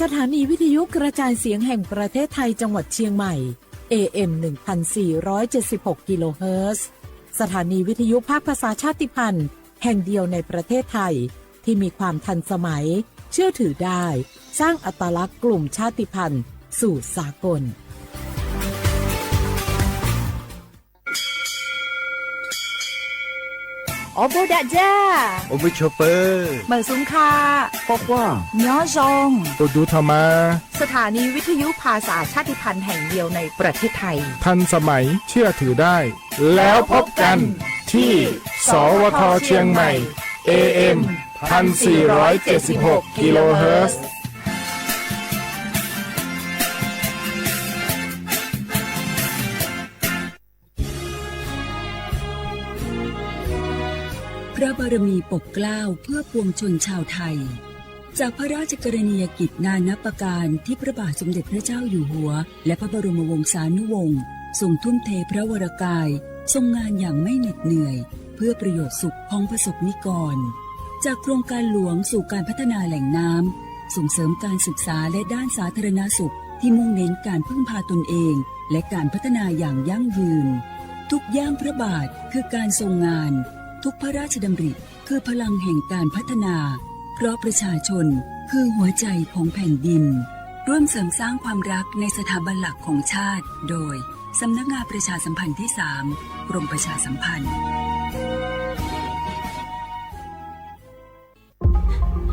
สถานีวิทยุกระจายเสียงแห่งประเทศไทยจังหวัดเชียงใหม่ เอ เอ็ม หนึ่งพันสี่ร้อยเจ็ดสิบหก กิโลเฮิรตซ์ สถานีวิทยุภาคภาษาชาติพันธุ์แห่งเดียวในประเทศไทย ที่มีความทันสมัย เชื่อถือได้ สร้างอัตลักษณ์กลุ่มชาติพันธุ์สู่สากล Ua npuj dam ja, ua npuj tshua pawg, meem xum kha, nyob zoo, ua ntu tho mas. สถานีวิทยุภาษาชาติพันธุ์แห่งเดียวในประเทศไทย ทันสมัย เชื่อถือได้ แล้วพบกันที่ สวท เชียงใหม่ เอ เอ็ม พันสี่ร้อยเจ็ดสิบหก กิโลเฮิรตซ์ พระบารมีปกเกล้าเพื่อปวงชนชาวไทย จากพระราชกรณียกิจนานับประการที่พระบาทสมเด็จพระเจ้าอยู่หัว และพระบรมวงศานุวงศ์ทรงทุ่มเทพระวรกาย ทรงงานอย่างไม่เหน็ดเหนื่อย เพื่อประโยชน์สุขของประสบนิกร จากโครงการหลวงสู่การพัฒนาแหล่งน้ำ ส่งเสริมการศึกษาและด้านสาธารณสุขที่มุ่งเน้นการพึ่งพาตนเอง และการพัฒนาอย่างยั่งยืน ทุกย่างพระบาทคือการทรงงาน ทุกพระราชดำริคือพลังแห่งการพัฒนา เพราะประชาชนคือหัวใจของแผ่นดิน ร่วมเสริมสร้างความรักในสถาบันหลักของชาติ โดย สำนักงานประชาสัมพันธ์ที่สาม กรมประชาสัมพันธ์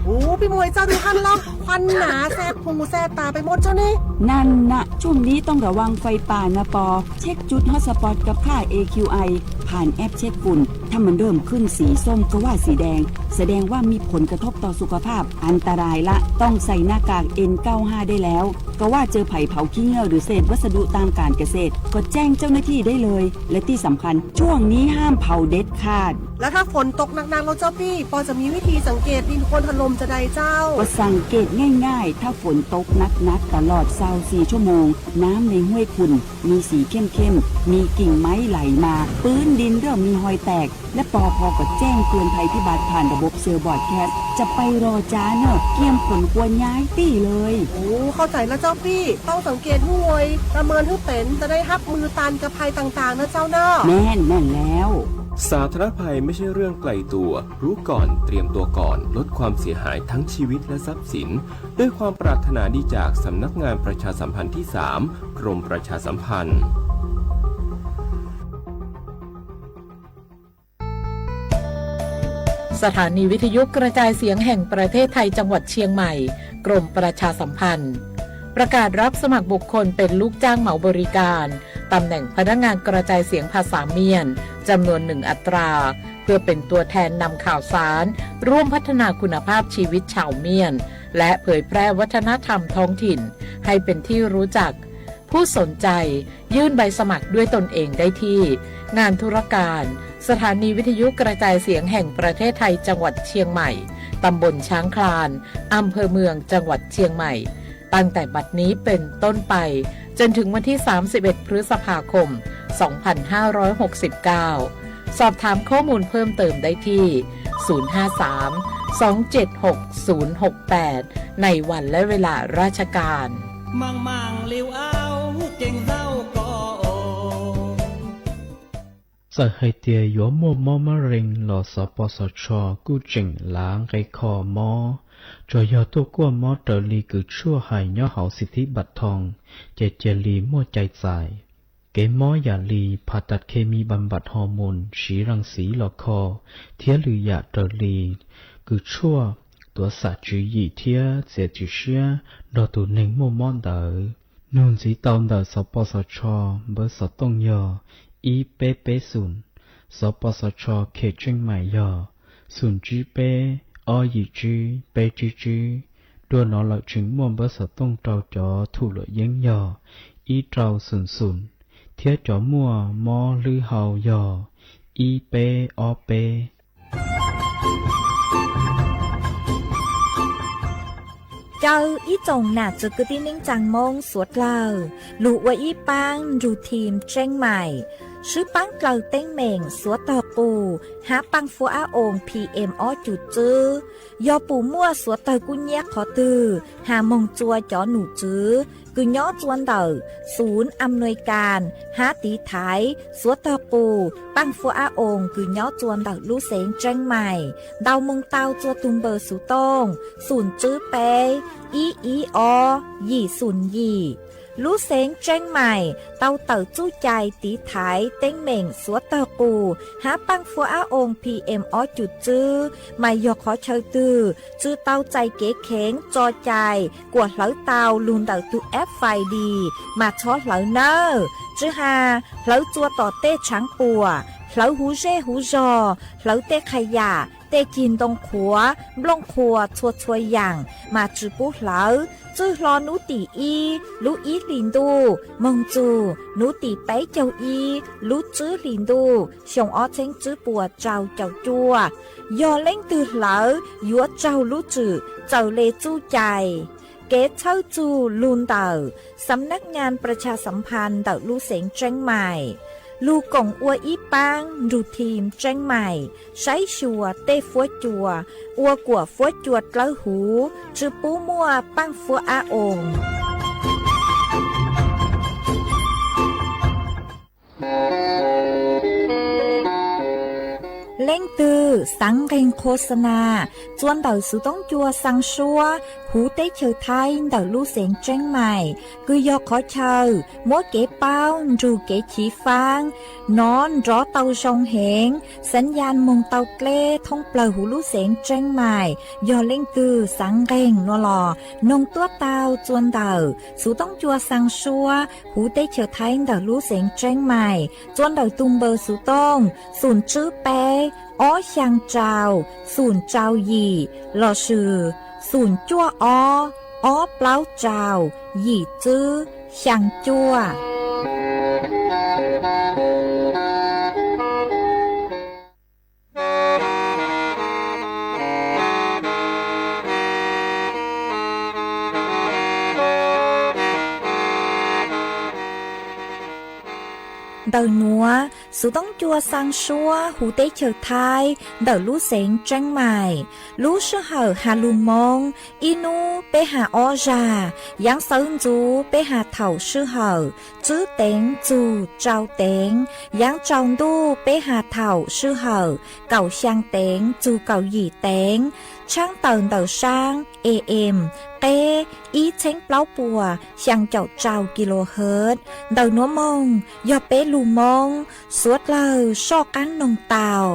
โอ้ พี่มวย เจ้าดูท่านเล่า ควันหนาแสบหูแสบตาไปหมดเจ้านี่ นั่นนะ ช่วงนี้ต้องระวังไฟป่านะปอ เช็คจุดฮอตสปอตกับค่า เอ คิว ไอ ผ่านแอปเช็คฝุ่น ถ้ามันเริ่มขึ้นสีส้มก็ว่าสีแดง แสดงว่ามีผลกระทบต่อสุขภาพ อันตรายละ ต้องใส่หน้ากาก เอ็น เก้าห้า ได้แล้ว ก็ว่าเจอไผ่เผาขี้เถ้าหรือเศษวัสดุทางการเกษตร ก็แจ้งเจ้าหน้าที่ได้เลย และที่สำคัญ ช่วงนี้ห้ามเผาเด็ดขาด แล้วถ้าฝนตกหนักๆ แล้วเจ้าพี่ ปอจะมีวิธีสังเกตดินโคลนถล่มจะใดเจ้า ก็สังเกตง่ายๆ ถ้าฝนตกหนักๆ ตลอดซาวสี่ชั่วโมง น้ำในห้วยขุ่นมีสีเข้มๆ มีกิ่งไม้ไหลมา พื้นดินเริ่มมีฮอยแตก และปอพอก็แจ้งเตือนภัยพิบัติผ่านระบบเซลล์บรอดแคสต์ จะไปรอจ้าเนอะ เตรียมขนครัวย้ายตี้เลย โอ้ เข้าใจแล้วเจ้าพี่ ต้องสังเกตห้วย ประเมินให้เป็น จะได้ฮับมือตันกับภัยต่างๆ นะเจ้าเนอะ แม่น แม่นแล้ว สาธารณภัยไม่ใช่เรื่องไกลตัว รู้ก่อน เตรียมตัวก่อน ลดความเสียหายทั้งชีวิตและทรัพย์สิน ด้วยความปรารถนาดีจากสำนักงานประชาสัมพันธ์ที่สาม กรมประชาสัมพันธ์ สถานีวิทยุกระจายเสียงแห่งประเทศไทยจังหวัดเชียงใหม่ กรมประชาสัมพันธ์ ประกาศรับสมัครบุคคลเป็นลูกจ้างเหมาบริการ ตำแหน่งพนักงานกระจายเสียงภาษาเมียน จำนวนหนึ่งอัตรา เพื่อเป็นตัวแทนนำข่าวสาร ร่วมพัฒนาคุณภาพชีวิตชาวเมียน และเผยแพร่วัฒนธรรมท้องถิ่น ให้เป็นที่รู้จัก ผู้สนใจยื่นใบสมัครด้วยตนเองได้ที่ งานธุรการ สถานีวิทยุกระจายเสียงแห่งประเทศไทยจังหวัดเชียงใหม่ ตำบลช้างคลาน อำเภอเมืองจังหวัดเชียงใหม่ ตั้งแต่บัดนี้เป็นต้นไป จนถึงวันที่ สามสิบเอ็ด พฤษภาคม สองพันห้าร้อยหกสิบเก้า สอบถามข้อมูลเพิ่มเติมได้ที่ ศูนย์ห้าสาม สองเจ็ดหก ศูนย์หกแปด ในวันและเวลาราชการ Txawm hais tias yuav muaj mob mab rees los xov pos xov tsho kuj tseem lav nqe kho mob, tsuas yog tuaj kuaj mob raws li kws tshuaj hais nyob hauv xib thib npam thoo, ces cia li muaj cai txais. Kev mob yam li phas tas khes mis npam npam hos moos siv ras xiv los kho, thiab lwm yam raws li kws tshuaj tuav xam tswv yim thiab txiav txim siab nrog tus neeg muaj mob ntawd. Nug ntxiv tau ntawm xov pos xov tsho npawb xov tooj yog ib peb peb xoom, xov pos xov tsho khes tseej maim yog xoom tsib peb ob yim tsib peb tsib tsib. Dua no lawm tseem muaj npawb xov tooj rau cov thum luam yeeb yog ib rau xoom xoom, thiab cov muaj mob hlwb hau yog ib peb ob peb. Caw ib tsoom nam txwv kwv tij neej tsaa Moob suav dlawg lug ua ib paab nrug team tseeb maim, swb paab dlawg teeb meem suav tog qus hab paaj fuab ab oos P M ob cum tswb. Yog pum muaj suav tawg kub nyiab qhov twg has moog txua cov num tswv kws nyob txua ntawm xum am nuis kas hab tiv thaiv suav tawg qus paaj fuab ab oos kws nyob txua ntawm lub xeev Tseeb Mais, ntaus moog tau txua tug npawb xuv tooj xum tswb peb ib ib ob yim xum yim. Lub xeev Tseeb Mais tau tawm txuj cai tiv thaiv teeb meem suav tawg qus hab paaj fuab ab oos P M ob cum tswb, mas yog qhov chaw twg tsi tau txais kev kheev tso cai kuam hlawv tau lug ntawm tug F I D mas txhob hlawv nawb. Tsi has hlawv txua tom tej tshaav puam, hlawv huv zej huv zog, hlawv tej qha yam, tej cig ntoo qhuav, nplooj qhuas txhua txhua yaam mas tsi pub hlawv. Txwj hlo nub tim ib lub ib hlis ntuj moog txug nub tim peb caug ib lub tswb hlis ntuj xyoo ob txheeb tswb puas rau caum cuaj. Yog leej twg hlawv yuav raug lub tswm txawm le txuj cai. Kev txhawb txug lug ntawm Sำນັກงานประชาสัมพันธ์ ntawm lub xeev Tseeb Mais, lug koom ua ib paab nrug thim Tseeb Mais saib xyuas tej fuab cua ua kuam fuab cua dlawb huv, tsi pub muaj paaj fuab ab oos. Leej twg xaav nqeeg qhuas xa nas txua ntawm xuv toob cua xaa suab huv teb chaws Thaib ntawm lub xeev Tseeb Mais, kws yog qhov chaw muab kev paub nrug kev chiv faab nov nrov tau zoo heev, xav yas moog tau dleb thoob plawg huv lub xeev Tseeb Mais. Yog leej twg xaav nqeeg nuav los noog tuab tau txua ntawm xuv toob cua xaa suab huv teb chaws Thaib ntawm lub xeev Tseeb Mais, txua ntawm tug npawb xuv tooj xum tswb peb ob xyaa rau xum rau yim lossis xum cuaj ob ob plaub rau yim tswb xyaa cuaj. Ntawm nuav, xuv toob cua xaa suab huv teb chaws Thaib ntawm lub xeev Tseeb Mais. Lub sij hawm has lug Moob, ib nub peb has ob zag, yaav xawv ntxuv peb has thaum sij hawm tswb teev txug rau teev, yaav tsaus ntuj peb has thaum sij hawm kaum xyaa teev txug kaum yim teev. Tshaab tawm ntawm saab A M qeb ib txheeb plaub puas xyaa caum rau kilohertz. Ntawm nuav moog yog peb lug Moob, suav dlawg soj qaab noog tau.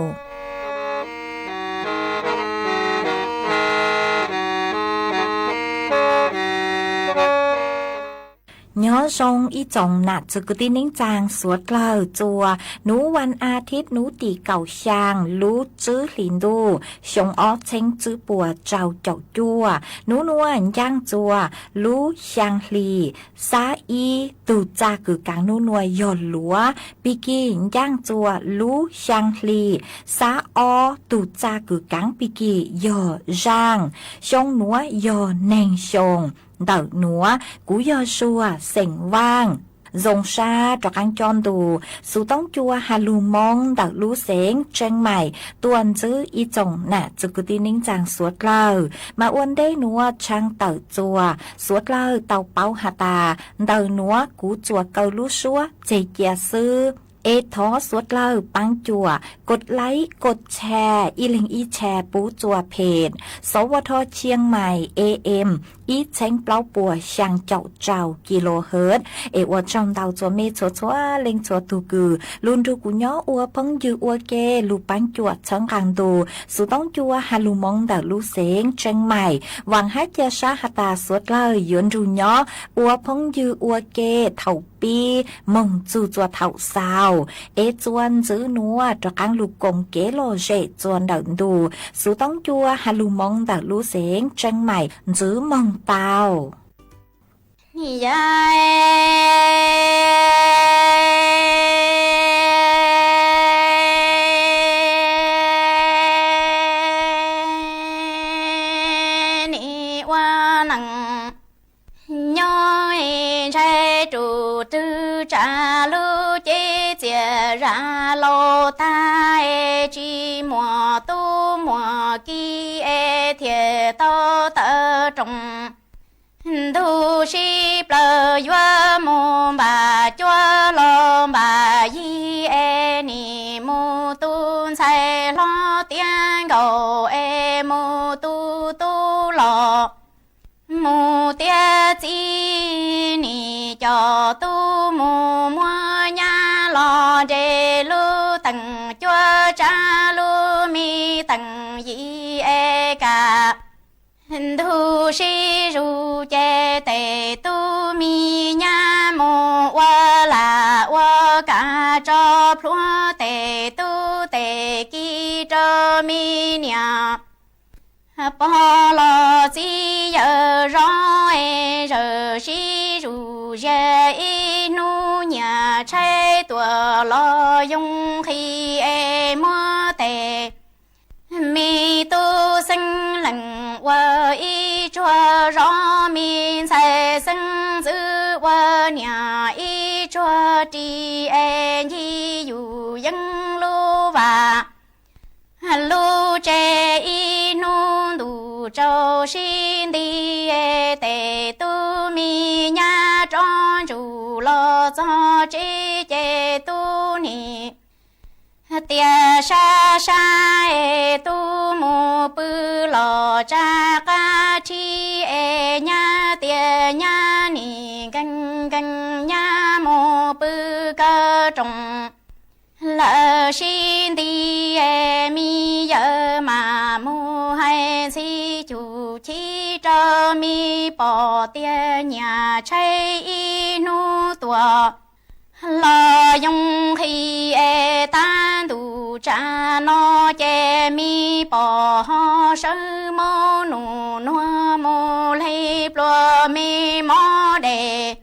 Nyob zoo ib tsoom nam txwv kwv tij neej tsaa suav dlawg txua nub vas as thiv nub tim kaum xyaa lub tswb hlis ntuj xyoo ob txheeb tswb puas rau caum cuaj. Nub nuav ncaaj txua lub xyaa hli xab ib, tug txag kws kaav nub nuav yog luav, pig kig ncaaj txua lub xyaa hli xab ob, tug txag kws kaav pig kig yog zaaj. Xyoo nuav yog neeg xyoo. Ntawm nuav kuv yog Suag xeem Vaaj. Zoo sab rov qaab coj ntu xuv toob cua has lug Moob ntawm lub xeev Tseeb Mais tuaj ntsib ib tsoom nam txwv kwv tij neej tsaa suav dlawg. Mas ua ntej nuav tshaab tawm txua suav dlawg tau paub has tas ntawm nuav kuv txuas kaw lub suab tseg cia xwb. Es thov suav dlawg paab cuam kod laib kod tshare ib leeg ib tshare pub txua phem, sov ua rho Chiang Mai A M ib txheeb plaub puas xyaa caum rau kilohertz. Es ua tsaug ntau txua mej txhua txhua leej txhua tug kws lug nrug kuv nyob ua phooj ywg ua ke, lug paab cuam txhawb nqaa ntu xuv toob cua has lug Moob ntawm lub xeev Tseeb Mais. Vaam hab ca sab has tas suav dlawg yuav nrug nyob ua phooj ywg ua ke thaum pib moog txug txua thaum xaus. Es txua ntxiv nuav rov qaab lug koom kev lom zem txua ntawm ntu xuv toob cua has lug Moob ntawm lub xeev Tseeb Mais ntxiv moog tau. Nim ua neej nyob ntshai rus rwg tsa lub cev txias zam laus tag. sib muag tub muag ki es thiaj tau tawm roos. Ntug sib plaws yuav mus npam cuab los npam yig es nim mus tu ntxhais hlob tiav nkauj es mus tu tub los mus tiav txiv, nim coj tub mus muab nyab los nres lub teem cuab tsab lub me teem yig es kam ntug sib zus ces tes tub me nyab mus ua lam ua kam tso plhuav tes tub tes ki rau me niam pog los txiv yawm zov es zawm sib zus zias ib hnub nyias tshaib tuam los yoo nqhis es muab tes me tub xeeb lees ua ib tsuag zov, me ntxhais xeeb ntxwv ua niam ib tsuag ris es ncig yus yeeb lub vas lub tsev ib hnub ntuj tsaus sib nti. Tes tub me nyab rov ntsum los txog tsev ces tub nim tias sab sab es tub mus pw los tsa qab rhib es nyab tias nyab nim nkees nkees nyab mus pw kaw roos. Lawv sib nti es me yawm mam mus hais ntxhi cuj chib rau me pom tias nyias tshaib ib hnub tuam los yoo nqhis es tab ntuj tsam no ces me pom ho sawv maub nus nuag mus hle pluas me mob des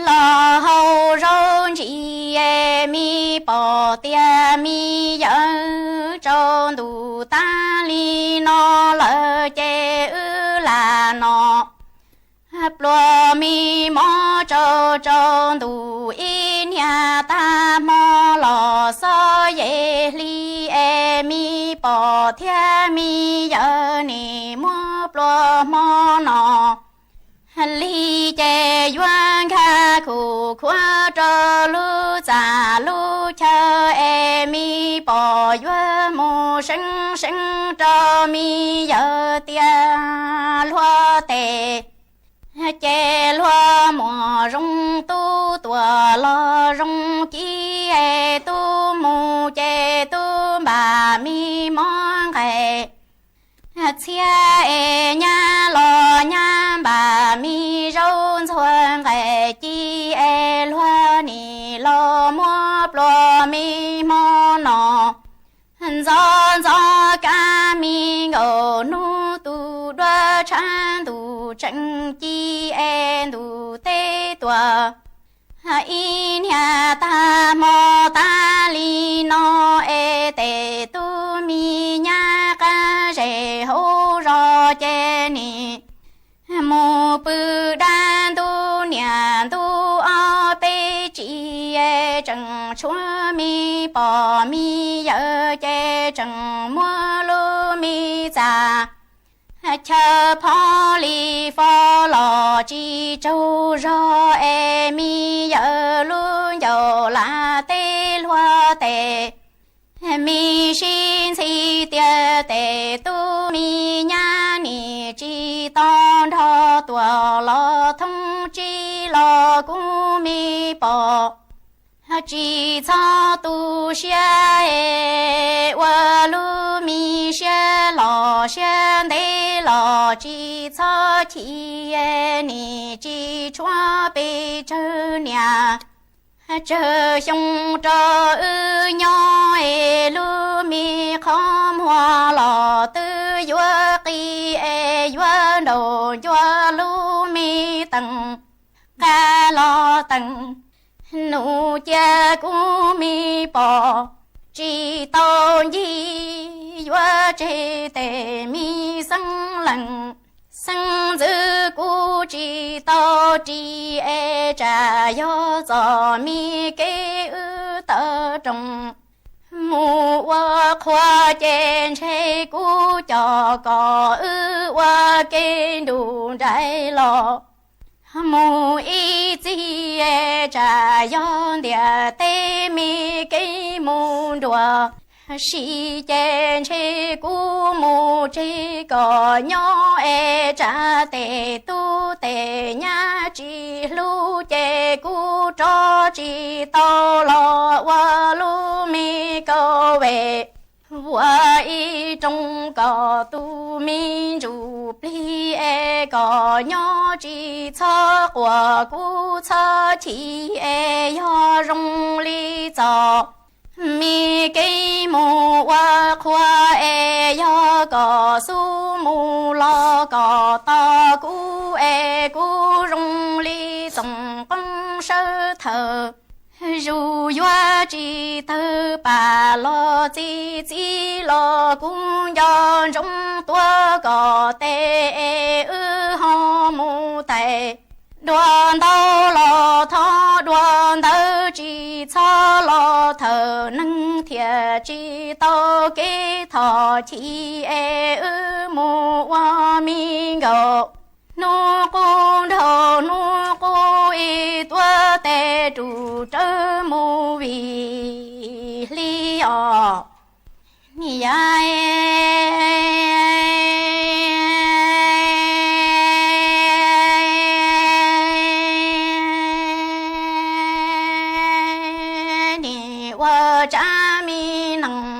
los hau zaub ntsis es me pom tias me yawm tsaus ntuj tag li no lawm ces wb lam no pluas me mob tsaus tsaus ntuj ib niag tag hmo los xob yem hli es me pom thiab me yawm nim muab pluas hmo no li ces yuav nkag khum khuav rau lub txaj lub chaw es me pom yuav mus seeb seeb rau me yawm tias luag tes ces luag muam zoo tub tuam los zoo ci es tub mus ces tub npam me mob nqaim txhiab es nyab los nyab npam me zaub ntxuag nqaim ci es luag nim los muab pluas me hmo no ntxov ntxov kab me nkaus hnub tu duab tshab ntuj tseem ci es ntuj teb tuaj ib niag tag hmo tag li no es tes tub me nyab qab zes hauv zos ces nim mus pw dab ntub niam ntub ob peb tsis es tseem tshuav me pom me yawm ces tseem muab lub me txaj chaw phob li fo los tsis tsaug zog es me yawm lub ncauj lam teb luag tes me sib ntxhi tias tes tub me nyab nim tsis tau nrog tuam los thoob tsib los kuv me pom tsis txhob tu siab es ua lub me siab los siab ntev los tsis txhob chim es nim tsis tshuav pes tsawg niam tsawg xyoo rau wb nyob es lub me qhov muag los twb yuav qi es yuav nraum ncua lub me teem nqa los teem nus cia kuv me pom tsis tau ncig yuav tseg tes me xeeb lees xeeb ntxwv kuv tsis tau ris es tsam yog txom me kev wb tawm roos mus Mus ua qhua ces ntshe kuv coj kom wb ua ke nrug nraim los. Mus ib txhis tsam yog ntiaj teb me keeb mus nruam si ces ntshe kuv mus tseg kom nyob es tsam tej tub tej nyab tsis hlub ces kuv rov tsis tau los ua lub me kauj vem, ua ib rooj kom tus me ntsuj plig es kom nyob tsis txhob quaj kuv txhob chim es yog zoo li txoj me keeb mus ua qhua es yog kom xub mus los kom tos kuv es kuv zoo li txoov qoob sawv thawm. Zuj yuav tsis tawg pam los txi txiv los kuv nco ntsoov tuav kom tes es wb ho mus tais. Dua ntawd los thov dua ntawd tsis txhob los thawm neeg thiaj tsis tau kev thov chim es wb mus ua me nkaus. Hnub qub nraug hnub qub ib tuav tes rub rawv mus vim hli os. Niam yau, nim ua tsab me nees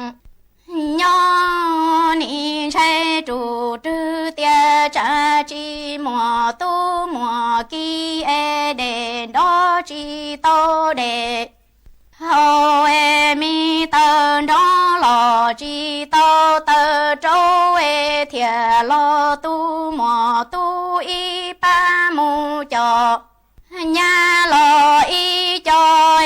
nyob nim ntshai rus rwg tias tsam tsis muaj tub muaj ki es dej nrov tsis tau dej haus es me taws nrov los tsis tau taws rau es thiaj los tu muaj tub ib pab mus coj nyab los ib co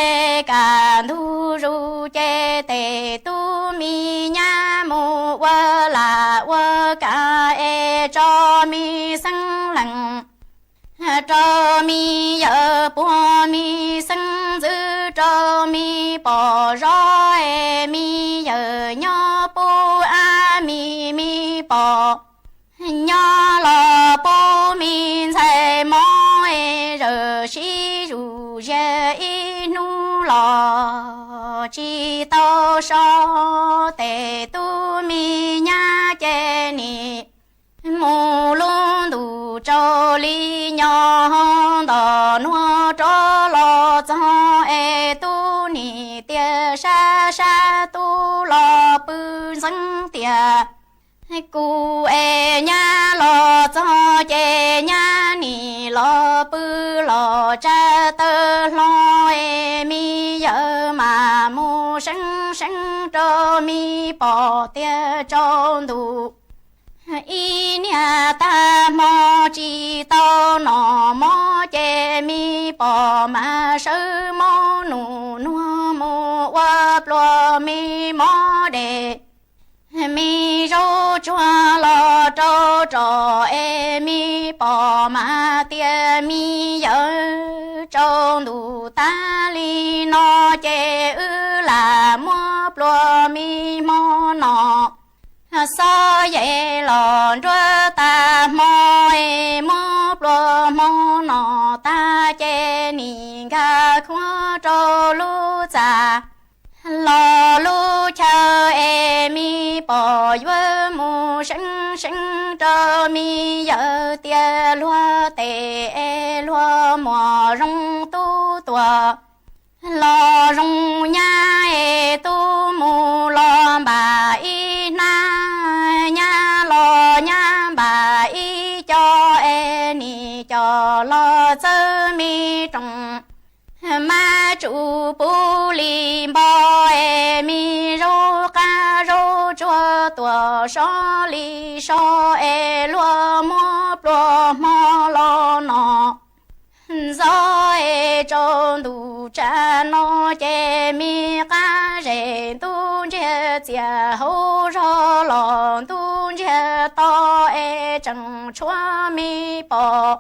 es kaj ntug zus ces tej tub me nyab mus ua lag ua kam es tso me xeeb leej rau me yawm puag me xeeb ntxwv rau me pog zov es me yawm nyob pub ab mi me pog nyob los pub me ntxhais mob es zawm sib zuj zus ib hnub los tsis tau so. Tej tub me nyab ces nim mus lub ntuj tsaus li nyob nto nuav rov los txog es tub nim tias sab sab tub los pw ntxeev tias kuv es nyab los txog ces nyab nim los pw los tsa taw hlo es me yawm mam mus seeb seeb rau me pog tias tsaus ntuj ib niag tag hmo tsis tau noj mov ces me pog mam sawv mob num nuag mus ua pluas me mov dej me zaub tsuag los rau roj es me pog mam tias me yawm tsaus ntuj tag li no ces wb lam muab pluas me hmo no xob yem los nruab tag hmo es muab pluas hmo no tag ces nim nkag khuab rau lub txaj los lub chaw es me pog yuav mus seeb seeb rau me yawm tias luag tes es luag muaj zoo tub tuaj los zoo nyab es tub mus los npam ib hnab, nyab los nyab npam ib co es nim coj los txawb me rooj mab tsuj puv li npo es me zaub qab zaub tsuag tuaj so li so es luag muab pluas hmo los no ntxov es tsaus ntuj tsav no ces me qab zes ntub ntsiag txias hauv zog los ntub ntsiag to es tseem tshuav me pog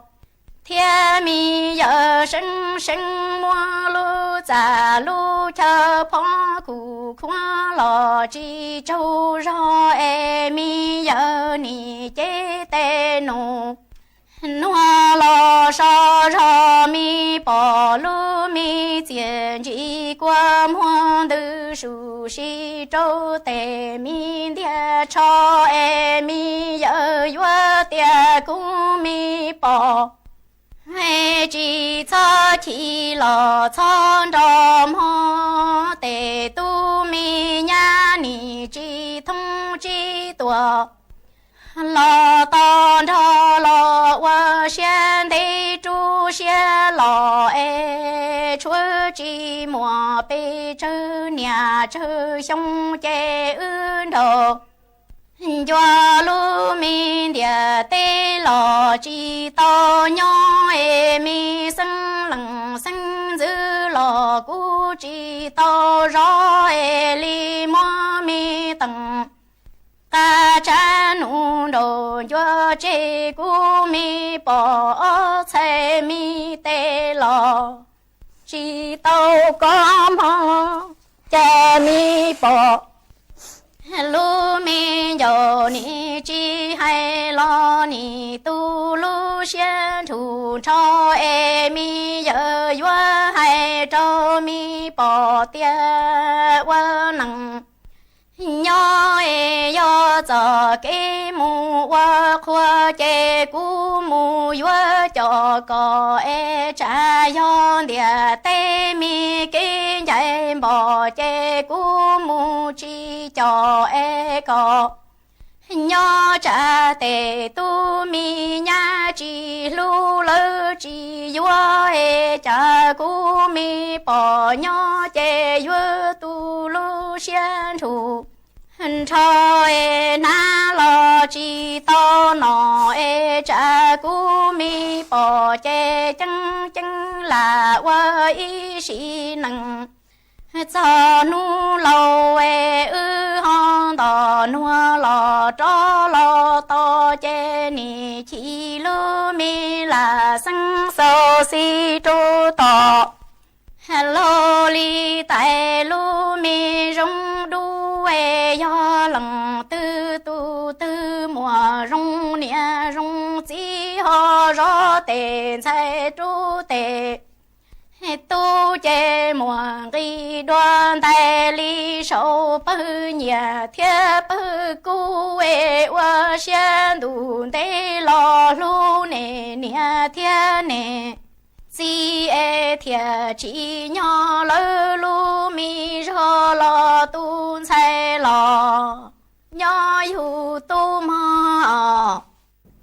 Thiab me yawm seeb seeb muab lub txaj lub chaw phob kuj khuab los tsis tsaug zog es me yawm nim cev tes num nuag los so zog, me pom lub me txiaj ntsim kua muag ntws sum si rau tes me ntiag tsho es me yawm yuav tias kuv me pom. Es tsis txhob chim los txhob nrov mog, tes tub me nyab nim tsis thoob tsis tuam los tos nrog los ua siab ntev rub siab los es tshuav tsis muaj pes tsawg niam tsawg xyoo ces wb nraug ncua lub me ntiaj teb los tsis tau nyob es me xeeb leej xeeb ntxwv los kuj tsis tau zov es li muab me teem qab tsab num nraum ncua tseg kuv me pom ob txhais me tes los tsis tau kov mog, cas me pom lub me ncaus nim tsis hais los nim tu lub siab nrug nrho es me yawm yuav hais rau me pom tias ua neej nyob es yog txoj kev mus ua qhua ces kuv mus yuav coj kom es tsam yog ntiaj teb me kev ncaim npom ces kuv mus tsis coj es kom nyob tsam tes tub me nyab tsis hlub lawv tsis yuav es cas kuv me pom nyob ces yuav tu lub siab nrug nrho es hnav los tsis tau nom es tsam kuv me pom ces ceeb ceeb lam ua ib sim neej txog hnub laus es wb ho nto nuag los rov los tos ces nim chim lub me lam xeeb xaus xis rau tom laug li tais lub me zoo dub es yog leej twg tus twg muaj zoo niam zoo txiv ho zov tes ntxhais rub tes tub ces muaj nqis dua ntais li saum pawg nyiaj thiab pawg kub es ua siab ntuj ntev los hlub nej niam thiab nej txiv es thiaj tsim nyog lawv lub me zog los tu ntxhais los nyob yug tub mog.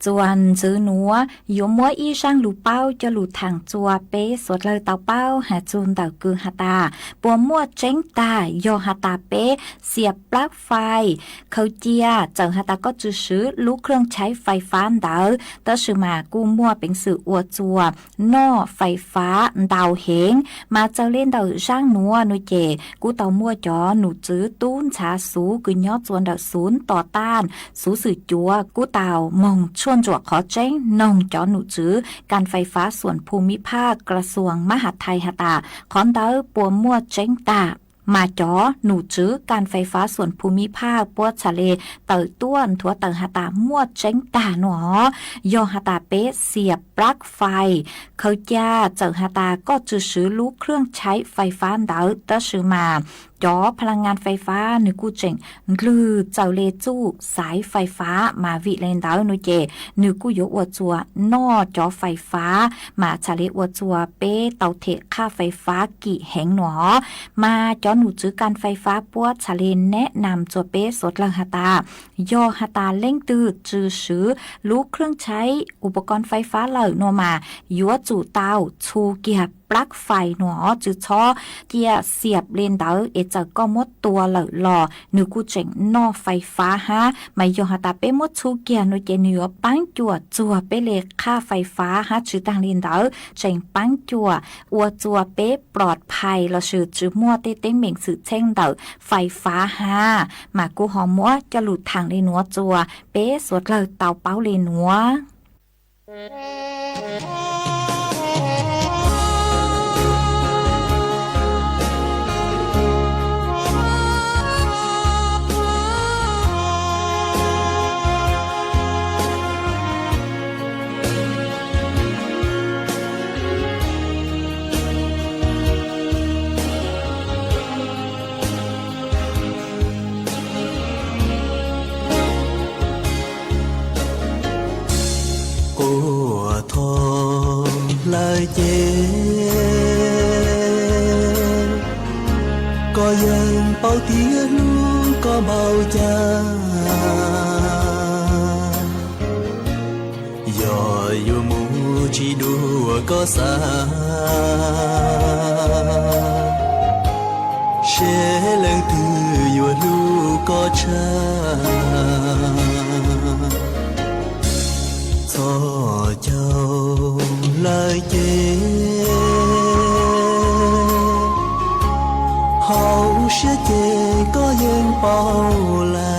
Txuas ntxiv nuav yuav muab ib zaaj lug paub coj lug thaam txuas peb suav dlawg tau paub has txug ntawm kws has tas, puas muaj tseeb tag yog has tas peb xiam plab fais khaws cia, txawm has tas koj tsi swv lub khwj tshaiv fais fab ntawd tab sis mas kuj muaj peev xwm ua txuas noj fais fab ntau heev. Mas txawm le ntawm zaaj nuav nuav ces kuj tau muaj cov num tswv tub ntxhais xuv kws nyob txuas ntawm xuv tom taj xuv xwm cuav kuj tau moog tshuaj ntsuam qhov tseeb noog cov num tswv kas fais fab xuam phu mi phaj kra xuas mab has thais has tas qhov ntawd puas muaj tseeb tag. Mas cov num tswv kas fais fab xuam phu mi phaj puab txhaj le tawm tuaj nthuav tawm has tas muaj tseeb tag nuav, yog has tas peb xiam plab fais khaws cia, txawm has tas koj tsi swv lub khwj tshaiv fais fab ntawd tab sis mas cov pha la ngas fais fab nwg kuj tseem ndlwg txawm le txuj xaiv fais fab mas vim le ntawd nuav ces nwg kuj yuav ua txuas noj cov fais fab mas txhaj le ua txuas peb tau them qhaj fais fab kim heev nuav. Mas cov num tswv kas fais fab puab txhaj le neb nam txuas peb suav dlawg has tas, yog has tas leej twg tsi swv lub khwj tshaiv u pa ko fais fab lawm nuav mas yuav tsum tau txhu kiag plab fais nuav, tsi txhob cia xiam le ntawd es txawm koj muab tua lawm los nwg kuj tseem noj fais fab hab. Mas yog has tas peb muab txhu kiag nuav ces nwg yuav paab cuam txuag peb le qhaj fais fab hab tsi taag le ntawd tseem paab cuam ua txuas peb plod phais lossis tsi muaj tej teeb meem xwm txheej ntawm fais fab hab. Mas kuj ho muab coj lug thaam le nuav txuas peb suav dlawg tau paub le nuav. lawm ces koj yeej paub tias hlub koj npaum cas. Yog yuav mus tsis dua koj xav, seb leej twg yuav hlub koj tshaj. Txog caug lawm ces hauv siab ces koj yeej paub lawm.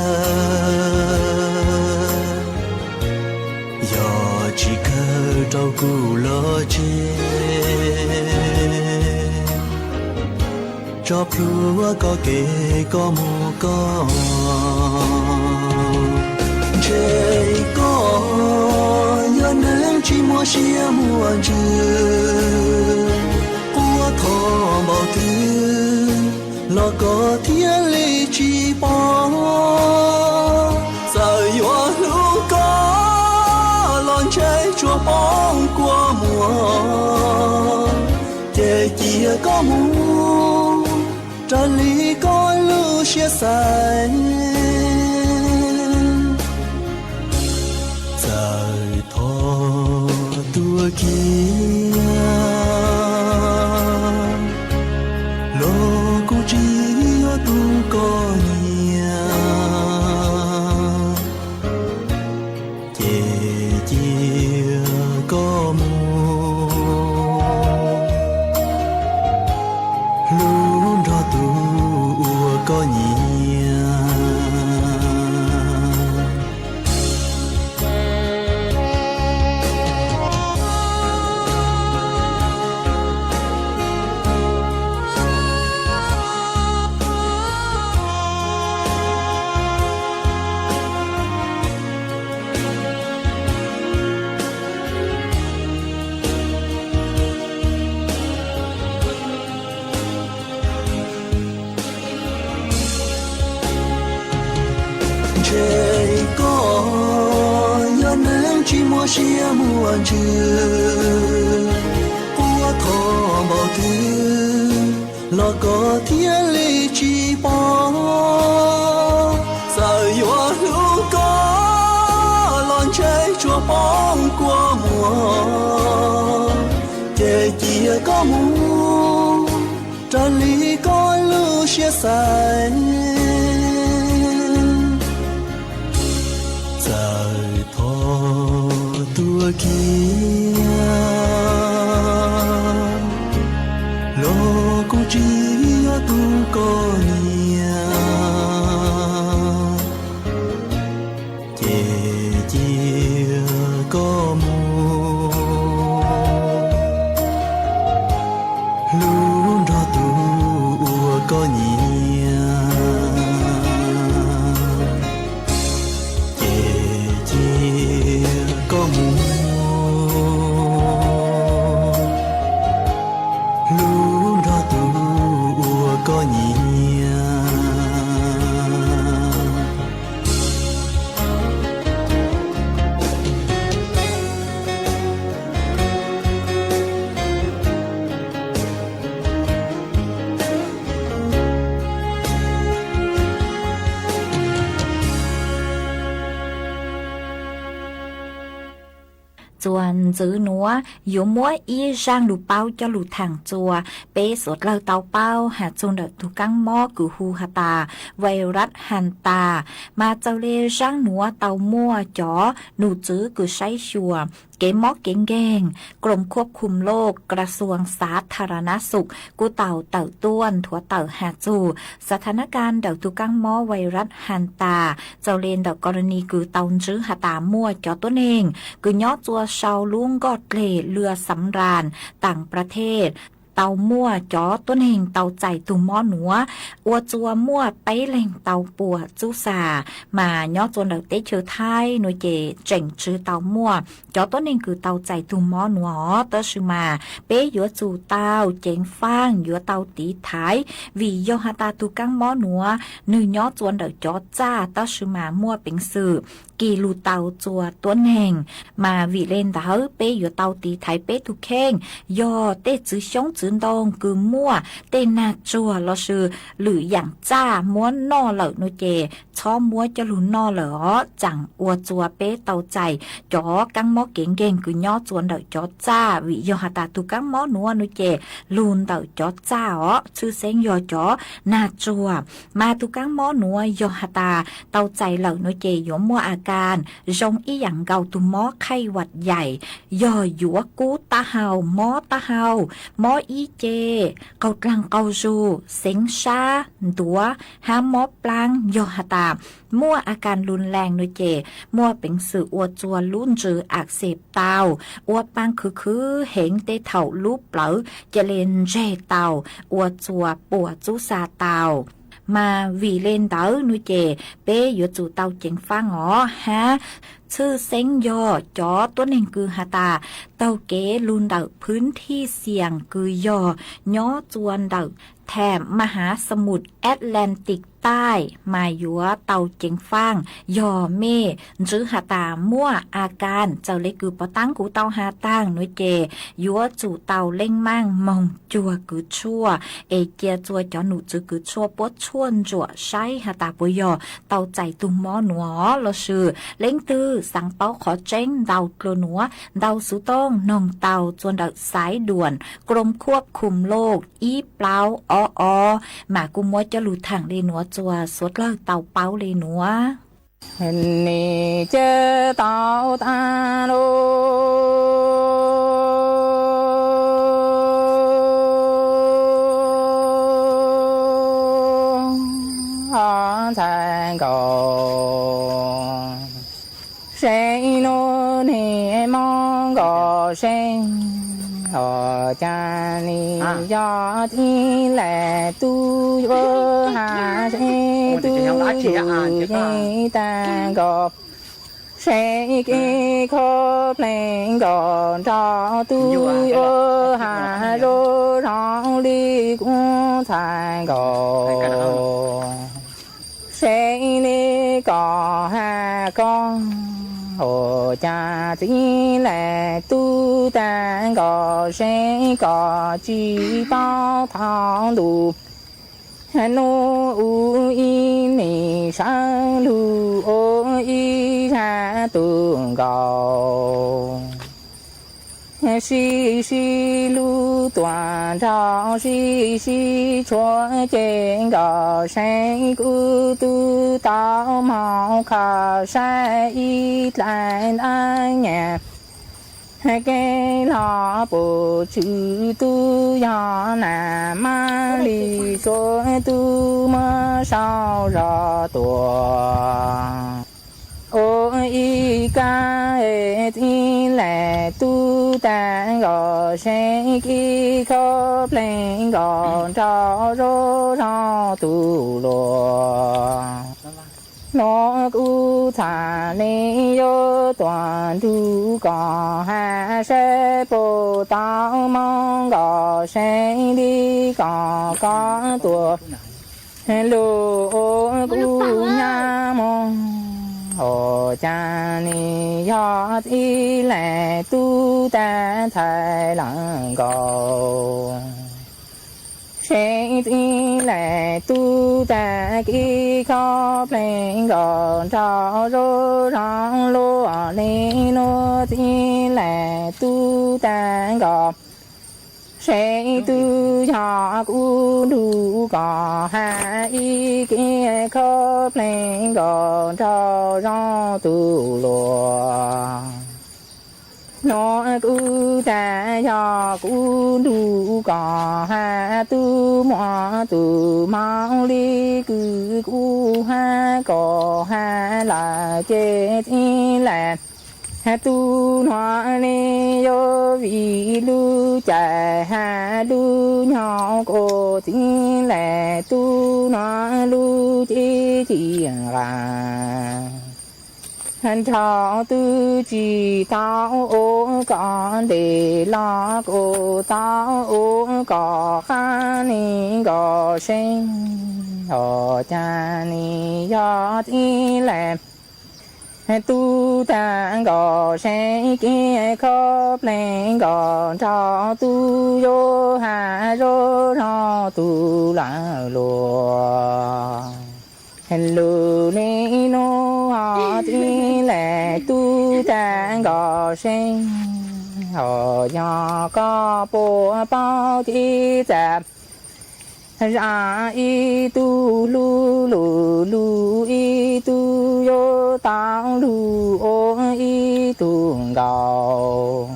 Yog tsis kawg rau kuv los tseg, tso plhuav koj kev koj mus koj. Ntshe koj yog neeg tsis muaj siab muaj ntsws, quaj thov npaum twg los koj thiaj li tsis pom. Txawm yuav hlub koj los ntshe tsuas poob kua muag, ces cia koj mus raws li koj lub siab xav. Txawm thov tuag kiag los kuv tsis yuav tu koj nyiam, ces cia koj mus hlub nrog tus uas koj nyiam. Ntshe koj yog neeg tsis muaj siab muaj ntsws, quaj thov npaum twg los koj thiaj li tsis pom. Txawm yuav hlub koj los ntshe tsuas poob kua muag, ces cia koj mus raws li koj lub siab xav. Txawm thov tuag kiag los kuv tsis yuav tu koj nyiam, ces cia koj mus hlub nrog tus uas koj nyiam, ces cia koj mus hlub nrog tus uas koj nyiam. Txuas ntxiv nuav yuav muab ib zaaj lug paub coj lug thaam txuas. Peb suav dlawg tau paub has txug ntawm tug kaab mob kws hu has tas vais rab has tas, mas txawm le zaaj nuav tau muaj cov num txwv kws saib xyuas kev mob kev nkeeg, กรมควบคุมโรค กระทรวงสาธารณสุข kuj tau tawm tuaj nthuav tawm has txug สถานการณ์ ntawm tug kaab mob vais rab has tas. Txawm le ntawm กรณี kws tau ntsib has tas muaj cov tuab neeg kws nyob txua sau lub nkoj dleg เรือสำราญ ต่างประเทศ tau muaj cov tuab neeg tau txais tug mob nuav, ua txua muaj peb leeg tau puam txub xas, mas nyob txua ntawm teb chaws Thaib nuav ces tseem tsi tau muaj cov tuab neeg kws tau txais tug mob nuav os. Tab sis mas peb yuav tsum tau ceev faaj, yuav tau tiv thaiv, vim yog has tas tug kaab mob nuav nwg nyob txua ntawm cov txaj, tab sis mas muaj peev xwm kis lug tau txua tuab neeg. Mas vim le ntawd peb yuav tau tiv thaiv peb tug kheej, yog tej txwv xyoob txwv ntoo kws muaj tej nag tsuag lossis lwm yaam txaj muab noj lawm nua ces txhob muab coj lug noj lawm os, tsaam ua txua peb tau txais cov kaab mob kev nkeeg kws nyob txua ntawm cov txaj, vim yog has tas tug kaab mob nuav nua ces lug ntawm cov txaj os, tshwj xeeb yog cov nag tsuag. Mas tug kaab mob nuav yog has tas tau txais lawm nua ces yuav muaj a kas zoo ib yaam nkaus tug mob khaij vam yaim, yog yuav kub taub hau, mob taub hau, mob ib ce, qaug dlaag qaug zug, xeev sab ntuav hab mob plaab. Yog has tas muaj a kas lug lees nua ces muaj peev xwm ua txua lub ntsws a xes tau, ua paa khwv khwv heev tej thaum lub plawv ca le ntseg tau, ua txua puas txub xa tau. Mas vim le ntawd nua ces peb yuav tsum tau ceev faaj os hab tshwj xeeb yog cov tuab neeg kws has tas taug kev lug ntawm phwv thij xias kws yog nyob txua ntawm tham ma has xa mus Atlantic taij mas yuav tau ceev faaj. Yog mej ntsuv has tas muaj a kas txawm le kws puav taab kuv tau has taag nua ces yuav tsum tau leej maaj moog cuag kws tshuaj es cia txua cov num tswv kws tshuaj puab tshuaj ntsuam saib has tas puas yog tau txais tug mob nuav lossis leej twg xaav paub qhov tseeb ntau dlua nuav ntau xuv tooj noog tau txua ntawm xaiv duam Krom Khuab Khum Loj ib plaub ob ob mas kuj muab coj lug thaam le nuav txua suav dlawg tau paub le nuav. Nim cia tau taag lug ntxhais nkaus, seb nub nim mob nkaus seb, ho cas nim yog tib leeg tub yuav has seb tub yug yeej taag nkaus, seb kev kho pleev nkaus nrog tub yuav has zoo zoo li kuv ntxhais nkaus. Seb li kom has koj, ho cas tib leeg tub taag nkaus seb koj tsi paub thaum ntuj nub ua ib nim sawv lug ua ib zag tug nkaus. Sib sib lug tuaj nrog sib sib tshuab ces nkaus seb kuv tub tau moog kho saib ib dlaim ntaub nyaj kev los puv tswv tub yog nam mab li suav tub muab sau zog tuaj. Ua ib kab tib leeg tub taag nkaus seb kev kho pleev nkaus nrog zoo zoo tug luag. Nuav kuv txhaj le yuav tuaj nrug koj has seb puas tau moog nkaus seb li kom koj tuaj lug ua kuv nyab moog. Ho cas nim yog tib leeg tub taag ntxhais leej nkaus, seb tib leeg tub taag kev kho pleev nkaus nrog zoo zoo luag li nuav tib leeg tub taag nkaus. Seb tub yog kuv nrug koj has ib kev kho pleev nkaus nrog zoo tug luag. Nuav kuv tas yog kuv nrug koj has tub muaj tug mob li kws kuv has koj has lawm ces tib leeg tub nuav le yuav vim lub cai has lub nyoog kuv tib leeg tub nuav lub cev ci nqa nrho tub tsi tau ua koj ntes los kuv tau ua koj qab ni nkaus seb, ho cas nim yog tib leeg Tub tag nkaus seev kib khob plees nkaus nrog tub yuav has zoj zog tus lawm luag. Lus niaj hnub ho txib lawm tub tag nkaus seev, hos yog koj puas paub tib txawm zam ib tug hlub lus lus ib tug yuav tau lug ua ib tug nkaus.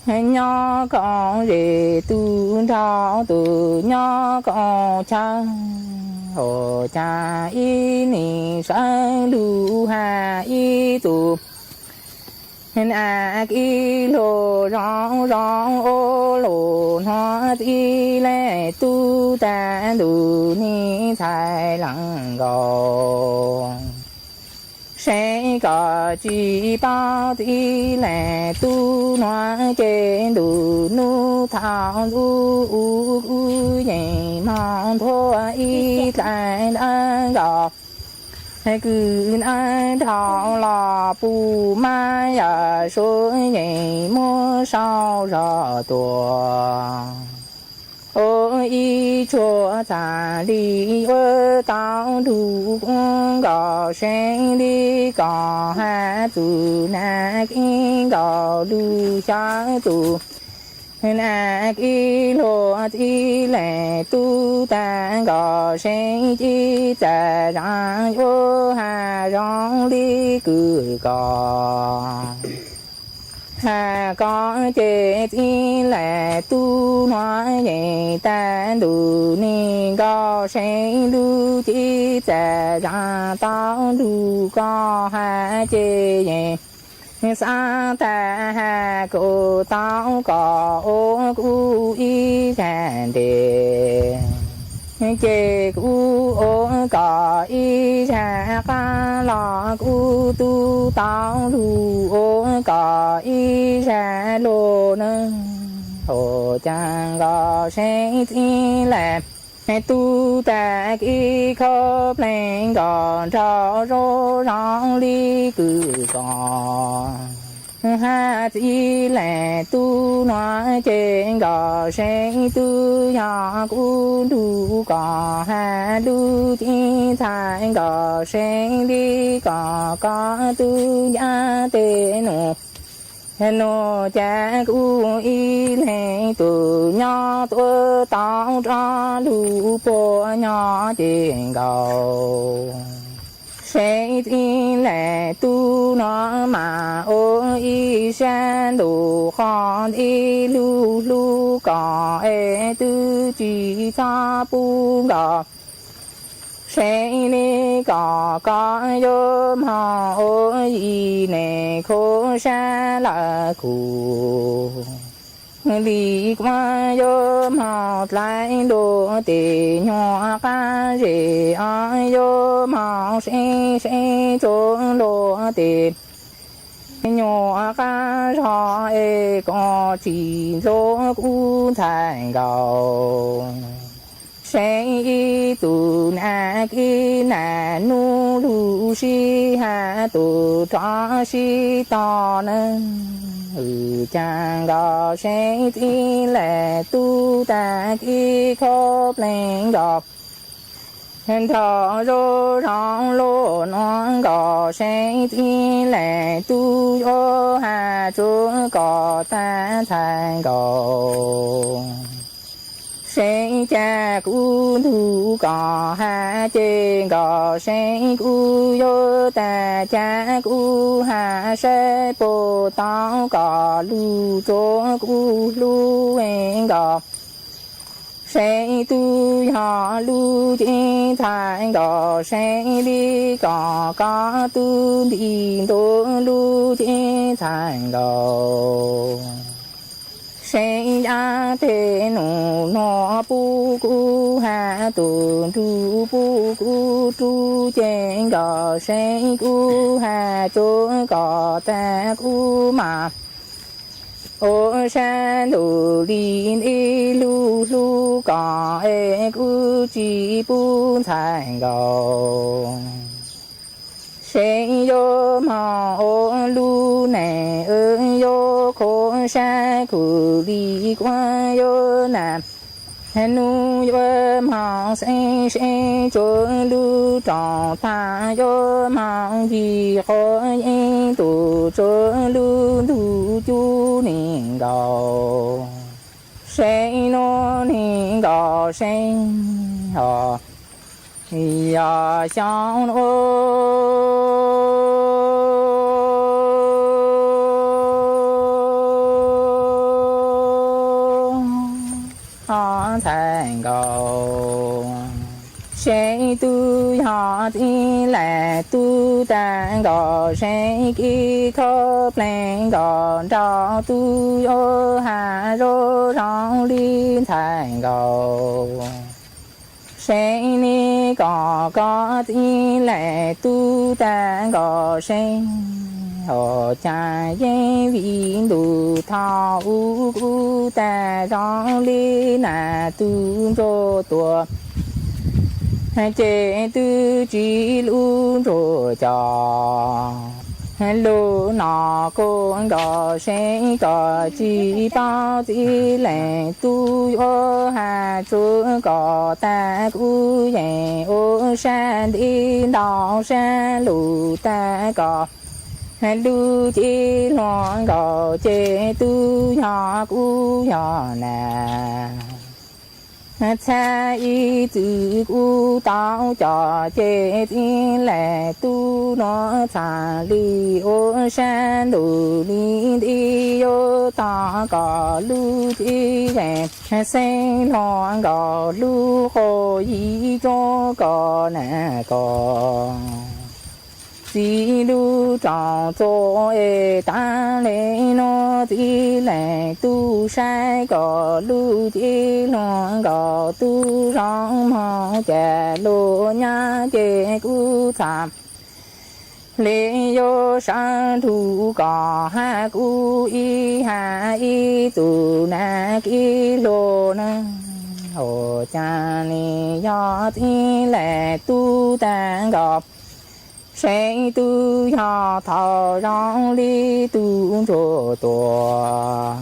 Nyob koom zem tus nraug tus nyob koom chaw, ua cas ib nim sawv lug has ib tug nas kib hluas zoo zoo ua luaj hnub txib lawm tub tag ntuj niag ntxhais leej nkaus. Seev koj tsis paub txib lawm tub hnub ces ntuj hnub thaum ntxub u kuv yeej moog nthuav ib dlaim ntawv nkaus, kws ntawv nrau los puj mab yawm suav yeej muab sau zog tuaj. Ua ib tshuaj txhaj li yuav tau nrug kuv nkaus seev li koj has txug nas kib nkaus lug xyaw txug nas kib hluas txib lawm tub tag nkaus seev ci txawm zam yuav has zoo li kws koj has koj ces txib lawm tub hnub yeej tag ntuj niag nkaus seev lug ci txawm zam tau nrug koj has ces yeej xav tag has kuv tau koj ua kuv ib zag ntes. Ces kuv ua koj ib zag qab los kuv tub tau lug ua koj ib zag luaj nawb. Ua cas nkaus seev txib lawm tub tag kib khob plees nkaus nraug zoo zoo li kws koj has txib lawm tub hnub ces nkaus seev tub yog kuv nrug koj has lug ci txhaj nkaus seev li koj koj tub ncaj tes nus. Nus cas kuv ib leeg tug nyob tuaj tau rov lug puag nyob ces nkaus seev txib lawm tub hnub mas ua ib sab ntuj qhov ntxim hlub hlub koj es twb tsis txhob pub nkaus seev li koj koj yuav moog ua ib neeg khuv sab lawm kuv. Li kuv yuav moog dlai luag tes nyuam qab zem, yuav moog seev seev tsuav luag tes nyuam qab zog es koj tsis ntxuav kuv ntxhais nkaus. Seev ib tug nas kib nas nub lug sib has tus rov sib tog nawb. Ua cas nkaus seev txib lawm tub tag kib khob plees nkaus nraug zoo zoo luaj nuav nkaus seev txib lawm tub yuav has tsuav koj tag ntxhais nkaus. Seev cas kuv ntug koj has ces nkaus seev kuv yuav tag cas kuv has saib puas tau koj lug tsuav kuv hlub nkaus. Seev tub yog lub cev ntxhais nkaus seev li koj koj tub nti ntua lub cev ntxhais nkaus. Seev ncaj tes nus nuav pub kuv has tug nrug pub kuv rub ces nkaus seev kuv has tsuav koj tag kuv mas ua sab ntuj li nti lug hlub koj es kuv tsis pub ntxhais nkaus. Seev yuav moog ua lub neej yuav khuv sab khuv li kuab yuav nam, nub yuav moog xeeb seeb tsuav lub rooj tag, yuav moog ncig quav yeeb ntuj tsuav lub ntug cub neeg nkaus. Seev nub neeg nkaus seev os, yog xyoo nub ho ntxhais nkaus. Seev tub yog txiv laim tub tag nkaus, seev kib khob plees nkaus nraug tub yuav has zoo zoo li ntxhais nkaus. Seev li kom koj txiv laim tub tag nkaus seev, ua cas yeej vim ntuj thaum ub kuj tag zoo li nas tub ntsuag tuag, ces twb tsis lub ntsuag coj. Lub no kuj nkaus seev kom tsis paub txiv laim tub yuav has tsuav kom tag kuj yeej ua sab ntiv ntau sab lug tag kom lub cev hluas nkaus ces tub yog kuj yog nas. Txhaj ib txwm kuj tau coj ces txiv laim tub nuav txhaj li ua sab ntuj li nti yuav tog kom lub cev yeej xeeb hluas nkaus lub quas yim tsuav kom nas kom. Txiv lub rooj txuas es tag le nuav txiv laim tub saib kom lub cev hluas nkaus tub zoo moog cas lug nyab ces kuj txhaj le yuav sawv nrug kom hab kuj ib hab ib txwm nas kib hluas na. Ua cas le yog txiv laim tub tag nkaus seev tub yog thaum zoo li tub ntsuag tuag,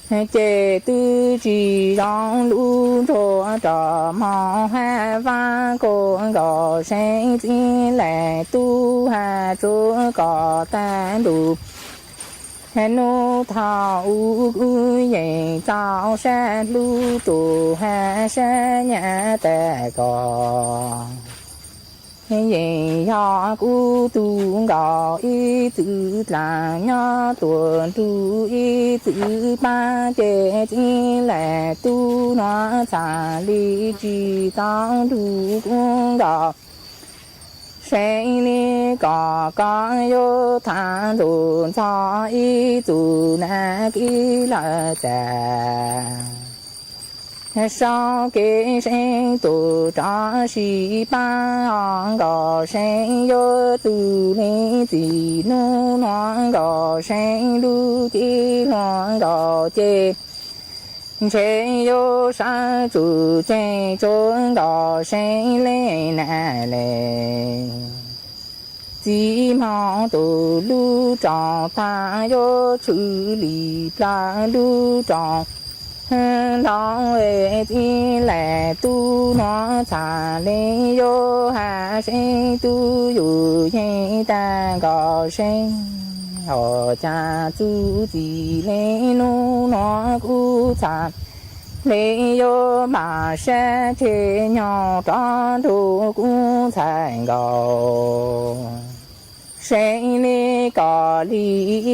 ces twb tsis zoo lub ntsuag rov moog hab vaab kuj nkaus seev txiv laim tub has tsuav kom tag ntuj. Nub thaum ub kuj yeej txaus sab hlub rua hab sab nyab tag kom yeej yog kuj tug nkaus ib txwm dlaag nyob tuaj nrug ib txwm paab ces txiv laim tub nuav txhaj li tsis tau nrug kuj nkaus seev li kom koj yuav thaam ntuj ntxov ib txwm nas kib lawm tas. Saub kev seev tug rov sis paab ho nkaus seev yuav tug le txim nub nuav nkaus seev lub cev hluas nkaus ces ntshe yuav sawv tsum tseem tsua nkaus seev le nas le. Txiv moog tug lub rooj tag yuav tshwm lim plawg lub rooj ntau es txiv laim tub nuav txhaj le yuav has seev tub yug yeej tag nkaus seev. Ua cas txuj txim le nub nuav kuj txhaj le yuav npaj sab tseg nyob rov nrug kuv ntxhais nkaus. Seev le kom li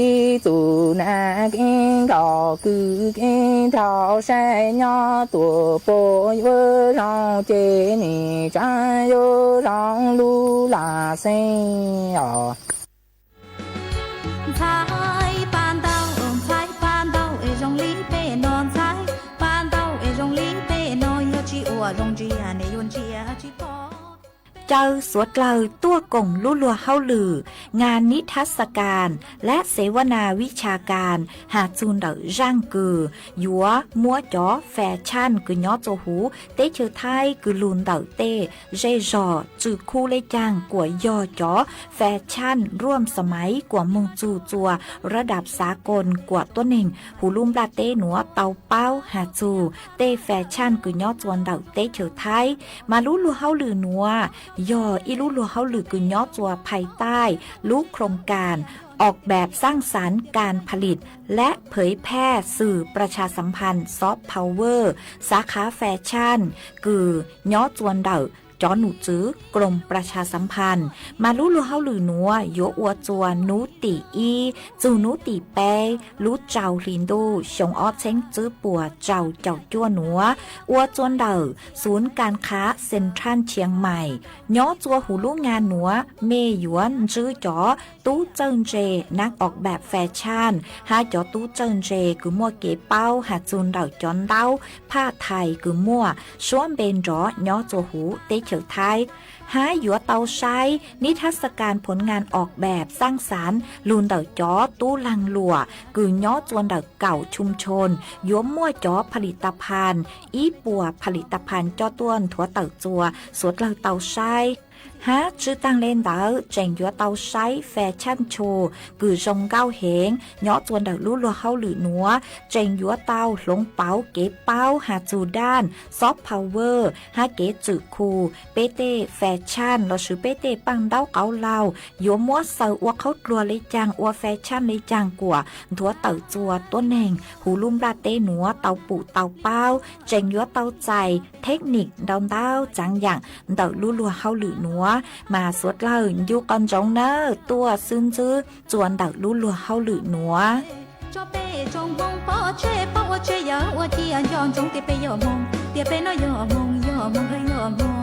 ib txwm nas kib nkaus kwv kib nraug saib nyob tuaj puas yuav zoo ces nim tsav yuav zoo lub lag xeeb os. Ntxhais paj ntaub, ntxhais paj ntaub es zoo li peb no, ntxhais paj ntaub es zoo li peb no, yog tsis ua zoo ntsia nej yuav ntsia tsis pom. Caw suav dlawg tuaj koom lub luag hauj lwm, งานนิทรรศการ และเสวนาวิชาการ has txug ntawm zaaj kws yuav muab cov fas chaj kws nyob txua huv teb chaws Thaib kws lug ntawm tej zej zog tswm khu le caag kuas yog cov fas chaj ruam xa maiv kuas moog txug txua rab dam xav koos kuas tuab neeg huv lub nplaj teb nuav tau paub has txug tej fas chaj kws nyob txua ntawm teb chaws Thaib. Mas lub luag hauj lwm nuav yog ib lub luag hauj lwm kws nyob txua phais taij lub โครงการออกแบบสร้างสรรค์การผลิตและเผยแพร่สื่อประชาสัมพันธ์ soft power สาขาแฟชั่น kws nyob txua ntawm cov num tswv กรมประชาสัมพันธ์. Mas lub luag hauj lwm nuav yuav ua txua nub tim ib txug nub tim peb lub rau hli ntuj xyoo ob txheeb tswb puas rau caum cuaj nuav, ua txua ntawm ศูนย์การค้าเซ็นทรัลเชียงใหม่. Nyob txua huv lub งาน nuav mej yuav ntsib cov tub txawj ntse นักออกแบบแฟชั่น hab cov tub txawj ntse kws muaj kev paub has txug ntawm cov ntaub phaj thais kws muaj suab npe nrov nyob txua huv teb chaws Thaib, hab yuav tau saib นิทรรศการผลงานออกแบบสร้างสรรค์ lug ntawm cov tub laag luam kws nyob txua ntawm kaum ชุมชน yuav muaj cov ผลิตภัณฑ์ ib puas ผลิตภัณฑ์ coj tuaj nthuav tawm txua suav dlawg tau saib. Hab tswj taag le ntawd tseem yuav tau saib fas chaj tshu kws zoo nkauj heev nyob txua ntawm lub luag hauj lwm nuav, tseem yuav tau hloov pauv kev paub has txug daj soft power hab kev tswm khu peb tej fas chaj lossis peb tej paaj ntaub qauv laug yuav muab xaws ua qhaub dluag le caag, ua fas chaj le caag kuas nthuav tawm txua tuab neeg huv lub nplaj teb nuav tau pum tau paub. Tseem yuav tau txais thej nim ntau ntau tsaav yaam ntawm lub luag hauj lwm nuav. Mas suav dlawg ncu qau ntsoov nawb, tuaj xwb ntsib txua ntawm lub luag hauj lwm nuav. Tso peb tsoom Hmoob pov tseg pab ua tshej yawm ua ciam nco ntsoov tias peb yog Hmoob, tias peb no yog Hmoob, yog Hmoob, yog Hmoob.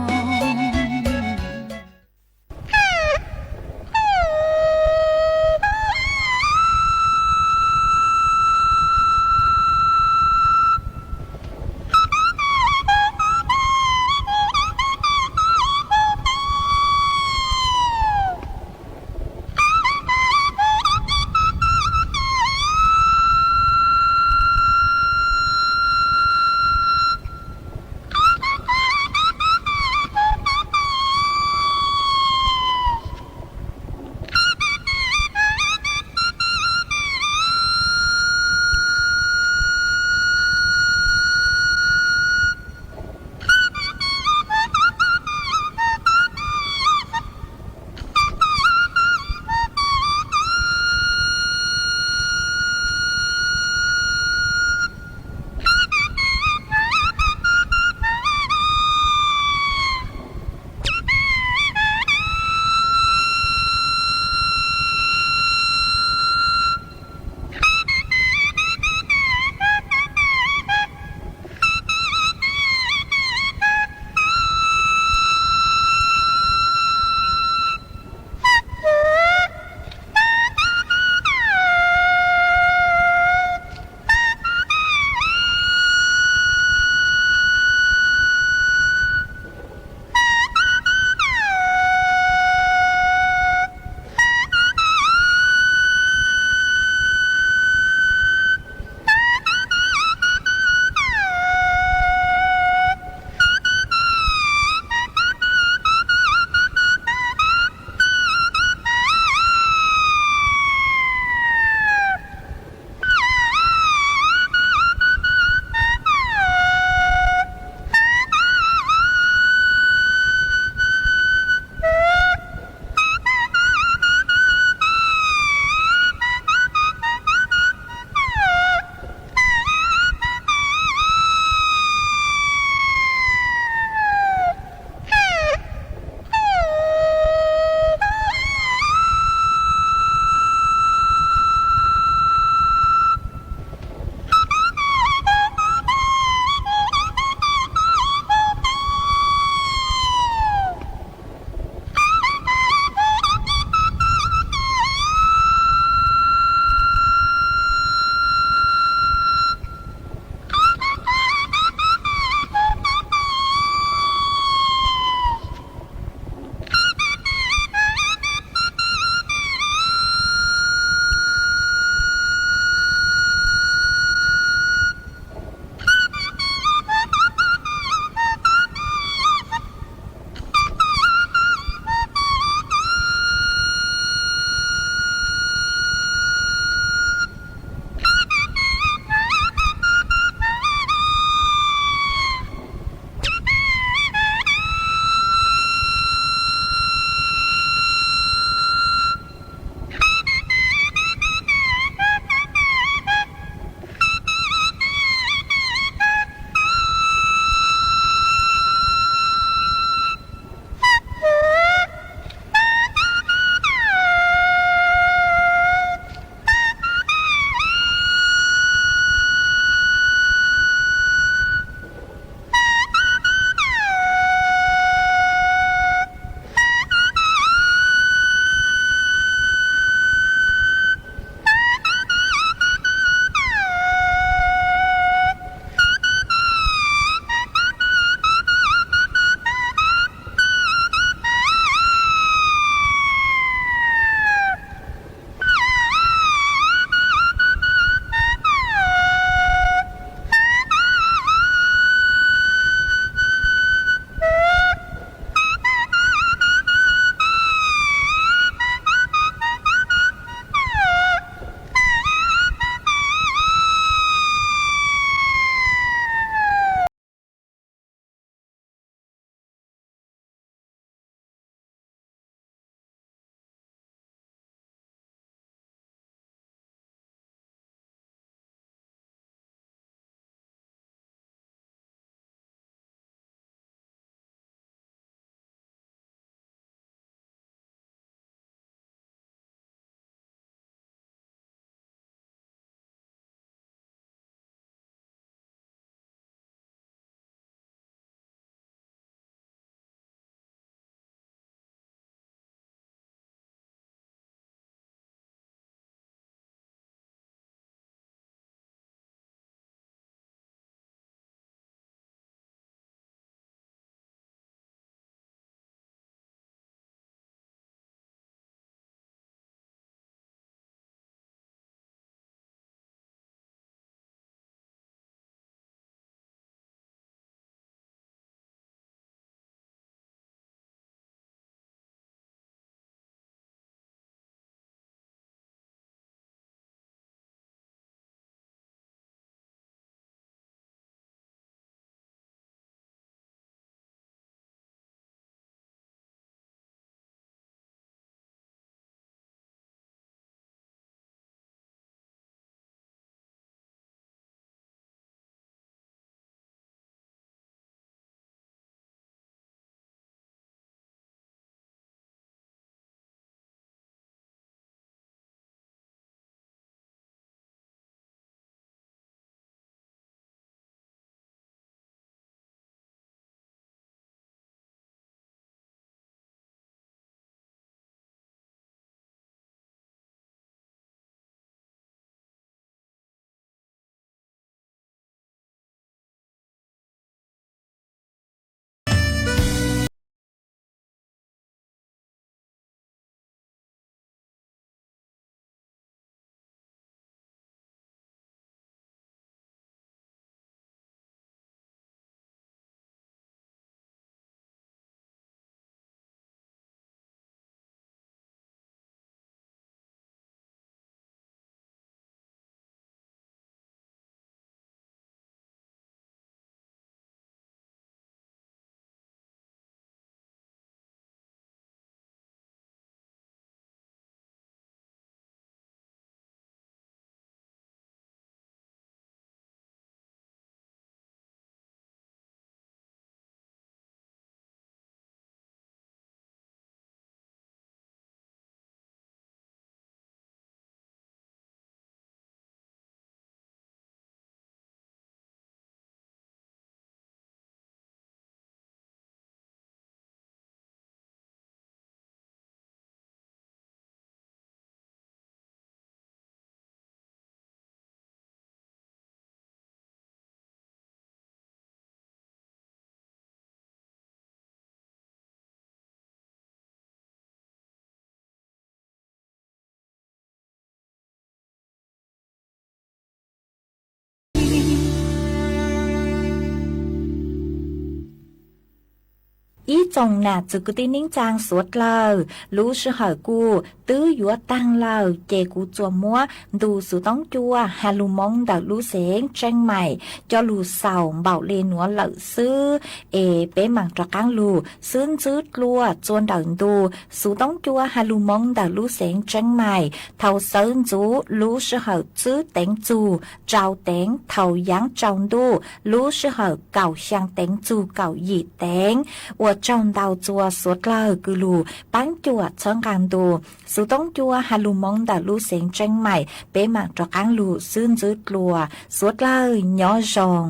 Ib tsoom nam txwv kwv tij neej tsaa suav dlawg, lub sij hawm kuj twb yuav taag lawm, ces kuv tsuas muab ntu xuv toob cua ha lug moov ntawm lub xeev Tseeb Maim coj lug xaus npaum le nuav lawm xwb. Es peb maam rov qaab lug xwb ntxwb dlua txua ntawm ntu xuv toob cua ha lug moov ntawm lub xeev Tseeb Maim thaus xawv ntxuv lub sij hawm tsib teev txug rau teev, thaus yaav tsaus ntuj lub sij hawm kaum xyaa teev txug kaum yim teev, ua tsaug ntau txua suav dlawg kws lug paab cuam txhawb nqaa ntu xuv toob cua ha lug moov ntawm lub xeev Tseeb Maim. Peb maam rov qaab lug xwb ntxwb dlua, suav dlawg nyob zoo.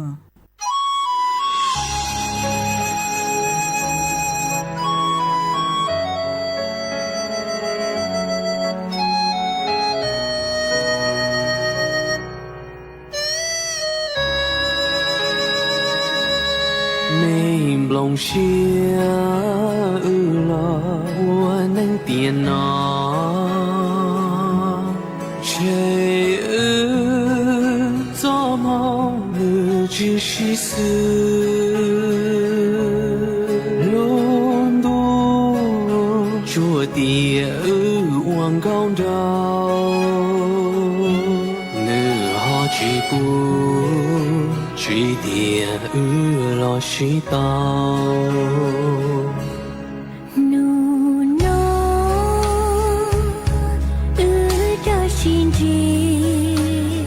Mej nploos siab wb los ua neej tiam no, tshem wb txoj hmoo lwm tsis sib xws. Lub ntuj tsuas tias wb ua nkauj nraug, nws ho tsis pub, tsis tias wb los sib tau. Nub no wb rov sib ntsib,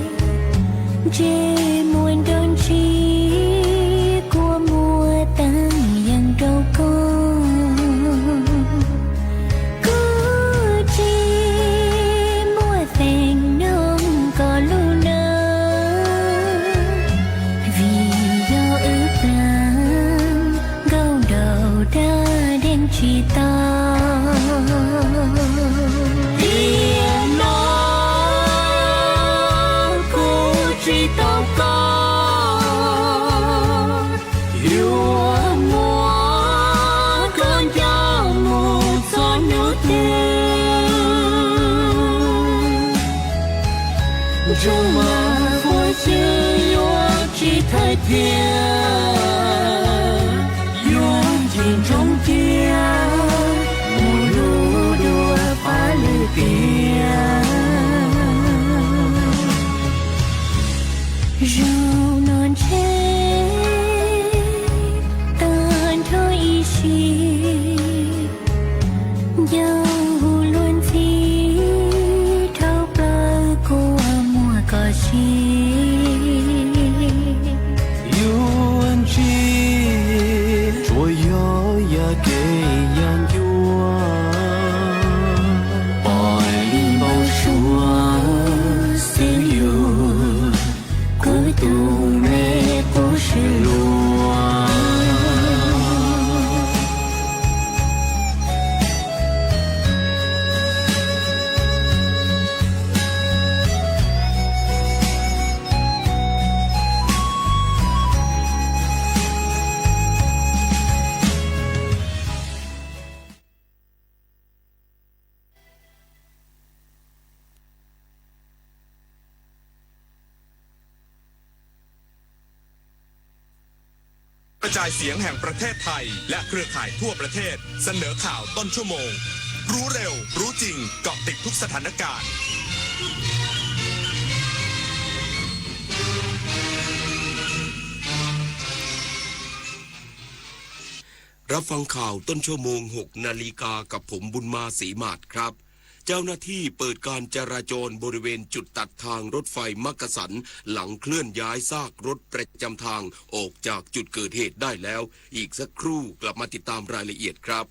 ntsej muag nrov ntsib, kua muag teeb yees rau koj. Kuv tsis muaj feem noog koj lub nab, vim yog wb plaag nkauj nraug dab deeg tsis tau. Tiam no kuv tsis tau koj, yuav muab koj nco mus txog nub twg. Ntsuj mas huab xyw yuav tsis thawj thiab, yuav ncig ntsoov cia mus lug dua phav lwm tiam. Zaum no ntshe tag nrho ib sim, ncauj hu luag ntxhi dhau plaws kua muag koj siab. Yuav ntsib tsuas yog yam kev yam ncua, pom li npau suav xwb yus, kuv tus me qub sib luag.กระจายเสียงแห่งประเทศไทยและเครือข่ายทั่วประเทศเสนอข่าวต้นชั่วโมง รู้เร็ว รู้จริง เกาะติดทุกสถานการณ์ รับฟังข่าวต้นชั่วโมง หกนาฬิกา กับผม บุญมา ศรีหมาด ครับ เจ้าหน้าที่เปิดการจราจรบริเวณจุดตัดทางรถไฟมักกะสัน หลังเคลื่อนย้ายซากรถประจำทางออกจากจุดเกิดเหตุได้แล้ว อีกสักครู่กลับมาติดตามรายละเอียดครับ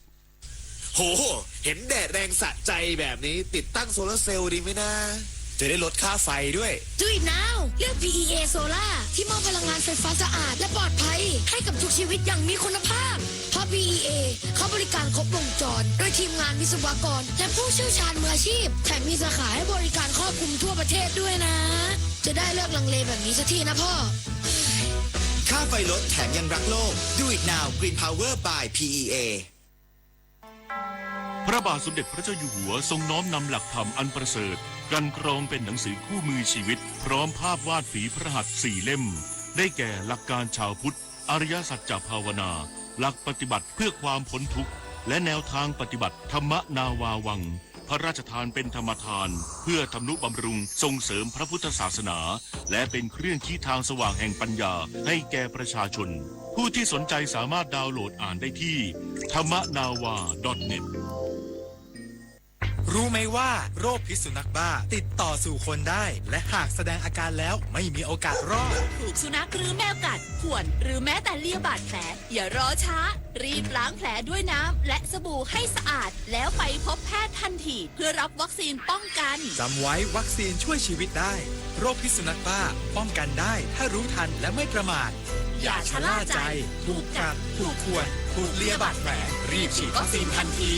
โห เห็นแดดแรงสะใจแบบนี้ ติดตั้งโซลาร์เซลล์ดีไหมนะ จะได้ลดค่าไฟด้วย Do it now เลือก พี อี เอ Solar ที่มอบพลังงานไฟฟ้าสะอาดและปลอดภัยให้กับทุกชีวิตอย่างมีคุณภาพ เพราะ พี อี เอ เขาบริการครบวงจร ด้วยทีมงานวิศวกร และผู้เชี่ยวชาญมืออาชีพ แถมมีสาขาให้บริการครอบคลุมทั่วประเทศด้วยนะ จะได้เลิกลังเลแบบนี้สักทีนะพ่อ ค่าไฟลดแถมยังรักโลก Do it now Green Power by พี อี เอ พระบาทสมเด็จพระเจ้าอยู่หัวทรงน้อมนำหลักธรรมอันประเสริฐ กลั่นกรองเป็นหนังสือคู่มือชีวิต พร้อมภาพวาดฝีพระหัตถ์สี่เล่ม ได้แก่หลักการชาวพุทธ อริยสัจจภาวนา หลักปฏิบัติเพื่อความพ้นทุกข์ และแนวทางปฏิบัติธรรมนาวาวัง พระราชทานเป็นธรรมทาน เพื่อทำนุบำรุงส่งเสริมพระพุทธศาสนา และเป็นเครื่องชี้ทางสว่างแห่งปัญญาให้แก่ประชาชน ผู้ที่สนใจสามารถดาวน์โหลดอ่านได้ที่ ธรรมนาวา ดอทเน็ต รู้ไหมว่าโรคพิษสุนัขบ้าติดต่อสู่คนได้ และหากแสดงอาการแล้วไม่มีโอกาสรอด ถูกสุนัขหรือแมวกัด ข่วน หรือแม้แต่เลียบาดแผล อย่ารอช้า รีบล้างแผลด้วยน้ำและสบู่ให้สะอาด แล้วไปพบแพทย์ทันที เพื่อรับวัคซีนป้องกัน จำไว้วัคซีนช่วยชีวิตได้ โรคพิษสุนัขบ้าป้องกันได้ถ้ารู้ทันและไม่ประมาท อย่าชะล่าใจ ถูกกัด ถูกข่วน ถูกเลียบาดแผล รีบฉีดวัคซีนทันที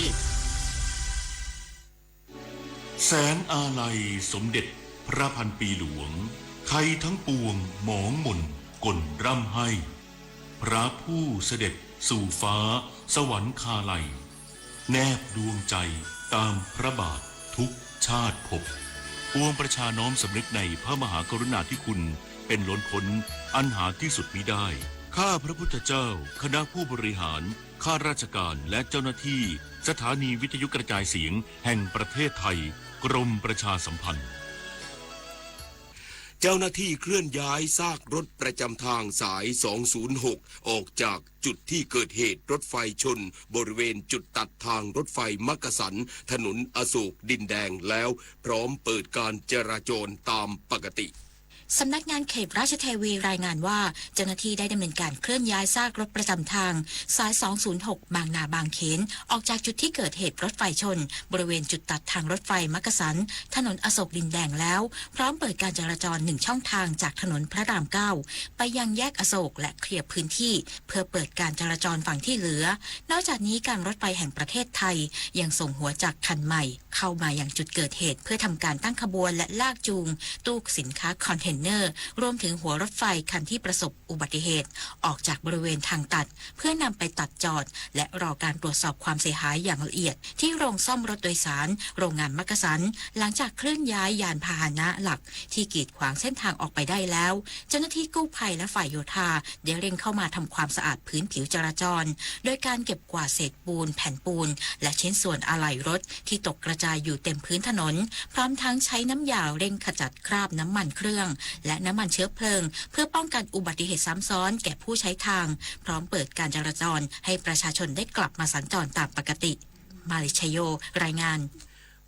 แสงอาลัยสมเด็จพระพันปีหลวง ไทยทั้งปวงหมองหม่นก่นร่ำไห้ พระผู้เสด็จสู่ฟ้าสวรรคาลัย แนบดวงใจตามพระบาททุกชาติภพ ปวงประชาน้อมสำนึกในพระมหากรุณาธิคุณเป็นล้นพ้นอันหาที่สุดมิได้ ข้าพระพุทธเจ้า คณะผู้บริหาร ข้าราชการ และเจ้าหน้าที่สถานีวิทยุกระจายเสียงแห่งประเทศไทย กรมประชาสัมพันธ์ เจ้าหน้าที่เคลื่อนย้ายซากรถประจำทางสาย สองศูนย์หก ออกจากจุดที่เกิดเหตุรถไฟชนบริเวณจุดตัดทางรถไฟมักกะสัน ถนนอโศกดินแดงแล้ว พร้อมเปิดการจราจรตามปกติ สำนักงานเขตราชเทวีรายงานว่า เจ้าหน้าที่ได้ดำเนินการเคลื่อนย้ายซากรถประจำทางสาย สองศูนย์หก บางนาบางเขน ออกจากจุดที่เกิดเหตุรถไฟชน บริเวณจุดตัดทางรถไฟมักกะสัน ถนนอโศกดินแดงแล้ว พร้อมเปิดการจราจรหนึ่งช่องทางจากถนนพระรามเก้า ไปยังแยกอโศก และเคลียร์พื้นที่ เพื่อเปิดการจราจรฝั่งที่เหลือ นอกจากนี้การรถไฟแห่งประเทศไทยยังส่งหัวจักรคันใหม่เข้ามายังจุดเกิดเหตุ เพื่อทำการตั้งขบวนและลากจูงตู้สินค้าคอนเทนเนอร์ รวมถึงหัวรถไฟคันที่ประสบอุบัติเหตุ ออกจากบริเวณทางตัด เพื่อนำไปตัดจอด และรอการตรวจสอบความเสียหายอย่างละเอียด ที่โรงซ่อมรถโดยสาร โรงงานมักกะสัน หลังจากเคลื่อนย้ายยานพาหนะหลักที่กีดขวางเส้นทางออกไปได้แล้ว เจ้าหน้าที่กู้ภัยและฝ่ายโยธาได้เร่งเข้ามาทำความสะอาดพื้นผิวจราจร โดยการเก็บกวาดเศษปูน แผ่นปูน และชิ้นส่วนอะไหล่รถที่ตกกระจายอยู่เต็มพื้นถนน พร้อมทั้งใช้น้ำยาเร่งขจัดคราบน้ำมันเครื่อง และน้ำมันเชื้อเพลิง เพื่อป้องกันอุบัติเหตุซ้ำซ้อนแก่ผู้ใช้ทาง พร้อมเปิดการจราจรให้ประชาชนได้กลับมาสัญจรตามปกติ มาริชโย รายงาน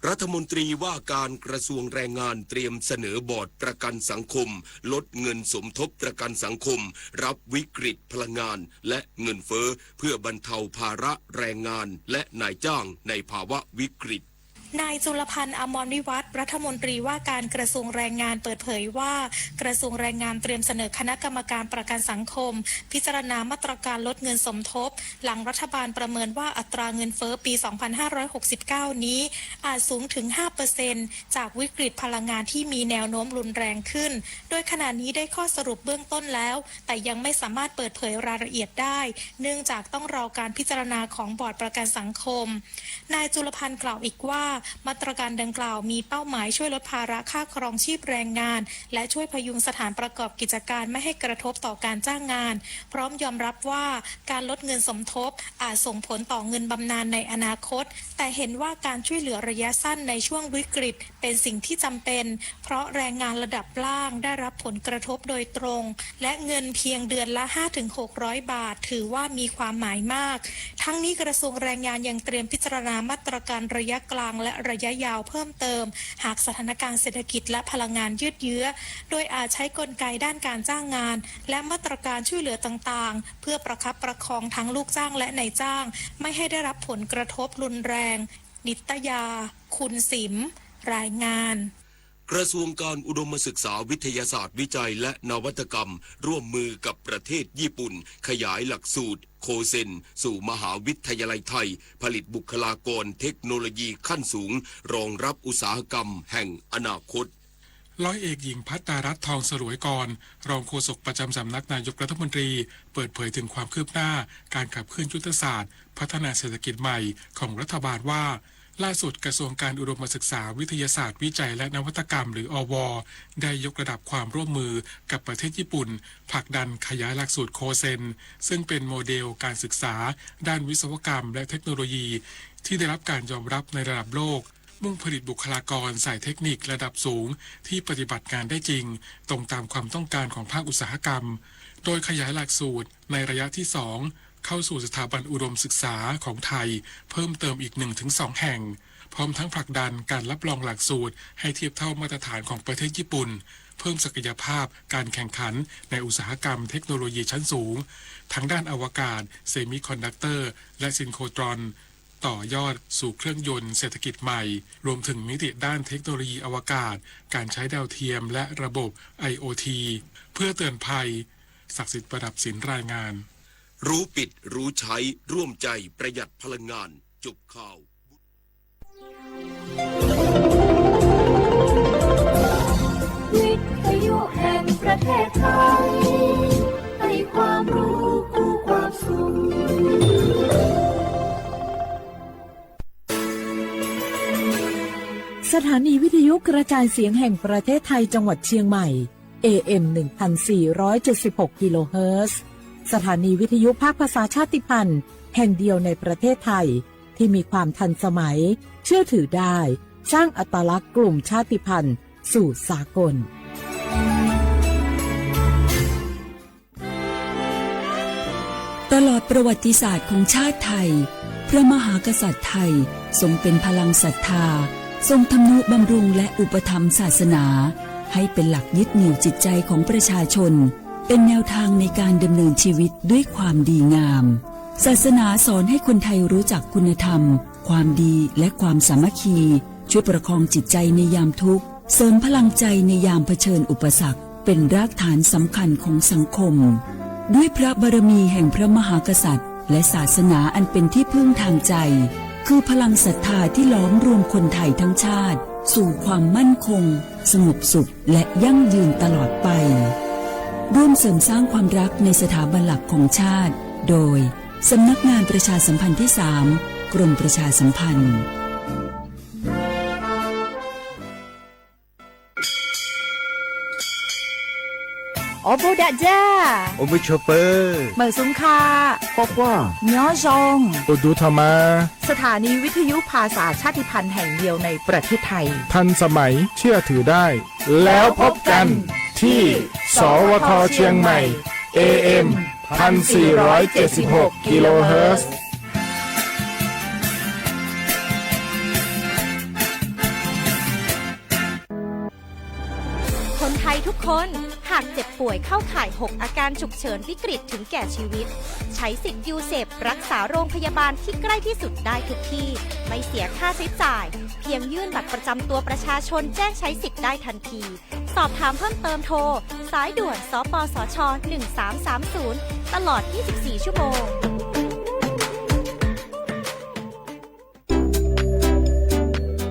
รัฐมนตรีว่าการกระทรวงแรงงานเตรียมเสนอบอร์ดประกันสังคม ลดเงินสมทบประกันสังคม รับวิกฤตพลังงานและเงินเฟ้อ เพื่อบรรเทาภาระแรงงานและนายจ้างในภาวะวิกฤต นายจุลพันธ์ อมรวิวัฒน์ รัฐมนตรีว่าการกระทรวงแรงงานเปิดเผยว่า กระทรวงแรงงานเตรียมเสนอคณะกรรมการประกันสังคม พิจารณามาตรการลดเงินสมทบ หลังรัฐบาลประเมินว่าอัตราเงินเฟ้อปี สองพันห้าร้อยหกสิบเก้า นี้ อาจสูงถึง ห้าเปอร์เซ็นต์ จากวิกฤตพลังงานที่มีแนวโน้มรุนแรงขึ้น โดยขณะนี้ได้ข้อสรุปเบื้องต้นแล้ว แต่ยังไม่สามารถเปิดเผยรายละเอียดได้ เนื่องจากต้องรอการพิจารณาของบอร์ดประกันสังคม นายจุลพันธ์กล่าวอีกว่า มาตรการดังกล่าวมีเป้าหมายช่วยลดภาระค่าครองชีพแรงงาน และช่วยพยุงสถานประกอบกิจการไม่ให้กระทบต่อการจ้างงาน พร้อมยอมรับว่าการลดเงินสมทบอาจส่งผลต่อเงินบำนาญในอนาคต แต่เห็นว่าการช่วยเหลือระยะสั้นในช่วงวิกฤตเป็นสิ่งที่จำเป็น เพราะแรงงานระดับล่างได้รับผลกระทบโดยตรง และเงินเพียงเดือนละ ห้าถึงหกร้อย บาท ถือว่ามีความหมายมาก ทั้งนี้กระทรวงแรงงานยังเตรียมพิจารณามาตรการระยะกลางและระยะยาวเพิ่มเติม หากสถานการณ์เศรษฐกิจและพลังงานยืดเยื้อ โดยอาจใช้กลไกด้านการจ้างงาน และมาตรการช่วยเหลือต่างๆ เพื่อประคับประคองทั้งลูกจ้างและนายจ้าง ไม่ให้ได้รับผลกระทบรุนแรง นิตยา คุณสิม รายงาน กระทรวงการอุดมศึกษา วิทยาศาสตร์ วิจัยและนวัตกรรม ร่วมมือกับประเทศญี่ปุ่น ขยายหลักสูตรโคเซนสู่มหาวิทยาลัยไทย ผลิตบุคลากรเทคโนโลยีขั้นสูง รองรับอุตสาหกรรมแห่งอนาคต ร้อยเอกหญิงภัตตารัตน์ ทองสลวยกร รองโฆษกประจำสำนักนายกรัฐมนตรี เปิดเผยถึงความคืบหน้าการขับเคลื่อนยุทธศาสตร์พัฒนาเศรษฐกิจใหม่ของรัฐบาลว่า ล่าสุดกระทรวงการอุดมศึกษา วิทยาศาสตร์ วิจัย และนวัตกรรม หรือ อว ได้ยกระดับความร่วมมือกับประเทศญี่ปุ่น ผลักดันขยายหลักสูตรโคเซน ซึ่งเป็นโมเดลการศึกษาด้านวิศวกรรมและเทคโนโลยีที่ได้รับการยอมรับในระดับโลก มุ่งผลิตบุคลากรสายเทคนิคระดับสูงที่ปฏิบัติงานได้จริง ตรงตามความต้องการของภาคอุตสาหกรรม โดยขยายหลักสูตรในระยะที่สองเข้าสู่สถาบันอุดมศึกษาของไทยเพิ่มเติมอีกหนึ่งถึงสองแห่ง พร้อมทั้งผลักดันการรับรองหลักสูตรให้เทียบเท่ามาตรฐานของประเทศญี่ปุ่น เพิ่มศักยภาพการแข่งขันในอุตสาหกรรมเทคโนโลยีชั้นสูง ทั้งด้านอวกาศ เซมิคอนดักเตอร์ และซินโครตรอน ต่อยอดสู่เครื่องยนต์เศรษฐกิจใหม่ รวมถึงมิติด้านเทคโนโลยีอวกาศ การใช้ดาวเทียม และระบบ ไอโอที เพื่อเตือนภัย ศักดิ์สิทธิ์ ประดับศิลป์ รายงาน รู้ปิดรู้ใช้ ร่วมใจประหยัดพลังงาน จบข่าว วิทยุแห่งประเทศไทย ให้ความรู้คู่ความสุข สถานีวิทยุกระจายเสียงแห่งประเทศไทยจังหวัดเชียงใหม่ เอเอ็ม หนึ่งพันสี่ร้อยเจ็ดสิบหก กิโลเฮิรตซ์ สถานีวิทยุภาคภาษาชาติพันธุ์แห่งเดียวในประเทศไทย ที่มีความทันสมัย เชื่อถือได้ สร้างอัตลักษณ์กลุ่มชาติพันธุ์สู่สากล ตลอดประวัติศาสตร์ของชาติไทย พระมหากษัตริย์ไทยทรงเป็นพลังศรัทธา ทรงทำนุบำรุงและอุปถัมภ์ศาสนา ให้เป็นหลักยึดเหนี่ยวจิตใจของประชาชน เป็นแนวทางในการดำเนินชีวิตด้วยความดีงาม ศาสนาสอนให้คนไทยรู้จักคุณธรรม ความดี และความสามัคคี ช่วยประคองจิตใจในยามทุกข์ เสริมพลังใจในยามเผชิญอุปสรรค เป็นรากฐานสำคัญของสังคม ด้วยพระบารมีแห่งพระมหากษัตริย์ และศาสนาอันเป็นที่พึ่งทางใจ คือพลังศรัทธาที่หลอมรวมคนไทยทั้งชาติ สู่ความมั่นคง สงบสุข และยั่งยืนตลอดไป ร่วมเสริมสร้างความรักในสถาบันหลักของชาติ โดย สำนักงานประชาสัมพันธ์ที่สาม กรมประชาสัมพันธ์ Ua npuj dam ja. Ua npuj tshua pawg. Mawm xoo kha. Quaj quaj. Nyob zoo. Ua ntu tho mas. สถานีวิทยุภาษาชาติพันธุ์แห่งเดียวในประเทศไทย ทันสมัย เชื่อถือได้ แล้วพบกันที่ สวท เชียงใหม่ เอเอ็ม พันสี่ร้อยเจ็ดสิบหก กิโลเฮิรตซ์ คนไทยทุกคน หากเจ็บป่วยเข้าข่าย หก อาการฉุกเฉินวิกฤตถึงแก่ชีวิต ใช้สิทธิ์ยูเซปรักษาโรงพยาบาลที่ใกล้ที่สุดได้ทุกที่ ไม่เสียค่าใช้จ่าย เพียงยื่นบัตรประจำตัวประชาชนแจ้งใช้สิทธิ์ได้ทันที สอบถามเพิ่มเติมโทร สายด่วน สปสช หนึ่งสามสามศูนย์ ตลอด ยี่สิบสี่ ชั่วโมง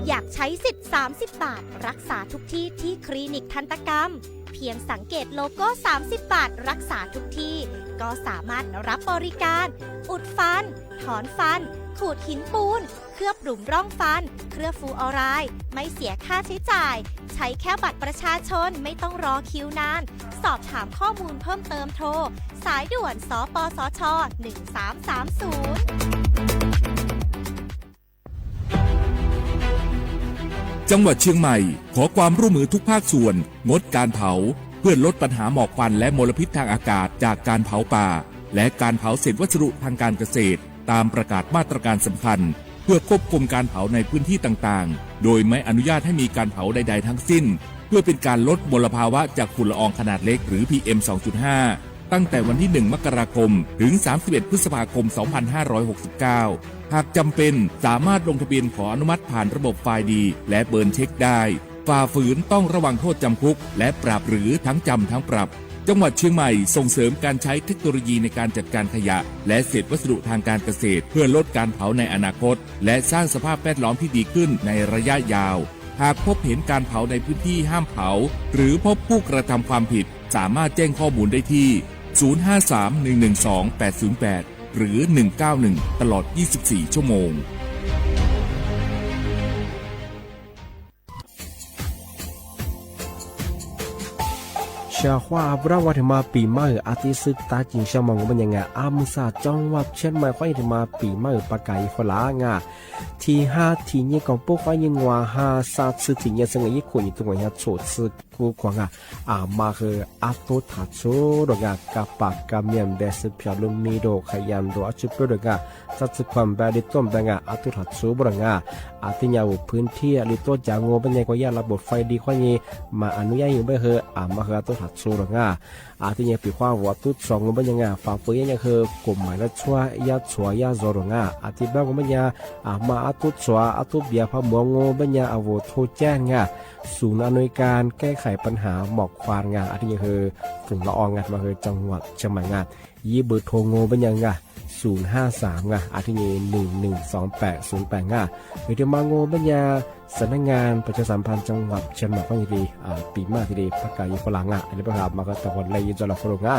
อยากใช้สิทธิ์ สามสิบ บาท รักษาทุกที่ที่คลินิกทันตกรรม เพียงสังเกตโลโก้ สามสิบ บาท รักษาทุกที่ ก็สามารถรับบริการ อุดฟัน ถอนฟัน ขูดหินปูน เคลือบหลุมร่องฟัน เคลือบฟลูออไรด์ ไม่เสียค่าใช้จ่าย ใช้แค่บัตรประชาชน ไม่ต้องรอคิวนาน สอบถามข้อมูลเพิ่มเติมโทร สายด่วน สปสช หนึ่งสามสามศูนย์ จังหวัดเชียงใหม่ ขอความร่วมมือทุกภาคส่วน งดการเผา เพื่อลดปัญหาหมอกควันและมลพิษทางอากาศจากการเผาป่า และการเผาเศษวัสดุทางการเกษตร ตามประกาศมาตรการสำคัญ เพื่อควบคุมการเผาในพื้นที่ต่างๆ โดยไม่อนุญาตให้มีการเผาใดๆ ทั้งสิ้น เพื่อเป็นการลดมลภาวะจากฝุ่นละอองขนาดเล็กหรือ พีเอ็ม สองจุดห้า ตั้งแต่วันที่ หนึ่ง มกราคม ถึง สามสิบเอ็ด พฤษภาคม สองพันห้าร้อยหกสิบเก้า หากจำเป็น สามารถลงทะเบียนขออนุมัติผ่านระบบไฟล์ดี และเบิร์นเช็คได้ ฝ่าฝืนต้องระวังโทษจำคุก และปรับหรือทั้งจำทั้งปรับ จังหวัดเชียงใหม่ส่งเสริมการใช้เทคโนโลยีในการจัดการขยะ และเศษวัสดุทางการเกษตร เพื่อลดการเผาในอนาคต และสร้างสภาพแวดล้อมที่ดีขึ้นในระยะยาว หากพบเห็นการเผาในพื้นที่ห้ามเผา หรือพบผู้กระทำความผิด สามารถแจ้งข้อมูลได้ที่ ศูนย์ห้าสาม หนึ่งหนึ่งสอง แปดศูนย์แปด หรือ หนึ่งเก้าหนึ่ง ตลอด ยี่สิบสี่ ชั่วโมง Cov huab ab rab ua thim mas pim maj hwm a tib xwb tab cim xya moos ngu pab nyas nga a mws xas cov huab tsheb mais huab yeej thim mas pim maj hwm pab kas ib fab lav nga. Thim hab thim nyej kom pub huab yeej nguas hab xab txwb thim nyej xwb nga ib khuam nyem tub kuam yog txhum txwb kub khuam nga. A mas hwm ab tub tham txhub rau nga kab pam kab miam npe xwb phiab lub mi rau qhab yas nrau ob tsi pub rau nga. Xab txwb khuam npe li tuaj npe nga ab tub tham txhub rau nga. A tib nyam vum phwv thiaj li tuaj cav ngu pab nyas kuas yaj lab pum fais di huab yeej mas a nub yaj yeej pab hwm a mas hwm ab tub tham txhub rau nga. A tib nyam pim huab vum ab tub txhua ngu pab nyas nga fam fwm yaj nyam hwm kuv maim lab txhua yaj txhua yaj zog rau nga. A tib pab ngu pab nyas a mas ab tub txhua ab tub piav phab muav ngu pab nyas a vum thu caj nga. Xum na nui kas kej khais pab has mom khuas nga a tib nyam hwm foom los o nga mas hwm cov huab tsheb mais nga. Yib pw thu ngu pab nyas nga. Xum hab xaam nga a tib nyam nwm nwm xoom pam xoom pam nga. Vim rau mas ngu pab nyas xav nab nga pab cov xam phaj cov huab tsheb mais huab yeej li pim maj thiaj li pab kas ib fab lav nga a li pab has mas hwm tau huab lej yij txoj laj fab lug nga.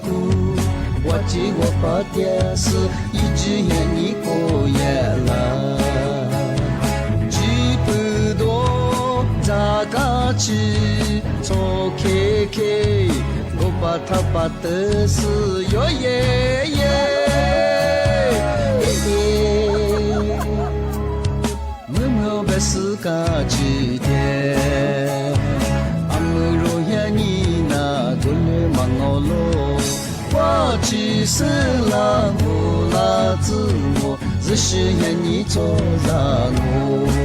kuv, ua txiv ua pog tiag xwb, ib tsig yam nyij kuj yam lawm. Tsis pw dua ntxhab kab tsi, txhob khe khe, nkaus pas thaj pas tawv xwb yuav ye ye. Mws mws peb xwb kab tsi tiag, a mws rau yam nyij na, kuv lub mas ngau loj, ua tsi xwb laj mus laj txwj mus, zwm sij yam nyij txhob zam mus.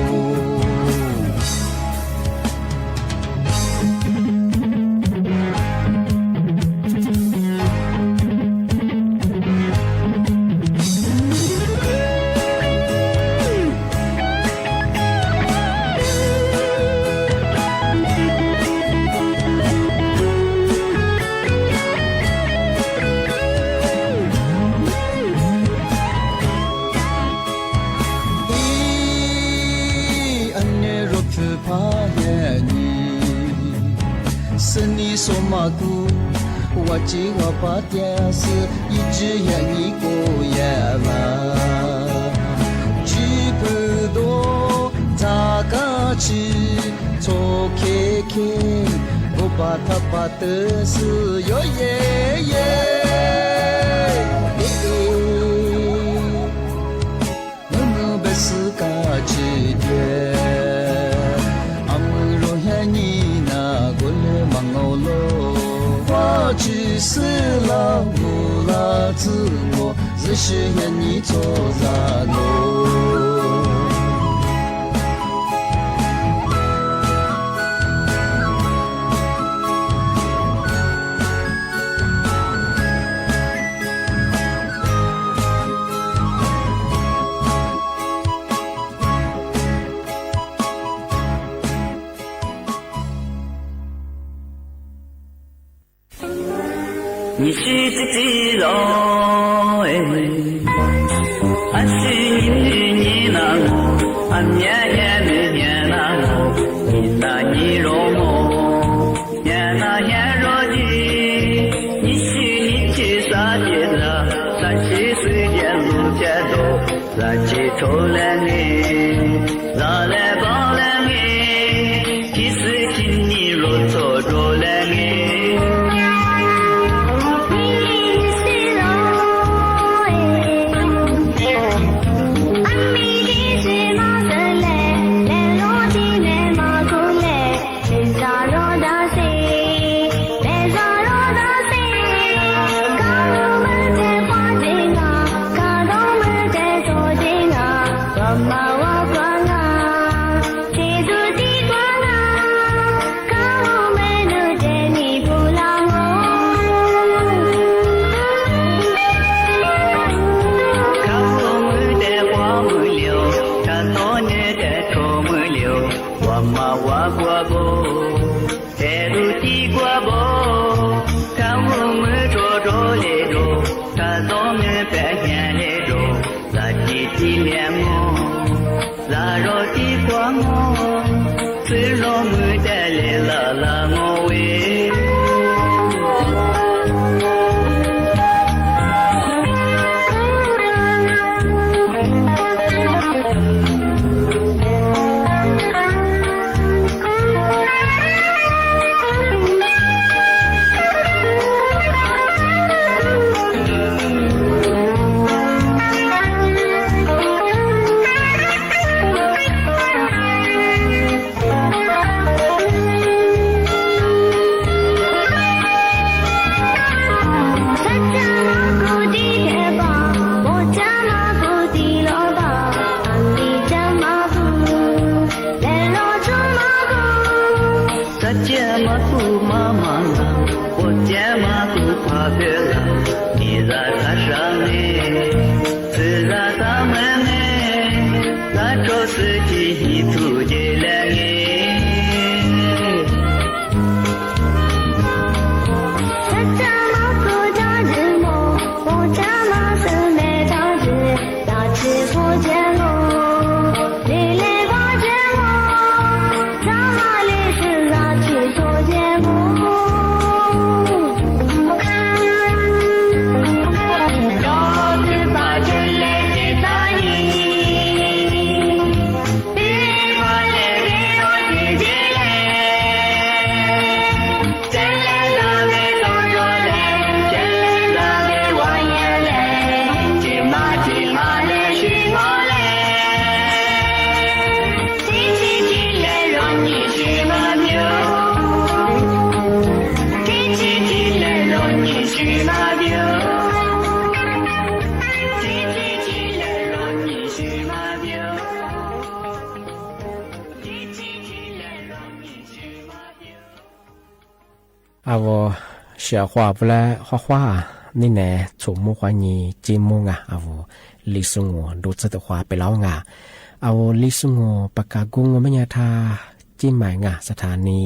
Ib, a neb rau thwm phab yam nyij, xwb nis xuas mas kuv, ua txiv ua pog tiag xwb, ib tsig yam nyij kuj yam lawm. Tsis pw dua ntxhab kab tsi, txhob khe khe, nkaus pas thaj pas tawv xwb yuav ye ye. Mws mws peb xwb kab tsi tiag, a mws rau yam nyij na, kuv lub mas ngau loj, ua tsi xwb laj mus laj txwj mus, zwm sij yam nyij txhob zam mus. Nyiaj sib txij txij los, a sib nyiaj nyiaj na, a nyiaj nyiaj nyiaj na, nyiaj na nyiaj zoo mus, nyiaj na nyiaj zoo tsis, nyiaj sib nyiaj tsis xav tias, xav sib xwb tias lub caij ntuj, xav tsis thaum lawm ne, los lawm pom lawm ne, tib xwb tib nis los txog rau lawm ne. Kab ua muaj tej quav muaj lias, kab tob nws tej rhuav muaj lias, ua mas ua kua npau, tej lub tib kua npau, kab ua muaj rua rua le rua, kab tob nws peb hnia le rua, zaj tsis tib lias nqo, zaj zog tib kua nqo, xwb zog muaj tej le laj laj nqo es. A vos, sia qhuas puas la qhuab qhuab, nej ne txhum muab qhuab nyi ceb muab nga, a vos Li Xu Nus ntu txawj tawm qhuab pem laub nga. A vos Li Xu Nus pas kas kub ngu mej nyaj thaj ceb mais nga, สถานี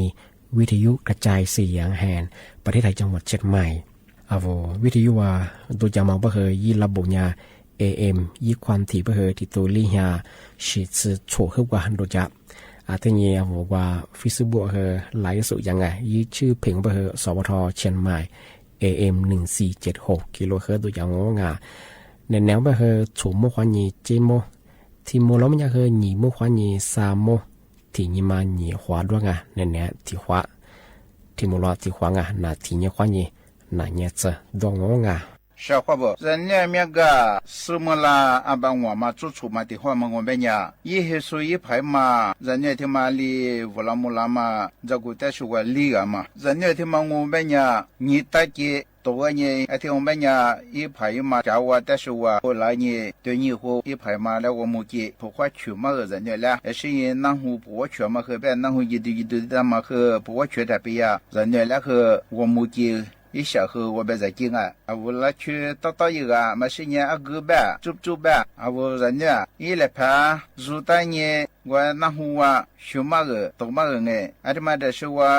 วิทยุกระจายเสียงแห่งประเทศไทย จังหวัดเชียงใหม่. A vos vij thij yub a, ntu cas mas npaj hwv yib lab npum nyaj, A M yib khuam thim npaj hwv thim tus li nyaj, sis txhum hwb ua ntu cas. Thiaj nyi a vos ua Facebook hwv laiv xum yas nga, yib tshwj pheem npaj hwv sov ua rho Chiang Mai, A M nees xis cev haum kis lus hwb ntu cas ua nga. Nim niam npaj hwv txhum muab qhuab nyi ceb muab, thim mus los mej nyaj hwv nyim muab qhuab nyi xa muab, thim nyi mas nyim qhuav duab nga, nim niam thim qhuav, thim mus los thim qhuav nga, nas thim nyi qhuab nyi, nas nyiaj txawg duab ua nga. Sa qhuab vos, zam nuj miab ga, xwb muaj la, a npa nguam mas txuj txhum mas tim huaj mas ngu npej nyaj, yib hwv xu yib phaiv mas zam nuj thiaj mas li, vos la mus la mas ntsa kuv tab sis ua li ga mas zam nuj thiaj mas ngu npej nyaj, nyi tab ci tus ua nyi thiaj ua npej nyaj, ib phaiv yib mas cav ua tab sis ua hu lawv nyi, tus nyi hu ib phaiv mas lawv ua mus ci, pum huab tshwm maj zam nuj lab, sib nyi nab hu pum huab tshwm mas hwv peb nab hu ci tu ci tu tag mas hwv pum huab tshwm tas pes yas zam nuj lab hwv ua mus ci, ib sab hwv ua pes zam ci nga. A vos lab tshwm tob tob yig ga mas sib nyi ab gub paj tsuj tsuj paj, a vos zam nuj ib lais phav zug tab nyi ua nab hu ua xyuv maj gawm taus maj gawm nge, a thiaj mas tab sis ua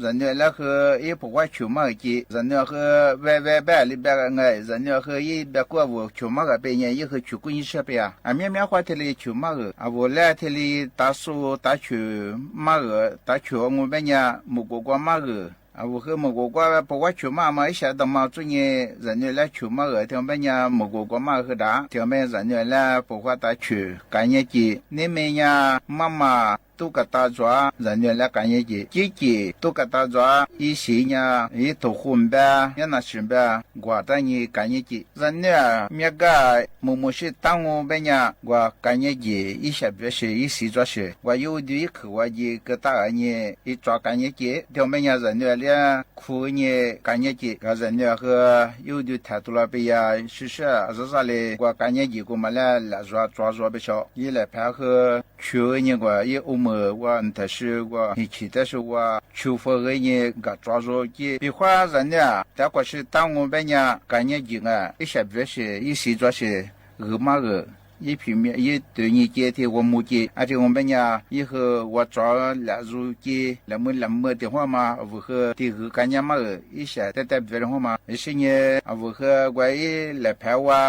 zam nuj lab hwv ib pum huab tshwm maj gawm ci, zam nuj hwv ve ve paj li paj nga, zam nuj hwv ib paj kuj a vos tshwm maj gawm pes nyi, yib hwv tshwm kuj nyi sab pes yas, a miab miab huab thiaj li tshwm maj gawm, a vos lab thiaj li tav xu tav tshwm maj gawm, tav tshwm ua ngu npej nyaj mus kuv kua maj gawm, a vos hwv mus kuv kua pum huab tshwm maj mas ib sab tau mas txuj nyi zam nuj lab tshwm maj gawm thiaj ua npej nyaj mus kuv kua maj hwv dav thiaj ua npej zam nuj lab pum huab tav tshwm kav nyiaj ci, neb me nyaj maj mas tub kas tas ntxuav zam nuj lab kav nyiaj ci, cib cim tub kas tas ntxuav ib xiv nyaj ib tug hu npab nyob nas sim npab nkuas tab nyi kav nyiaj ci, zam nuj miab ga, mus mus sib tab ngu npej nyaj nkuas kav nyiaj ci, ib sab pes sis ib xiv txuav sis nkuas yub du ib khwm ua ci kws tab nyi ib txuav kav nyiaj ci thiaj ua npej nyaj zam nuj liab khu nyi kav nyiaj ci, zam nuj hwv yub du tham tus los pes yas sib sab zab zaj li nkuas kav nyiaj ci kuv mam li lam zuav txuav zuav pes saum yib lais phav hwv tshwm nyi nkuas yib u mws ua nthawm sis ua him chim tab sis ua tshwm fawm hwv nyi nkam txuav zuav ci pis huab zam nuj tav kuas sib tab ngu npej nyaj kav nyiaj ci nga ib sab pes sis ib xiv txuav sis hwv maj gawm, yib phim yib tw nyi ci thiaj ua mus ci a thiaj ua npej nyaj yib hwv ua txuav lam zuj ci lam mw lam mw tim huaj mas vws hwv tim hwv kav nyiaj maj gawm ib sab tab tab pes huaj mas sib nyi vws hwv nkuas ib lais phav ua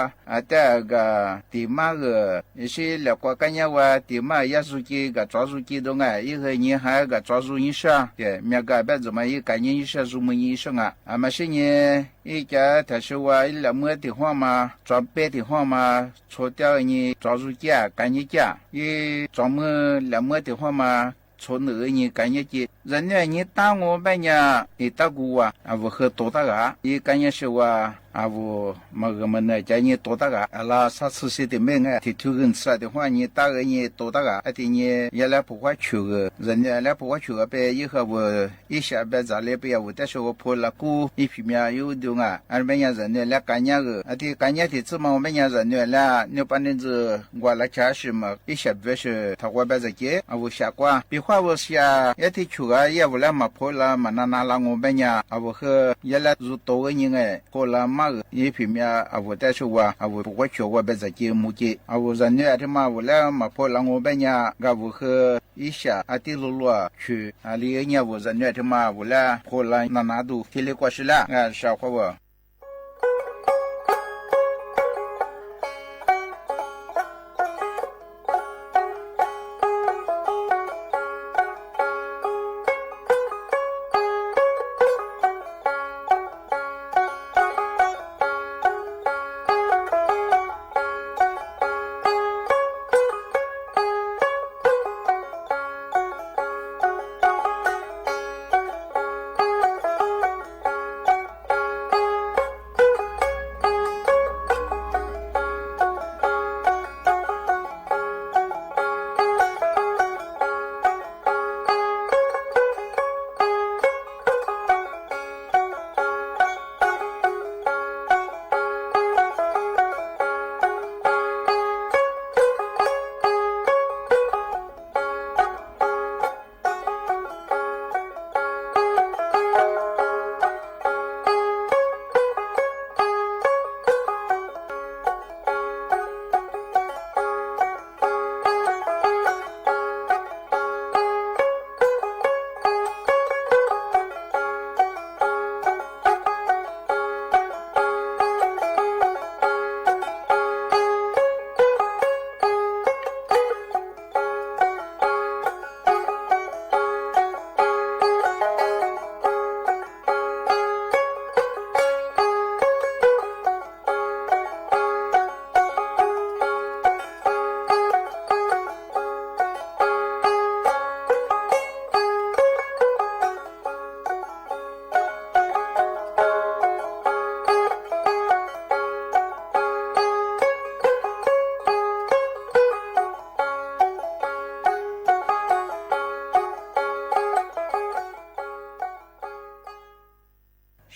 tab nkam tim maj gawm sib lam kua kav nyiaj ua tim maj yaj zuj ci nkam txuav zuj ci dua nga yib hwv nyi hais nkam txuav zuj nyi sab tias miab ga peb ntxawm mas yib kav nyiaj nyi sab zuj mw nyi sab nga mas sib nyi ib cav tham sis ua ib lam mw tim huaj mas txuav peb tim huaj mas txhua tiaj nyi txuav zuj ciaj kav nyiaj ciaj ib txuav mw lam mw tim huaj mas txhua nws nyi kav nyiaj ci zam nuj nyi tab ngu npej nyaj ib tab kuv ua vws hwv tau tab gam ib kav nyiaj sis ua vws mas gawm mas nws cav nyi tau tab gam los xab txhwj xib tim mej nga tim thw gw ntxawm tim huaj nyi tab gam nyi tau tab gam tias nyi yog lab pum huab tshwm gawm zam nuj lab pum huab tshwm gawm pes yib hwv vws ib sab pes txav li pes yog vws tab sis ua phu las kub ib phim nyaj yub du nga npej nyaj zam nuj lab kav nyiaj gawm tias kav nyiaj tim txwj mas ua npej nyaj zam nuj lab nuj paj nuj ntxwg nkuas lawv chav sim mas ib sab pes sis thaum ua pes txam cev vws xya kuaj pis huaj vws xya yab thib tshum gab yaj vws lab mas phu las mas na na las ngu npej nyaj vws hwv yog lab zuj tau nyi nga phu las maj gawm ib phim nyaj vws tab sis ua vws pum huab tshwm ua pes txam ci mus ci vws zam nuj thiaj mas vws lab mas phu las ngu npej nyaj nkam vws hwv ib sab a tij luj luaj tshwm li nyiaj vws zam nuj thiaj mas vws lab phu las na na tus thiaj li kuaj sib laj nga sa qhuab vws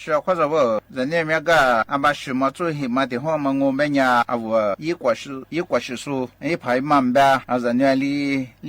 Zam qhuab zam vauj, zam nuj miab kaj a ba sim mos txuj him mas tim huaj mas ngu npab nyas a vuas ib kuam sim xu ib phav ib mas npab zam nuj li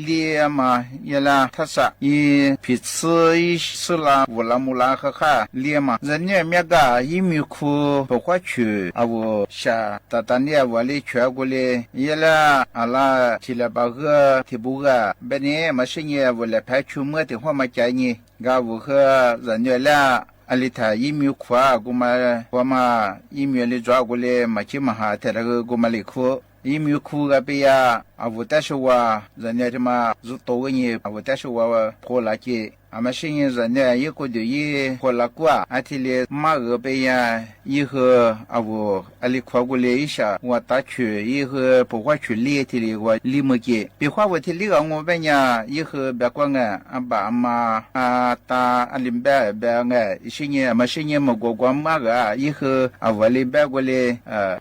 liab mas yog laj thaj sam ib phim txhib ib xwb la vus la mus la qhov qhaj liab mas zam nuj miab kaj ib me khu pum huab tshwm a vus xya tas tas niaj vuas li tshwm kuv li yog laj a la thim laj pas hwj thim pum hwj npab ne mas sib nyiam vus laj phav tshwm muab tim huaj mas caiv nyi nkag vus hwj zam nuj laj a li tham ib me khuav kuv mas khuav mas ib me li tso kuv li mas chib mas has tham kuv mas li khu ib me khu gaj peb yam a vus tab sis uas zam nuj mas zuj tus nyi a vus tab sis uas phuav laj ces a mas sib nyiam zam nuj ib kuj dum ib phuav laj kuj a thiaj li mab gaj peb yam ib hwj a vus a li khuav kuv li ib xyam uas tab tshwm ib hwj pum huab tshwm li thiaj li ua li mus ces pim huab vus thiaj li ngu npab nyas ib hwj npab kuj nqa a pam mas a tas a li npab npab nqa sib nyiam mas sib nyiam mus kuv kuv mab gaj ib hwj a vus li npab kuv li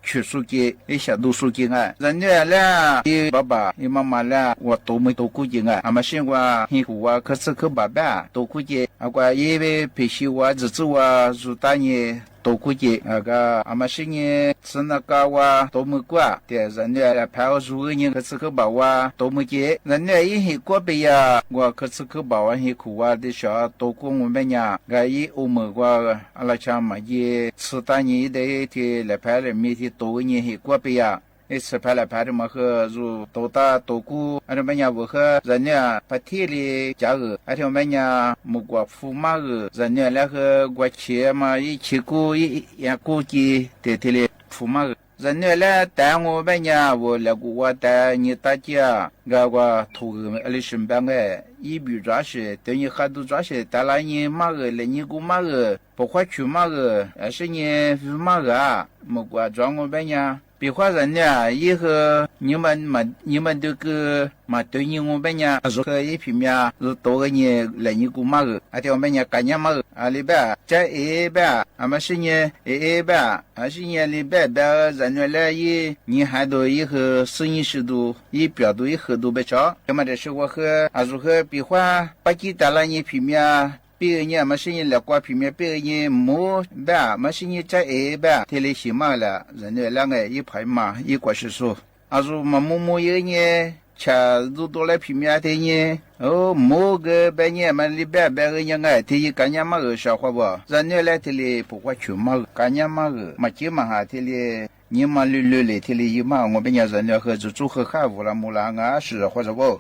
tshwm xu ces ib xyam ntu xu ces nqa zam nuj laj ib pab pam ib mab mas laj uas tus mus tus kuj ces nqa a mas sib nyiam ua hi kuv ua khwv txhib khwb pam pab tus kuj ces a kuj ib phim xyi ua txwm txwm ua zus tab nyi tus kuj ces a mas sib nyiam txhib na ka ua tus mus kuj tias zam nuj laj phav ua zus nyi khwv txhib khwb pam ua tus mus ces zam nuj ib him kuab peb yam ua khwv txhib khwb pam ua hi kuv ua tib sov tus kuj ngu npab nyas nkag ib u mus ua a laj tshaj mas ye txhib tab nyi ib teg thiaj laj phav laj me thiaj tus nyi him kuab peb yam ib txhib phav laj phav rau mas hwj zus tus tab tus kuj a rau npab nyas vus hwj zam nuj phav thiaj li cav gaj a rau npab nyas mus kuas phu mab gaj zam nuj laj hwj kuas chiv mas ib chiv kuj ib yam kuj ci tias thiaj li phu mab gaj zam nuj laj tav ngu npab nyas vus laj kuj ua tav nyi tab ciaj nkag ua thum gaj li sim npab nqa ib npum tsob sim tawv nyi qhaj ntu tsob sim tav laj nyi mab gaj laj nyi kuj mab gaj pum huab tshwm mab gaj sib nyiam mab gaj mus kuas tsob ngu npab nyas pim huab zam nuj ib hwj nyi mas ntu kws mas tawv nyi ngu npab nyas zus hwj ib phim nyas zus tus nyi laj nyi kuj mab gaj a tias npab nyas kav nyab mab gaj a li npab tsab ev npab a mas sib nyiam ev ev npab a sib nyiam li npab npab zam nuj laj ib nyi hais ntu ib hwj xwb nyi sim ntu ib piam ntu ib hwj ntu npab tsob yog mas tam sim ua hwj a zus hwj pim huab pab cib tas laj nyi phim nyas pib nyi a mas sib nyiam laj kuas phim nyas pib nyi mus npab mas sib nyiam tsab ev npab thiaj li xyim mab laj zam nuj laj nqa ib phav mas ib kuam sim xu a zus mas mus mus ib nyi tsham ntu ntu laj phim nyas thiaj nyi mus kws npab nyi mas li npab npab nyi nqa thiaj yim kav nyab mab gaj sab huab vus zam nuj laj thiaj li pum huab tshwm mab gaj kav nyab mab gaj mas chib mas has thiaj li nyi mas lwj lwj li thiaj li yim mab ngu npab nyas zam nuj hwj txwm txuj hwj qhaj vus laj mus laj nqa sim zam huab zam vauj.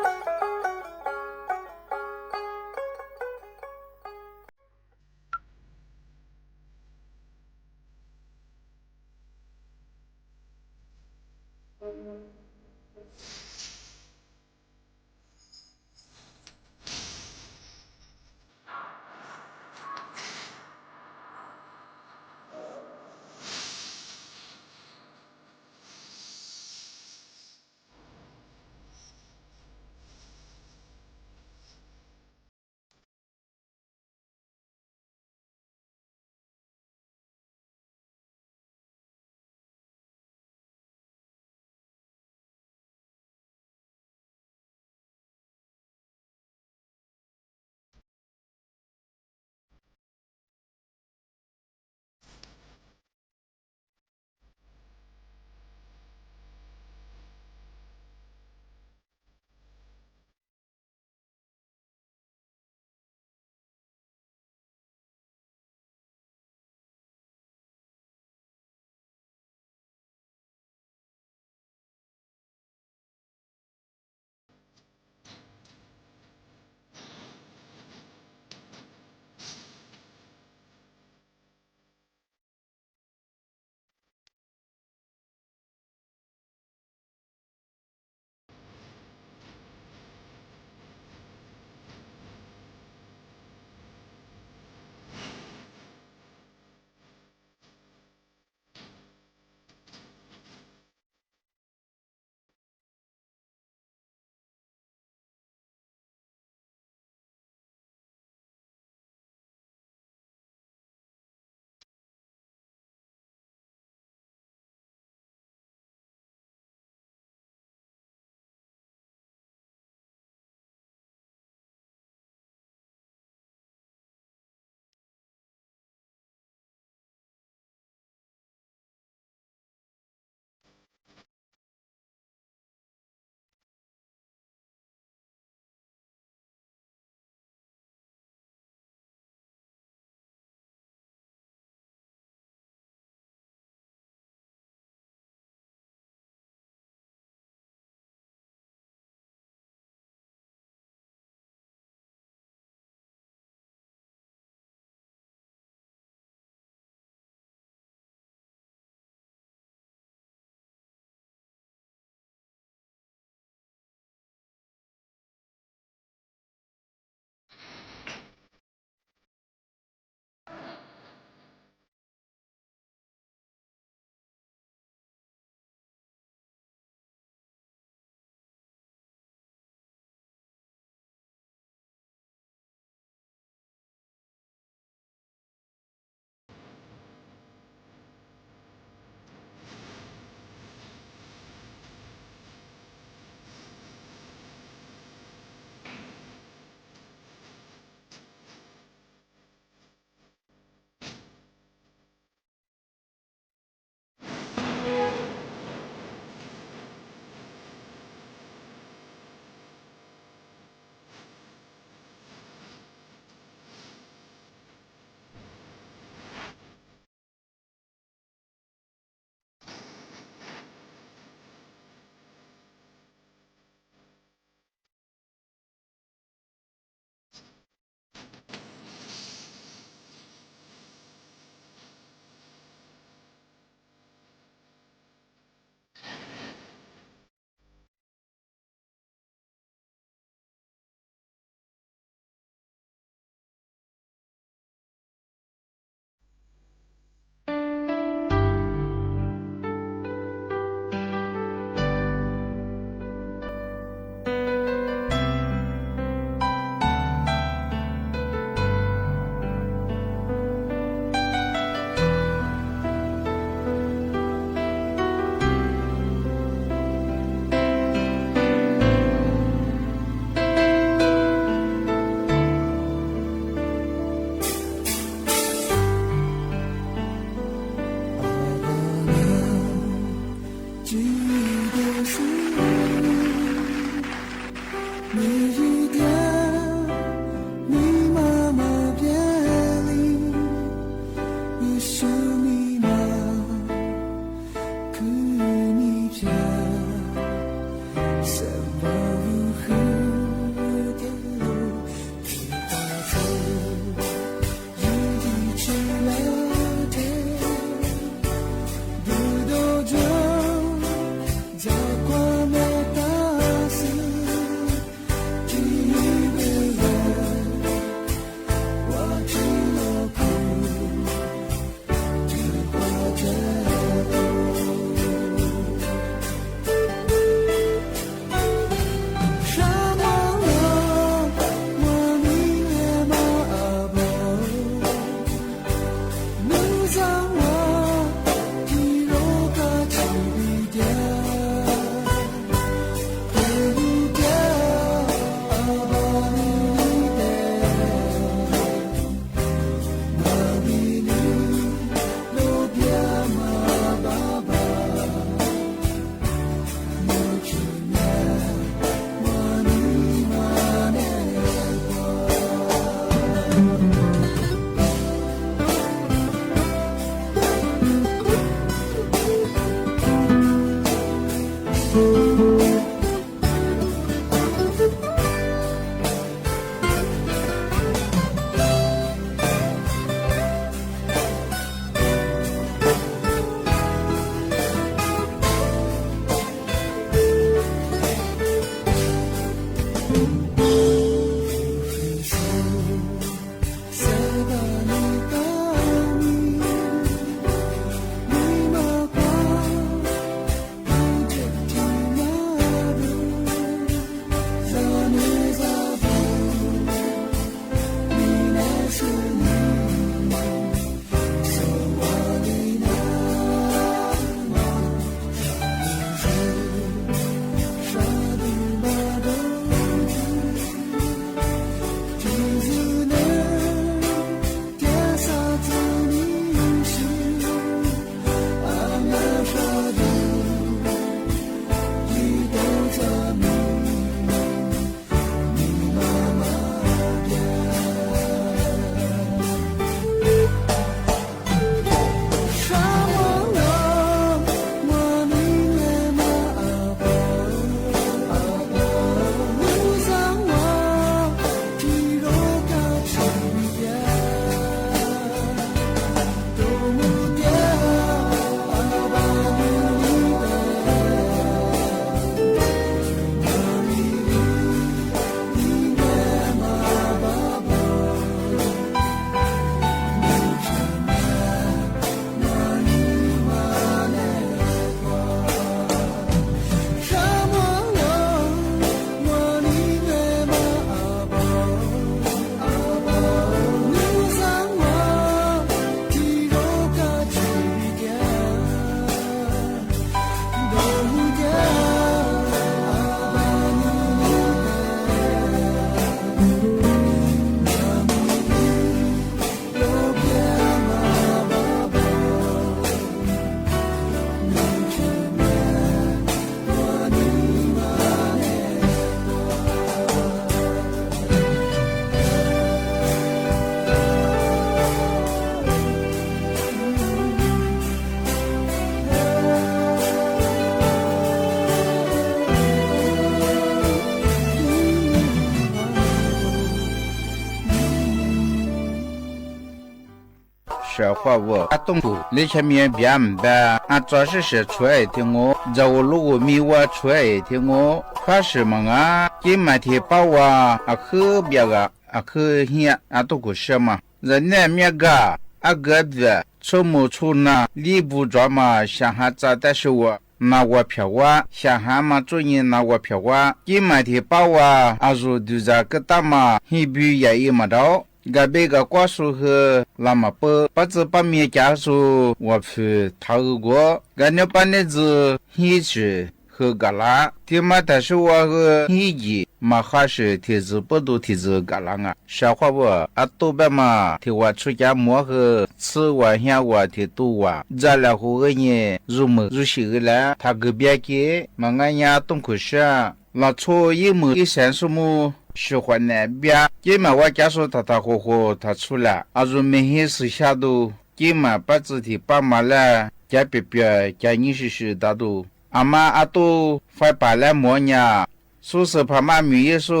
Sav Khuaj Vuam, Ab Tooj Khuv, Lib Chab Miab, Npiav Npab, Ab Tso Sib Siav Tshuav Es Thiab Ngu, Ntxawm Ua Lub Ua Mib Ua Tshuav Es Thiab Ngu, Fab Sim Mas Nga, Cib Mas Thim Pab Ua, Ab Khwb Npias Ga, Ab Khwb Hiab, Ab Tooj Khuv Siab Mas, Zam Niaj Miaj Nkaj, Ab Kab Viam, Tshuaj Mus Tshuaj Nag, Lib Npu Tsov Mas, Xya Hav Txaj Tab Sij Ua, Nas Ua Phiam Ua, Xya Hav Mas Tsuj Nyi Nas Ua Phiam Ua, Cib Mas Thim Pab Ua, Ab Zus Ntws Zam Kab Tab Mas, Hib Npib Yam I Mas Daub, Nkam Npib Nkam Kuab Xu Hw, Las Mas Pw, Pab Txwj Pab Mias Cav Xu, Ua Phwm Thawv Hw Nkuav, Nkam Nyob Pab Neb Ntxw, Hib Sim Hw Nkam Lav, Thim Mas Tham Sij Ua Hw, Hib Yim Mas Qha Sim Thim Ntxwv Pub Ntu Thim Ntxwv Nkam Lav Nga, Sav Khuaj Vuam, Ab Tuj Npaj Mas, Thim Ua Tshuj Cav Muav Hw, Txhwb Ua Hiab Ua Thim Tuj Ua, Ntxaj Lam Huv Hw Nyi, Zuj Mws Zuj Sim Hw Lav, Tham Kws Npiab Kiv, Mas Nga Nyab Tooj Khuv Siab, Los Tshuaj Yib Mws Ib Xeev Xu Mus, Sim Khuam Nam Npiab, Cib Mas Ua Cav Xu Tham Tham Huv Huv Tham Tshuj Lam, Ab Zus Mis Hib Xwm Xya Ntu, Cib Mas Pab Txwj Thim Pab Mas Laj, Cav Piam Piam Cav Nyib Sim Sim Ntav Ntu, Ab Mab Ab Tuj Fais Pam Laj Muav Nyab, Xub Xwm Pham Maj Mis Yib Xu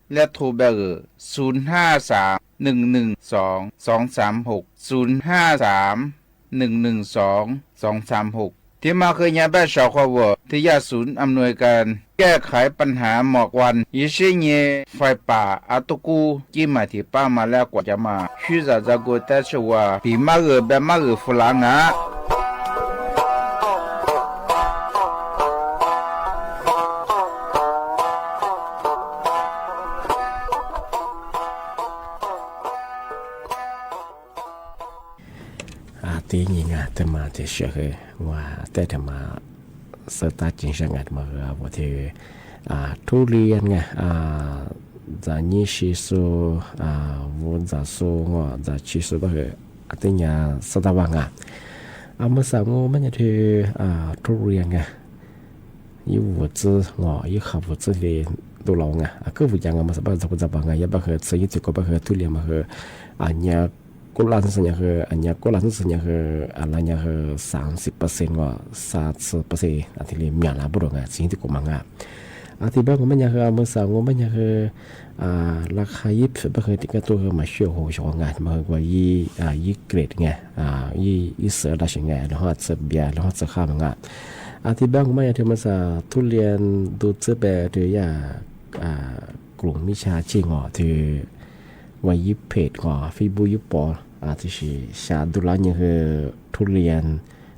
Laj Thu Npaj Hw, Xus Hnaj Xaam Nees Nees Xoov Xoov Xaam Hum, Xus Hnaj Xaam Nees Nees Xoov Xoov Xaam Hum, Thim Mas Hw Nyab Npaj Sav Khuaj Vuam, Thim Yaj Xus Am Nua Kas, Yaj Khaiv Paj Hnav Mos Quas, Yij Sib Nyi Fais Pam Ab Tuj Kub, Cib Mas Thim Pab Mas Laj Kuam Cav Mas, Hwj Zam Zam Nkuas Tab Sij Ua, Pim Mab Hw Npaj Mab Hw Fu Lav Nga. Tib nyim nga tej mas ces sawv hws ua tej rau mas xav tab ceev sab nga mas hws ua thiab Thub Lias nga, Ntxam Nyij Sis Xu, Vuv Ntxam Xu Ngom, Ntxam Tshis Xu Npaj Hws, tej nyab xav tab vaj nga. Mws xav ngu mab nyab thiab Thub Lias nga, ib vuv txwb ngom ib qho vuv txwb li ntuj laus nga, kwv vuv cas nga mws xav Npaj Hws txog kuv txog pom nga yog Npaj Hws txwv yeej txwv kuv Npaj Hws Thub Lias mas hws nyab kuj laj txwv nyab hws, nyab kuj laj txwv nyab hws, a laj nyab hws xav txwv pab xees ngom xav txwv pab xees thiaj li miam lav npaj rau nga txwv yeej txwv kuv mas nga. Tib pab ngu mab nyab hws mws xav ngu mab nyab hws laj qha yib phwm Npaj Hws tim kaj tuaj hws mas xyuaj hauv xyov qhov nga mas hws ua yib kred nga, ib xwm dab tsi nga los ho txwv npias los ho txwv qha mas nga. Tib pab ngu mab nyab thiab mws xav Thub Lias ntu txwb pem rau yaj Krum Mib Tshaj Tshij Ngom thiab ua yib phem ngom Facebook yib pom, tiam sis xya ntu lawm nyab hws Thub Lias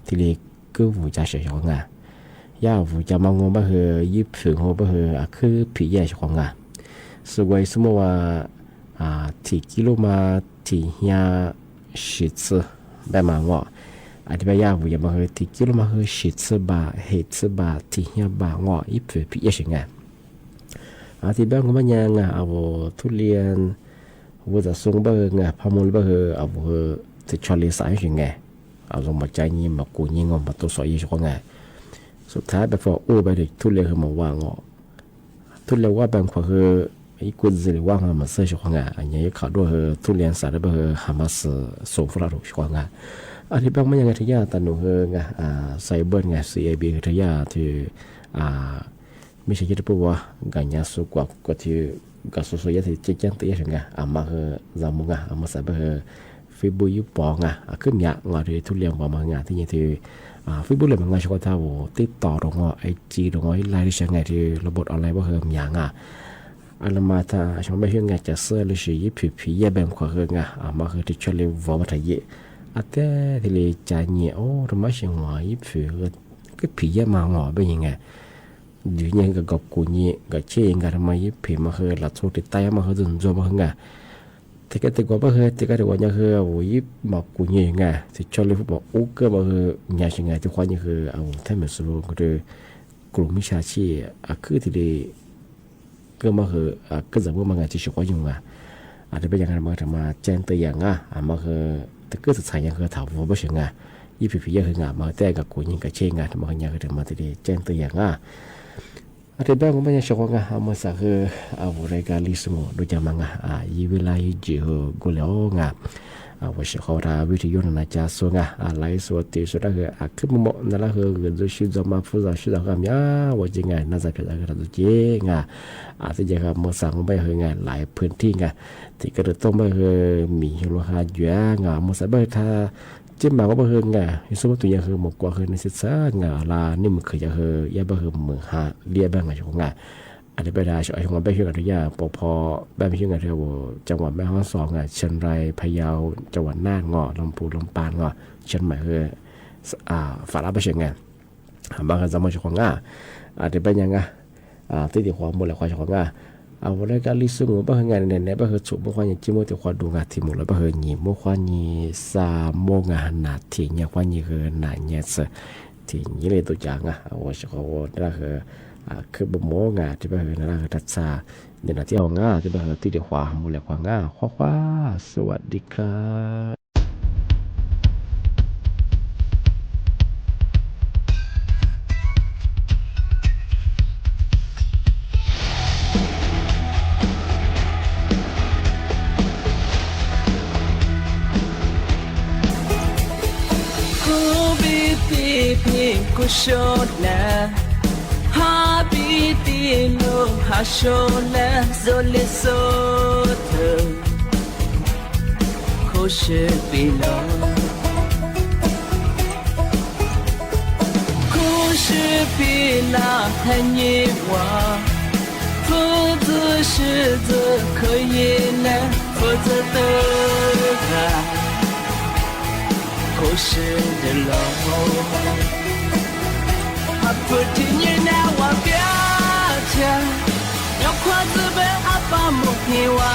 thiaj li kwv vuv cas sawv xyov qhov nga. Yaj vuv cas mas ngu Npaj Hws yib phwm ngu Npaj Hws khwb phim yaj xyov qhov nga. Xwb ua ib xub muaj ua thim kib lub mas thim hnyav siv txwb npaj mas ngom. Tib pab yaj vuv yam mas hws thim kib lub mas hws siv txwb npaj hem txwb npaj thim hnyav npaj ngom ib phwm phim yaj sawv nga. Tib pab ngu mab nyab nga a vuv Thub Lias vuv txam xu Npaj Hws nga phaj mus li Npaj Hws a vuv hws txwm tsho li xav sawv nga. A zoo mas cav nyi mas kuv nyi ngu mas tu xom yaj xyov qhov nga. Xub thaiv pab faj ub pab Thub Lias hws mas ua ngom. Thub Lias ua pab khuam hws ib kuv txwv li ua mas xwb xyov qhov nga, nyab ib qhov duaj hws Thub Lias xav rau Npaj Hws ha mas xwm xoo faj laj rau xyov qhov nga. Tib pab ngu mab nyab nga rau yaj tas num hws nga, xai npaj nga xwb ab hws rau yaj thiab mib sab yaj rau pab ua, nkawd nyab xu kuam kuam thiab nkawd xu xu yaj thiab ceeb ceeb tw yaj sawv nga a mas hws zam mus nga a mas xav Npaj Hws Facebook yub pov nga a khwb miam ngos rau Thub Lias npov mas nga thiab nyab thiab Facebook li mas nga xyov qhov tag vus tib tos rau ngos ib ci rau ngos ib laij li sawv nga rau los npaj online Npaj Hws miam nga. A los mas tas xyov Npaj Hws nga cas xwb los sis yib phwm phim yaj npaj khuam hws nga a mas hws rau tshaj li vov mas rhais yim. A teb thiaj li cav nyiam ub rau mas sis ngos yib phwm hws, koj phim yaj mas ngos npaj nyi nga. Yus nyiam nkawd kom kuv nyiam nkawd cheb nkawd rau mas yib phwm mas hws los txhua ris tais mas hws ntxuag ntxuag mas hws nga. Tes koj tes kuv Npaj Hws tes koj tes kuv nyab hws vus yib mas kuv nyiam nga, tes tshaj li fub pom ub kawg mas hws nyab sis nga tus qhuav nyab hws a vus thaj mem xu nkaus rau kuv lub mib sab chij a khwb thiaj li kawg mas hws kawg txawm muaj mas nga tsis sib quav yug nga. A rau peb yam mas rau mas ceeb tw yam nga a mas hws tes kawg txawm txhais nyab hws thaum vus npaj sawv nga, yib phwm phim yaj hws nga mas hws tej nkawd kuv nyiam nkawd cheb nga rau mas hws nyab hws rau mas thiaj li ceeb tw yam nga. A rau peb kuv npaj nyab sawv quav nga a mas xav hws a vus rau ka li xu mus dua cas mas nga, yib vij laj yib ntsis hws nkaus li os nga. Ua si qhov rau vij thi yuj na na ca xua nga, lawv xua tim xua dab hwv khwb mus mom na lab hwv gws ntxu sib ntxov mas pub zos sib zos hwj miab ua ci nga na za phem dab hwv rau ntxu ci nga. Tij ces hwv mus xav mus npaj hwv nga laiv phwm thij nga, tim koj tus tooj npaj hwv mim hwv luag ha yuav nga mus xav npaj hwv thaj ceb mas ua npaj hwv nga yog xub muab tus yam hwv mus kuav hwv neeg xwb txhab nga la nej mus khwv yam hwv yab npaj hwv mus ha liab npaj nga xyoo nga. Peb da xyoo peb xyoo nga rau yaj pov pho, peb xyoo nga rau cov uas meb hob xos nga Cheeb Rais Pha Yau cov uas Naj ngo Loos Pus Loos Pas ngo Cheeb Mas hwv fam lab pab xyoo nga. Mas hwv txog mus xyoo qhov nga, peb nyaj nga tib tim qhuav mus lawm qhuav xyoo qhov nga. Ua le kab li xwb mus npaj hwv nga ne ne npaj hwv txhum muab qhuab nyis cib muab tim qhuav du nga thim mus lawm npaj hwv nyim muab qhuab nyis xa muab nga nas thim nyaj qhuab nyis hwv nas nyaj txhawv thim nyib li tus cav nga ua si qhov ua dab hwv khwb mus mom nga tij npaj hwv na dab hwv rau txha nim no tib hau nga tij npaj hwv tib tim qhuav mus lawm qhuav nga qhuav qhuav xua di kab. Kuv pib pib pib kuv sab laj, hab pib pib lug hab sab laj zoo li xub thawj, khuv sib pib los, khuv sib pib los hab nyib ua, fwj txwj sib txwj khwv yig le fwj txwj tawg ha, khuv sib ntws los, hab pw thim nyib na ua piab tshaj, nyob qhuav txwj peb hab pab mus hib ua,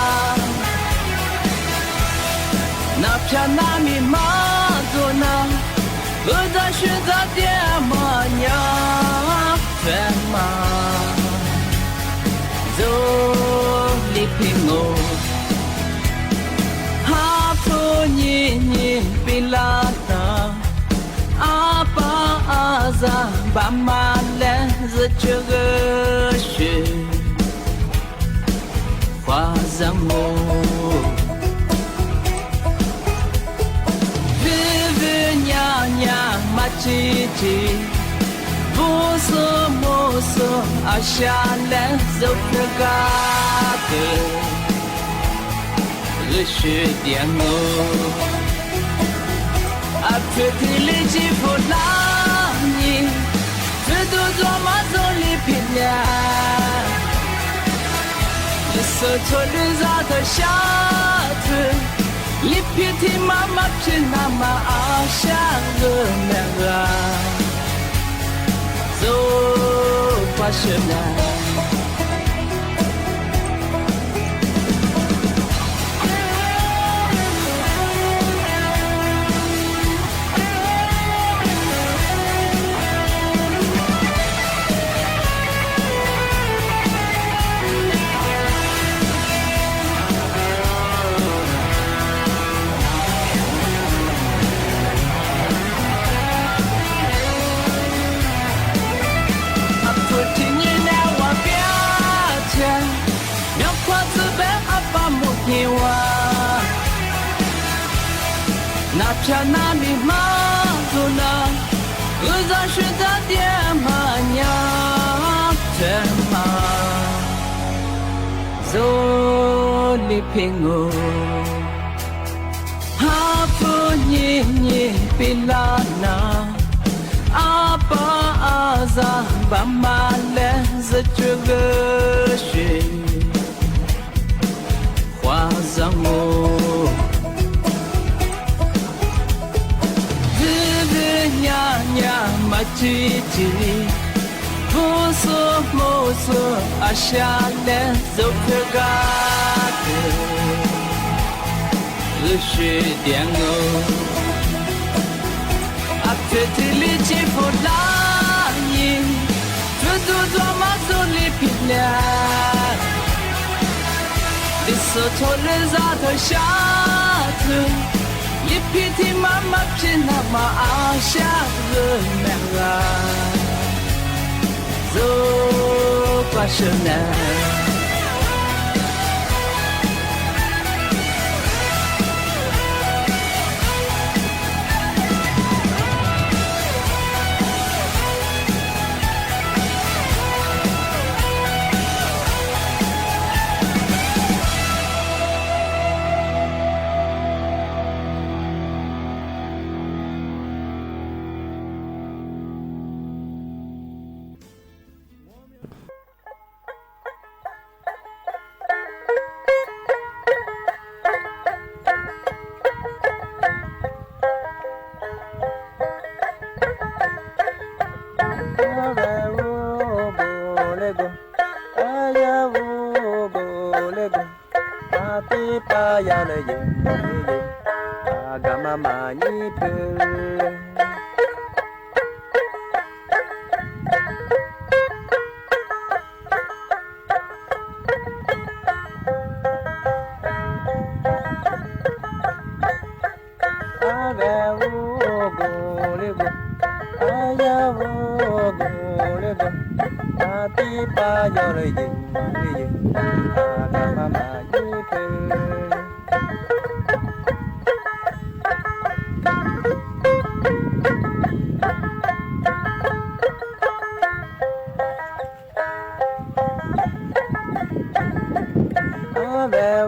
nas phaj nas mim hmab tus na, wb txawj sib txawj tiag mas nyob fem mas, zoo li phim mus, hab phu nyib nyib pib laj tag, ab pab ab zag npam mas le zwj tsuag wb sib, qhuav zaj mus, vwj vwj nyab nyab mas tsis tsim, vub xub mus xub ab sab le zoo kawg kab kawg, wb sib tiag mus, ab phu thim li tsis phu laj nyib, phu tub txuag mas zoo li phim nyab, li xub thawj li zaj thawj sab thwj, li phim thim mas mas phim na mas ab sab wb me ga, zoo pab sab na. Hab phu thim nyib na ua piab tshaj, nyob qhuav txwj peb hab pab mus hib ua, nas phaj nas mim hmab tus na, wb txawj sib txawj tiag mas nyob fem mas, zoo li phim mus, hab phu nyib nyib pib laj na, ab pab ab zag npam mas le zwj tsuag wb sib, qhuav zaj mus, vwj vwj nyab nyab mas tsis tsim, vub xub mus xub ab sab le zoo kawg kab kawg, wb sib tiag mus, ab phu thim li tsis phu laj nyib, phu tub txuag mas zoo li phim nyab, li xub thawj li zaj thawj sab thwj, li phim thim mas mas phim na mas ab sab wb me ga, zoo pab sab na. yeej, a ga ma ma nyib plhws. A ve u gu li gu, a ya u gu li gu, a tib pab yog li yeej li yeej, a ga ma ma nyib plhws. A ve u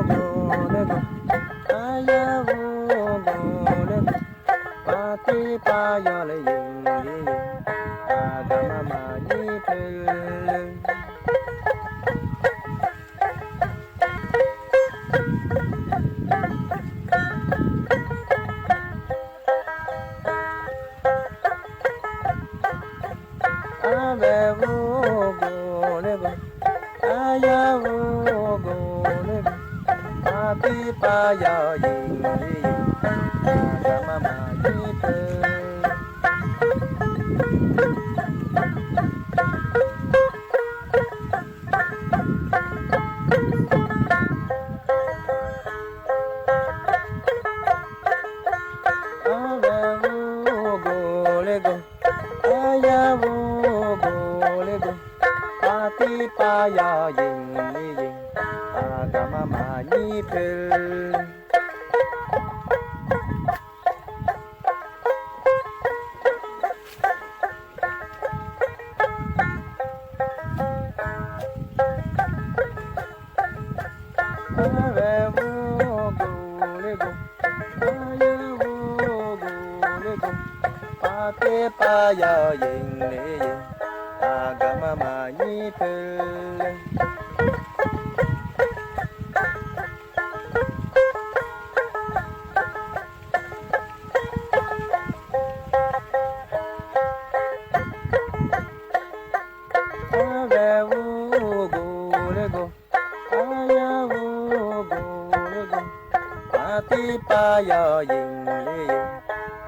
gu li gu, a ya u gu li gu, a tib pab yog li yeej li yeej, a ga ma ma nyib plhws. A ve u gu li gu, a ya u gu li gu, a tib pab yog yeej li yeej, a ga ma ma nyib plhws. A ve u gu li gu, a ya u gu li gu, a tib pab yog yeej li yeej, a ga ma ma nyib plhws. A ve u gu li gu, a ya u gu li gu, a tib pab yog yeej li yeej, a ga ma ma nyib plhws. A ve u gu li gu, a ya u gu li gu, a tib pab yog yeej li yeej,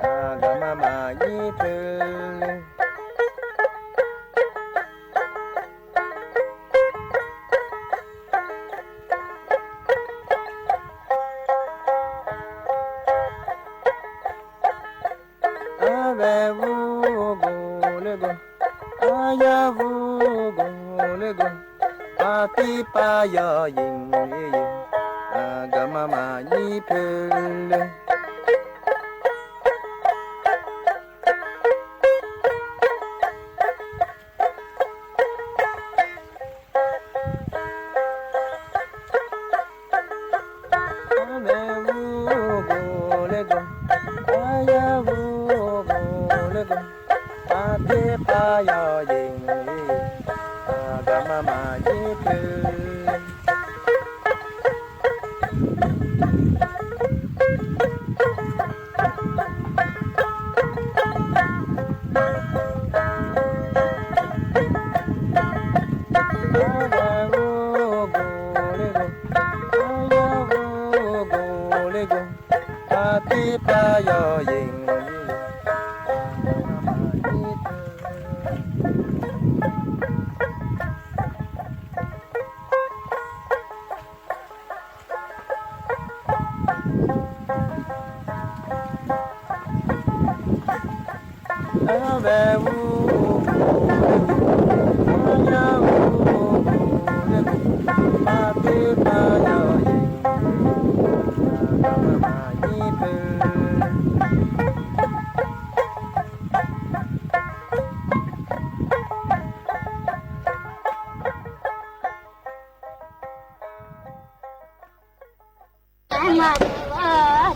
a ga ma ma nyib plhws. A ve u gu li gu, a ya u gu li gu, a tib pab yog yeej li yeej, a ga ma ma nyib plhws. A ve u gu li gu, a ya u gu li gu, a tib pab yog yeej li yeej, a ga ma ma nyib plhws. A ve u gu li gu, a ya u gu li gu, a tib pab yog yeej li yeej, a ga ma ma nyib plhws. A ve u gu li gu, a ya u gu li gu, a tib pab yog yeej, a ga ma ma nyib plhws.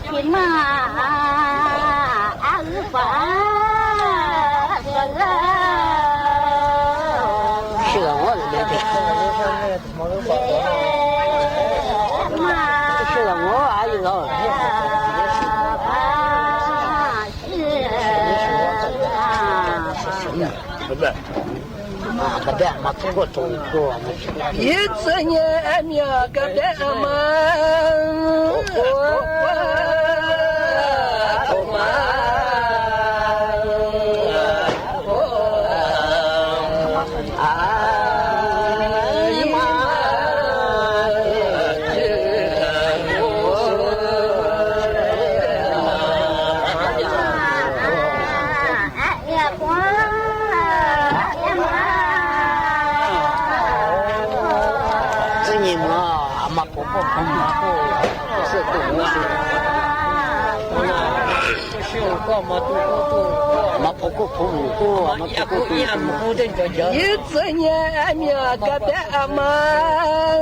Tsis mas, a wb pom sawv daws ua, sawv daws ua a li los. Ka dej ama txhob kuaj tau kuaj. Ib txwm nyem mias ka dej ama. Txwm nyem mus, a mas pov kuj pov mus kuj, xwb kuj mus xwb. Mas pov kuj pov mus kuj, mas pov kuj pov mus kuj. Ib txwm nyem mias ka dej a mas.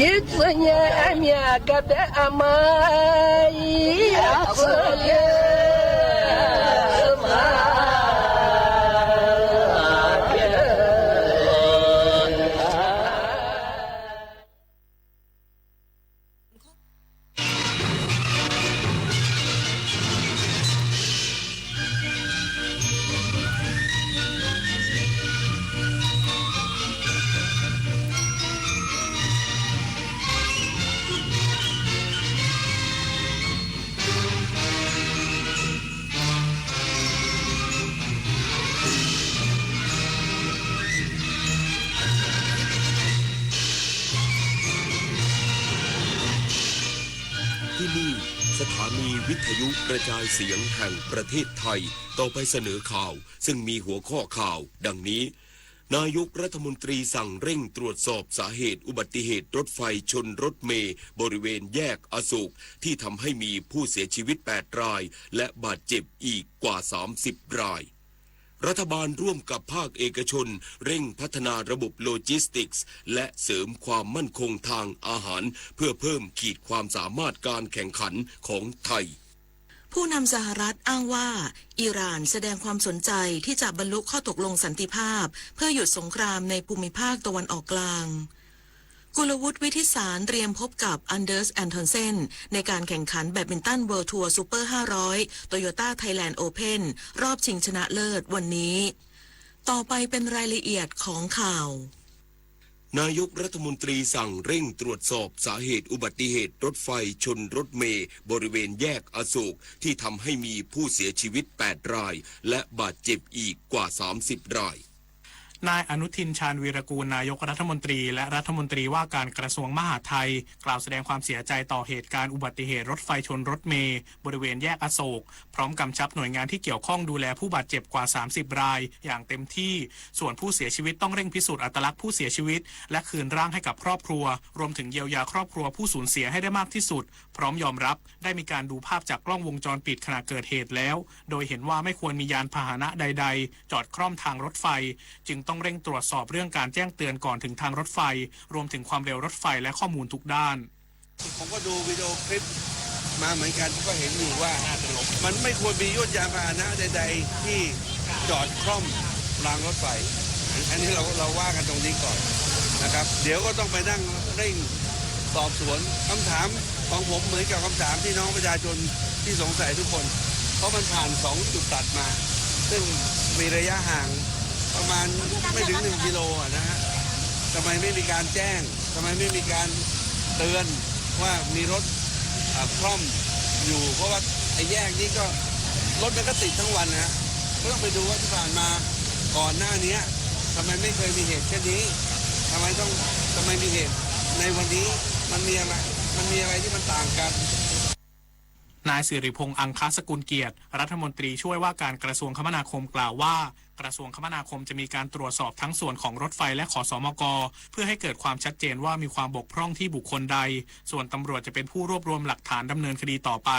Ib txwm nyem mias ka dej a mas, ib txwm nyem mas.ที่นี่ สถานีวิทยุกระจายเสียงแห่งประเทศไทย ต่อไปเสนอข่าว ซึ่งมีหัวข้อข่าวดังนี้ นายกรัฐมนตรีสั่งเร่งตรวจสอบสาเหตุอุบัติเหตุรถไฟชนรถเมล์บริเวณแยกอโศก ที่ทำให้มีผู้เสียชีวิต แปด ราย และบาดเจ็บอีกกว่า สามสิบ ราย รัฐบาลร่วมกับภาคเอกชนเร่งพัฒนาระบบโลจิสติกส์ และเสริมความมั่นคงทางอาหาร เพื่อเพิ่มขีดความสามารถการแข่งขันของไทย ผู้นำสหรัฐอ้างว่า อิหร่านแสดงความสนใจที่จะบรรลุข้อตกลงสันติภาพ เพื่อหยุดสงครามในภูมิภาคตะวันออกกลาง กุลวุฒิ วิทิสาร เตรียมพบกับ อันเดอร์ส แอนทอนเซน ในการแข่งขันแบดมินตัน World Tour Super ห้าร้อย Toyota Thailand Open รอบชิงชนะเลิศวันนี้ ต่อไปเป็นรายละเอียดของข่าว นายกรัฐมนตรีสั่งเร่งตรวจสอบสาเหตุอุบัติเหตุรถไฟชนรถเมล์บริเวณแยกอโศก ที่ทำให้มีผู้เสียชีวิต แปด ราย และบาดเจ็บอีกกว่า สามสิบ ราย นายอนุทิน ชาญวีรกูร นายกรัฐมนตรี และรัฐมนตรีว่าการกระทรวงมหาดไทย กล่าวแสดงความเสียใจต่อเหตุการณ์อุบัติเหตุรถไฟชนรถเมล์บริเวณแยกอโศก พร้อมกำชับหน่วยงานที่เกี่ยวข้องดูแลผู้บาดเจ็บกว่า สามสิบ ราย อย่างเต็มที่ ส่วนผู้เสียชีวิตต้องเร่งพิสูจน์อัตลักษณ์ผู้เสียชีวิต และคืนร่างให้กับครอบครัว รวมถึงเยียวยาครอบครัวผู้สูญเสียให้ได้มากที่สุด พร้อมยอมรับได้มีการดูภาพจากกล้องวงจรปิดขณะเกิดเหตุแล้ว โดยเห็นว่าไม่ควรมียานพาหนะใดๆ จอดคร่อมทางรถไฟ จึงต้องเร่งตรวจสอบเรื่องการแจ้งเตือนก่อนถึงทางรถไฟ รวมถึงความเร็วรถไฟและข้อมูลทุกด้าน ผมก็ดูวิดีโอคลิปมาเหมือนกัน ก็เห็นอยู่ว่ามันไม่ควรมียวดยานพาหนะใดๆ ที่จอดคร่อมรางรถไฟ อันนี้เราเราว่ากันตรงนี้ก่อนนะครับ เดี๋ยวก็ต้องไปนั่งเร่งสอบสวน คำถามของผมเหมือนกับคำถามพี่น้องประชาชนที่สงสัยทุกคน เพราะมันผ่านสองจุดตัดมา ซึ่งมีระยะห่างประมาณไม่ถึงหนึ่งกิโลอะนะฮะ ทำไมไม่มีการแจ้ง ทำไมไม่มีการเตือนว่ามีรถอ่าคล่อมอยู่ เพราะว่าไอ้แยกนี้ก็รถมันก็ติดทั้งวันนะฮะ ก็ต้องไปดูว่าที่ผ่านมาก่อนหน้านี้ทำไมไม่เคยมีเหตุเช่นนี้ ทำไมต้องทำไมมีเหตุในวันนี้ มันมีอะไรมันมีอะไรที่มันต่างกัน นายสิริพงษ์ อังคสกุลเกียรติ รัฐมนตรีช่วยว่าการกระทรวงคมนาคมกล่าวว่า กระทรวงคมนาคมจะมีการตรวจสอบทั้งส่วนของรถไฟและ ขสมก เพื่อให้เกิดความชัดเจนว่ามีความบกพร่องที่บุคคลใด ส่วนตำรวจจะเป็นผู้รวบรวมหลักฐานดำเนินคดีต่อไป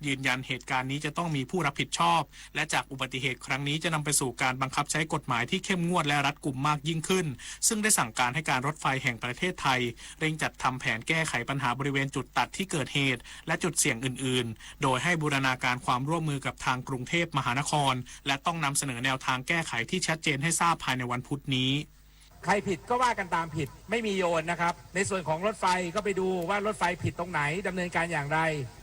ยืนยันเหตุการณ์นี้จะต้องมีผู้รับผิดชอบ และจากอุบัติเหตุครั้งนี้จะนำไปสู่การบังคับใช้กฎหมายที่เข้มงวดและรัดกุมมากยิ่งขึ้น ซึ่งได้สั่งการให้การรถไฟแห่งประเทศไทย เร่งจัดทำแผนแก้ไขปัญหาบริเวณจุดตัดที่เกิดเหตุ และจุดเสี่ยงอื่นๆ โดยให้บูรณาการความร่วมมือกับทางกรุงเทพมหานคร และต้องนำเสนอแนวทางแก้ไขที่ชัดเจนให้ทราบภายในวันพุธนี้ ใครผิดก็ว่ากันตามผิด ไม่มีโยนนะครับ ในส่วนของรถไฟก็ไปดูว่ารถไฟผิดตรงไหน ดำเนินการอย่างไร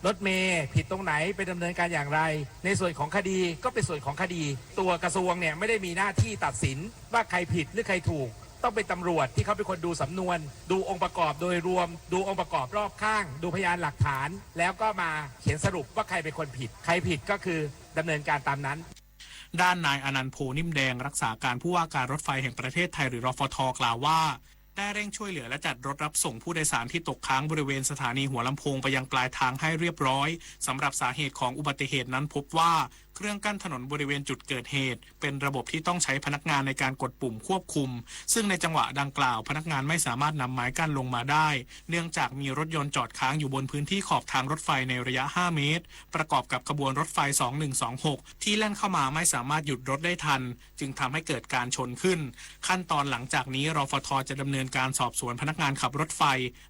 รถเมล์ผิดตรงไหนไปดำเนินการอย่างไร ในส่วนของคดีก็เป็นส่วนของคดี ตัวกระทรวงเนี่ยไม่ได้มีหน้าที่ตัดสินว่าใครผิดหรือใครถูก ต้องเป็นตำรวจที่เขาเป็นคนดูสำนวน ดูองค์ประกอบโดยรวม ดูองค์ประกอบรอบข้าง ดูพยานหลักฐาน แล้วก็มาเขียนสรุปว่าใครเป็นคนผิด ใครผิดก็คือดำเนินการตามนั้น ด้านนายอนันต์ โพนิ่มแดง รักษาการผู้ว่าการรถไฟแห่งประเทศไทย หรือ รฟท กล่าวว่า ได้เร่งช่วยเหลือและจัดรถรับส่งผู้โดยสารที่ตกค้างบริเวณสถานีหัวลำโพงไปยังปลายทางให้เรียบร้อย สำหรับสาเหตุของอุบัติเหตุนั้นพบว่า เครื่องกั้นถนนบริเวณจุดเกิดเหตุ เป็นระบบที่ต้องใช้พนักงานในการกดปุ่มควบคุม ซึ่งในจังหวะดังกล่าวพนักงานไม่สามารถนำไม้กั้นลงมาได้ เนื่องจากมีรถยนต์จอดค้างอยู่บนพื้นที่ขอบทางรถไฟในระยะ ห้า เมตร ประกอบกับขบวนรถไฟ สองหนึ่งสองหก ที่แล่นเข้ามาไม่สามารถหยุดรถได้ทัน จึงทำให้เกิดการชนขึ้น ขั้นตอนหลังจากนี้ รฟท จะดำเนินการสอบสวนพนักงานขับรถไฟ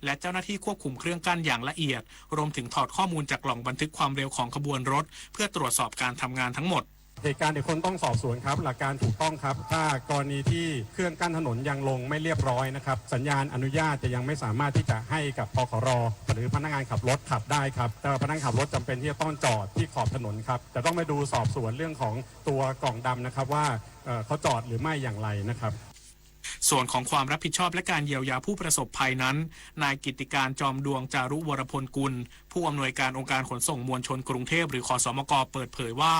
และเจ้าหน้าที่ควบคุมเครื่องกั้นอย่างละเอียด รวมถึงถอดข้อมูลจากกล่องบันทึกความเร็วของขบวนรถ เพื่อตรวจสอบการทำงานทั้งหมด เหตุการณ์เดี๋ยวคงต้องสอบสวนครับ หลักการถูกต้องครับ ถ้ากรณีที่เครื่องกั้นถนนยังลงไม่เรียบร้อยนะครับ สัญญาณอนุญาตจะยังไม่สามารถที่จะให้กับ พขร หรือพนักงานขับรถขับได้ครับ แต่พนักงานขับรถจำเป็นที่จะต้องจอดที่ขอบถนนครับ แต่ต้องไปดูสอบสวนเรื่องของตัวกล่องดำนะครับว่าเอ่อเขาจอดหรือไม่อย่างไรนะครับ ส่วนของความรับผิดชอบและการเยียวยาผู้ประสบภัยนั้น นายกิตติการ จอมดวง จารุวรพลกุล ผู้อำนวยการองค์การขนส่งมวลชนกรุงเทพฯ หรือ ขสมก เปิดเผยว่า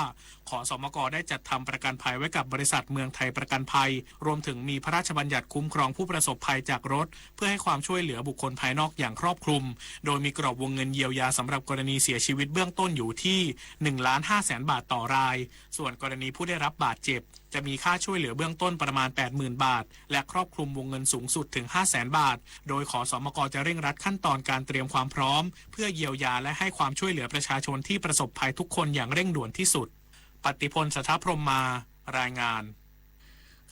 ขสมก ได้จัดทำประกันภัยไว้กับบริษัทเมืองไทยประกันภัย รวมถึงมีพระราชบัญญัติคุ้มครองผู้ประสบภัยจากรถ เพื่อให้ความช่วยเหลือบุคคลภายนอกอย่างครอบคลุม โดยมีกรอบวงเงินเยียวยาสำหรับกรณีเสียชีวิตเบื้องต้นอยู่ที่ หนึ่งล้านห้าแสนบาทต่อราย ส่วนกรณีผู้ได้รับบาดเจ็บ จะมีค่าช่วยเหลือเบื้องต้นประมาณ แปดหมื่นบาท และครอบคลุมวงเงินสูงสุดถึง ห้าแสนบาท โดย ขสมก จะเร่งรัดขั้นตอนการเตรียมความพร้อม เพื่อเยียวยาและให้ความช่วยเหลือประชาชนที่ประสบภัยทุกคนอย่างเร่งด่วนที่สุด ปฏิพล สัทธพรหมมา รายงาน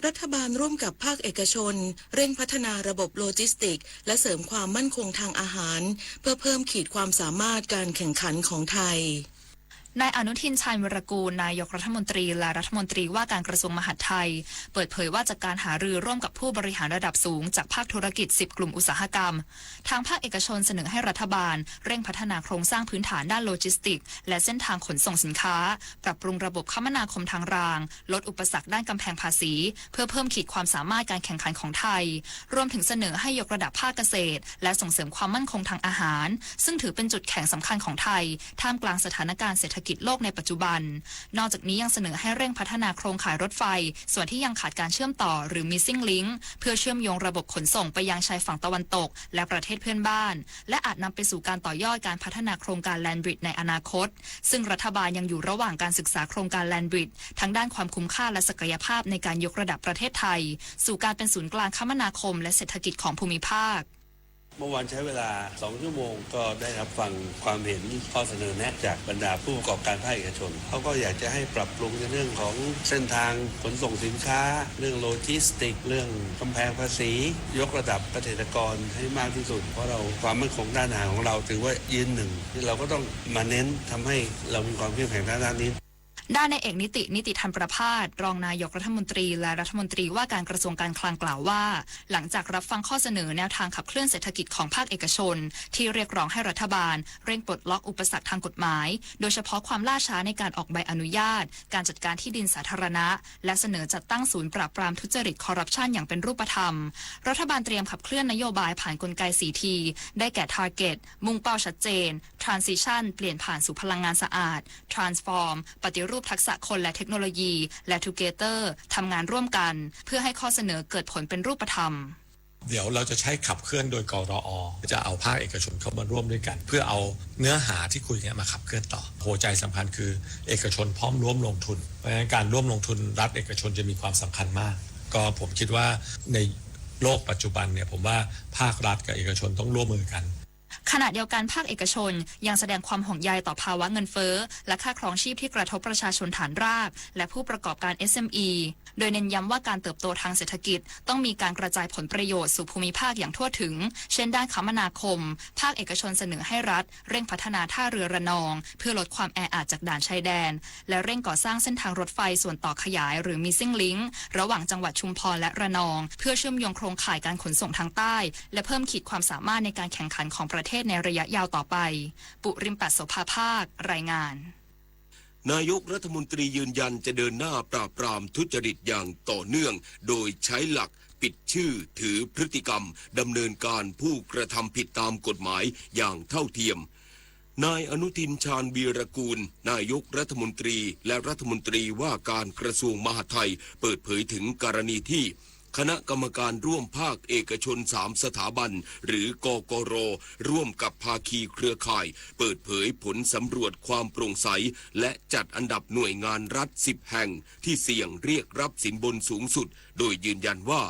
รัฐบาลร่วมกับภาคเอกชน เร่งพัฒนาระบบโลจิสติกส์ และเสริมความมั่นคงทางอาหาร เพื่อเพิ่มขีดความสามารถการแข่งขันของไทย นายอนุทิน ชาญวีรกูร นายกรัฐมนตรี และรัฐมนตรีว่าการกระทรวงมหาดไทย เปิดเผยว่าจากการหารือร่วมกับผู้บริหารระดับสูงจากภาคธุรกิจ สิบกลุ่มอุตสาหกรรม ทางภาคเอกชนเสนอให้รัฐบาลเร่งพัฒนาโครงสร้างพื้นฐานด้านโลจิสติกส์ และเส้นทางขนส่งสินค้า ปรับปรุงระบบคมนาคมทางราง ลดอุปสรรคด้านกำแพงภาษี เพื่อเพิ่มขีดความสามารถการแข่งขันของไทย รวมถึงเสนอให้ยกระดับภาคเกษตร และส่งเสริมความมั่นคงทางอาหาร ซึ่งถือเป็นจุดแข็งสำคัญของไทย ท่ามกลางสถานการณ์เศรษฐกิจโลกในปัจจุบัน นอกจากนี้ยังเสนอให้เร่งพัฒนาโครงข่ายรถไฟ ส่วนที่ยังขาดการเชื่อมต่อหรือ missing link เพื่อเชื่อมโยงระบบขนส่งไปยังชายฝั่งตะวันตก และประเทศเพื่อนบ้าน และอาจนำไปสู่การต่อยอดการพัฒนาโครงการ Land Bridge ในอนาคต ซึ่งรัฐบาลยังอยู่ระหว่างการศึกษาโครงการ Land Bridge ทั้งด้านความคุ้มค่าและศักยภาพในการยกระดับประเทศไทย สู่การเป็นศูนย์กลางคมนาคมและเศรษฐกิจของภูมิภาค เมื่อวานใช้เวลาสองชั่วโมง ก็ได้รับฟังความเห็นข้อเสนอแนะจากบรรดาผู้ประกอบการภาคเอกชน เขาก็อยากจะให้ปรับปรุงในเรื่องของเส้นทางขนส่งสินค้า เรื่องโลจิสติกส์ เรื่องกำแพงภาษี ยกระดับเกษตรกรให้มากที่สุด เพราะเราความมั่นคงด้านอาหารของเราถือว่ายืนหนึ่ง ที่เราก็ต้องมาเน้นทำให้เรามีความเข้มแข็งทางด้านนี้ ด้านนายเอก นิติ นิติธรรมประภาส รองนายกรัฐมนตรี และรัฐมนตรีว่าการกระทรวงการคลังกล่าวว่า หลังจากรับฟังข้อเสนอแนวทางขับเคลื่อนเศรษฐกิจของภาคเอกชน ที่เรียกร้องให้รัฐบาลเร่งปลดล็อกอุปสรรคทางกฎหมาย โดยเฉพาะความล่าช้าในการออกใบอนุญาต การจัดการที่ดินสาธารณะ และเสนอจัดตั้งศูนย์ปราบปรามทุจริตคอร์รัปชันอย่างเป็นรูปธรรม รัฐบาลเตรียมขับเคลื่อนนโยบายผ่านกลไก สี่ T ได้แก่ Target มุ่งเป้าชัดเจน Transition เปลี่ยนผ่านสู่พลังงานสะอาด Transform ปฏิรูปทักษะคนและเทคโนโลยี และ Together ทำงานร่วมกัน เพื่อให้ข้อเสนอเกิดผลเป็นรูปธรรม เดี๋ยวเราจะใช้ขับเคลื่อนโดย กรอ จะเอาภาคเอกชนเข้ามาร่วมด้วยกัน เพื่อเอาเนื้อหาที่คุยกันมาขับเคลื่อนต่อ หัวใจสำคัญคือเอกชนพร้อมร่วมลงทุน เพราะฉะนั้นการร่วมลงทุนรัฐเอกชนจะมีความสำคัญมาก ก็ผมคิดว่าในโลกปัจจุบันเนี่ย ผมว่าภาครัฐกับเอกชนต้องร่วมมือกัน ขณะเดียวกันภาคเอกชนยังแสดงความห่วงใยต่อภาวะเงินเฟ้อและค่าครองชีพที่กระทบประชาชนฐานรากและผู้ประกอบการ เอสเอ็มอี โดยเน้นย้ำว่าการเติบโตทางเศรษฐกิจต้องมีการกระจายผลประโยชน์สู่ภูมิภาคอย่างทั่วถึง เช่นด้านคมนาคม ภาคเอกชนเสนอให้รัฐเร่งพัฒนาท่าเรือระนองเพื่อลดความแออัดจากด่านชายแดน และเร่งก่อสร้างเส้นทางรถไฟส่วนต่อขยายหรือ Missing Link ระหว่างจังหวัดชุมพรและระนอง เพื่อเชื่อมโยงโครงข่ายการขนส่งทางใต้ และเพิ่มขีดความสามารถในการแข่งขันของประเทศในระยะยาวต่อไป ปุริมปัตโสภาภาค รายงาน นายกรัฐมนตรียืนยันจะเดินหน้าปราบปรามทุจริตอย่างต่อเนื่อง โดยใช้หลักปิดชื่อถือพฤติกรรม ดำเนินการผู้กระทำผิดตามกฎหมายอย่างเท่าเทียม นายอนุทิน ชาญวีรกูล นายกรัฐมนตรี และรัฐมนตรีว่าการกระทรวงมหาดไทย เปิดเผยถึงกรณีที่ คณะกรรมการร่วมภาคเอกชนสามสถาบัน หรือกกร ร่วมกับภาคีเครือข่าย เปิดเผยผลสำรวจความโปร่งใส และจัดอันดับหน่วยงานรัฐสิบแห่ง ที่เสี่ยงเรียกรับสินบนสูงสุด โดยยืนยันว่า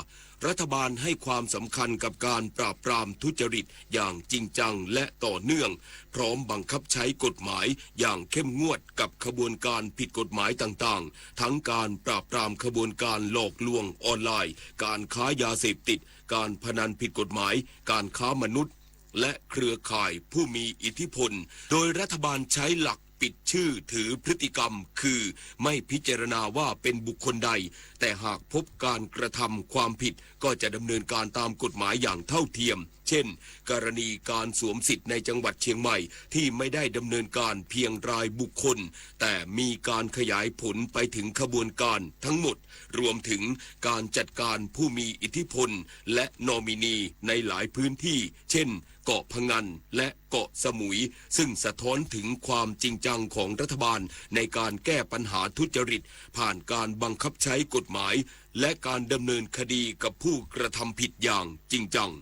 รัฐบาลให้ความสำคัญกับการปราบปรามทุจริตอย่างจริงจังและต่อเนื่อง พร้อมบังคับใช้กฎหมายอย่างเข้มงวดกับขบวนการผิดกฎหมายต่างๆ ทั้งการปราบปรามขบวนการหลอกลวงออนไลน์ การค้ายาเสพติด การพนันผิดกฎหมาย การค้ามนุษย์ และเครือข่ายผู้มีอิทธิพล โดยรัฐบาลใช้หลักปิดชื่อถือพฤติกรรม คือไม่พิจารณาว่าเป็นบุคคลใด แต่หากพบการกระทำความผิดก็จะดำเนินการตามกฎหมายอย่างเท่าเทียม เช่น กรณีการสวมสิทธิ์ในจังหวัดเชียงใหม่ ที่ไม่ได้ดำเนินการเพียงรายบุคคล แต่มีการขยายผลไปถึงขบวนการทั้งหมด รวมถึงการจัดการผู้มีอิทธิพล และนอมินีในหลายพื้นที่ เช่น เกาะพะงัน และเกาะสมุย ซึ่งสะท้อนถึงความจริงจังของรัฐบาลในการแก้ปัญหาทุจริต ผ่านการบังคับใช้กฎหมาย และการดำเนินคดีกับผู้กระทำผิดอย่างจริงจัง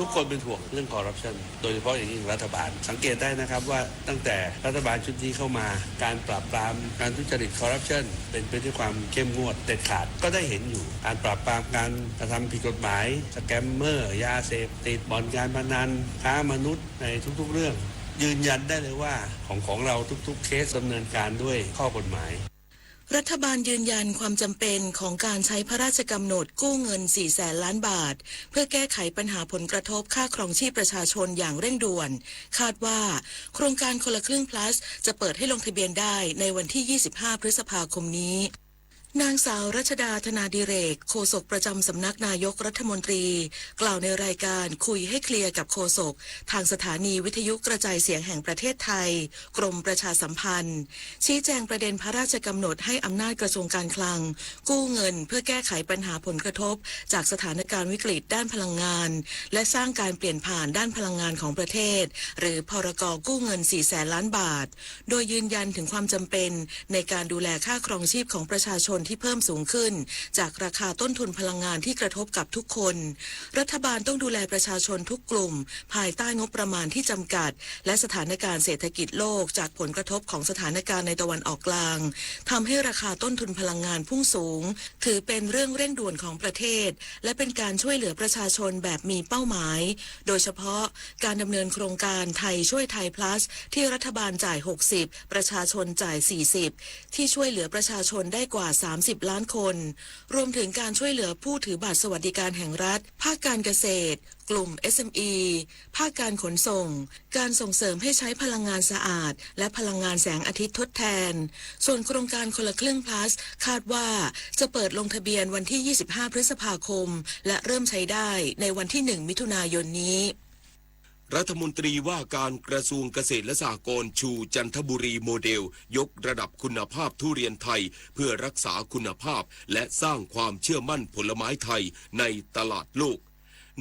ทุกคนเป็นห่วงเรื่องคอร์รัปชัน โดยเฉพาะอย่างยิ่งรัฐบาล สังเกตได้นะครับว่าตั้งแต่รัฐบาลชุดนี้เข้ามา การปราบปรามการทุจริตคอร์รัปชัน เป็นไปด้วยความเข้มงวดเด็ดขาด ก็ได้เห็นอยู่ การปราบปรามการกระทำผิดกฎหมาย สแกมเมอร์ ยาเสพติด บ่อนการพนัน ค้ามนุษย์ ในทุกๆเรื่อง ยืนยันได้เลยว่าของของเราทุกๆเคสดำเนินการด้วยข้อกฎหมาย รัฐบาลยืนยันความจำเป็นของการใช้พระราชกำหนดกู้เงิน สี่ แสนล้านบาท เพื่อแก้ไขปัญหาผลกระทบค่าครองชีพประชาชนอย่างเร่งด่วน คาดว่า โครงการคนละครึ่ง plus จะเปิดให้ลงทะเบียนได้ในวันที่ ยี่สิบห้า พฤษภาคมนี้ นางสาวรัชดา ธนาดิเรก โฆษกประจำสำนักนายกรัฐมนตรี กล่าวในรายการคุยให้เคลียร์กับโฆษก ทางสถานีวิทยุกระจายเสียงแห่งประเทศไทย กรมประชาสัมพันธ์ ชี้แจงประเด็นพระราชกำหนดให้อำนาจกระทรวงการคลัง กู้เงินเพื่อแก้ไขปัญหาผลกระทบจากสถานการณ์วิกฤตด้านพลังงาน และสร้างการเปลี่ยนผ่านด้านพลังงานของประเทศ หรือ พรก กู้เงิน สี่ แสนล้านบาท โดยยืนยันถึงความจำเป็นในการดูแลค่าครองชีพของประชาชนที่เพิ่มสูงขึ้น จากราคาต้นทุนพลังงานที่กระทบกับทุกคน รัฐบาลต้องดูแลประชาชนทุกกลุ่ม ภายใต้งบประมาณที่จำกัด และสถานการณ์เศรษฐกิจโลกจากผลกระทบของสถานการณ์ในตะวันออกกลาง ทำให้ราคาต้นทุนพลังงานพุ่งสูง ถือเป็นเรื่องเร่งด่วนของประเทศ และเป็นการช่วยเหลือประชาชนแบบมีเป้าหมาย โดยเฉพาะการดำเนินโครงการไทยช่วยไทย plus ที่รัฐบาลจ่าย หกสิบ ประชาชนจ่าย สี่สิบ ที่ช่วยเหลือประชาชนได้กว่า สามสิบ ล้านคน รวมถึงการช่วยเหลือผู้ถือบัตรสวัสดิการแห่งรัฐ ภาคการเกษตร กลุ่ม เอสเอ็มอี ภาคการขนส่ง การส่งเสริมให้ใช้พลังงานสะอาด และพลังงานแสงอาทิตย์ทดแทน ส่วนโครงการคนละครึ่ง plus คาดว่าจะเปิดลงทะเบียนวันที่ ยี่สิบห้า พฤษภาคม และเริ่มใช้ได้ในวันที่ หนึ่ง มิถุนายนนี้ รัฐมนตรีว่าการกระทรวงเกษตรและสหกรณ์ ชูจันทบุรีโมเดล ยกระดับคุณภาพทุเรียนไทย เพื่อรักษาคุณภาพ และสร้างความเชื่อมั่นผลไม้ไทยในตลาดโลก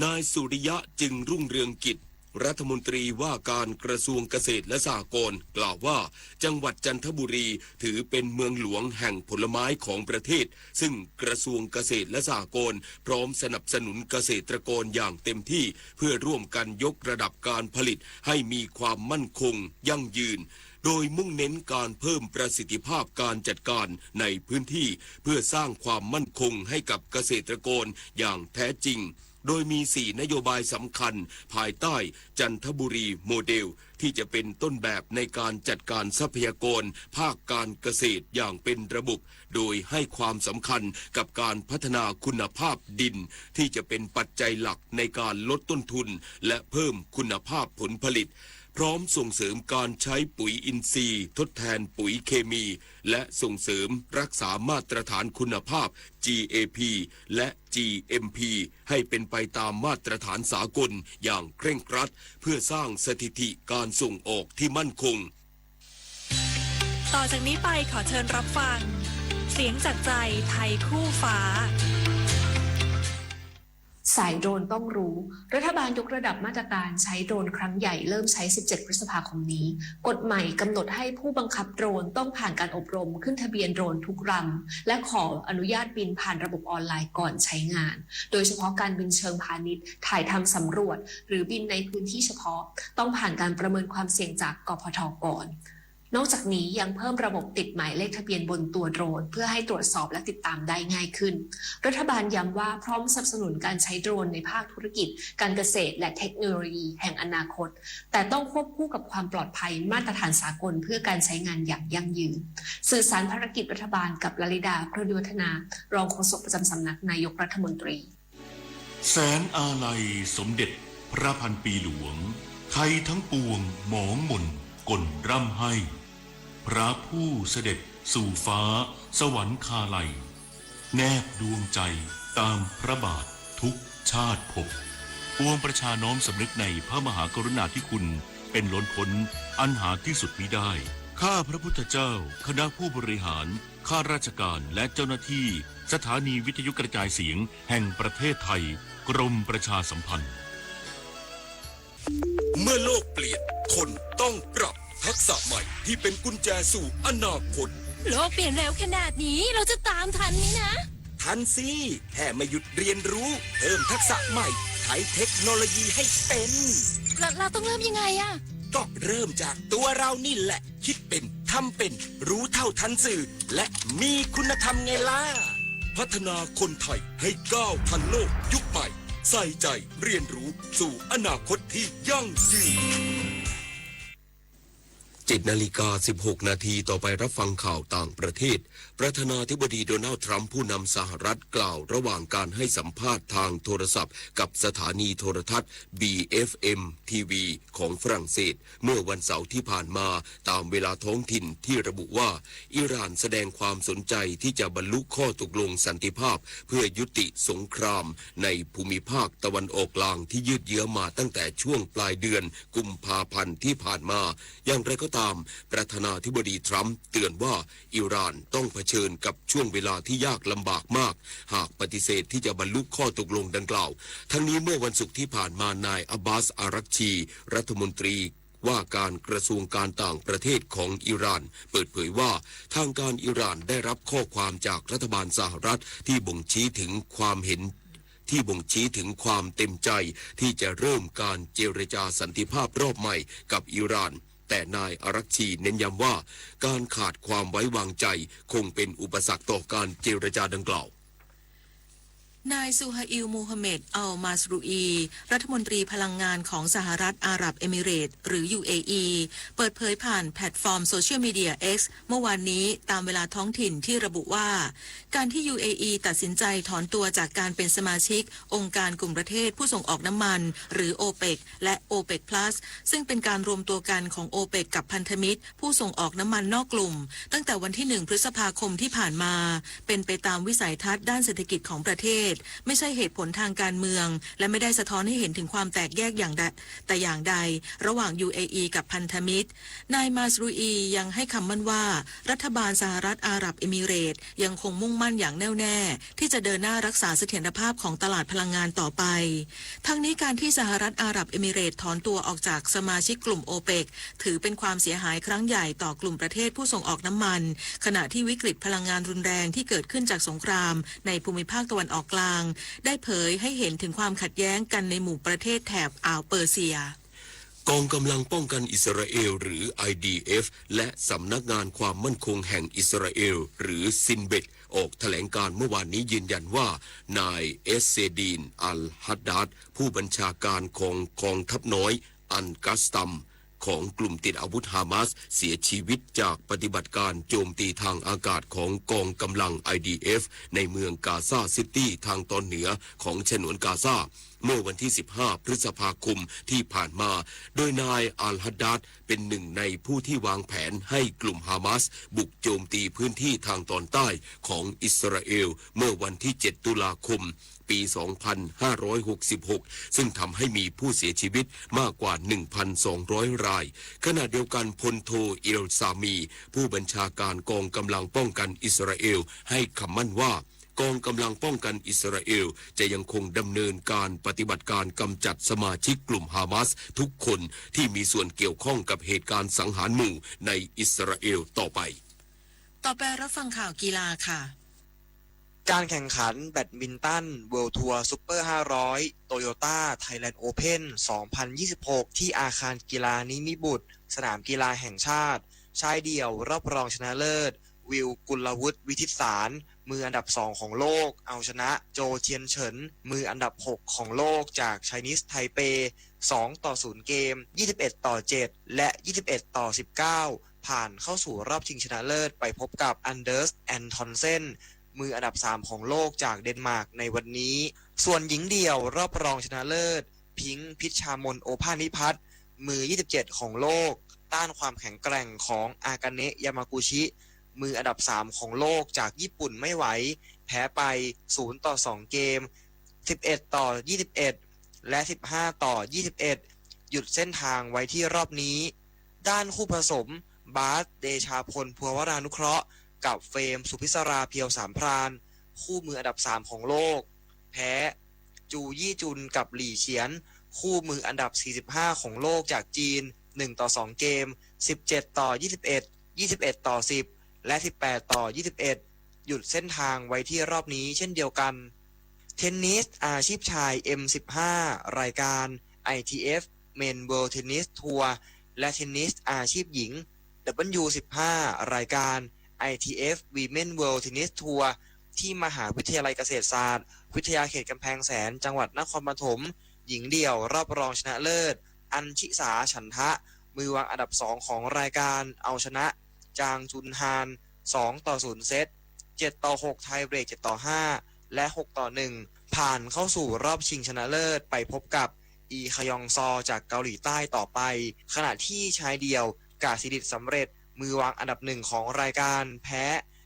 นายสุริยะ จึงรุ่งเรืองกิจ รัฐมนตรีว่าการกระทรวงเกษตรและสหกรณ์กล่าวว่า จังหวัดจันทบุรีถือเป็นเมืองหลวงแห่งผลไม้ของประเทศ ซึ่งกระทรวงเกษตรและสหกรณ์พร้อมสนับสนุนเกษตรกรอย่างเต็มที่ เพื่อร่วมกันยกระดับการผลิตให้มีความมั่นคงยั่งยืน โดยมุ่งเน้นการเพิ่มประสิทธิภาพการจัดการในพื้นที่ เพื่อสร้างความมั่นคงให้กับเกษตรกรอย่างแท้จริง โดยมี สี่ นโยบายสำคัญภายใต้จันทบุรีโมเดล ที่จะเป็นต้นแบบในการจัดการทรัพยากรภาคการเกษตรอย่างเป็นระบบ โดยให้ความสำคัญกับการพัฒนาคุณภาพดิน ที่จะเป็นปัจจัยหลักในการลดต้นทุน และเพิ่มคุณภาพผลผลิต พร้อมส่งเสริมการใช้ปุ๋ยอินทรีย์ทดแทนปุ๋ยเคมี และส่งเสริมรักษามาตรฐานคุณภาพ จี เอ พี และ จี เอ็ม พี ให้เป็นไปตามมาตรฐานสากลอย่างเคร่งครัด เพื่อสร้างสถิติการส่งออกที่มั่นคง ต่อจากนี้ไปขอเชิญรับฟัง เสียงจากใจไทยคู่ฟ้า สายโดรนต้องรู้ รัฐบาลยกระดับมาตรการใช้โดรนครั้งใหญ่เริ่มใช้ สิบเจ็ด พฤษภาคมนี้ กฎใหม่กำหนดให้ผู้บังคับโดรนต้องผ่านการอบรมขึ้นทะเบียนโดรนทุกลำ และขออนุญาตบินผ่านระบบออนไลน์ก่อนใช้งาน โดยเฉพาะการบินเชิงพาณิชย์ ถ่ายทำสำรวจ หรือบินในพื้นที่เฉพาะ ต้องผ่านการประเมินความเสี่ยงจาก กพท ก่อน นอกจากนี้ยังเพิ่มระบบติดหมายเลขทะเบียนบนตัวโดรน เพื่อให้ตรวจสอบและติดตามได้ง่ายขึ้น รัฐบาลย้ำว่าพร้อมสนับสนุนการใช้โดรนในภาคธุรกิจ การเกษตร และเทคโนโลยีแห่งอนาคต แต่ต้องควบคู่กับความปลอดภัยมาตรฐานสากลเพื่อการใช้งานอย่างยั่งยืน สื่อสารภารกิจรัฐบาลกับลลิดา เครือดีวัฒนา รองโฆษกประจำสำนักนายกรัฐมนตรี แสงอาลัยสมเด็จพระพันปีหลวง ไทยทั้งปวงหมองหม่นก่นร่ำไห้ พระผู้เสด็จสู่ฟ้าสวรรคาลัย แนบดวงใจตามพระบาททุกชาติภพ ปวงประชาน้อมสำนึกในพระมหากรุณาธิคุณเป็นล้นพ้นอันหาที่สุดมิได้ ข้าพระพุทธเจ้า คณะผู้บริหาร ข้าราชการและเจ้าหน้าที่สถานีวิทยุกระจายเสียงแห่งประเทศไทย กรมประชาสัมพันธ์ เมื่อโลกเปลี่ยน คนต้องปรับทักษะใหม่ที่เป็นกุญแจสู่อนาคต โลกเปลี่ยนเร็วขนาดนี้เราจะตามทันไหมนะ ทันสิ แค่ไม่หยุดเรียนรู้ เพิ่มทักษะใหม่ ใช้เทคโนโลยีให้เป็น เราเราต้องเริ่มยังไงอะ ก็เริ่มจากตัวเรานี่แหละ คิดเป็น ทำเป็น รู้เท่าทันสื่อ และมีคุณธรรมไงล่ะ พัฒนาคนไทยให้ก้าวทันโลกยุคใหม่ ใส่ใจเรียนรู้สู่อนาคตที่ยั่งยืน เจ็ดนาฬิกาสิบหกนาที ต่อไปรับฟังข่าวต่างประเทศ ประธานาธิบดีโดนัลด์ทรัมป์ผู้นำสหรัฐกล่าวระหว่างการให้สัมภาษณ์ทางโทรศัพท์กับสถานีโทรทัศน์ บี เอฟ เอ็ม ที วี ของฝรั่งเศส เมื่อวันเสาร์ที่ผ่านมา ตามเวลาท้องถิ่นที่ระบุว่า อิหร่านแสดงความสนใจที่จะบรรลุข้อตกลงสันติภาพ เพื่อยุติสงครามในภูมิภาคตะวันออกกลางที่ยืดเยื้อมาตั้งแต่ช่วงปลายเดือนกุมภาพันธ์ที่ผ่านมา อย่างไรก็ตาม ประธานาธิบดีทรัมป์เตือนว่า อิหร่านต้องเผชิญกับช่วงเวลาที่ยากลำบากมาก หากปฏิเสธที่จะบรรลุข้อตกลงดังกล่าว ทั้งนี้เมื่อวันศุกร์ที่ผ่านมานายอับบาส อารักชี รัฐมนตรีว่าการกระทรวงการต่างประเทศของอิหร่าน เปิดเผยว่า ทางการอิหร่านได้รับข้อความจากรัฐบาลสหรัฐที่บ่งชี้ถึงความเห็น ที่บ่งชี้ถึงความเต็มใจที่จะเริ่มการเจรจาสันติภาพรอบใหม่กับอิหร่าน แต่นายอารักชีเน้นย้ำว่า การขาดความไว้วางใจคงเป็นอุปสรรคต่อการเจรจาดังกล่าว นายซูฮาอิล มูฮัมเหม็ด อัลมาสรูอี รัฐมนตรีพลังงานของสหรัฐอาหรับเอมิเรตส์ หรือ ยูเออี เปิดเผยผ่านแพลตฟอร์มโซเชียลมีเดีย X เมื่อวานนี้ตามเวลาท้องถิ่นที่ระบุว่า การที่ ยูเออี ตัดสินใจถอนตัวจากการเป็นสมาชิกองค์การกลุ่มประเทศผู้ส่งออกน้ำมัน หรือ โอเปก และ โอเปก Plus ซึ่งเป็นการรวมตัวกันของ โอเปก กับพันธมิตรผู้ส่งออกน้ำมันนอกกลุ่ม ตั้งแต่วันที่ หนึ่ง พฤษภาคมที่ผ่านมา เป็นไปตามวิสัยทัศน์ด้านเศรษฐกิจของประเทศ ไม่ใช่เหตุผลทางการเมือง และไม่ได้สะท้อนให้เห็นถึงความแตกแยกอย่างใดแต่อย่างใด ระหว่าง ยูเออี กับพันธมิตร นายมาสรูอียังให้คำมั่นว่า รัฐบาลสหรัฐอาหรับเอมิเรตส์ยังคงมุ่งมั่นอย่างแน่วแน่ ที่จะเดินหน้ารักษาเสถียรภาพของตลาดพลังงานต่อไป ทั้งนี้การที่สหรัฐอาหรับเอมิเรตส์ถอนตัวออกจากสมาชิกกลุ่มโอเปก ถือเป็นความเสียหายครั้งใหญ่ต่อกลุ่มประเทศผู้ส่งออกน้ำมัน ขณะที่วิกฤตพลังงานรุนแรงที่เกิดขึ้นจากสงครามในภูมิภาคตะวันออกกลาง ได้เผยให้เห็นถึงความขัดแย้งกันในหมู่ประเทศแถบอ่าวเปอร์เซีย กองกำลังป้องกันอิสราเอลหรือ ไอดีเอฟ และสำนักงานความมั่นคงแห่งอิสราเอลหรือ ซินเบต ออกแถลงการเมื่อวานนี้ยืนยันว่า นายเอสเซดีน อัลฮัดดาด ผู้บัญชาการของกองทัพน้อยอัลกัสตัม ของกลุ่มติดอาวุธฮามาสเสียชีวิตจากปฏิบัติการโจมตีทางอากาศของกองกำลัง ไอดีเอฟ ในเมืองกาซาซิตี้ทางตอนเหนือของฉนวนกาซา เมื่อวันที่ สิบห้า พฤษภาคมที่ผ่านมา โดยนายอัลฮัดดาดเป็นหนึ่งในผู้ที่วางแผนให้กลุ่มฮามาสบุกโจมตีพื้นที่ทางตอนใต้ของอิสราเอลเมื่อวันที่ เจ็ด ตุลาคม ปี สองพันห้าร้อยหกสิบหก ซึ่งทำให้มีผู้เสียชีวิตมากกว่า หนึ่งพันสองร้อย ราย ขณะเดียวกันพลโท เอลซามี ผู้บัญชาการกองกำลังป้องกันอิสราเอล ให้คำมั่นว่า กองกำลังป้องกันอิสราเอลจะยังคงดำเนินการปฏิบัติการกำจัดสมาชิกกลุ่มฮามาสทุกคนที่มีส่วนเกี่ยวข้องกับเหตุการณ์สังหารหมู่ในอิสราเอลต่อไป ต่อไปรับฟังข่าวกีฬาค่ะ การแข่งขันแบดมินตัน World Tour Super ห้าร้อย Toyota Thailand Open สองพันยี่สิบหก ที่อาคารกีฬานิมิบุตร สนามกีฬาแห่งชาติ ชายเดี่ยวรอบรองชนะเลิศ วิว กุลวุฒิ วิทิตสาร มืออันดับ สอง ของโลก เอาชนะ โจ เทียนเฉิน มืออันดับ หก ของโลกจาก Chinese Taipei สอง ต่อ ศูนย์ เกม ยี่สิบเอ็ด ต่อ เจ็ด และ ยี่สิบเอ็ด ต่อ สิบเก้า ผ่านเข้าสู่รอบชิงชนะเลิศไปพบกับ Anders Antonsen มืออันดับ สาม ของโลกจากเดนมาร์กในวันนี้ ส่วนหญิงเดี่ยวรอบรองชนะเลิศ พิงค์ พิชชามน โอภาสนิพัฒน์ มือ ยี่สิบเจ็ด ของโลก ต้านความแข็งแกร่งของ อากาเนะ ยามากุชิ มืออันดับ สาม ของโลกจากญี่ปุ่นไม่ไหว แพ้ไป ศูนย์ ต่อ สอง เกม สิบเอ็ด ต่อ ยี่สิบเอ็ด และ สิบห้า ต่อ ยี่สิบเอ็ด หยุดเส้นทางไว้ที่รอบนี้ ด้านคู่ผสม บาส เดชาพล ภัวรานุเคราะห์ กับเฟรม สุพิศรา เพียวสามพราน คู่มืออันดับ สาม ของโลก แพ้ จู ยี่จุน กับ หลี่ เฉียน คู่มืออันดับ สี่สิบห้า ของโลกจากจีน หนึ่ง ต่อ สอง เกม สิบเจ็ด ต่อ ยี่สิบเอ็ด ยี่สิบเอ็ด ต่อ สิบ และ สิบแปด ต่อ ยี่สิบเอ็ด หยุดเส้นทางไว้ที่รอบนี้เช่นเดียวกัน เทนนิสอาชีพชาย M สิบห้า รายการ ไอทีเอฟ Men World Tennis Tour และเทนนิสอาชีพหญิง W สิบห้า รายการ ไอทีเอฟ Women World Tennis Tour ที่มหาวิทยาลัยเกษตรศาสตร์ วิทยาเขตกำแพงแสน จังหวัดนครปฐม หญิงเดี่ยวรอบรองชนะเลิศ อัญชิสา ฉันทะ มือวางอันดับ สอง ของรายการ เอาชนะ จางจุนฮาน สอง ต่อ ศูนย์ เซต เจ็ด ต่อ หก ไทเบรก เจ็ด ต่อ ห้า และ หก ต่อ หนึ่ง ผ่านเข้าสู่รอบชิงชนะเลิศไปพบกับ อี ขยองซอ จากเกาหลีใต้ต่อไป ขณะที่ชายเดี่ยว กาสิดิต สำเร็จ มือวางอันดับ หนึ่ง ของรายการ แพ้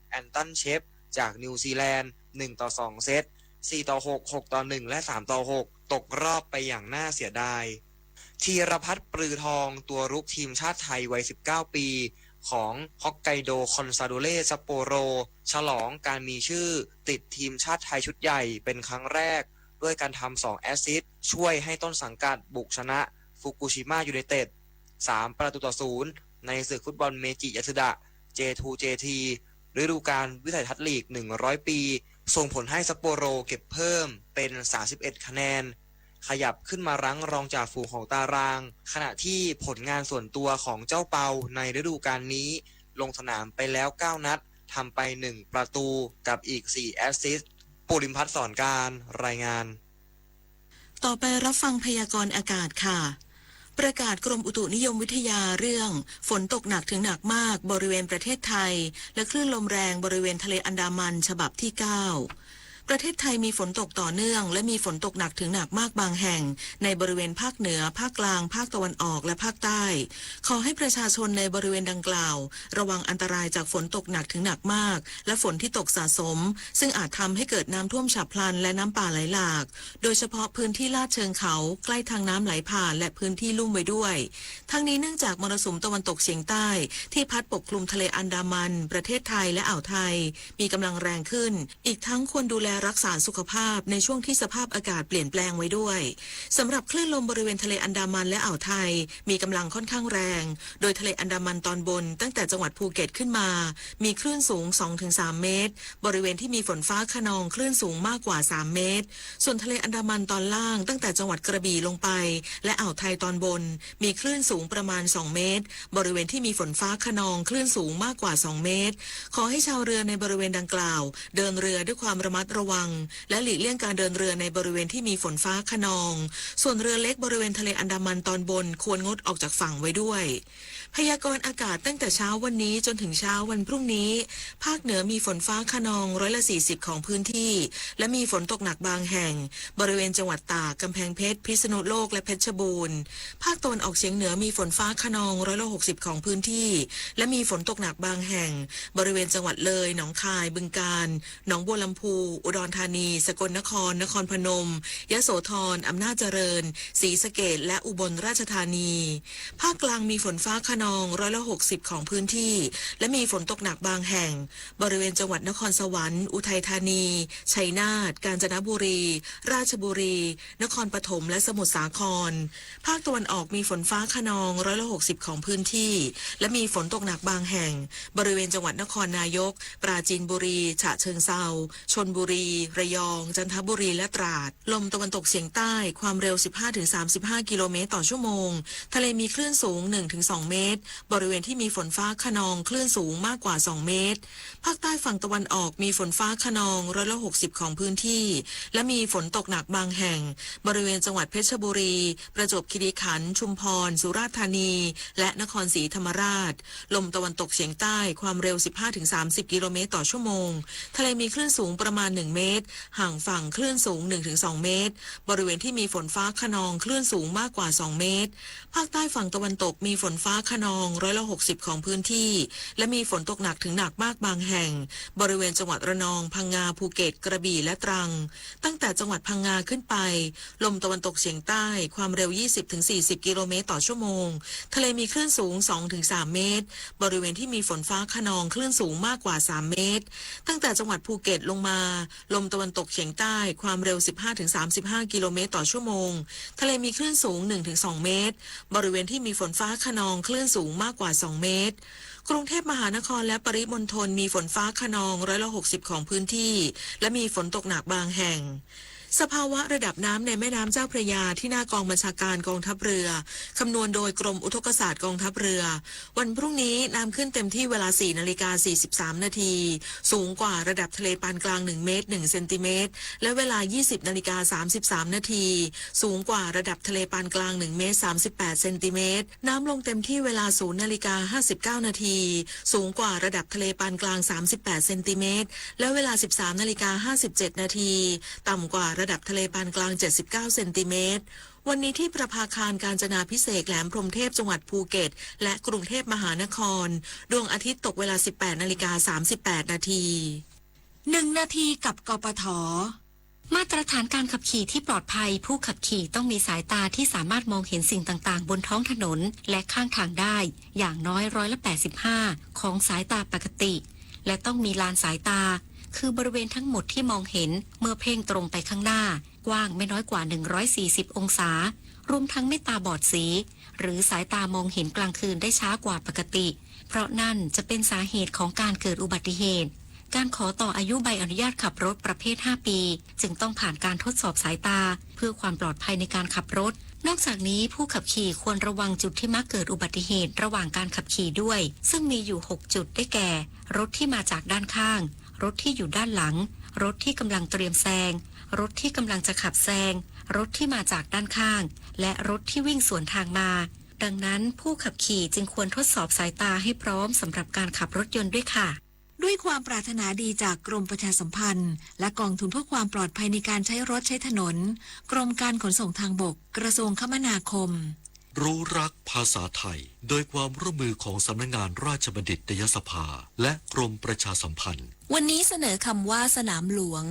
แอนตัน เชฟ จากนิวซีแลนด์ หนึ่ง ต่อ สอง เซต สี่ ต่อ หก หก ต่อ หนึ่ง และ สาม ต่อ หก ตกรอบไปอย่างน่าเสียดาย ธีรพัฒน์ ปรือทอง ตัวรุกทีมชาติไทยวัย สิบเก้า ปี ของ ฮอกไกโด คอนซาโดเล ซัปโปโร ฉลองการมีชื่อติดทีมชาติไทยชุดใหญ่เป็นครั้งแรก ด้วยการทำ สอง แอสซิสต์ ช่วยให้ต้นสังกัดบุกชนะ ฟุกุชิมะ ยูไนเต็ด สาม ประตูต่อ ศูนย์ ในศึกฟุตบอล เมจิ ยาสึดะ เจ ทู เจ ที ฤดูกาลวิสัยทัศน์ลีก หนึ่งร้อย ปี ส่งผลให้ซัปโปโรเก็บเพิ่มเป็น สามสิบเอ็ด คะแนน ขยับขึ้นมารั้งรองจ่าฝูงของตาราง ขณะที่ผลงานส่วนตัวของเจ้าเปาในฤดูกาลนี้ ลงสนามไปแล้ว เก้า นัด ทำไป หนึ่ง ประตู กับอีก สี่ แอสซิสต์ ปูริมพัฒน์ สอนการ รายงาน ต่อไปรับฟังพยากรณ์อากาศค่ะ ประกาศกรมอุตุนิยมวิทยาเรื่องฝนตกหนักถึงหนักมากบริเวณประเทศไทย และคลื่นลมแรงบริเวณทะเลอันดามันฉบับที่ เก้า ประเทศไทยมีฝนตกต่อเนื่องและมีฝนตกหนักถึงหนักมากบางแห่งในบริเวณภาคเหนือ ภาคกลาง ภาคตะวันออก และภาคใต้ ขอให้ประชาชนในบริเวณดังกล่าว ระวังอันตรายจากฝนตกหนักถึงหนักมาก และฝนที่ตกสะสม ซึ่งอาจทำให้เกิดน้ำท่วมฉับพลันและน้ำป่าไหลหลาก โดยเฉพาะพื้นที่ลาดเชิงเขาใกล้ทางน้ำไหลผ่านและพื้นที่ลุ่มไว้ด้วย ทั้งนี้เนื่องจากมรสุมตะวันตกเฉียงใต้ที่พัดปกคลุมทะเลอันดามัน ประเทศไทยและอ่าวไทย มีกำลังแรงขึ้น อีกทั้งควรดูแลรักษาสุขภาพในช่วงที่สภาพอากาศเปลี่ยนแปลงไว้ด้วย สำหรับคลื่นลมบริเวณทะเลอันดามันและอ่าวไทย มีกำลังค่อนข้างแรง โดยทะเลอันดามันตอนบนตั้งแต่จังหวัดภูเก็ตขึ้นมา มีคลื่นสูง สองถึงสาม เมตร บริเวณที่มีฝนฟ้าคะนองคลื่นสูงมากกว่า สาม เมตร ส่วนทะเลอันดามันตอนล่างตั้งแต่จังหวัดกระบี่ลงไป และอ่าวไทยตอนบน มีคลื่นสูงประมาณ สอง เมตร บริเวณที่มีฝนฟ้าคะนองคลื่นสูงมากกว่า สอง เมตร ขอให้ชาวเรือในบริเวณดังกล่าว เดินเรือด้วยความระมัดระวัง และหลีกเลี่ยงการเดินเรือในบริเวณที่มีฝนฟ้าคะนอง ส่วนเรือเล็กบริเวณทะเลอันดามันตอนบนควรงดออกจากฝั่งไว้ด้วย พยากรณ์อากาศตั้งแต่เช้าวันนี้จนถึงเช้าวันพรุ่งนี้ ภาคเหนือมีฝนฟ้าคะนองร้อยละสี่สิบของพื้นที่ และมีฝนตกหนักบางแห่ง บริเวณจังหวัดตาก กำแพงเพชร พิษณุโลก และเพชรบูรณ์ ภาคตะวันออกเฉียงเหนือมีฝนฟ้าคะนองร้อยละหกสิบของพื้นที่ และมีฝนตกหนักบางแห่ง บริเวณจังหวัดเลย หนองคาย บึงกาฬ หนองบัวลำพู อุดรธานี สกลนคร นครพนม ยโสธร อำนาจเจริญ ศรีสะเกษ และอุบลราชธานี ภาคกลางมีฝนฟ้าคะนองร้อยละหกสิบของพื้นที่ และมีฝนตกหนักบางแห่ง บริเวณจังหวัดนครสวรรค์ อุทัยธานี ชัยนาท กาญจนบุรี ราชบุรี นครปฐม และสมุทรสาคร ภาคตะวันออกมีฝนฟ้าคะนองร้อยละหกสิบของพื้นที่ และมีฝนตกหนักบางแห่ง บริเวณจังหวัดนครนายก ปราจีนบุรี ฉะเชิงเทรา ชลบุรี ระยอง จันทบุรี และตราด ลมตะวันตกเฉียงใต้ ความเร็ว สิบห้าถึงสามสิบห้า กิโลเมตรต่อชั่วโมง ทะเลมีคลื่นสูง หนึ่งถึงสอง เมตร บริเวณที่มีฝนฟ้าคะนองคลื่นสูงมากกว่า สอง เมตร ภาคใต้ฝั่งตะวันออกมีฝนฟ้าคะนองร้อยละหกสิบของพื้นที่ และมีฝนตกหนักบางแห่ง บริเวณจังหวัดเพชรบุรี ประจวบคีรีขันธ์ ชุมพร สุราษฎร์ธานี และนครศรีธรรมราช ลมตะวันตกเฉียงใต้ ความเร็ว สิบห้าถึงสามสิบ กิโลเมตรต่อชั่วโมง ทะเลมีคลื่นสูงประมาณ หนึ่ง เมตร ห่างฝั่งคลื่นสูง หนึ่งถึงสอง เมตร บริเวณที่มีฝนฟ้าคะนองคลื่นสูงมากกว่า สอง เมตร ภาคใต้ฝั่งตะวันตกมีฝนฟ้าคะนองร้อยละหกสิบของพื้นที่ และมีฝนตกหนักถึงหนักมากบางแห่ง บริเวณจังหวัดระนอง พังงา ภูเก็ต กระบี่ และตรัง ตั้งแต่จังหวัดพังงาขึ้นไป ลมตะวันตกเฉียงใต้ ความเร็ว ยี่สิบถึงสี่สิบ กิโลเมตรต่อชั่วโมง ทะเลมีคลื่นสูง สองถึงสาม เมตร บริเวณที่มีฝนฟ้าคะนองคลื่นสูงมากกว่า สาม เมตร ตั้งแต่จังหวัดภูเก็ตลงมา ลมตะวันตกเฉียงใต้ ความเร็ว สิบห้าถึงสามสิบห้า กิโลเมตรต่อชั่วโมง ทะเลมีคลื่นสูง หนึ่งถึงสอง เมตร บริเวณที่มีฝนฟ้าคะนองคลื่นสูงมากกว่า สอง เมตร กรุงเทพมหานครและปริมณฑลมีฝนฟ้าคะนองร้อยละหกสิบของพื้นที่ และมีฝนตกหนักบางแห่ง สภาวะระดับน้ำในแม่น้ำเจ้าพระยาที่หน้ากองบัญชาการกองทัพเรือ คำนวณโดยกรมอุทกศาสตร์กองทัพเรือ วันพรุ่งนี้น้ำขึ้นเต็มที่เวลา สี่นาฬิกา สี่สิบสามนาที สูงกว่าระดับทะเลปานกลาง หนึ่ง เมตร หนึ่ง เซนติเมตร และเวลา ยี่สิบนาฬิกา สามสิบสามนาที สูงกว่าระดับทะเลปานกลาง หนึ่ง เมตร สามสิบแปด เซนติเมตร น้ำลงเต็มที่เวลา ศูนย์นาฬิกา ห้าสิบเก้านาที สูงกว่าระดับทะเลปานกลาง สามสิบแปด เซนติเมตร และเวลา สิบสามนาฬิกา ห้าสิบเจ็ดนาที ต่ำกว่าระดับทะเลปานกลาง เจ็ดสิบเก้า เซนติเมตร วันนี้ที่ประภาคารกาญจนาภิเษก แหลมพรหมเทพ จังหวัดภูเก็ต และกรุงเทพมหานคร ดวงอาทิตย์ตกเวลา สิบแปดนาฬิกา สามสิบแปดนาที หนึ่งนาทีกับ กปท. มาตรฐานการขับขี่ที่ปลอดภัย ผู้ขับขี่ต้องมีสายตาที่สามารถมองเห็นสิ่งต่างๆ บนท้องถนน และข้างทางได้ อย่างน้อยร้อยละแปดสิบห้าของสายตาปกติ และต้องมีลานสายตา คือบริเวณทั้งหมดที่มองเห็นเมื่อเพ่งตรงไปข้างหน้า กว้างไม่น้อยกว่า หนึ่งร้อยสี่สิบองศา รวมทั้งไม่ตาบอดสี หรือสายตามองเห็นกลางคืนได้ช้ากว่าปกติ เพราะนั่นจะเป็นสาเหตุของการเกิดอุบัติเหตุ การขอต่ออายุใบอนุญาตขับรถประเภท ห้า ปี จึงต้องผ่านการทดสอบสายตา เพื่อความปลอดภัยในการขับรถ นอกจากนี้ผู้ขับขี่ควรระวังจุดที่มักเกิดอุบัติเหตุระหว่างการขับขี่ด้วย ซึ่งมีอยู่ หก จุด ได้แก่ รถที่มาจากด้านข้าง รถที่อยู่ด้านหลัง รถที่กำลังเตรียมแซง รถที่กำลังจะขับแซง รถที่มาจากด้านข้าง และรถที่วิ่งสวนทางมา ดังนั้นผู้ขับขี่จึงควรทดสอบสายตาให้พร้อมสำหรับการขับรถยนต์ด้วยค่ะ ด้วยความปรารถนาดีจากกรมประชาสัมพันธ์และกองทุนเพื่อความปลอดภัยในการใช้รถใช้ถนน กรมการขนส่งทางบก กระทรวงคมนาคม รู้รักภาษาไทย โดยความร่วมมือของสำนักงานราชบัณฑิตยสภา และกรมประชาสัมพันธ์ วันนี้เสนอคำว่าสนามหลวง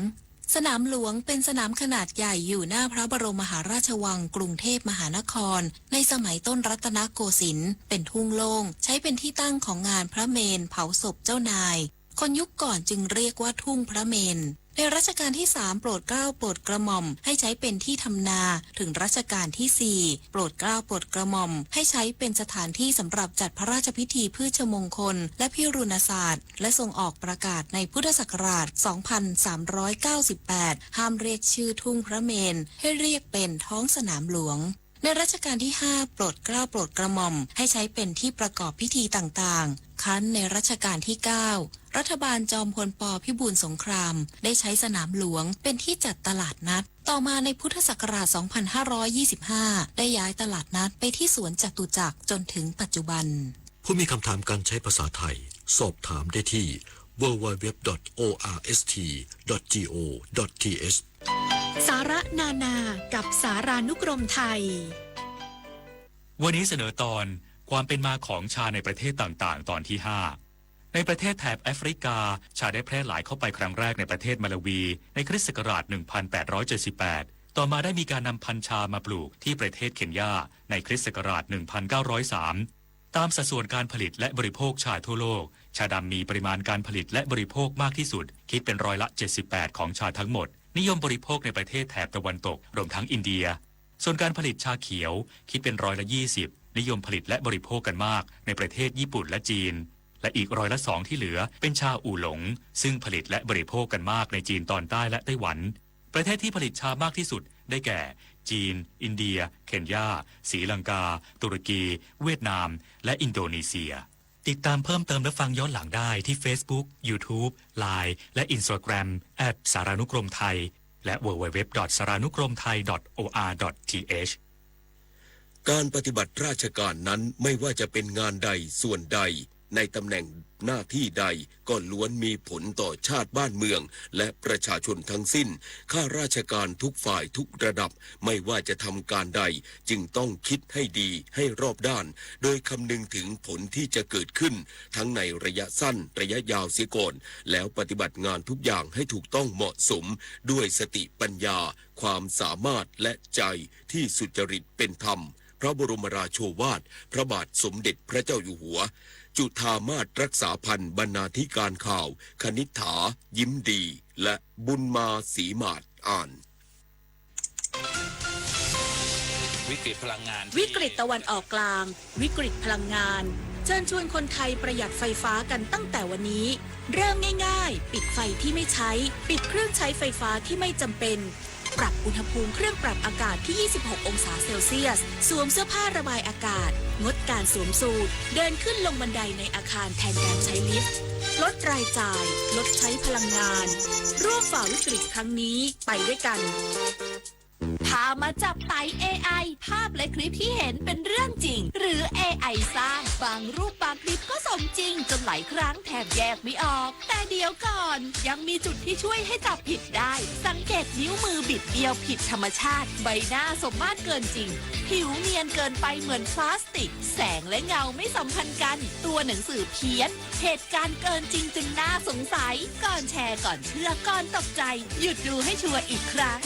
สนามหลวงเป็นสนามขนาดใหญ่อยู่หน้าพระบรมมหาราชวังกรุงเทพมหานคร ในสมัยต้นรัตนโกสินทร์ เป็นทุ่งโล่ง ใช้เป็นที่ตั้งของงานพระเมรุเผาศพเจ้านาย คนยุคก่อนจึงเรียกว่าทุ่งพระเมรุ ในรัชกาลที่สามโปรดเกล้าโปรดกระหม่อมให้ใช้เป็นที่ทำนา ถึงรัชกาลที่สี่โปรดเกล้าโปรดกระหม่อมให้ใช้เป็นสถานที่สำหรับจัดพระราชพิธีพฤชมงคล และพิรุณศาสตร์ และทรงออกประกาศในพุทธศักราช สองพันสามร้อยเก้าสิบแปด ห้ามเรียกชื่อทุ่งพระเมรุ ให้เรียกเป็นท้องสนามหลวง ในรัชกาลที่ห้าโปรดเกล้าโปรดกระหม่อมให้ใช้เป็นที่ประกอบพิธีต่างๆ ครั้นในรัชกาลที่เก้า รัฐบาลจอมพล ป. พิบูลสงคราม ได้ใช้สนามหลวงเป็นที่จัดตลาดนัด ต่อมาในพุทธศักราช สองพันห้าร้อยยี่สิบห้า ได้ย้ายตลาดนัดไปที่สวนจตุจักรจนถึงปัจจุบัน ผู้มีคำถามการใช้ภาษาไทย สอบถามได้ที่ ดับเบิลยู ดับเบิลยู ดับเบิลยู ดอท โอ อาร์ เอส ที ดอท จี โอ ดอท ที เอช สาระนานากับสารานุกรมไทย วันนี้เสนอตอน ความเป็นมาของชาในประเทศต่างๆ ตอนที่ ห้า ในประเทศแถบแอฟริกา ชาได้แพร่หลายเข้าไปครั้งแรกในประเทศมาลาวี ในคริสต์ศักราช หนึ่งพันแปดร้อยเจ็ดสิบแปด ต่อมาได้มีการนำพันธุ์ชามาปลูกที่ประเทศเคนยา ในคริสต์ศักราช หนึ่งพันเก้าร้อยสาม ตามสัดส่วนการผลิตและบริโภคชาทั่วโลก ชาดำมีปริมาณการผลิตและบริโภคมากที่สุด คิดเป็นร้อยละ เจ็ดสิบแปด ของชาทั้งหมด นิยมบริโภคในประเทศแถบตะวันตก รวมทั้งอินเดีย ส่วนการผลิตชาเขียว คิดเป็นร้อยละ ยี่สิบ นิยมผลิตและบริโภคกันมากในประเทศญี่ปุ่นและจีน และอีกร้อยละ สอง ที่เหลือเป็นชาอู่หลง ซึ่งผลิตและบริโภคกันมากในจีนตอนใต้และไต้หวัน ประเทศที่ผลิตชามากที่สุดได้แก่ จีน อินเดีย เคนยา ศรีลังกา ตุรกี เวียดนาม และอินโดนีเซีย ติดตามเพิ่มเติมและฟังย้อนหลังได้ที่ Facebook YouTube Line และ Instagram แอท สารานุกรมไทย และ ดับเบิลยู ดับเบิลยู ดับเบิลยู ดอท สารานุกรมไทย ดอท โอ อาร์ ดอท ที เอช การปฏิบัติราชการนั้นไม่ว่าจะเป็นงานใดส่วนใดในตำแหน่งหน้าที่ใดก็ล้วนมีผลต่อชาติบ้านเมืองและประชาชนทั้งสิ้น ข้าราชการทุกฝ่ายทุกระดับไม่ว่าจะทำการใดจึงต้องคิดให้ดีให้รอบด้าน โดยคำนึงถึงผลที่จะเกิดขึ้นทั้งในระยะสั้นระยะยาวเสียก่อน แล้วปฏิบัติงานทุกอย่างให้ถูกต้องเหมาะสมด้วยสติปัญญา ความสามารถและใจที่สุจริตเป็นธรรม พระบรมราโชวาทพระบาทสมเด็จพระเจ้าอยู่หัว จุฑามาส รักษาพันธ์ บรรณาธิการข่าว คณิษฐา ยิ้มดี และบุญมา ศรีหมาด อ่าน วิกฤตพลังงานที่ วิกฤตตะวันออกกลาง วิกฤตพลังงาน เชิญชวนคนไทยประหยัดไฟฟ้ากันตั้งแต่วันนี้ เริ่มง่ายๆ ปิดไฟที่ไม่ใช้ ปิดเครื่องใช้ไฟฟ้าที่ไม่จำเป็น ปรับอุณหภูมิเครื่องปรับอากาศที่ ยี่สิบหก องศาเซลเซียส สวมเสื้อผ้าระบายอากาศ งดการสวมสูท เดินขึ้นลงบันไดในอาคารแทนการใช้ลิฟต์ ลดรายจ่าย ลดใช้พลังงาน ร่วมฝ่าวิกฤตครั้งนี้ไปด้วยกัน พามาจับไต เอไอ ภาพและคลิปที่เห็นเป็นเรื่องจริง หรือ เอไอ สร้าง บางรูปบางคลิปก็สมจริงจนหลายครั้งแทบแยกไม่ออก แต่เดี๋ยวก่อน ยังมีจุดที่ช่วยให้จับผิดได้ สังเกตนิ้วมือบิดเบี้ยวผิดธรรมชาติ ใบหน้าสมมาตรเกินจริง ผิวเนียนเกินไปเหมือนพลาสติก แสงและเงาไม่สัมพันธ์กัน ตัวหนังสือเพี้ยน เหตุการณ์เกินจริงจนน่าสงสัย ก่อนแชร์ ก่อนเชื่อ ก่อนตกใจ หยุดดูให้ชัวร์อีกครั้ง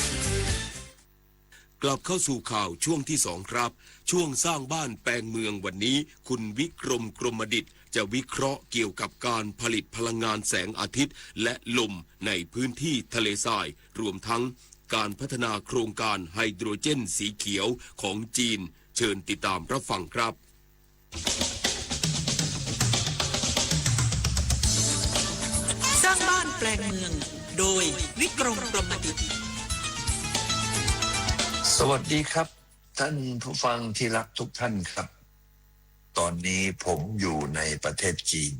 กลับเข้าสู่ข่าวช่วงที่สองครับ ช่วงสร้างบ้านแปลงเมืองวันนี้ คุณวิกรม กรมดิต จะวิเคราะห์เกี่ยวกับการผลิตพลังงานแสงอาทิตย์และลมในพื้นที่ทะเลทราย รวมทั้งการพัฒนาโครงการไฮโดรเจนสีเขียวของจีน เชิญติดตามรับฟังครับ สร้างบ้านแปลงเมือง โดย วิกรม กรมดิต สวัสดีครับ ท่านผู้ฟังที่รักทุกท่านครับ ตอนนี้ผมอยู่ในประเทศจีน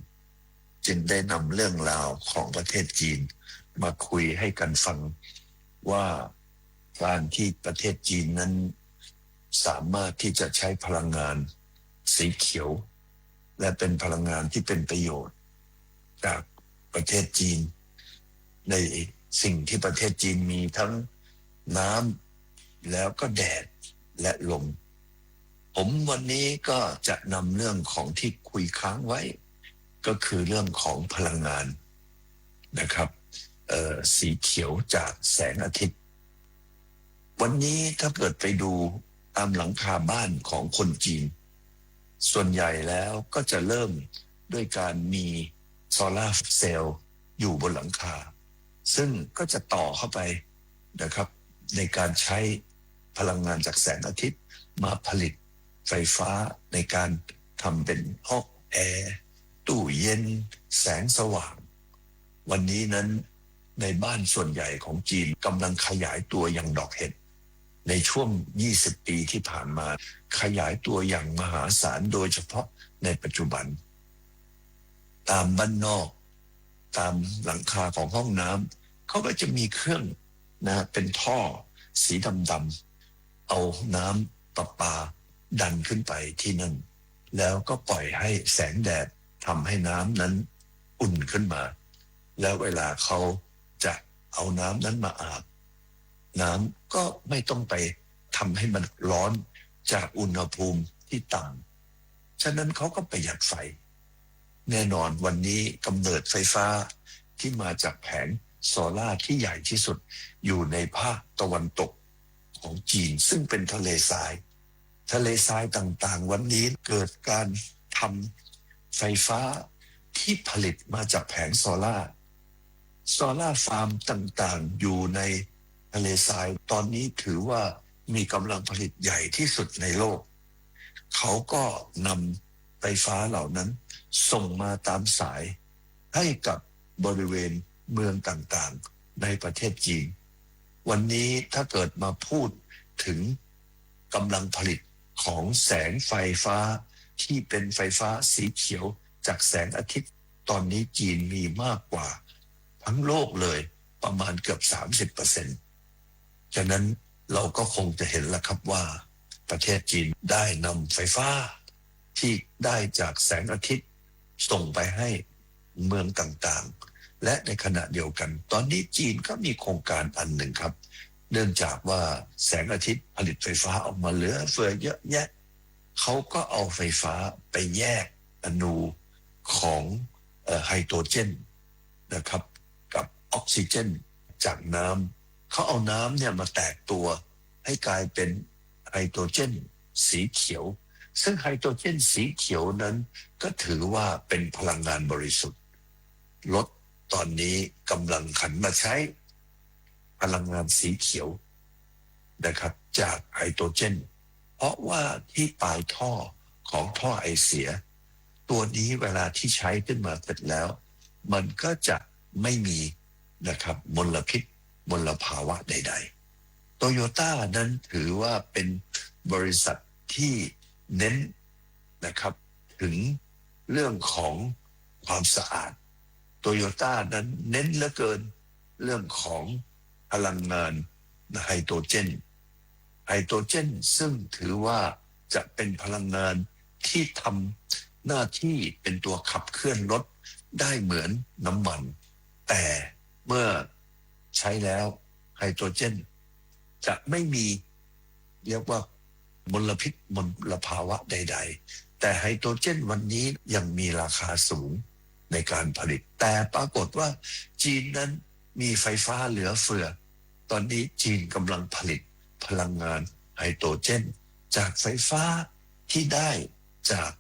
จึงได้นำเรื่องราวของประเทศจีนมาคุยให้กันฟัง ว่าการที่ประเทศจีนนั้น สามารถที่จะใช้พลังงานสีเขียว และเป็นพลังงานที่เป็นประโยชน์ จาก ประเทศจีน ในสิ่งที่ประเทศจีนมีทั้งน้ำ แล้วก็แดดและลม ผมวันนี้ก็จะนำเรื่องของที่คุยค้างไว้ ก็คือเรื่องของพลังงานนะครับเอ่อสีเขียวจากแสงอาทิตย์ วันนี้ถ้าเกิดไปดูตามหลังคาบ้านของคนจีน ส่วนใหญ่แล้วก็จะเริ่มด้วยการมีโซลาร์เซลล์อยู่บนหลังคา ซึ่งก็จะต่อเข้าไปนะครับในการใช้พลังงานจากแสงอาทิตย์มาผลิตไฟฟ้าในการทำเป็นห้องแอร์ ตู้เย็น แสงสว่าง วันนี้นั้นในบ้านส่วนใหญ่ของจีนกำลังขยายตัวอย่างดอกเห็ด ในช่วง ยี่สิบ ปีที่ผ่านมา ขยายตัวอย่างมหาศาล โดยเฉพาะในปัจจุบัน ตามบ้านนอก ตามหลังคาของห้องน้ำ เขาก็จะมีเครื่องนะเป็นท่อสีดำๆ เอาน้ำประปาดันขึ้นไปที่นั่น แล้วก็ปล่อยให้แสงแดดทำให้น้ำนั้นอุ่นขึ้นมา แล้วเวลาเขาจะเอาน้ำนั้นมาอาบ น้ำก็ไม่ต้องไปทำให้มันร้อนจากอุณหภูมิที่ต่ำ ฉะนั้นเขาก็ประหยัดไฟ แน่นอนวันนี้กำเนิดไฟฟ้าที่มาจากแผงโซลาร์ที่ใหญ่ที่สุดอยู่ในภาคตะวันตกของจีน ซึ่งเป็นทะเลทราย ทะเลทรายต่างๆ วันนี้เกิดการทำไฟฟ้าที่ผลิตมาจากแผงโซลาร์ โซลาร์ฟาร์มต่างๆ อยู่ในทะเลทราย ตอนนี้ถือว่ามีกำลังผลิตใหญ่ที่สุดในโลก เขาก็นำไฟฟ้าเหล่านั้นส่งมาตามสายให้กับบริเวณเมืองต่างๆ ในประเทศจีน วันนี้ถ้าเกิดมาพูดถึงกำลังผลิตของแสงไฟฟ้าที่เป็นไฟฟ้าสีเขียวจากแสงอาทิตย์ ตอนนี้จีนมีมากกว่าทั้งโลกเลยประมาณเกือบ สามสิบเปอร์เซ็นต์ ฉะนั้นเราก็คงจะเห็นแล้วครับว่าประเทศจีนได้นำไฟฟ้าที่ได้จากแสงอาทิตย์ส่งไปให้เมืองต่างๆ และในขณะเดียวกัน ตอนนี้จีนก็มีโครงการอันหนึ่งครับ เนื่องจากว่าแสงอาทิตย์ผลิตไฟฟ้าออกมาเหลือเฟือเยอะแยะ เขาก็เอาไฟฟ้าไปแยกอนูของเอ่อไฮโดรเจนนะครับกับออกซิเจนจากน้ำ เขาเอาน้ำเนี่ยมาแตกตัวให้กลายเป็นไฮโดรเจนสีเขียว ซึ่งไฮโดรเจนสีเขียวนั้นก็ถือว่าเป็นพลังงานบริสุทธิ์ รถตอนนี้กำลังหันมาใช้พลังงานสีเขียวนะครับจากไฮโดรเจน เพราะว่าที่ปลายท่อของท่อไอเสีย ตัวนี้เวลาที่ใช้ขึ้นมาเสร็จแล้ว มันก็จะไม่มีนะครับมลพิษมลภาวะใดๆ โตโยต้านั้นถือว่าเป็นบริษัทที่เน้นนะครับถึงเรื่องของความสะอาด โตโยต้านั้นเน้นเหลือเกินเรื่องของพลังงานไฮโดรเจน ไฮโดรเจนซึ่งถือว่าจะเป็นพลังงานที่ทำหน้าที่เป็นตัวขับเคลื่อนรถได้เหมือนน้ำมัน แต่เมื่อใช้แล้วไฮโดรเจนจะไม่มีเรียกว่ามลพิษมลภาวะใดๆ แต่ไฮโดรเจนวันนี้ยังมีราคาสูงในการผลิต แต่ปรากฏว่าจีนนั้นมีไฟฟ้าเหลือเฟือ ตอนนี้จีนกำลังผลิตพลังงานไฮโดรเจนจากไฟฟ้าที่ได้จาก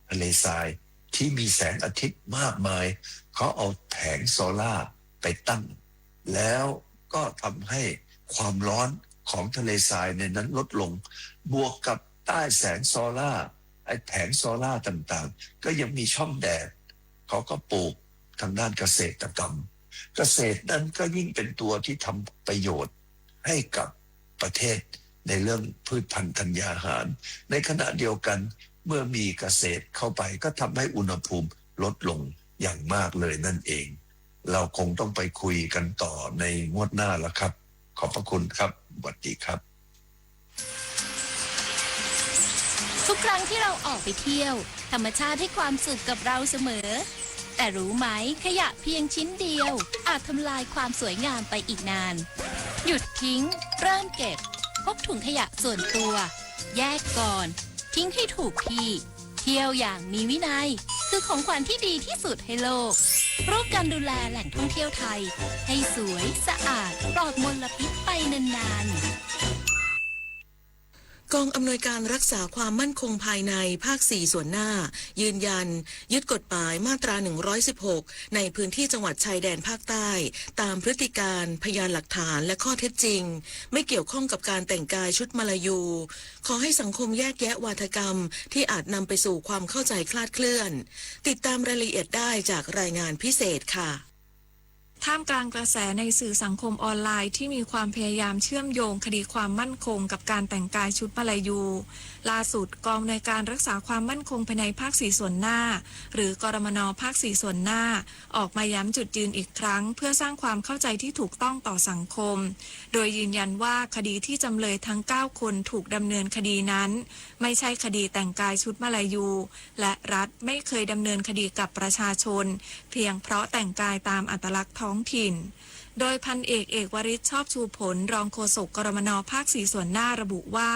ทะเลทรายที่มีแสงอาทิตย์มากมาย เขาเอาแผงโซลาร์ไปตั้ง แล้วก็ทำให้ความร้อนของทะเลทรายในนั้นลดลง บวกกับใต้แสงโซลาร์ไอ้แผงโซลาร์ต่างๆ ก็ยังมีช่องแดด เขาก็ปลูกทางด้านเกษตรกรรม เกษตรนั้นก็ยิ่งเป็นตัวที่ทำประโยชน์ให้กับประเทศในเรื่องพืชพันธุ์ธัญญาหาร ในขณะเดียวกันเมื่อมีเกษตรเข้าไปก็ทำให้อุณหภูมิลดลงอย่างมากเลยนั่นเอง เราคงต้องไปคุยกันต่อในงวดหน้าแล้วครับ ขอบพระคุณครับ สวัสดีครับ ทุกครั้งที่เราออกไปเที่ยว ธรรมชาติให้ความสุขกับเราเสมอ แต่รู้ไหม ขยะเพียงชิ้นเดียวอาจทำลายความสวยงามไปอีกนาน หยุดทิ้ง เริ่มเก็บ พกถุงขยะส่วนตัว แยกก่อน ทิ้งให้ถูกที่ เที่ยวอย่างมีวินัย คือของขวัญที่ดีที่สุดให้โลก ร่วมกันดูแลแหล่งท่องเที่ยวไทย ให้สวย สะอาด ปลอดมลพิษไปนานๆ กองอำนวยการรักษาความมั่นคงภายในภาคสี่ส่วนหน้า ยืนยัน ยึดกฎหมายมาตราหนึ่งร้อยสิบหก ในพื้นที่จังหวัดชายแดนภาคใต้ ตามพฤติการ พยานหลักฐาน และข้อเท็จจริง ไม่เกี่ยวข้องกับการแต่งกายชุดมลายู ขอให้สังคมแยกแยะวาทกรรมที่อาจนำไปสู่ความเข้าใจคลาดเคลื่อน ติดตามรายละเอียดได้จากรายงานพิเศษค่ะ ท่ามกลางกระแสในสื่อสังคมออนไลน์ที่มีความพยายามเชื่อมโยงคดีความมั่นคงกับการแต่งกายชุดมลายู ล่าสุดกองอำนวยการรักษาความมั่นคงภายในภาคสี่ส่วนหน้า หรือกรมนภาคสี่ส่วนหน้า ออกมาย้ำจุดยืนอีกครั้ง เพื่อสร้างความเข้าใจที่ถูกต้องต่อสังคม โดยยืนยันว่าคดีที่จำเลยทั้งเก้าคนถูกดำเนินคดีนั้น ไม่ใช่คดีแต่งกายชุดมลายู และรัฐไม่เคยดำเนินคดีกับประชาชน เพียงเพราะแต่งกายตามอัตลักษณ์ท้องถิ่น โดยพันเอก เอกวริศ ชอบชูผล รองโฆษกกรมนภาคสี่ส่วนหน้าระบุว่า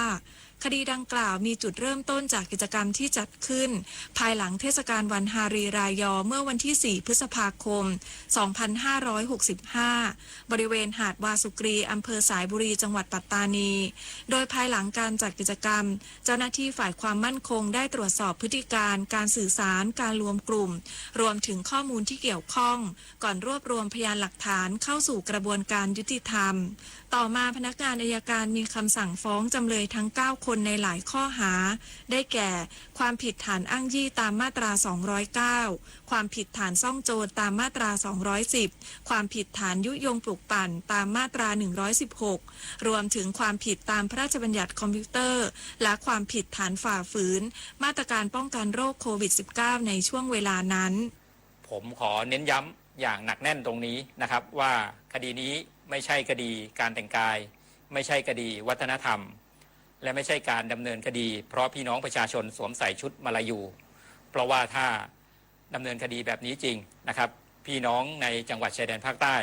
คดีดังกล่าวมีจุดเริ่มต้นจากกิจกรรมที่จัดขึ้น ภายหลังเทศกาลวันฮารีรายอ เมื่อวันที่สี่พฤษภาคม สองพันห้าร้อยหกสิบห้า บริเวณหาดวาสุกรี อำเภอสายบุรี จังหวัดปัตตานี โดยภายหลังการจัดกิจกรรม เจ้าหน้าที่ฝ่ายความมั่นคงได้ตรวจสอบพฤติการ การสื่อสาร การรวมกลุ่ม รวมถึงข้อมูลที่เกี่ยวข้อง ก่อนรวบรวมพยานหลักฐานเข้าสู่กระบวนการยุติธรรม ต่อมาพนักงานอัยการมีคำสั่งฟ้องจำเลยทั้งเก้าคนในหลายข้อหา ได้แก่ ความผิดฐานอ้างยี่ตามมาตราสองร้อยเก้า ความผิดฐานซ่องโจรตามมาตราสองร้อยสิบ ความผิดฐานยุยงปลุกปั่นตามมาตราหนึ่งร้อยสิบหก รวมถึงความผิดตามพระราชบัญญัติคอมพิวเตอร์ และความผิดฐานฝ่าฝืนมาตรการป้องกันโรคโควิดสิบเก้า ในช่วงเวลานั้น ผมขอเน้นย้ำอย่างหนักแน่นตรงนี้นะครับว่าคดีนี้ไม่ใช่คดีการแต่งกาย ไม่ใช่คดีวัฒนธรรม และไม่ใช่การดำเนินคดีเพราะพี่น้องประชาชนสวมใส่ชุดมาลายู เพราะว่าถ้าดำเนินคดีแบบนี้จริงนะครับ พี่น้องในจังหวัดชายแดนภาคใต้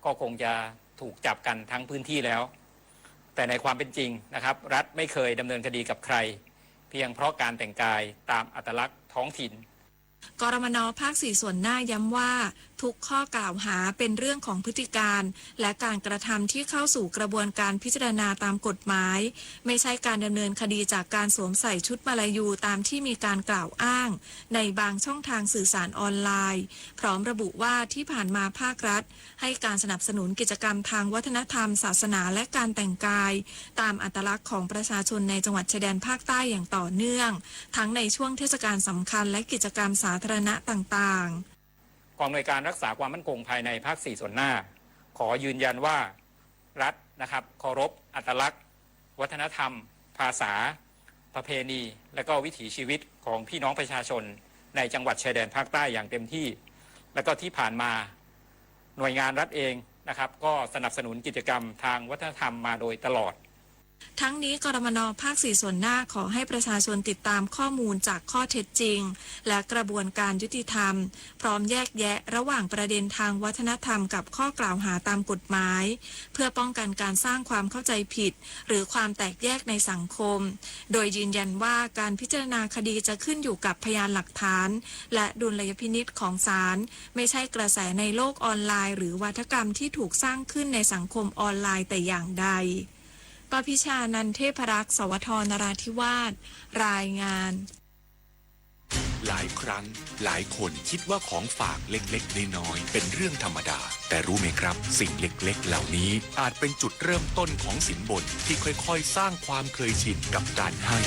ก็คงจะถูกจับกันทั้งพื้นที่แล้ว แต่ในความเป็นจริงนะครับ รัฐไม่เคยดำเนินคดีกับใคร เพียงเพราะการแต่งกายตามอัตลักษณ์ท้องถิ่น กรมนภาคสี่ส่วนหน้าย้ำว่า ทุกข้อกล่าวหาเป็นเรื่องของพฤติการ และการกระทำที่เข้าสู่กระบวนการพิจารณาตามกฎหมาย ไม่ใช่การดำเนินคดีจากการสวมใส่ชุดมาลายูตามที่มีการกล่าวอ้าง ในบางช่องทางสื่อสารออนไลน์ พร้อมระบุว่าที่ผ่านมาภาครัฐ ให้การสนับสนุนกิจกรรมทางวัฒนธรรม ศาสนา และการแต่งกาย ตามอัตลักษณ์ของประชาชนในจังหวัดชายแดนภาคใต้อย่างต่อเนื่อง ทั้งในช่วงเทศกาลสำคัญและกิจกรรมสาธารณะต่างๆ กองอำนวยการรักษาความมั่นคงภายในภาคสี่ส่วนหน้า ขอยืนยันว่า รัฐนะครับเคารพอัตลักษณ์ วัฒนธรรม ภาษา ประเพณี และก็วิถีชีวิตของพี่น้องประชาชนในจังหวัดชายแดนภาคใต้อย่างเต็มที่ และก็ที่ผ่านมาหน่วยงานรัฐเองนะครับก็สนับสนุนกิจกรรมทางวัฒนธรรมมาโดยตลอด ทั้งนี้กรมนภาคสี่ส่วนหน้าขอให้ประชาชนติดตามข้อมูลจากข้อเท็จจริง และกระบวนการยุติธรรม พร้อมแยกแยะระหว่างประเด็นทางวัฒนธรรมกับข้อกล่าวหาตามกฎหมาย เพื่อป้องกันการสร้างความเข้าใจผิด หรือความแตกแยกในสังคม โดยยืนยันว่าการพิจารณาคดีจะขึ้นอยู่กับพยานหลักฐาน และดุลยพินิจของศาล ไม่ใช่กระแสในโลกออนไลน์ หรือวาทกรรมที่ถูกสร้างขึ้นในสังคมออนไลน์แต่อย่างใด ปพิชา นันเทพรักษ์ สวท นราธิวาส รายงาน หลายครั้งหลายคนคิดว่าของฝากเล็กๆน้อยๆเป็นเรื่องธรรมดา แต่รู้ไหมครับ สิ่งเล็กๆเหล่านี้อาจเป็นจุดเริ่มต้นของสินบนที่ค่อยๆสร้างความเคยชินกับการให้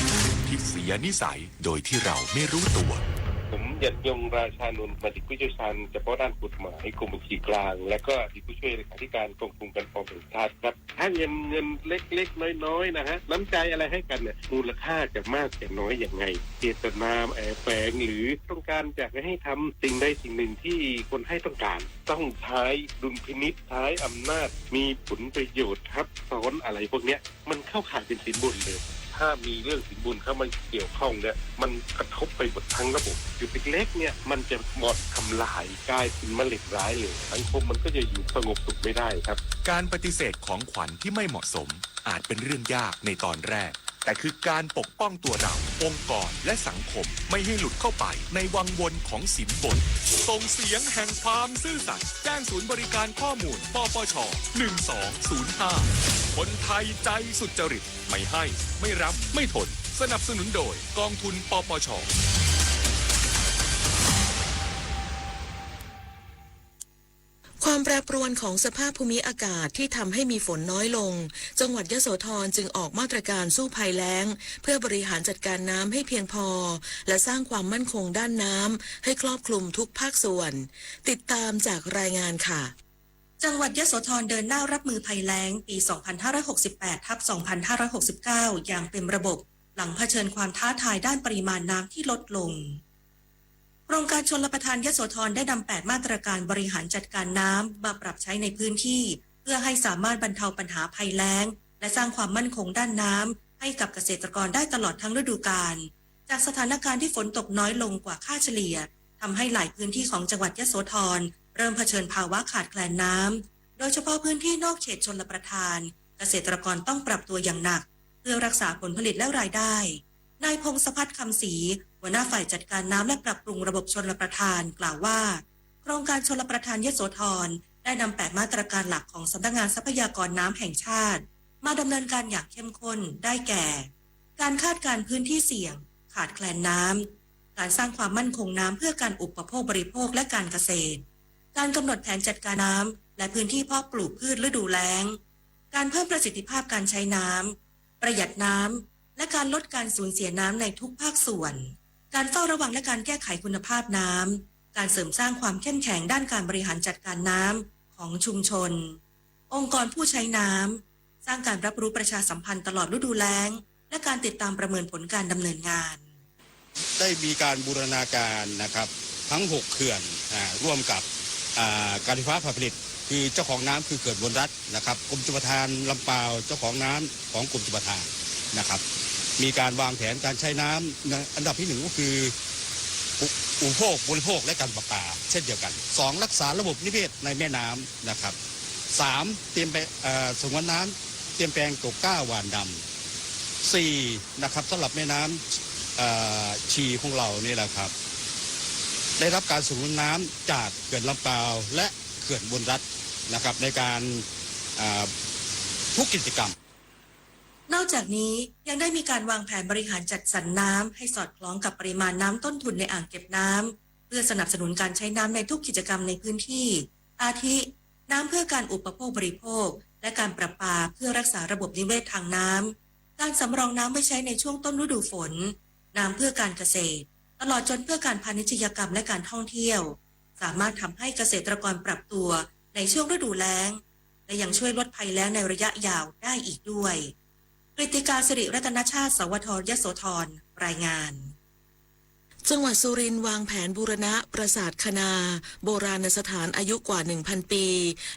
ที่เสียนิสัยโดยที่เราไม่รู้ตัว ผมยันยงราชานนท์มาถึงผู้เชี่ยวชาญเฉพาะด้านกฎหมายกรมบัญชีกลาง และก็อดีตผู้ช่วยเลขาธิการกองทุนการออมแห่งชาติครับ ถ้าเงินเงินเล็กๆน้อยๆนะฮะ น้ำใจอะไรให้กันเนี่ย มูลค่าจะมากจะน้อยยังไง เจตนาแอบแฝงหรือต้องการอยากจะให้ทำสิ่งใดสิ่งหนึ่งที่คนให้ต้องการ ต้องใช้ดุลพินิจ ใช้อำนาจ มีผลประโยชน์ทับซ้อนอะไรพวกเนี้ย มันเข้าข่ายเป็นสินบนเลย ถ้ามีเรื่องสินบนเข้ามาเกี่ยวข้องเนี่ย มันกระทบไปหมดทั้งระบบ จุดเล็กๆเนี่ย มันจะบ่อนทำลาย กลายเป็นมะเร็งร้ายเลย สังคมมันก็จะอยู่สงบสุขไม่ได้ครับ การปฏิเสธของขวัญที่ไม่เหมาะสม อาจเป็นเรื่องยากในตอนแรก แต่คือการปกป้องตัวเรา องค์กร และสังคม ไม่ให้หลุดเข้าไปในวังวนของสินบน ส่งเสียงแห่งความซื่อสัตย์ แจ้งศูนย์บริการข้อมูล ปปช หนึ่งสองศูนย์ห้า คนไทยใจสุจริต ไม่ให้ ไม่รับ ไม่ทน สนับสนุนโดยกองทุน ปปช ความแปรปรวนของสภาพภูมิอากาศที่ทำให้มีฝนน้อยลง จังหวัดยโสธรจึงออกมาตรการสู้ภัยแล้ง เพื่อบริหารจัดการน้ำให้เพียงพอ และสร้างความมั่นคงด้านน้ำให้ครอบคลุมทุกภาคส่วน ติดตามจากรายงานค่ะ จังหวัดยโสธรเดินหน้ารับมือภัยแล้งปี สองพันห้าร้อยหกสิบแปดทับ สองพันห้าร้อยหกสิบเก้า อย่างเต็มระบบ หลังเผชิญความท้าทายด้านปริมาณน้ำที่ลดลง โครงการชลประทานยโสธรได้นำแปดมาตรการบริหารจัดการน้ำมาปรับใช้ในพื้นที่ เพื่อให้สามารถบรรเทาปัญหาภัยแล้ง และสร้างความมั่นคงด้านน้ำให้กับเกษตรกรได้ตลอดทั้งฤดูกาล จากสถานการณ์ที่ฝนตกน้อยลงกว่าค่าเฉลี่ย ทำให้หลายพื้นที่ของจังหวัดยโสธรเริ่มเผชิญภาวะขาดแคลนน้ำ โดยเฉพาะพื้นที่นอกเขตชลประทาน เกษตรกรต้องปรับตัวอย่างหนัก เพื่อรักษาผลผลิตและรายได้ นายพงศพัฒน์ คำศรี หัวหน้าฝ่ายจัดการน้ำและปรับปรุงระบบชลประทาน กล่าวว่า โครงการชลประทานยโสธรได้นำแปดมาตรการหลักของสำนักงานทรัพยากรน้ำแห่งชาติ มาดำเนินการอย่างเข้มข้น ได้แก่ การคาดการณ์พื้นที่เสี่ยง ขาดแคลนน้ำ การสร้างความมั่นคงน้ำเพื่อการอุปโภคบริโภคและการเกษตร การกำหนดแผนจัดการน้ำและพื้นที่เพาะปลูกพืชฤดูแล้ง การเพิ่มประสิทธิภาพการใช้น้ำ ประหยัดน้ำ และการลดการสูญเสียน้ำในทุกภาคส่วน การเฝ้าระวังและการแก้ไขคุณภาพน้ำ การเสริมสร้างความเข้มแข็งด้านการบริหารจัดการน้ำของชุมชน องค์กรผู้ใช้น้ำ สร้างการรับรู้ประชาสัมพันธ์ตลอดฤดูแล้ง และการติดตามประเมินผลการดำเนินงาน ได้มีการบูรณาการนะครับ ทั้งหกเขื่อน อ่า ร่วมกับ อ่า การไฟฟ้าฝ่ายผลิต คือเจ้าของน้ำคือเขื่อนอุบลรัตน์นะครับ กรมชลประทานลำปาวเจ้าของน้ำของกรมชลประทานนะครับ มีการวางแผนการใช้น้ำ อันดับที่หนึ่งก็คือ อุอุปโภคบริโภคและการประปา เช่นเดียวกัน สอง รักษาระบบนิเวศในแม่น้ำนะครับ สาม เตรียมไป เอ่อ สงวนน้ำ เตรียมแปลงปลูกกล้าหว่านดำ สี่ นะครับ สำหรับแม่น้ำ เอ่อ ชีของเรานี่แหละครับ ได้รับการสงวนน้ำจากเขื่อนลำปาวและเขื่อนอุบลรัตน์นะครับ ในการ เอ่อ ทุกกิจกรรม นอกจากนี้ยังได้มีการวางแผนบริหารจัดสรรน้ำให้สอดคล้องกับปริมาณน้ำต้นทุนในอ่างเก็บน้ำ เพื่อสนับสนุนการใช้น้ำในทุกกิจกรรมในพื้นที่ อาทิ น้ำเพื่อการอุปโภคบริโภค และการประปาเพื่อรักษาระบบนิเวศทางน้ำ การสำรองน้ำไว้ใช้ในช่วงต้นฤดูฝน น้ำเพื่อการเกษตร ตลอดจนเพื่อการพาณิชยกรรมและการท่องเที่ยว สามารถทำให้เกษตรกรปรับตัวในช่วงฤดูแล้ง และยังช่วยลดภัยแล้งในระยะยาวได้อีกด้วย กฤติกา สิริรัตนชาติ สวท ยโสธร รายงาน จังหวัดสุรินทร์วางแผนบูรณะปราสาทคณา โบราณสถานอายุกว่า หนึ่งพัน ปี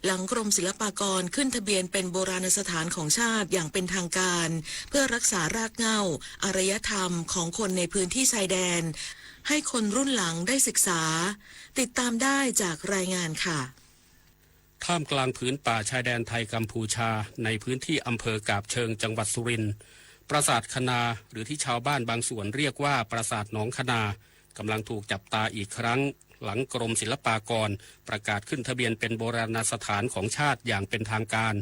หลังกรมศิลปากรขึ้นทะเบียนเป็นโบราณสถานของชาติอย่างเป็นทางการ เพื่อรักษารากเหง้าอารยธรรมของคนในพื้นที่ชายแดน ให้คนรุ่นหลังได้ศึกษา ติดตามได้จากรายงานค่ะ ท่ามกลางผืนป่าชายแดนไทยกัมพูชา ในพื้นที่อำเภอกาบเชิงจังหวัดสุรินทร์ ปราสาทคณา หรือที่ชาวบ้านบางส่วนเรียกว่าปราสาทหนองคณา กำลังถูกจับตาอีกครั้ง หลังกรมศิลปากรประกาศขึ้นทะเบียนเป็นโบราณสถานของชาติอย่างเป็นทางการ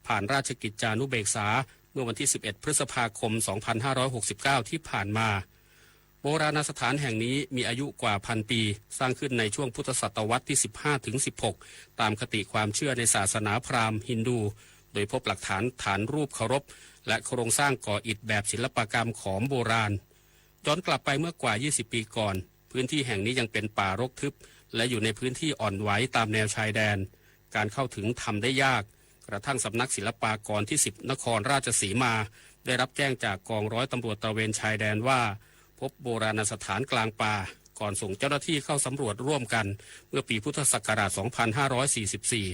ผ่านราชกิจจานุเบกษา เมื่อวันที่ สิบเอ็ด พฤษภาคม สองพันห้าร้อยหกสิบเก้า ที่ผ่านมา โบราณสถานแห่งนี้มีอายุกว่าพันปี สร้างขึ้นในช่วงพุทธศตวรรษที่ สิบห้าถึงสิบหก ตามคติความเชื่อในศาสนาพราหมณ์ฮินดู โดยพบหลักฐานฐานรูปเคารพ และโครงสร้างก่ออิฐแบบศิลปกรรมขอมโบราณ ย้อนกลับไปเมื่อกว่า ยี่สิบ ปีก่อน พื้นที่แห่งนี้ยังเป็นป่ารกทึบ และอยู่ในพื้นที่อ่อนไหวตามแนวชายแดน การเข้าถึงทำได้ยาก กระทั่งสำนักศิลปากรที่ สิบ นครราชสีมา ได้รับแจ้งจากกองร้อยตำรวจตระเวนชายแดนว่า พบโบราณสถานกลางป่า ก่อนส่งเจ้าหน้าที่เข้าสำรวจร่วมกัน เมื่อปีพุทธศักราช สองพันห้าร้อยสี่สิบสี่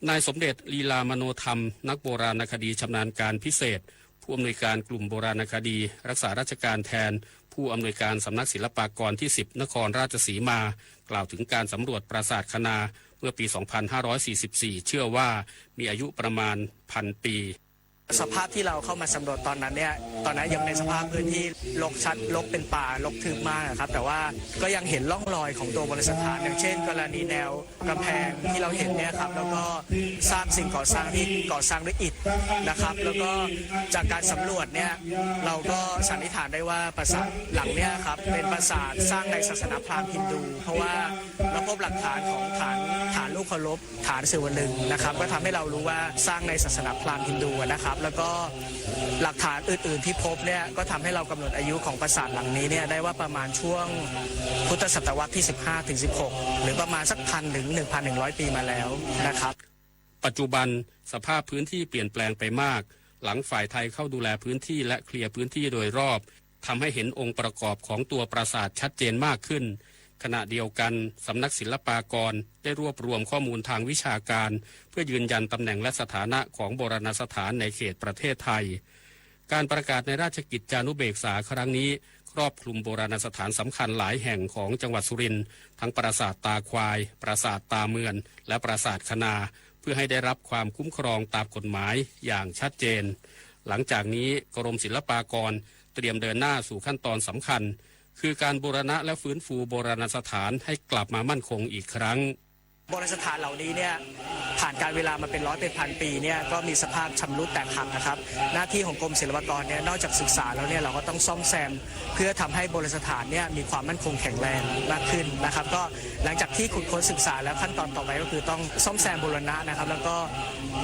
นายสมเด็จลีลามโนธรรม นักโบราณคดีชำนาญการพิเศษ ผู้ ผู้อำนวยการกลุ่มโบราณคดี รักษาราชการแทนผู้อำนวยการสำนักศิลปากรที่สิบ นครราชสีมา กล่าวถึงการสำรวจปราสาทคะนาเมื่อปี สองพันห้าร้อยสี่สิบสี่ เชื่อว่ามีอายุประมาณพันปี สภาพที่เราเข้ามาสำรวจตอนนั้นเนี่ย ตอนนั้นยังเป็นสภาพพื้นที่รกชัด รกเป็นป่า รกทึบมากนะครับ แต่ว่าก็ยังเห็นร่องรอยของตัวโบราณสถาน อย่างเช่นกรณีแนวกำแพงที่เราเห็นเนี่ยครับ แล้วก็ซากสิ่งก่อสร้างที่ก่อสร้างด้วยอิฐนะครับ แล้วก็จากการสำรวจเนี่ย เราก็สันนิษฐานได้ว่าปราสาทหลังเนี่ยครับ เป็นปราสาทสร้างในศาสนาพราหมณ์ฮินดู เพราะว่าเราพบหลักฐานของฐาน ฐานรูปเคารพ ฐานศิวลึงนะครับ ก็ทำให้เรารู้ว่าสร้างในศาสนาพราหมณ์ฮินดูนะครับ แล้วก็หลักฐานอื่นๆที่พบเนี่ย ก็ทำให้เรากำหนดอายุของปราสาทหลังนี้เนี่ย ได้ว่าประมาณช่วงพุทธศตวรรษที่ สิบห้าถึงสิบหก หรือประมาณสัก พันถึงหนึ่งพันหนึ่งร้อยปีมาแล้วนะครับ ปัจจุบันสภาพพื้นที่เปลี่ยนแปลงไปมาก หลังฝ่ายไทยเข้าดูแลพื้นที่และเคลียร์พื้นที่โดยรอบ ทำให้เห็นองค์ประกอบของตัวปราสาทชัดเจนมากขึ้น ขณะเดียวกัน สำนักศิลปากรได้รวบรวมข้อมูลทางวิชาการ เพื่อยืนยันตำแหน่งและสถานะของโบราณสถานในเขตประเทศไทย การประกาศในราชกิจจานุเบกษาครั้งนี้ ครอบคลุมโบราณสถานสำคัญหลายแห่งของจังหวัดสุรินทร์ ทั้งปราสาทตาควาย ปราสาทตาเมือน และปราสาทคะนา เพื่อให้ได้รับความคุ้มครองตามกฎหมายอย่างชัดเจน หลังจากนี้กรมศิลปากรเตรียมเดินหน้าสู่ขั้นตอนสำคัญ คือการบูรณะและฟื้นฟูโบราณสถานให้กลับมามั่นคงอีกครั้ง โบราณสถานเหล่านี้เนี่ย ผ่านการเวลามาเป็นร้อยเป็นพันปีเนี่ย ก็มีสภาพชำรุดแตกหักนะครับ หน้าที่ของกรมศิลปากรเนี่ย นอกจากศึกษาแล้วเนี่ย เราก็ต้องซ่อมแซม เพื่อทำให้โบราณสถานเนี่ยมีความมั่นคงแข็งแรงมากขึ้นนะครับ ก็หลังจากที่ขุดค้นศึกษาแล้ว ขั้นตอนต่อไปก็คือต้องซ่อมแซมบูรณะนะครับ แล้วก็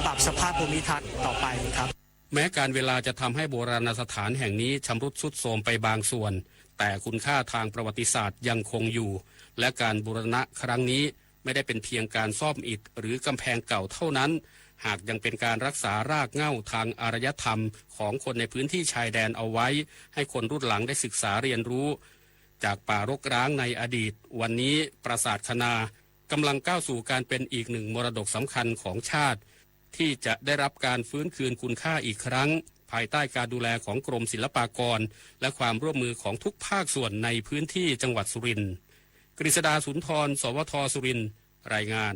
ปรับสภาพภูมิทัศน์ต่อไปครับ แม้การเวลาจะทำให้โบราณสถานแห่งนี้ชำรุดทรุดโทรมไปบางส่วน แต่คุณค่าทางประวัติศาสตร์ยังคงอยู่ และการบูรณะครั้งนี้ไม่ได้เป็นเพียงการซ่อมอิฐหรือกำแพงเก่าเท่านั้น หากยังเป็นการรักษารากเหง้าทางอารยธรรมของคนในพื้นที่ชายแดนเอาไว้ ให้คนรุ่นหลังได้ศึกษาเรียนรู้ จากป่ารกร้างในอดีต วันนี้ปราสาทคะนากำลังก้าวสู่การเป็นอีกหนึ่งมรดกสำคัญของชาติ ที่จะได้รับการฟื้นคืนคุณค่าอีกครั้ง ภายใต้การดูแลของกรมศิลปากร และความร่วมมือของทุกภาคส่วนในพื้นที่จังหวัดสุรินทร์ กฤษดาสุนทร สวท สุรินทร์ รายงาน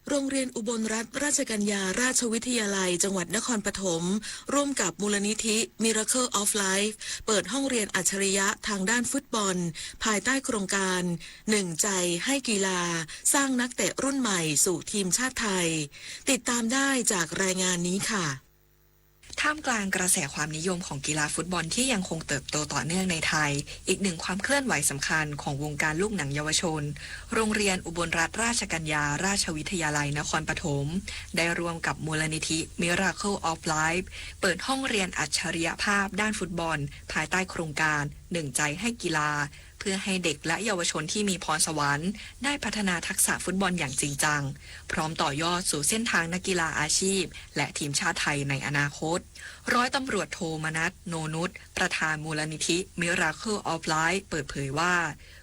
โรงเรียนอุบลรัตนราชกัญญาราชวิทยาลัยจังหวัดนครปฐม ร่วมกับมูลนิธิ Miracle of Life เปิดห้องเรียนอัจฉริยะทางด้านฟุตบอล ภายใต้โครงการ หนึ่งใจให้กีฬา สร้างนักเตะรุ่นใหม่สู่ทีมชาติไทย ติดตามได้จากรายงานนี้ค่ะ ท่ามกลางกระแสความนิยมของกีฬาฟุตบอลที่ยังคงเติบโตต่อเนื่องในไทย อีกหนึ่งความเคลื่อนไหวสำคัญของวงการลูกหนังเยาวชน โรงเรียนอุบลรัตนราชกัญญาราชวิทยาลัยนครปฐม ได้ร่วมกับมูลนิธิ Miracle of Life เปิดห้องเรียนอัจฉริยภาพด้านฟุตบอล ภายใต้โครงการ หนึ่งใจให้กีฬา เพื่อให้เด็กและเยาวชนที่มีพรสวรรค์ ได้พัฒนาทักษะฟุตบอลอย่างจริงจัง พร้อมต่อยอดสู่เส้นทางนักกีฬาอาชีพ และทีมชาติไทยในอนาคต ร้อยตำรวจโทมนัส โนนุช ประธานมูลนิธิ Miracle of Life เปิดเผยว่า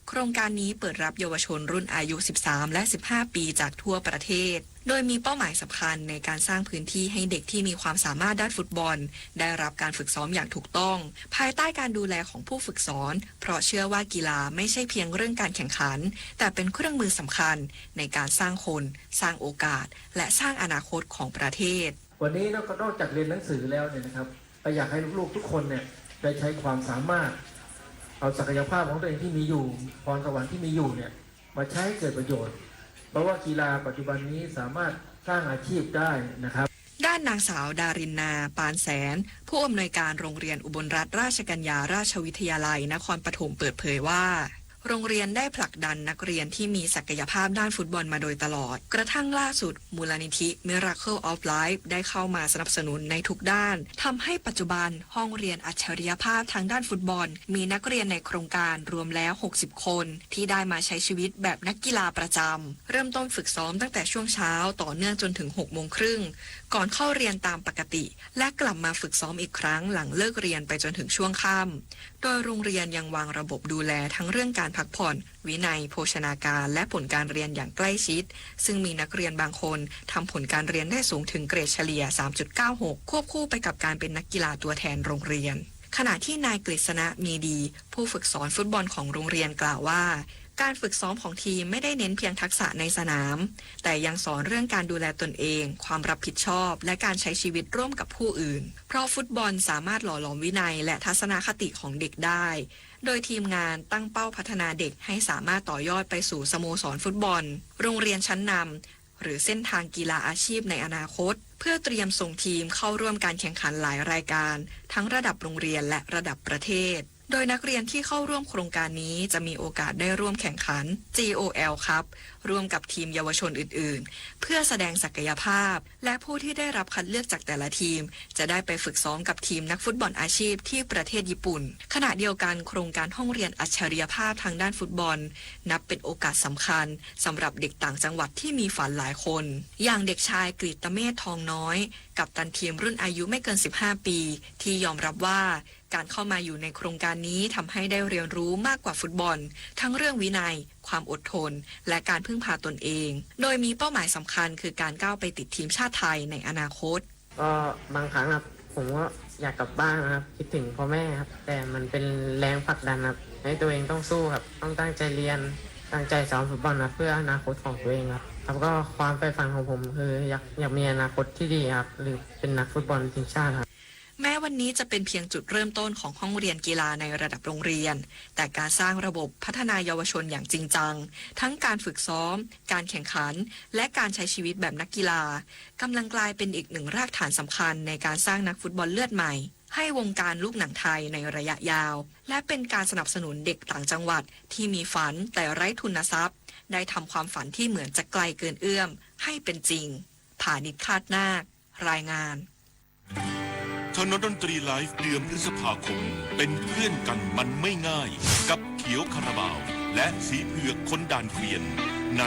โครงการนี้เปิดรับเยาวชนรุ่นอายุ สิบสาม และ สิบห้า ปีจากทั่วประเทศ โดยมีเป้าหมายสำคัญในการสร้างพื้นที่ให้เด็กที่มีความสามารถด้านฟุตบอล ได้รับการฝึกซ้อมอย่างถูกต้อง ภายใต้การดูแลของผู้ฝึกสอน เพราะเชื่อว่ากีฬาไม่ใช่เพียงเรื่องการแข่งขัน แต่เป็นเครื่องมือสำคัญในการสร้างคน สร้างโอกาส และสร้างอนาคตของประเทศ วันนี้นอกจากเรียนหนังสือแล้วเนี่ยนะครับ ก็อยากให้ลูกๆทุกคนเนี่ยได้ใช้ความสามารถ เอาศักยภาพของตัวเองที่มีอยู่ พรสวรรค์ที่มีอยู่เนี่ย มาใช้ให้เกิดประโยชน์ เพราะว่ากีฬาปัจจุบันนี้สามารถสร้างอาชีพได้นะครับ ด้านนางสาว ดารินนา ปานแสน ผู้อำนวยการโรงเรียนอุบลรัตนราชกัญญาราชวิทยาลัยนครปฐมเปิดเผยว่า โรงเรียนได้ผลักดันนักเรียนที่มีศักยภาพด้านฟุตบอลมาโดยตลอด กระทั่งล่าสุด มูลนิธิ Miracle of Life ได้เข้ามาสนับสนุนในทุกด้าน ทำให้ปัจจุบันห้องเรียนอัจฉริยภาพทางด้านฟุตบอล มีนักเรียนในโครงการรวมแล้ว หกสิบ คน ที่ได้มาใช้ชีวิตแบบนักกีฬาประจำ เริ่มต้นฝึกซ้อมตั้งแต่ช่วงเช้าต่อเนื่องจนถึง หกโมงครึ่ง ก่อนเข้าเรียนตามปกติ และกลับมาฝึกซ้อมอีกครั้งหลังเลิกเรียนไปจนถึงช่วงค่ำ โดยโรงเรียนยังวางระบบดูแลทั้งเรื่องการ พักผ่อน วินัย โภชนาการ และผลการเรียนอย่างใกล้ชิด ซึ่งมีนักเรียนบางคนทำผลการเรียนได้สูงถึงเกรดเฉลี่ย สามจุดเก้าหก ควบคู่ไปกับการเป็นนักกีฬาตัวแทนโรงเรียน ขณะที่นายกฤษณะ มีดี ผู้ฝึกสอนฟุตบอลของโรงเรียนกล่าวว่า การฝึกซ้อมของทีมไม่ได้เน้นเพียงทักษะในสนาม แต่ยังสอนเรื่องการดูแลตนเอง ความรับผิดชอบ และการใช้ชีวิตร่วมกับผู้อื่น เพราะฟุตบอลสามารถหล่อหลอมวินัยและทัศนคติของเด็กได้ โดยทีมงานตั้งเป้าพัฒนาเด็กให้สามารถต่อยอดไปสู่สโมสรฟุตบอล โรงเรียนชั้นนำ หรือเส้นทางกีฬาอาชีพในอนาคต เพื่อเตรียมส่งทีมเข้าร่วมการแข่งขันหลายรายการ ทั้งระดับโรงเรียนและระดับประเทศ โดยนักเรียนที่เข้าร่วมโครงการนี้จะมีโอกาสได้ร่วมแข่งขัน จี โอ แอล ครับ ร่วมกับทีมเยาวชนอื่นๆ เพื่อแสดงศักยภาพ และผู้ที่ได้รับคัดเลือกจากแต่ละทีม จะได้ไปฝึกซ้อมกับทีมนักฟุตบอลอาชีพที่ประเทศญี่ปุ่น ขณะเดียวกันโครงการห้องเรียนอัจฉริยภาพทางด้านฟุตบอล นับเป็นโอกาสสำคัญสำหรับเด็กต่างจังหวัดที่มีฝันหลายคน อย่างเด็กชายกฤตเมธ ทองน้อย กัปตันทีมรุ่นอายุไม่เกิน สิบห้า ปี ที่ยอมรับว่า การเข้ามาอยู่ในโครงการนี้ทำให้ได้เรียนรู้มากกว่าฟุตบอล ทั้งเรื่องวินัย ความอดทน และการพึ่งพาตนเอง โดยมีเป้าหมายสำคัญคือการก้าวไปติดทีมชาติไทยในอนาคต ก็บางครั้งครับ ผมก็อยากกลับบ้านนะครับ คิดถึงพ่อแม่ครับ แต่มันเป็นแรงผลักดันครับ ให้ตัวเองต้องสู้ครับ ต้องตั้งใจเรียน ตั้งใจซ้อมฟุตบอลครับ เพื่ออนาคตของตัวเองครับ แล้วก็ความใฝ่ฝันของผมคืออยาก อยากมีอนาคตที่ดีครับ หรือเป็นนักฟุตบอลทีมชาติครับ แม้วันนี้จะเป็นเพียงจุดเริ่มต้นของห้องเรียนกีฬาในระดับโรงเรียน แต่การสร้างระบบพัฒนาเยาวชนอย่างจริงจัง ทั้งการฝึกซ้อม การแข่งขัน และการใช้ชีวิตแบบนักกีฬา กำลังกลายเป็นอีกหนึ่งรากฐานสำคัญในการสร้างนักฟุตบอลเลือดใหม่ ให้วงการลูกหนังไทยในระยะยาว และเป็นการสนับสนุนเด็กต่างจังหวัดที่มีฝันแต่ไร้ทุนทรัพย์ ได้ทำความฝันที่เหมือนจะไกลเกินเอื้อมให้เป็นจริง ผานิช คาดนาค รายงาน ถนนดนตรีไลฟ์ เดือนพฤษภาคม เป็นเพื่อนกันมันไม่ง่าย กับเขียวคาราบาว และสีเผือกคนด่านเกวียน ใน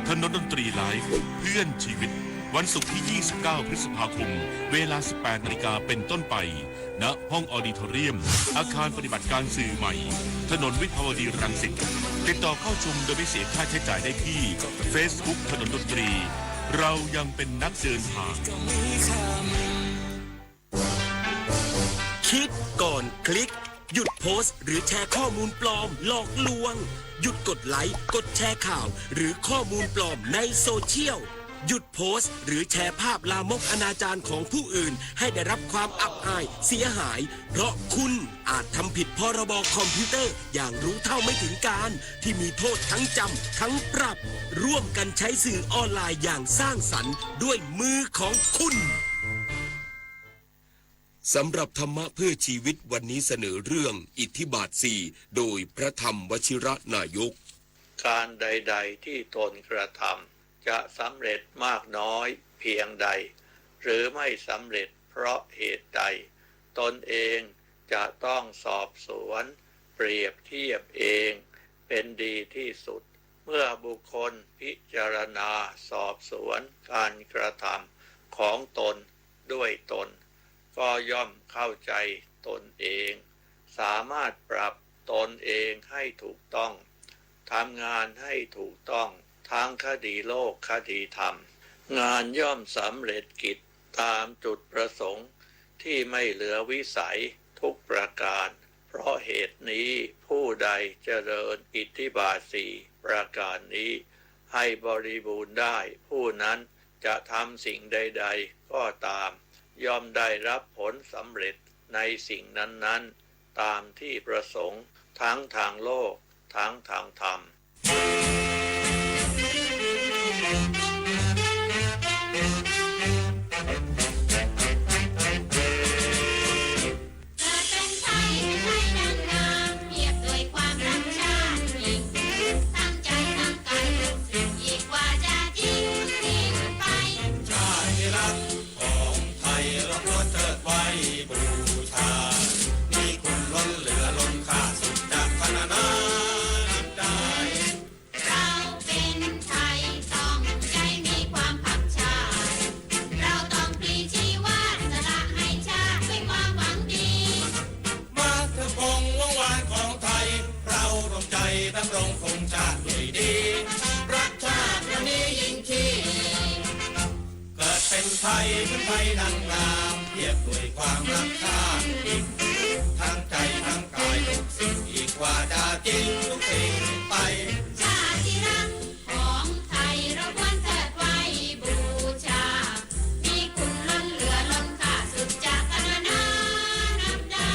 ถนนดนตรีไลฟ์ เพื่อนชีวิต วันศุกร์ที่ ยี่สิบเก้า พฤษภาคม เวลา สิบแปด นาฬิกาเป็นต้นไป ณ ห้องออดิทอเรียม อาคารปฏิบัติการสื่อใหม่ ถนนวิภาวดีรังสิต ติดต่อเข้าชมโดยไม่เสียค่าใช้จ่ายได้ที่ Facebook ถนนดนตรี เรายังเป็นนักเดินทาง คิดก่อนคลิก หยุดโพสต์หรือแชร์ข้อมูลปลอมหลอกลวง หยุดกดไลค์ กดแชร์ข่าว หรือข้อมูลปลอมในโซเชียล หยุดโพสต์หรือแชร์ภาพลามกอนาจารของผู้อื่น ให้ได้รับความอับอายเสียหาย เพราะคุณอาจทำผิดพรบคอมพิวเตอร์อย่างรู้เท่าไม่ถึงการ ที่มีโทษทั้งจำทั้งปรับ ร่วมกันใช้สื่อออนไลน์อย่างสร้างสรรค์ด้วยมือของคุณ สำหรับธรรมะเพื่อชีวิตวันนี้เสนอเรื่องอิทธิบาทสี่ โดยพระธรรมวชิรนายก การใดๆที่ตนกระทำ จะสำเร็จมากน้อยเพียงใด หรือไม่สำเร็จเพราะเหตุใด ตนเองจะต้องสอบสวน เปรียบเทียบเอง เป็นดีที่สุด เมื่อบุคคลพิจารณาสอบสวนการกระทำของตนด้วยตน ก็ย่อมเข้าใจตนเอง สามารถปรับตนเองให้ถูกต้อง ทำงานให้ถูกต้องทั้งคดีโลกคดีธรรม งานย่อมสำเร็จกิจตามจุดประสงค์ที่ไม่เหลือวิสัยทุกประการ เพราะเหตุนี้ผู้ใดเจริญอิทธิบาทสี่ประการนี้ให้บริบูรณ์ได้ ผู้นั้นจะทำสิ่งใดๆก็ตาม ย่อมได้รับผลสำเร็จในสิ่งนั้นๆ ตามที่ประสงค์ทั้งทางโลกทั้งทางธรรม เกิดเป็นไทยเป็นไทยดังงามเปรียบด้วยความรักชาติยิ่งตั้งใจตั้งกายทุกสิ่งยิ่งกว่าจะทิ้งทิ้งไป ชาติที่รักของไทยเราควรเทิดไว้บูชา มีคุณล้นเหลือล้นค่าสุดจากพันนานับได้ เราเป็นไทย ทั้งใจทั้งกายทุกสิ่งอีกว่าจะจริงทุกสิ่งไป ชาติที่รักของไทยเราควรเทิดไว้บูชา มีคุณล้นเหลือล้นค่าสุดจะกรรณานับได้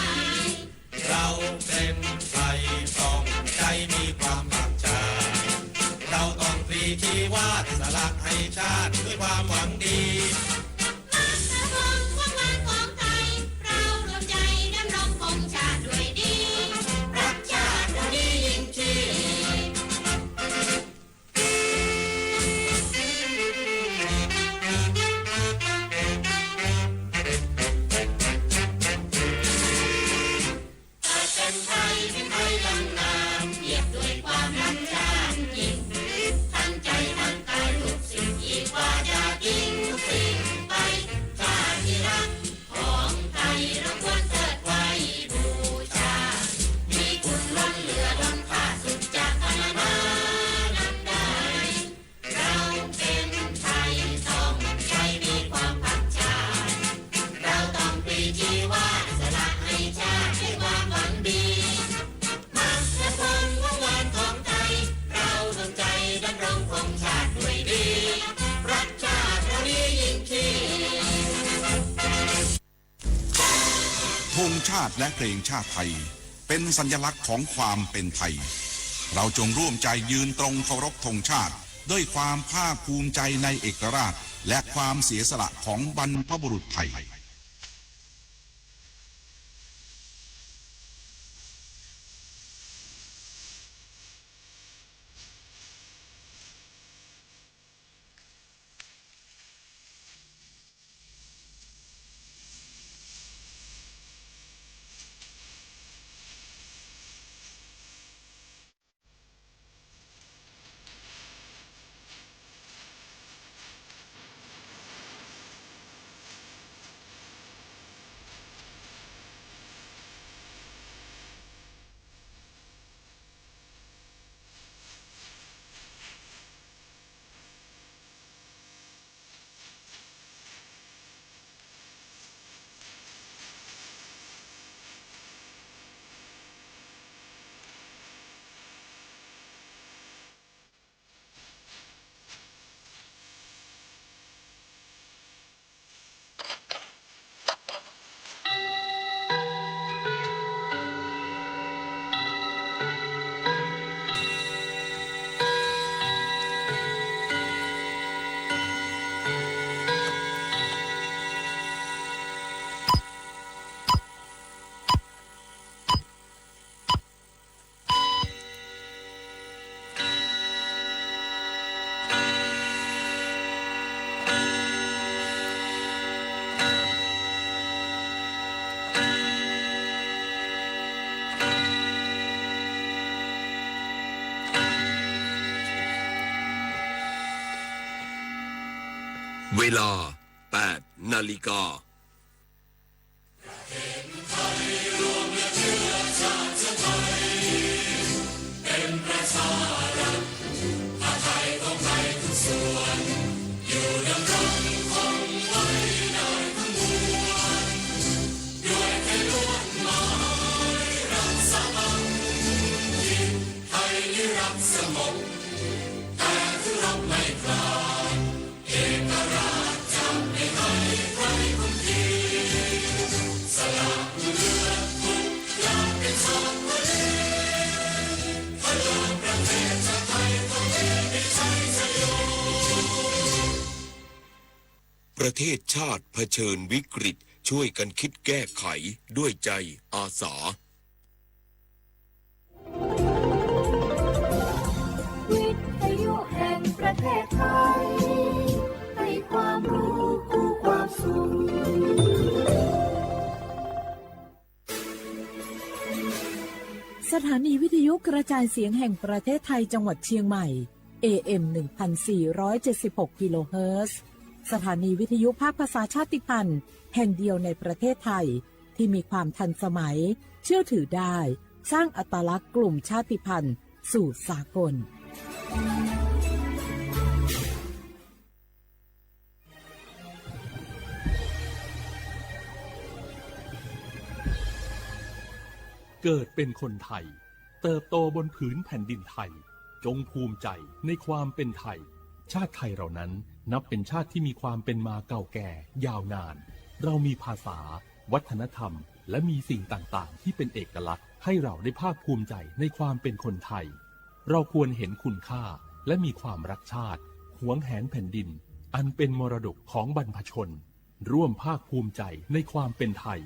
เราเป็นไทยต้องใจมีความรักชาติ เราต้องพลีชีวาสละให้ชาติด้วยความหวังดี รักษาความหวังของไทย เรารวมใจดำรงคงชาติด้วยดี รักชาติเรานี้ยิ่งชีพ เกิดเป็นไทยเป็นไทยตั้งนานเปรียบด้วยความรักชาติยิ่ง ทั้งใจทั้งกายทุกสิ่งอีกว่าจะทิ้งทุกสิ่งไป ชาติที่รักของไทยเราควรเทิดไว้บูชา มีคุณล้นเหลือล้นค่าสุดจะกรรณานับได้ เราเป็นไทยต้องใจมีความรักชาติ เราต้องปลีชีวาสละให้ชาติด้วยความหวังดี มาเพื่อความหวังวานของไทย เราดวงใจดำรงคงชาติด้วยดี รักชาติเรานี้ยิ่งชีพ ธงชาติและเพลงชาติไทย เป็นสัญลักษณ์ของความเป็นไทย เราจงร่วมใจยืนตรงเคารพธงชาติ ด้วยความภาคภูมิใจในเอกราช และความเสียสละของบรรพบุรุษไทย เวลา แปด นาฬิกา ประเทศชาติเผชิญวิกฤต ช่วยกันคิดแก้ไขด้วยใจอาสา วิทยุแห่งประเทศไทย ให้ความรู้คู่ความสุข สถานีวิทยุกระจายเสียงแห่งประเทศไทยจังหวัดเชียงใหม่ เอ เอ็ม หนึ่งพันสี่ร้อยเจ็ดสิบหก กิโลเฮิรตซ์ สถานีวิทยุภาคภาษาชาติพันธุ์แห่งเดียวในประเทศไทย ที่มีความทันสมัย เชื่อถือได้ สร้างอัตลักษณ์กลุ่มชาติพันธุ์สู่สากล เ เกิดเป็นคนไทย เติบโตบนผืนแผ่นดินไทย จงภูมิใจในความเป็นไทย ชาติไทยเรานั้นนับเป็นชาติที่มีความเป็นมาเก่าแก่ยาวนาน เรามีภาษา วัฒนธรรม และมีสิ่งต่างๆ ที่เป็นเอกลักษณ์ให้เราได้ภาคภูมิใจในความเป็นคนไทย เราควรเห็นคุณค่า และมีความรักชาติ หวงแหนแผ่นดิน อันเป็นมรดกของบรรพชน ร่วมภาคภูมิใจในความเป็นไทย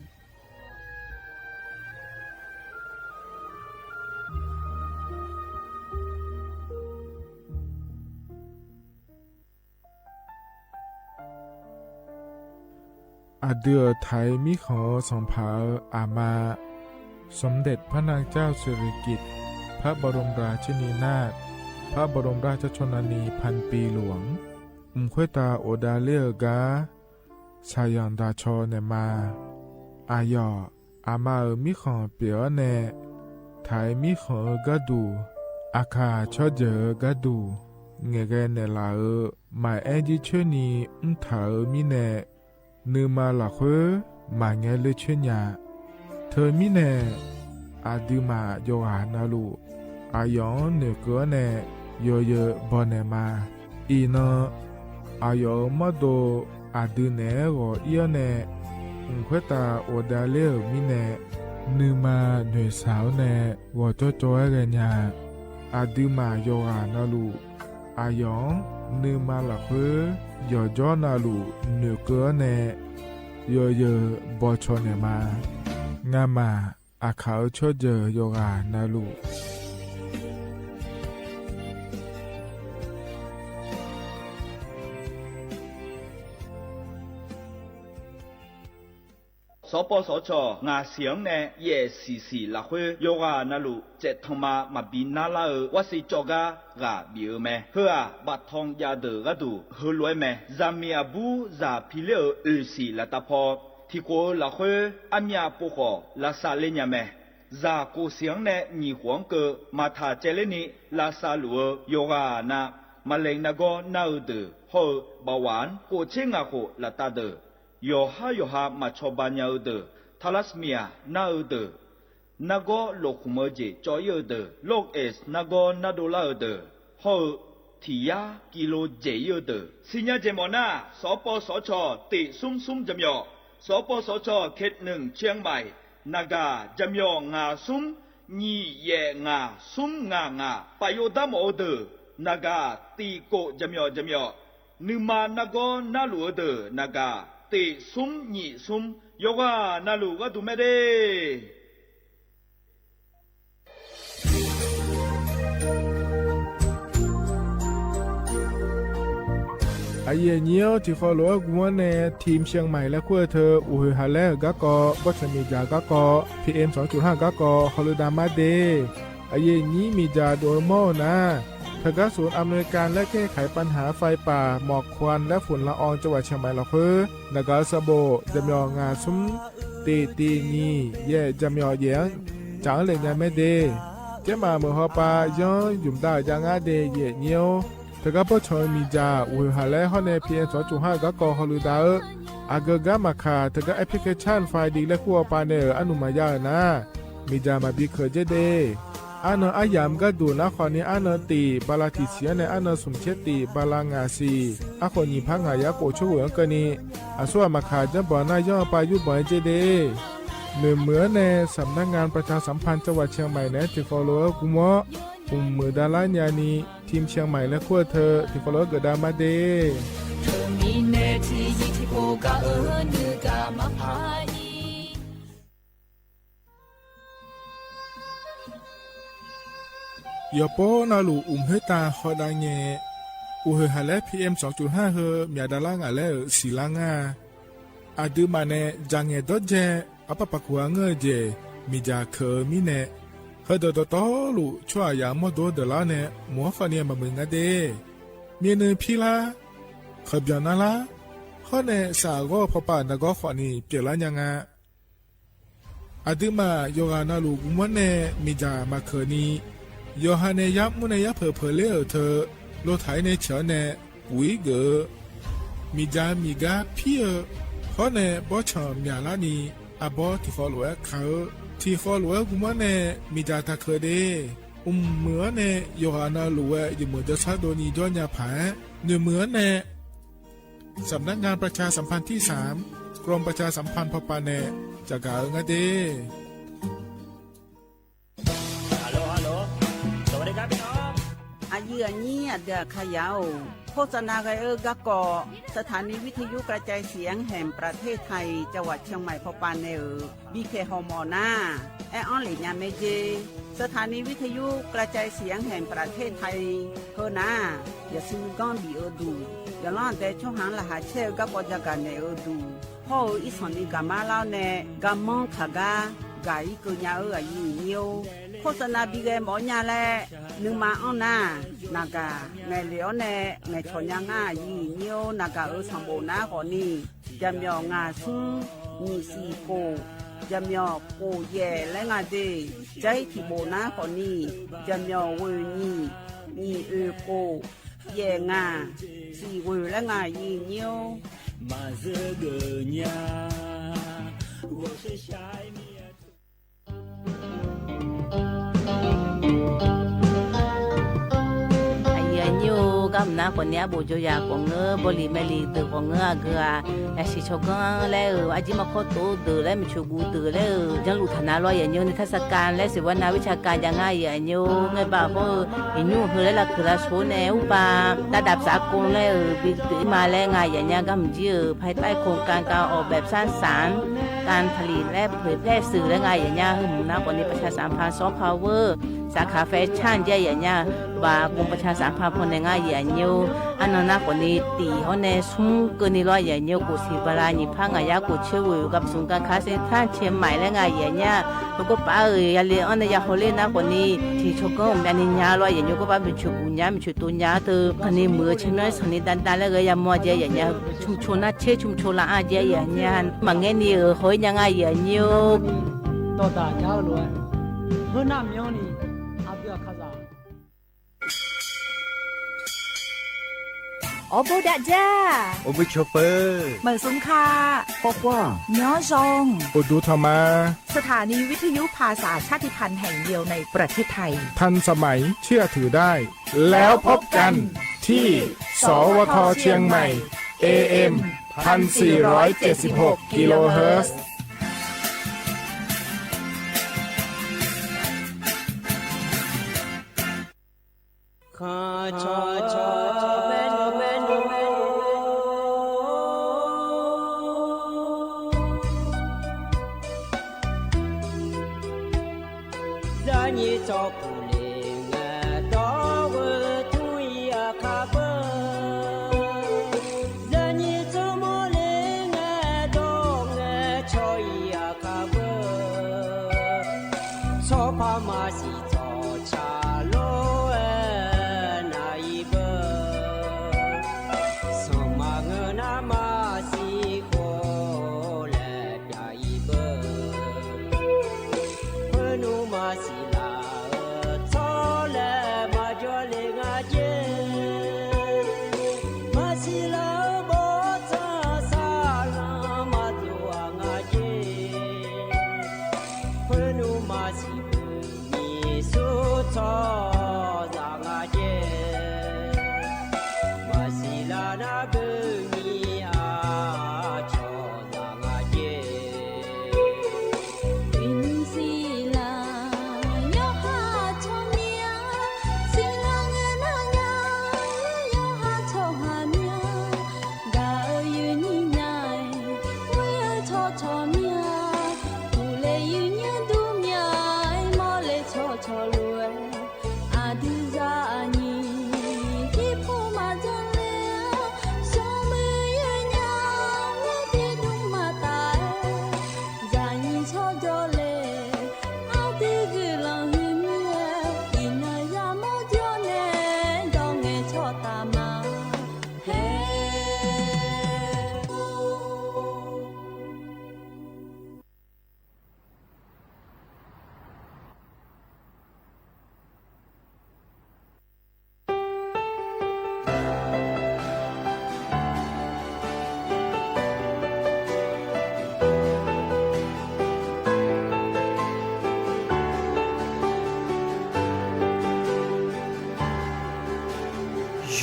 Aqdwm thaiv Mib Khoom Xoo Phav Ama, สมเด็จพระนางเจ้าสิริกิติ์ พระบรมราชินีนาถ พระบรมราชชนนีพันปีหลวง Mus Khuab Tas Ua Da Leb Kab, Sa Yos Ntas Tsho Nas Ma. As Yos, Ama Mib Khoom Piam Nas, thaiv Mib Khoom Kab Tus, Akhas Tshob Cawg Kab Tus, Nqes Nas Lawm, Mas Eb Ncib Tshuab Nis Mb Thawv Mib Nas, Nws Mas Lam Khuab, Mas Nyab Lej Tshuab Nyas, Thawv Mib Nas, Aqdwm Mas Yos Gas Na Lus, As Yos Nwm Kaw Nas, Yos Yawg Npog Nas Ma. Is no, As Yos Mob Tos, Aqdwm Nas Zos Iab Nas, Mus Khuab Tas Ua Da Leb Mib Nas, Nws Mas Nwm Xauv Nas, Zos Cob Cov Zas Nyas, Aqdwm Mas Yos Gas Na Lus, As Yos Nws Mas Lam Khuab, Yos Cob Na Lus Nwm Kaw Nas, Yos Yawg Npog Tsho Nas Ma, Ngas Mas, Akhas Tshob Cawg Yos Gas Na Lus. Xov Pos Xov Tshos Ngas Xis Nas, Yam Xim Xis Lam Khuab Yos Gas Na Lus, Txem Thoo Ma, Mas Npis Nab Lab Aw, Vaj Xis Tso Kab Gas Bim Aw Mas, Hwj Am Npam Thoo Yam Dawm Kab Tus, Hwj Luav Mas, Zas Mis As Bub Zas Phis Leb Aw, Wm Xis Las Tas Pho, Thim Kuav Lam Khuab Ab Nyas Pus Khom, Las Xas Lej Nyas Mas, Zas Kus Xis Nas, Nyim Huav Kaw, Mas Thas Cai Leb Nis, Las Xas Lus Aw Yos Gas Na, Mas Lees Nas Kos Nab Aw Dawm, Hoj Aw Npam Vas, Kaum Tsheb Ngas Khom Las Tas Dawm, Yos Hab Yos Ha Mas Tsho Npa Nyas Aw Dawm, Thas Las Mias Nab Aw Dawm, Nas Kos Los Khum Aw Cem Tso Ib Aw Dawm, Loj Es Nas Kos Nab Do Lab Aw Dawm, Hoj Aw Thim Yab Kis Los Cem Ib Aw Dawm. Xib Nyab Ces Mos Naj, Xov Pos Xov Tshos Tim Xub Xub Jam Yos, Xov Pos Xov Tshos Khe Neem Tshiang Maim, Nas Kas Jam Yos Ngas Xub, Nyim Yam Ngas Xub Ngas Ngas, Pam Yos Dab Mos Aw Dawm, Nas Kas Tim Kaum Jam Yos Jam Yos, Nws Mas Nas Kos Nab Lus Aw Dawm, Nas Kas Tim Xub Nyim Xub, Yos Gas Na Lus Kab Tus Mas dej. Yam Nyiab Thim Qhov Lus Kuv Muab Nas, Thim Tshiang Maim Laj Khuaj Thawv, Us Hwm Has Lab Kab Kos, Pob Tsuas Mis Cas Kab Kos, P M Xov Cuj Haj Kab Kos, Hauv Lwm Das Mab Dej. Yam Nyiab Mis Cas Duas Moj Nav, Thawv Kab Xum Amelikas Lab Kej Khaiv Paj Hav Fais Pas Mos Khuas Lab Fum Las Oo Caj Vas Tshiang Maim Los Qhwb, Nas Kas Sa Bos Jam Yos Ngas Xub, Tim Tim Nyim Yam Jam Yos Yeev, Cam Leej Nyas Mab Dej. Ceb Mas Mws Hov Pa Yob Yum Ntaj Ca Ngab Dej. Yam Nyiab Thawv Kab Pob Tsuas Mis Cas, Us Hwm Has Lab Hoj Nas, P M Xov Cuj Haj Kab Kos, Hauv Lwm Das As Kawg Kab Mas Khas, Thawv Kab Application Fais Dis Laj Khuaj Pa Nas, Ab Nus Mas Ya Nas, Mis Cas Mas Npis Khawm Ceb Dej. Ab Nas Ab Yam Kab Tus Nav Qhos Nis, Ab Nas Tim Npa Las Thim Xis Nas, Ab Nas Xum Tshiab Tim Npa Las Ngas Xis, Ab Qhuas Nyim Phab Ngas Yab Kaum Tshuab Vwm Kaw Nis, As Xuj Mas Khas Cab Npos Naj Yob Pa Yub Npos Ceb Dej. Nws Mws Nas, Sam Nab Ngas Pas Tshas Sam Phas Caj Vas Tshiang Maim Nas, Thim Qhov Lus Kuv Muab, Us Mws Das Lab Nyas Nis, Thim Tshiang Maim Laj Khuaj Thawv, Thim Qhov Lus Kawm Das Mab Dej. Yog puab naj lus Us Mws Hwb Tas Hov Das Nyas, Us Hwm Has Lab P M Xov Cuj Haj Hwm Mias Das Lab Ngam Lab Xis Lab Ngaj. As Dwm Mas Nas, Zas Nyas Dob Ntseg, Ab Paj Pas Kuv As Ngaj Ces, Mis Cas Khawm Mib Nas, Hawj Dawm Tov Tov Lus Tshuaj Yam Muaj Duab Dawm Lab Nas, Mus Hab Qhov Nias Mas Mws Nab Dej, Mias Nws Phib Lab, Qhawv Npias Nab Lab, Hov Nas Sam Kob Phov Pas Ntas Kob Qhov Nis Piam Lab Nyas Nga. As Dwm Mas Yos Gas Naj Lus Kuv Muab Nas, Mis Cas Mas Khawm Nis, Yos Has Nas Yab Muaj Nas Yab Phawm Phawm Leb Awm Thawv, Luag Thaiv Nas Tshawv Nas, Kuv Ib Kawm, Mis Cas Mis Kab Phib Aw, Hov Nas Pob Tsha Mias Lab Nis, As Pob Thim Qhov Lus Ab Khawv, Thi fo lus kuv muab ne, mis das tag khawv de. Um, mws ne, yog hana lus yus muam cov txhab dua ni ncuab nyab pham, nws mws ne, xam nab ngas pras tsas xam phas thib xam, krom pras tsas xam phas pha pa ne, cas kav nga de. อายิอาญิ อาเดือขยาว โฆษณาเกอร์กากอ สถานีวิทยุกระจายเสียงแห่งประเทศไทย จังหวัดเชียงใหม่ พอปานเนอร์ บีเค ฮอมอนา แอออนหลีกงานเมเจ สถานีวิทยุกระจายเสียงแห่งประเทศไทย เฮอนา อย่าซื้อก้อนบีเออดู อย่าล่อแต่ช่องหางรหัสเช่อ กากอ จากาเนอร์ดู Phauj, ib txhom ni kam mab laub ne, kam mob khas kab, kam ib kawg nyab a yij nyiub. โฆษณา bi ge mov nyaj le, nws mas ob na, na kas, nais li ob ne, nais tshos nyab a yij nyiub, na kas a txhom npaum nab qos ni, cas mios ngas xub, nyim xim kaum, cas mios kaum yem le ngas de, caib thim npaum nab qos ni, cas mios vwm nyim, nyim vwm kaum, yem ngas, xim vwm le ngas yij nyiub. Yij nyiub, kab mus nab qos ni, ab npaum cuag yam qos ngab, npaum li me li twm qos ngab a kawg, yam sis tshau koob le, ab jib mab khob tub twm le, me tshua kuv twm le, cov lus tham nav los yij nyiub, ni thaj xa kas le xi va na vib tsha kas cas ngas yij nyiub, nqe pam hauj, yij nyiub hwv le laj khwv laj suav ne, ub pa, tab dab xav koob le, bi twm mas le ngas yij nyiub, kab mus ntsib phais taij khoom kas kas os, peb xab xav, kas tha li le, phwm phej xwm le ngas yij nyiub, hwv mus nab qos ni pab tsha xav phas soft power, xav khav fais tshaj nce yij nyiub, vas koom pab tsha xav phas phom ne ngas yij nyiub, ab no nab qos ni tim hauv ne xub kawg ni los yij nyiub, kaum xim pas las nyim phab ngas yab kaum tshiab vwm, kas xum kas khav xeev thaj tshia maim le ngas yij nyiub. Koj pab, yog li ob ne yog hauv le nab qos ni, tsis tshua koob, yam ni nyab los yij nyiub, koj pab me tshua kuv nyab, me tshua tus nyab twg, qhov ni mus tsheb no txhom ni tas tas le, yog mos ces yij nyiub, tshua tshua nab tsheb, tshua tshua las a ces yij nyiub, mas nqe ni hauv nyab ngas yij nyiub. Ob npawg dam ja, ua npawg tshua pawg, mawm xoo kha, quaj quaj, nyob zoo, ua dub tho mas. สถานีวิทยุภาษาชาติพันธุ์แห่งเดียวในประเทศไทย ทันสมัย เชื่อถือได้ แล้วพบกันที่ สวท เชียงใหม่ เอเอ็ม พันสี่ร้อยเจ็ดสิบหก กิโลเฮิรตซ์ Zaj nyij txoj kuv li nqa dov vwm thoob ib yam qha vwm, zaj nyij txoj muag li nqa dov nqa tsho ib yam qha vwm, txhob phab mas xis txhob tshaj lub nas ib vwm, xav mas nqa nab mas xis khuam lawm pab ib vwm, pawg nus mas xis lawm txhob lawm mas cuag li nqa ces, mas xis lawm npaum txaj xab las mas tuaj nqa ces, pawg nus mas xis vwm nyim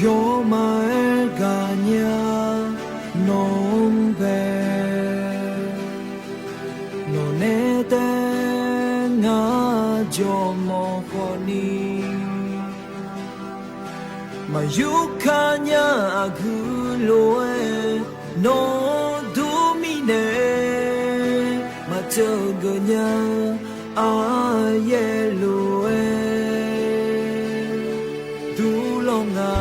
Yog mas es koj nyiam noj npe, noj neb teb nab cov mov qhov ni, mas yus kha nyiam a khwv luj noj tub mi ne, mas txawj nkawd nyiam a yej luj tub los nga.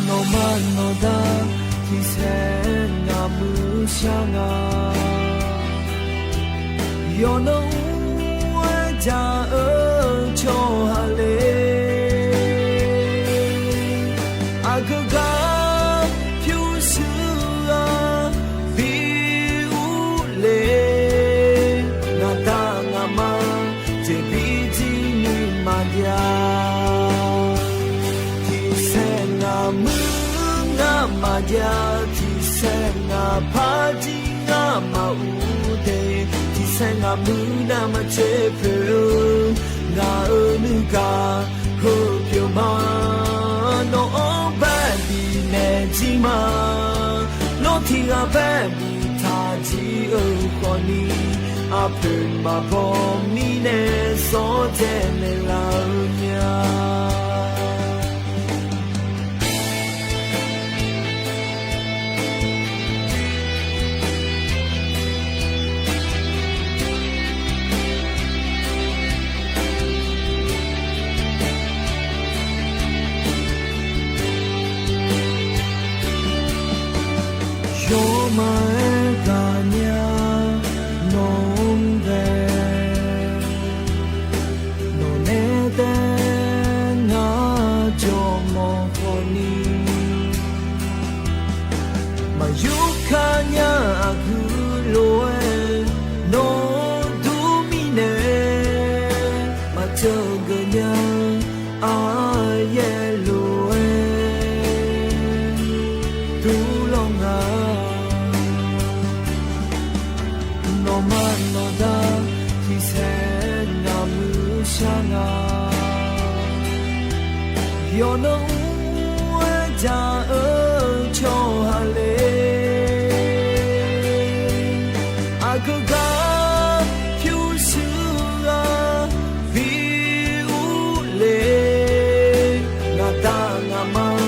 Noj mas noj tag, thim xeeb nab mub xya nga. Yog noj ua cas wb tso ha le, a khwv kab pyuv xwb pib ub le, naj tag naj mas ces pib txij nwg mas yag. Thim xeeb nab mub nab mas yag, thim xeeb nab phaj tib nab mas ub teb, thim xeeb nab mub nab mas tsev phem, nab wb nwg kab hwj pheej mas noj ob peb pib ne txij mas, noj thib peb pib thaj txij wb qhov ni, a phem mas pom mi ne xob txeg ne lawm nyab. Yog mas es koj nyiam noj npe, noj neb teb nab cov mov qhov ni, mas yus kha nyiam a khwv luj noj tub mi ne, mas txawj nkawd nyiam a yej luj tub los nga. Noj mas noj tag, thim xeeb nab mub xya nga. Yog noj ua cas wb tso ha le, a khwv kab pyuv xwb pib ub le, naj tag naj mas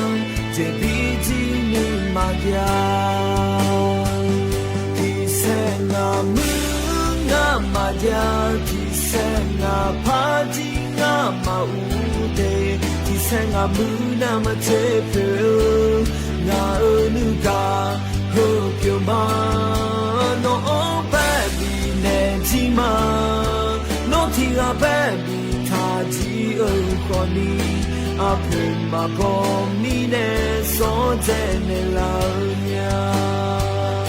ces pib txij nwg mas yag. Thim xeeb nab mub nab mas yag, thim xeeb nab phaj tib nab mas ub teb, thim xeeb nab mub nab mas tsev phem, nab wb nwg kab hwj pheej mas noj ob peb pib ne txij mas, noj thib peb pib thaj txij wb qhov ni, a phem mas pom mi ne xob txeg ne lawm nyab.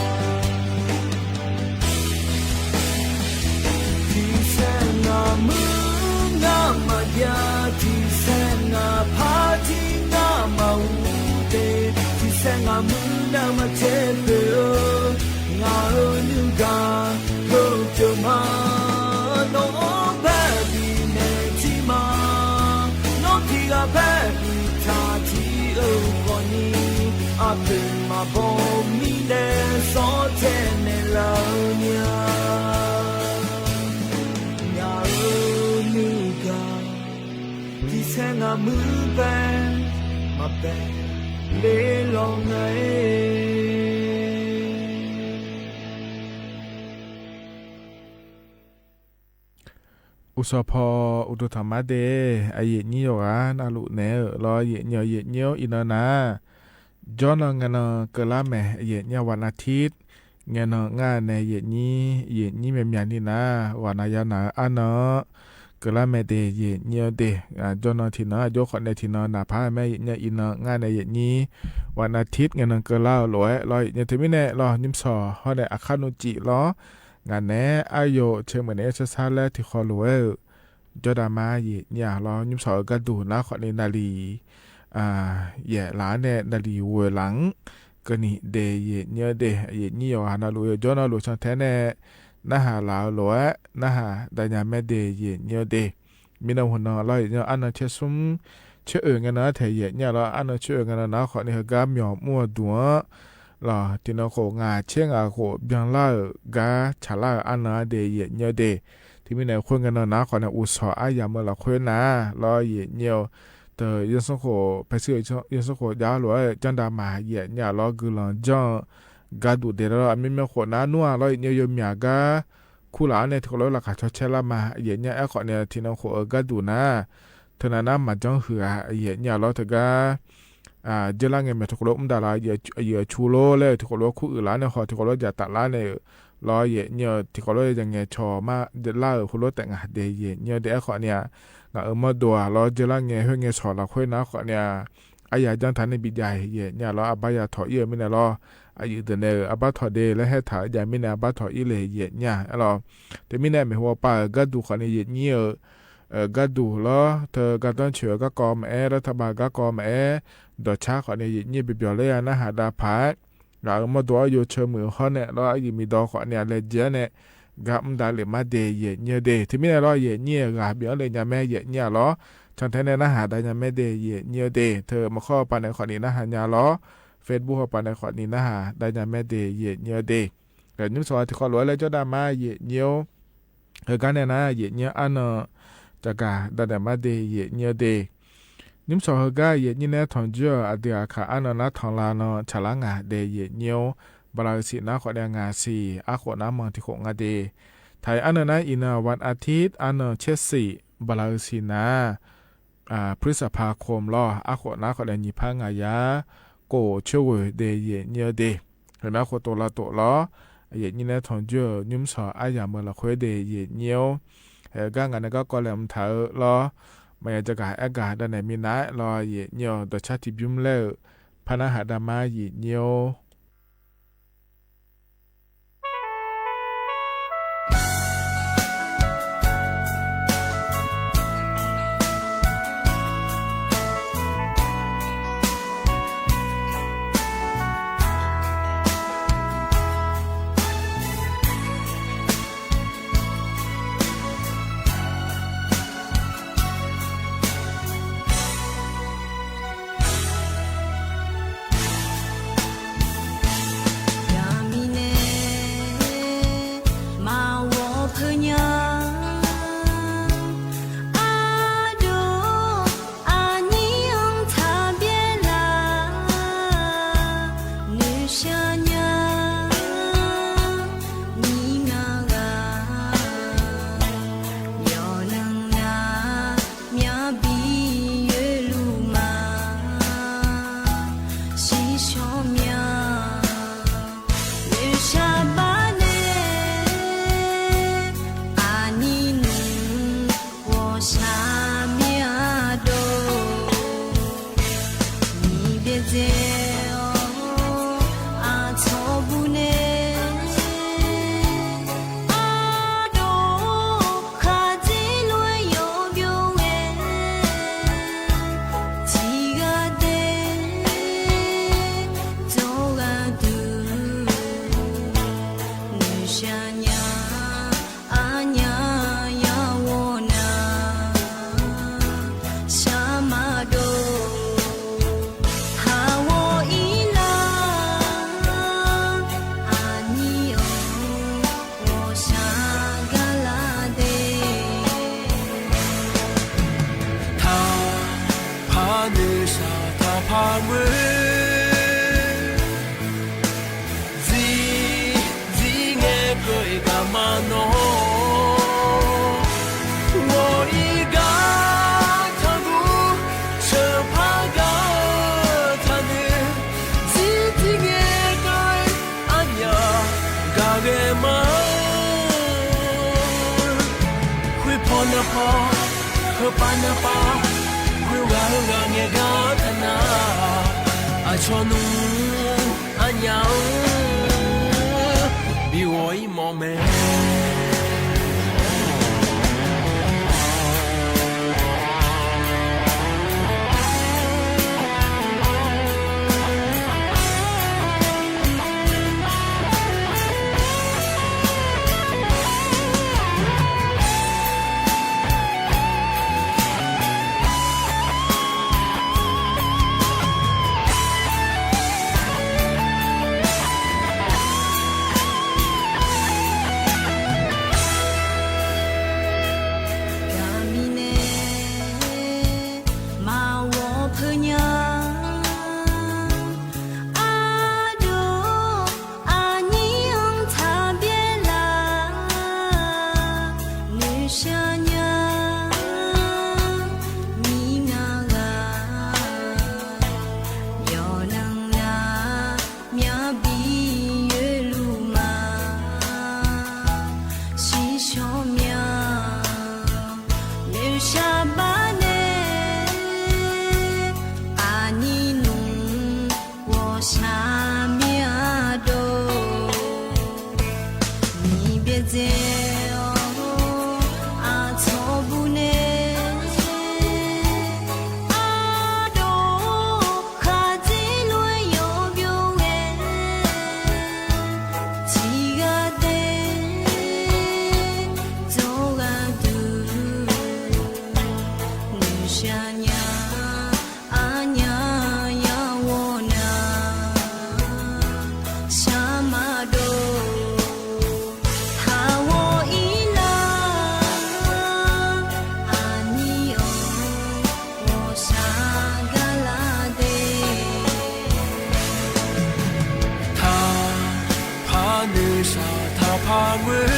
Thim xeeb nab mub nab mas yag, thim xeeb nab phaj tib nab mas ub teb, thim xeeb nab mub nab mas tsev phem, nab wb nwg kab hwj pheej mas noj ob peb pib ne txij mas, noj thib peb pib thaj txij wb qhov ni, a phem mas pom mi ne xob txeg ne lawm nyab. Nab wb nwg kab, thim xeeb nab mub peb mas peb le los nga. U xov pho, u rug tham mab dej, a yem nyib yuav naj lus ne los yem nyib, yem nyib ib no na. Cov no nga no kawg lab me, yem nyib vas nas thib, nga no nga ne yem nyib, yem nyib me mias li na, vas nas yog nas ab no, kawg lab me tes yem nyib tes, cov no thim no, cov qhov ne thim no nas phab me yem nyib ib no nga ne yem nyib vas nas thib, nga no kawg lab luam los yem nyib thim mi ne los nyib xos ho ne a qhab nuj cim los nga ne ab yam tshe me ne yuav sab sab lab thim qhov luam. Cov das mas yem nyib los nyib xos kaj ntug na qhov ni nas li yam lav ne nas li ua lav kawg ni tes yem nyib tes, yem nyib yuav has no lus yuav cov no lus tshaj theb ne, nab has lav luam, nab has das nyas me tes yem nyib tes. mi no hu no los yam nyob a no tshiab xub tshiab w nga no thiab yam nyiam los a no tshiab w nga no na qhov ni hawv kab myo muaj duav los tim no qhov nga tshiab nga qhov nploog lawm kab tshav lawm a no de yam nyiam de. Tim mi na qhuab nga no na qhov ni u xov ab yam mw los qhuab na los yam nyiam. Tawm yeej xoob qhov pes xwb yeej xoob qhov cab luas cab nra mas yam nyiam los kws los ntsoj kab dum de los me me qhov na nuaj los yam nyiam yuav miam kab khuj los ne tim qhov lub los qas tsho tsheb laj mas yam nyiam ab qhov ni tim no qhov kab dum na. Thaum na na mas coob hwm yam nyiam los thaum kab jawb laj nge mas tim qhov lub ub nta los yuav tshu lub le tim qhov lub khuj wm lab ne ho tim qhov lub cas tam lab ne los yam nyiam tim qhov lub cas nge tsho mas laj hu lub tam nga de yam nyiam de ab qhov ni. Nga wb muaj duas los jawb laj nge hwj nge tshom los qhuab na qhov ni. Ab yam coob thav ne pis cai yam nyiam los ab pab yam thom ib mi na los ab yam tawm ne ab pab thom de lawv hab tham yam mi na ab pab thom ib le yam nyiam los. Tim mi na me hu ua pa kab dum qhov ni yam nyiam kab dum los thaum kab toob tshiab kab ko mas ab los tham pa kab ko mas ab, nrov tshab qhov ni yam nyiam pes piam le nab has da phav. Los wb muaj duas yuav tshaw mws ho ne los ab yam mi do qhov ni le jiab ne kab ub nta le mas de yam nyiam de. Tim mi na los yam nyiam ga piam le nyam me yam nyiam los tshaj thab ne nab has da nyam me de yam nyiam de. Thaum mas qhov pa ne qhov ni nab has nyam los Facebook ho pa ne qhov ni nab has da nyam me de yam nyiam de. Nyub xov tim qhov luas le cov da mas yam nyiam hawv kab ne na yam nyiam ab no cas kag da da mas de yam nyiam de. Nyub xov hawv kab yam nyiam nab thom ntswj a ti a kha ab no nab thom la no tshav lab nga de yam nyiam. Npa las xim na qhov ni nga xim ab qhuam nab moos tim qhuam nga de. Thaiv ab no na i na vas a thiv ab no tshiab xim npa las xim na พฤษภาคม los ab qhuam nab qhov ni nyis phab nga yam kaum tshiab vwm de yam nyiam de. Hawv nab qhuam tus los tus los yam nyiam nab thom ntswj nyub xov ab yam mw los qhuab de yam nyiam. Hawv kab nga na kab ko le mus thaiv los mas yog cas kag ab kag da ne mi na los yam nyiam nrov tshab tim piam le phab nab has da mas yam nyiam. Thaum pha nws sab thaum pha mw, txiv, txiv nge koj ib kab mas no, ua ib kab thab kuv, tshwm pha kab thab nws, txiv, txiv nge koj ab nyam kab ke mas, hwj pho na pho, hwj pa na pa, hwj ga hwj ga nge kab thab na, a tsho nus, ab nyam, bi ua ib mos me. Txi, a txhob pub ne, a do, qha txi luag yog pub e, txi ga te, txo ga tw, nws sab nyab, a nyab yog ua na, sab ma do. Thaum ua ib laj, a nyab os, ua sab ga la te. Thaum phab nws sab thaum phab nws,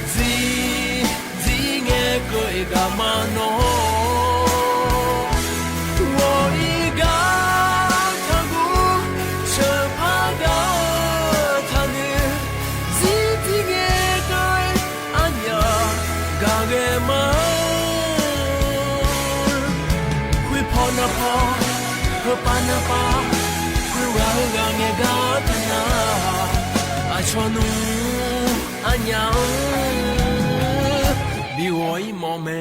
ntxim ntxim nge koj ib ga ma no, ua ib ga thaum nkuj, sab phab ga thaum nws, ntxim ntxim nge koj a nyab ga ge ma, qhwv phom na phom, qhwv pab na pab, qhwv ga ga nge ga tag na, a tsho nus a nyab, vim ua ib mos me.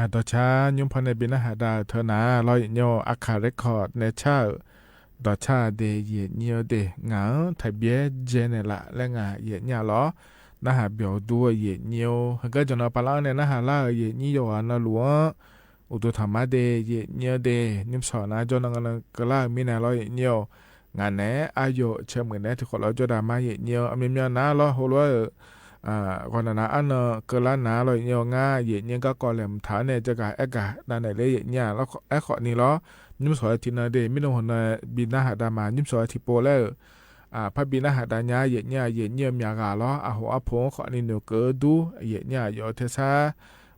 Tos tshab nyuj phom ne bi nab has das thawv na los yawm nyiaj a kha record ne tshaj, tos tshaj tes yawm nyiaj tes ngam thais biab ze ne lam le ngam yawm nyiaj los nab has biaus dua yawm nyiaj. Hais kab cov no pas lab ne nab has laj yawm nyiaj yau no lus, ua tus tham mab tes yawm nyiaj tes nyuj xom na coj no kaw laj mi na los yawm nyiaj, ngam ne ab yam tshaw mws ne tis qhuam los coj das mas yawm nyiaj me me na los hauv luaj, qhov na na ab no kaw laj na los yawm nyiaj ngab yawm nyiaj kab kos le tham ne coj kas ab kas da na le yawm nyiaj ab qhom ni los nyuj xom thib no tes mi nub hauv no bi nab has das mas nyuj xom thib pua lawm. Phab bi nab has das nyab yawm nyiaj yawm nyiaj miam gas los a hauv ab phu qhom ni nws kaw dub yawm nyiaj yuav thiaj xab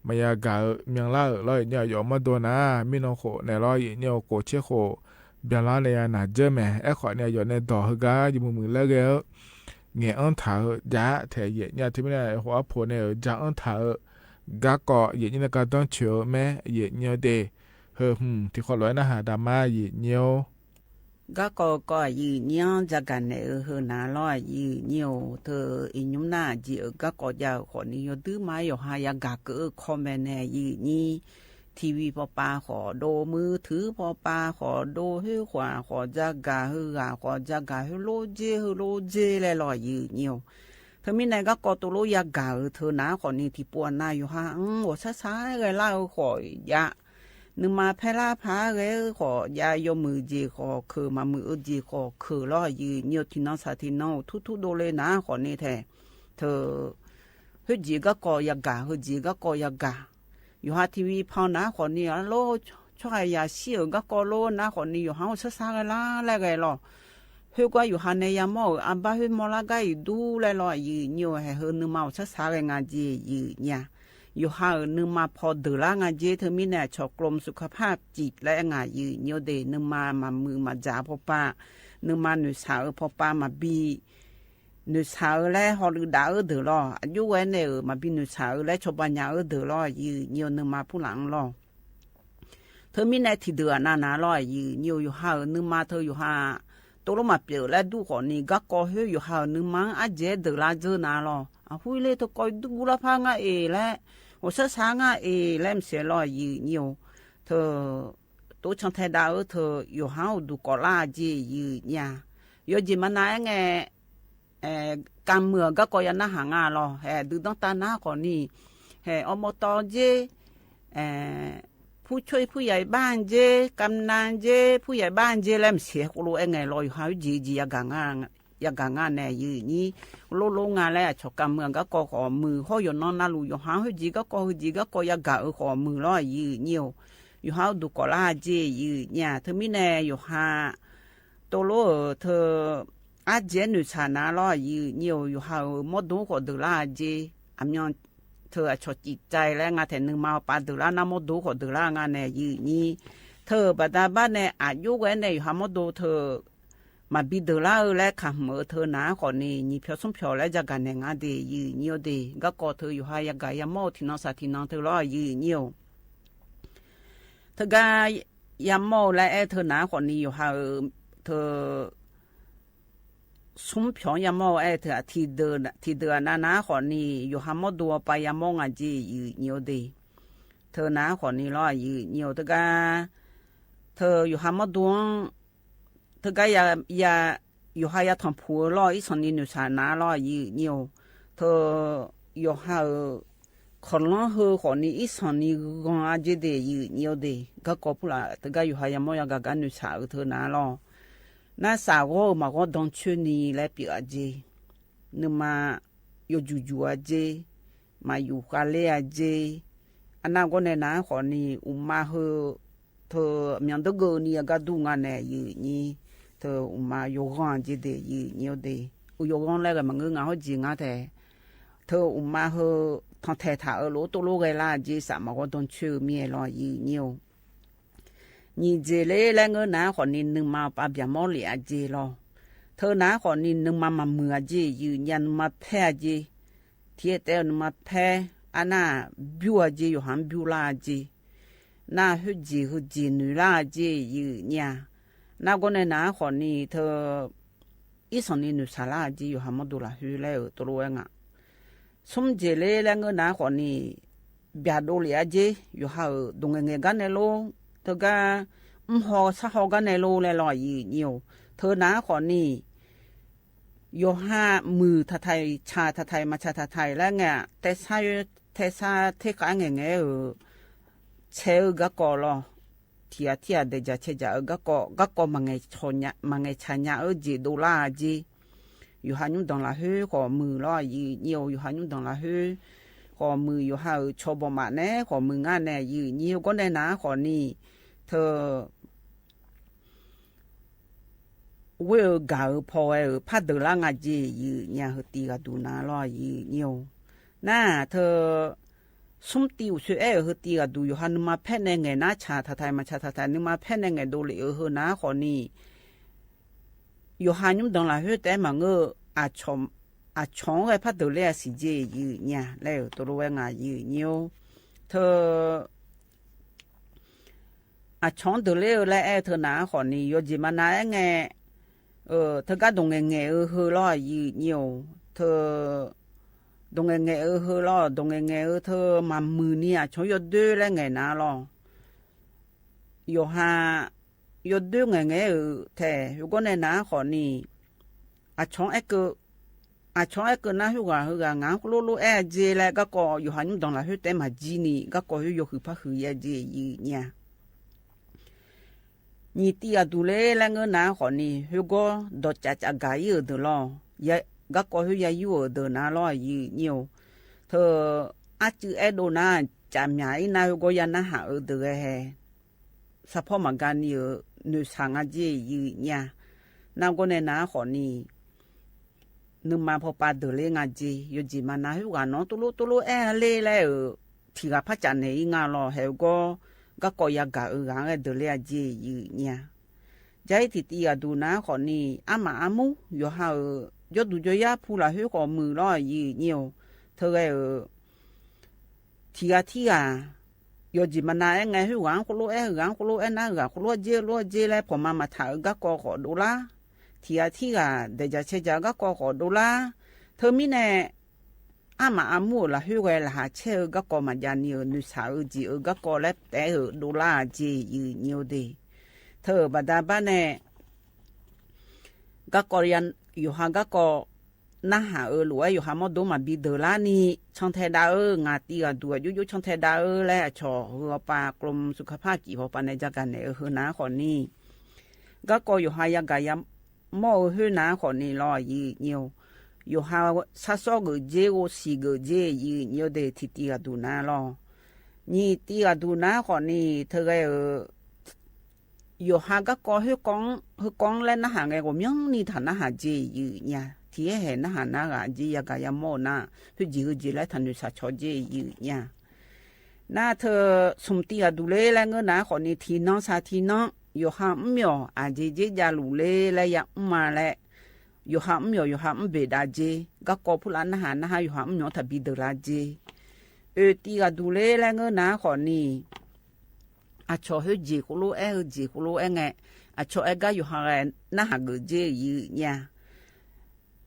mas yog gas miam laj los yawm nyiaj yuav muab dua na, mi nub hauv ne los yawm nyiaj quas tshiab qhuas, npias lab ne yog nas dzeb me ab qhom ni yuav ne dog hwj kab yus mus mws lawm gem, nge ab thawv dab them yawm nyiaj thiab mi na hauv ab phu ne dab ab thawv, kab kos yawm nyiaj kab toob tshwm me yawm nyiaj tes, hwj hm tis qhuam los nab has das mas yawm nyiaj. Kab kos kos yawm nyiaj dab kas ne hwj na los yawm nyiaj, thawj ib nyuj nab cis kab kos cas qhom ni yuav twb mas yog has yam gas kaw kho me ne yawm nyiaj, T V pov pa qhov do, mws thwv pov pa qhov do, hwj qhuam qhov dab kas hwj gas qhov dab kas hwj lub dzeb hwj lub dzeb le los yawm nyiaj. Thawj mi na kab kos tus lub yam gas thawv na qhom ni thib pua na yus has ua sab sab gais laj qhom yam, nws mas phab laj phab gais qhom yam yuav mws ces qhom khwm mas mws ua ces qhom khwm los yawm nyiaj thib no xav thib no thub thub do le na qhom ni them. Thawj hwj cis kab kos yam gas hwj cis kab kos yam gas, yus has T V phau na qhom ni lub txhoj hais yam sij hawm kab kos lub na qhom ni yus has ua sab sab gais laj le gais los, hwj kuab yus has ne yam mob a npab hwj mob laj kab ib dub le los yawm nyiaj, hais hwj nws mas ua sab sab gais ngas ces yawm nyiaj. Yus has nws mas phom dawm laj ngas ces thawj mi na tshov klom xu kha phaj cim le ngas yawm nyiaj tes nws mas mas mws mas dab pov pa, nws mas nws xav pov pa mas bi, nws xav le ho lwm dab wb dawm los a yuj ua ne mas bi nws xav le tshov pa nyas wb dawm los yawm nyiaj nws mas pub lam los. Thawj mi na thib dawm na na los yawm nyiaj yus has nws mas thawj yus has, tus lub mas piam le dub qhom ni kab kos hwj yus has nws mas ab dzeb dawm laj dzawg na los a hwj le thawj kos dub laj phaj ngas es le, ua sab sab ngas es le mas xiam los yawm nyiaj. Thawj tub tshav thais dab wb thawj yus has ua tus kom laj ces yawm nyiaj, yuav ces mas na nge kam mws kab kos yam nab has ngas los has dwb doob tag na qhom ni, has ob mos tod ntseb, phuj tshuaj phuj yam npaj ntseb, kam na ntseb phuj yam npaj ntseb le mas xiam qus lus es ngas los yus has hwj cis cis yam kas ngas ne yawm nyiaj, lub lub ngas le tshov kam mws kab kos qhom mws hos yus no na lus yus has hwj cis kab kos hwj cis kab kos yam kas qhom mws los yawm nyiaj. Yus has ua tus kom laj ces yawm nyiaj thawj mi na yus has tus lub thawj ab tsi nwg tsham nav los yim nyio, yug has mob dub qhov dwg laj je, a, thawj tshom cim cai le nga tham nwg mas pas dwg laj nab mob dub qhov dwg laj nga ne yim nyim. Thawj pas tas pab ne a yub ua ne yug has mob dub thawj mas pib dwg laj le kha hmwv thawj nav qhov ni nyim phov xoob phov le zag kas ne nga tes yim nyio tes nkab kos thawj yug has ya kas ya moj thim no xav thim no thawj los yim nyio. Thawj nkab ya moj le thawj nav qhov ni yug has thawj xoob phov ya moj thawj thim dwg na nav qhov ni yug has mob dub pas ya moj nga je yim nyio tes thawj nav qhov ni los yim nyio thawj nkab thawj yug has mob dub thawj nkab yug has ya thom phuv los ib xam ni nwg tsham nav los yim nyio. Thawj yug has khov loob hawj qhov ni ib xam ni zoo a je tes yim nyio tes nkab kos pub lam thawj nkab yug has ya moj ya kas kab nwg tsham thawj nav los nab xav goj mas goj doog tshwj ni le piam a je, nwg mas yuav tsum yuav a je, mas yus qha le a je. A nab koj ne nav qhov ni u mas hawj thawj miam ntawd kaw ni ya kab dub nga ne yim nyim. Thawj u mas yuav zoo a je tes yim nyio tes u yuav zoo le mas nkawd nga hab jis nga tas thawj u mas hawj thov tham tham lub tuj lub gais laj je xav mas goj doog tshwj miam los yim nyio. Nyim tes le le nkawd nav qhov ni nwg mas pas piam mob liam a je los thawj nav qhov ni nwg mas mas mwm a je yim nyim nwg mas phab a je, thiab tes nwg mas phab a nab npyuj a je yug has npyuj laj a je, nab hwj jis hwj jis nwg laj a je yim nyim. Nab koj ne nav qhov ni thawj ib xam ni nwg tsham laj a je yug has mob dub lam hwj le tuj lub nga xoob tes le le nkawd nav qhov ni piam dub liam a je, yug has dub nge nge kab ne lub thawj nkab mub ho txhab ho kab ne lub le los yim nyio. Thawj nav qhov ni yug has mwm tham thais tsham tham thais mas tsham tham thais le nga, thaj xab thaj qab nge nge tshe nkab kos los thiab thiab tes cas tshe cas nkab kos nkab kos mas nge tsham nyam ub jis dub laj a je. Yug has nyub doog lam hwj qhov mwm los yim nyio, yug has nyub doog lam hwj qhov mwm yug has tsho pom mam ne qhov mwm nga ne yim nyio koj ne nav qhov ni thawj ua kas phom phab dwg laj nga je yim nyim hwj tim kas dub nav los yim nyio. Nab thawj xoob tim u xwb e hwj tim kas dub yug has nwg mas phab ne nge nab tsham tham thais mas tsham tham thais nwg mas phab ne nge dub liam hwj nav qhov ni yug has nyub doog lam hwj tes mas nkawd a tshoob phab dwg le a xim je yim nyim le tuj lub nga yim nyio. Thawj a tshoob dwg le le e thawj nav qhov ni yuav jis mas nav e nge thawj nkab dub nge nge hwj los yim nyio. Thawj dub nge nge hwj los dub nge nge thawj mas mwm ni a tshoob yuav dwb le nge nav los yug has yuav dwb nge nge tham hwj koj ne nav qhov ni a tshoob a tshoob e kaw nab hwj has hwj has nga lub lub e je le nkab kos yug has nyub doog lam hwj tes mas jib ni nkab kos hwj yuav hwm phab hwm ya je yim nyim. Nyim tim kas dub le le nkawd nav qhov ni hwj koj dov cav cav kas ib ntawd los nkab kos hwj ya yuj ntawd nav los yim nyio. Thawj ab tsw e dub nav cav miam ib nab hwj koj ya nab has ntawd xab phob mas kas ni nwg tsham nga je yim nyim. Nab koj ne nav qhov ni nwg mas phom pas dwg le nga je yuav jis mas nav hwj has no tuj lub tuj lub e le le thim has phab cas ne ib nga los has koj nkab kos ya kas has dwg le a je yim nyim. Cas ib thim tim kas dub nav qhov ni ab mam ab mub yug has cov dub cov yab phu lam hwj qhov mwm los yim nyio. Thawj thim has thib has yuav jis mas nav e nge hwj has qhov lub e hwj has qhov lub e nab hwj has qhov lub je lub je le phom mas mas tham nkab kos qhov dub laj. Thim has thib has tes cas tshe cas nkab kos qhov dub laj. Thawj mib ne ab mam ab mub lam hwj has lam has tshe nkab kos mas cas ni nwg tsham jis nkab kos le tes dub laj je yim nyio tes. Thawj pas tas pab ne nkab kos yug has nkab kos nab has lub yug has mob dub mas pib dwg laj ni tshoob thaj dawb nga tim kas dub cub cub tshoob thaj dawb le tshoob hwj pas klo xu kha phaj kis hov pas ne zag kas ne hwj nav qhov ni nkab kos yug has ya kas ya moj hwj nav qhov ni los yim nyio. Yug has txhab xob kawm je ua xim kawm je yim nyio tes thim tim kas dub nav los nyim tim kas dub nav qhov ni thawj Yuam has kab ko hwj koob le nab has nqe quas miab ni tham nab has ces yws nyia, thiab hem nab has nab has ces ya kas ya moj na, hwj jis hwj jis le tham nws xav tshov ces yws nyia. Nab thawj xum ti as dus le le ngab nab qhov ni thim no xav thim no, yuam has mb nyom as ces jeb ja lus le le ya mb mas le, yuam has mb nyom yuam has mb npem das ces kab ko phuj la nab has nab has yuam has mb nyom tham pis dawm las ces. Ti as dus le le ngab nab qhov ni, as tshov hwj jis quas lub eb hwj jis quas lub eb nqe, as tshov eb kab yuam has nab has gawm ces yws nyia.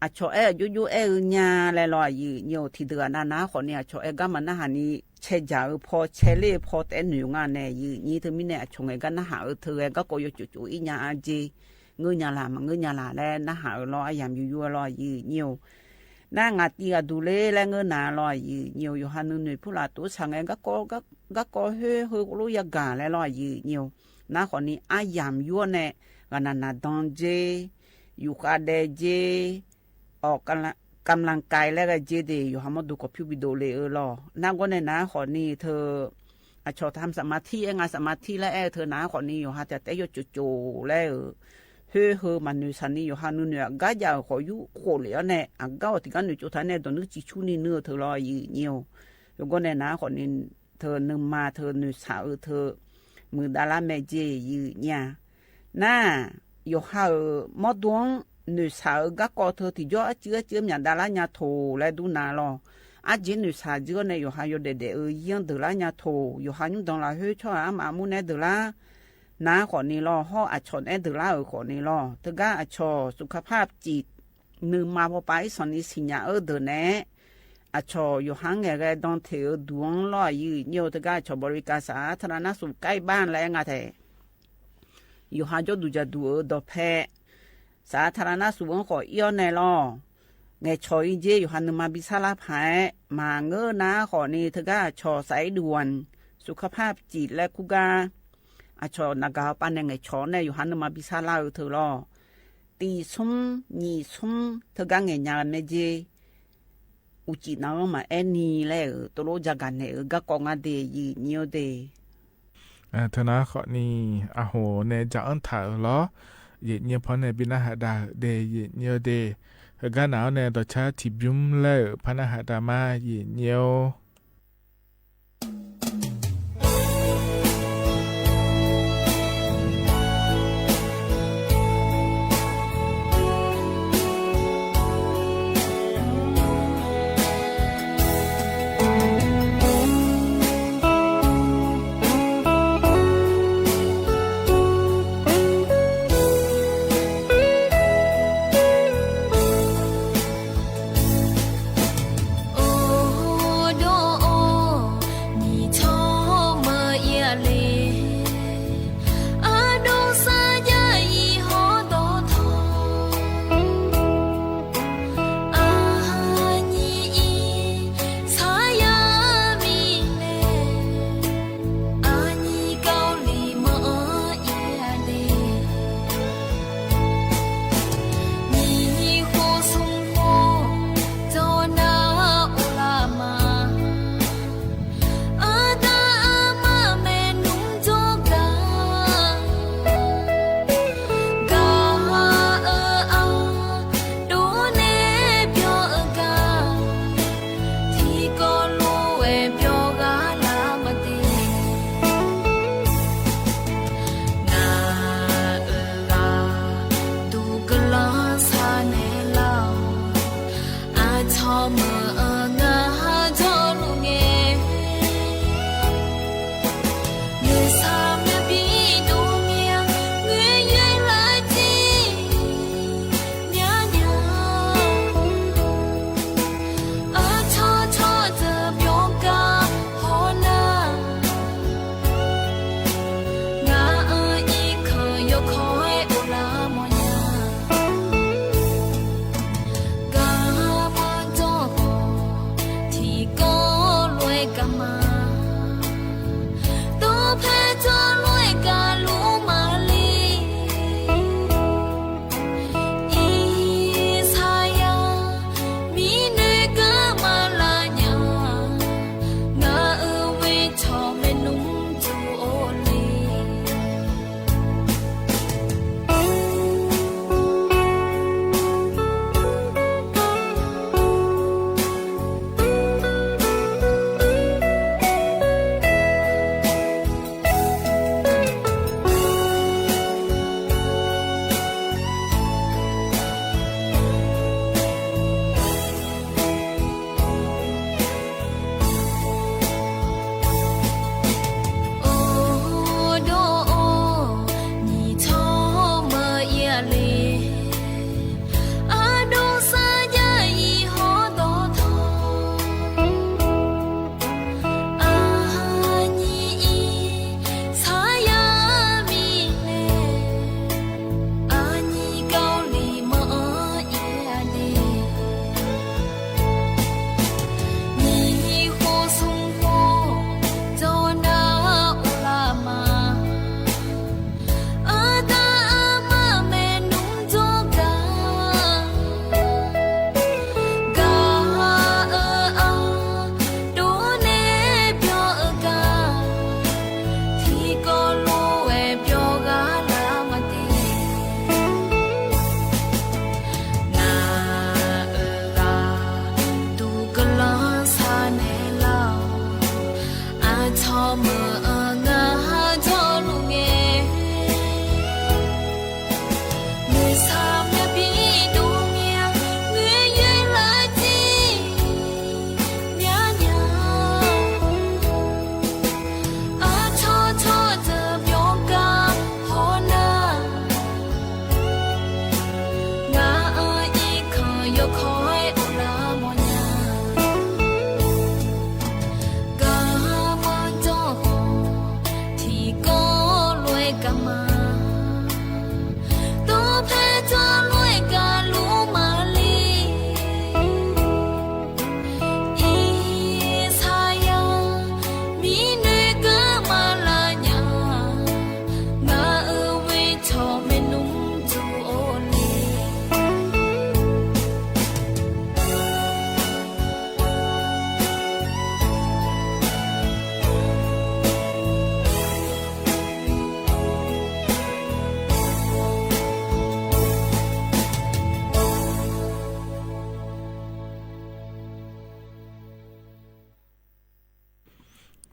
As tshov eb cuab cuab eb nyia le los yws nyia, thim dawm na nab qhov ni as tshov eb kab mas nab has ni, tshe cas pho tshe lej pho teb nws nga ne yws nyia, thawj me ne as tshov nqe kab nab has thawj kab ko yuav cuam cuam ib nyia a ces, ngab nyia las mas ngab nyia las le nab has los a yam yuav yuav los yws nyia. Nab nqa ti as dus le le ngab nab los yws nyia, yuam has nws nws phuj la tuav txhas nqe kab ko hwj hwj quas lub ya kas le los yws nyia. Nab qhov ni a yam yuav ne, ga nas nas doog ces, yus qa de ces, o, kam las kais le ga ces tes yuam has muaj tus kom phiv pis dam le los nab nqua ne nab qhov ni thawj, as tshov tham xam mas thij eb nqa xam mas thij le eb thawj nab qhov ni yuam has tias teb yuav cuam cuam le, hwj hwj mas nws xav ni yuam has nws nws kab yam qhov yub qhuam li ne, a kab tim kab nws cuam tham ne tom nws tsis tshub ni nws thawj los yws nyia. Yuam nqua ne nab qhov ni thawj nws mas thawj nws xav thawj, mws da lab me ces yws nyia. Nab, yuam has mob duab, nws xav kab ko thawj tim cov ab tsi ab tsi me nyuam da lab nyas thaum le dub nas los, ab tsi nws xav tsi ne yuam has yuav dam dam yeej dawm lab nyas thaum yuam has nyuj ntoos las hwj tshoj ab mas muab neb dawm lab. Nab qhov ni los ho as tshov neb dawm lab qhov ni los thawj kab as tshov xus kha phaj cim, nws mas pov pas ib xos ni xim nyas ab dawm ne, as tshov yuam has nqe ga doog them duav los yws nyia, thawj kab as tshov npau li kas xav thaj la nab xus kaij npaj le nga them. Yuam has coj tus cas tus dog phem, xav thaj la nab xus qhov ib ob ne los, nqe tshov ib nceb yuam has nws mas npis xab lab phais mas ngab nab qhov ni thawj kab as tshov xav ib duas, xus kha phaj cim le kuj kab, as tshov nas kas paj ne nqe tshov ne yuam has nws mas npis xab lab thawj los, tim xub nyim xub thawj kab nqe nyas me ces, u cim na mas eb ni le, tus lub ya kas ne kab ko nqa tes yws nyia tes. Thawj nab qhov ni, a hu ne cas ab tham los, yws nyia phov ne pib nab has dag tes yws nyia tes, thawj kab na ne tos tshab thim npyub le phab nab has dag mas yws nyia.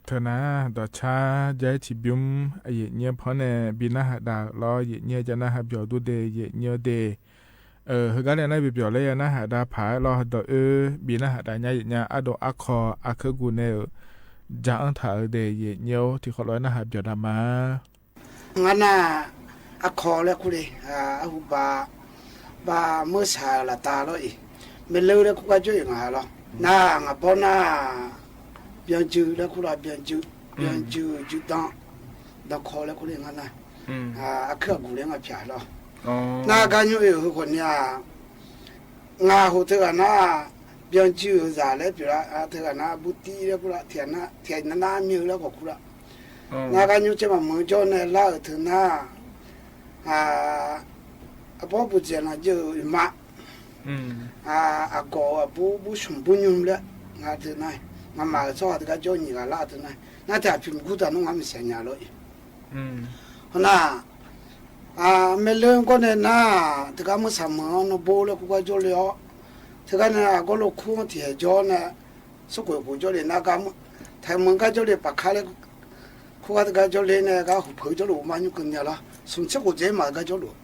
Thawj nab dov tshab jaib tsis biub, yem nyiab phob ne, npis nab has das los yem nyiab cov nab has bios ntuj des yem nyiab des. Hwv kab li nab pios pios le yog nab has das phav los dov wb npis nab has das nyab yem nyab ab doo ab qho, a khwb kus ne, ntsa ab tham des yem nyiab rhim qhov los nab has pios das mas. Nab ab qho le kuj li, ab hu ba, ba muab xav las tas los is, me lwb le kuj kab cuab yim nga has los nab nga paub nab, bios ntsws le kuj los bios ntsws, bios ntsws ntsws doo, doo qho le kuj li nga na, a khwb kus le nga phias los. Nab kab nyuj hwv qhov niag nga hu thwj as nab, bios ntsws zam le pim thwj as nab bub tib le kuj los thiab nab, thiab nab nab me hwv le kuj kuj los. Nab kab nyuj tseem mas mws coj ne laj thwv nab, a pob pus txias no yawg mas, a kaum a pub pub xum pub nyuj le, nga thwv na, nga mas txhob has thwv kab coj nyim ga laj thwv na, nab thiaj phim kuj tas nub nga me xav nyas los. Ho na, me lwb nkauj ne nab, thwv kab muab xav mws no npau le kuj kab coj li os, thwv kab ne koj lub khub tim coj ne, xub kuv kuv coj li nab kab, thaiv mws kab coj li pas khab le, khub kab thwv kab coj li ne kab hu phwv coj lus mas nyuj kws nias los xum txhiab kuv txev mas kab coj lus.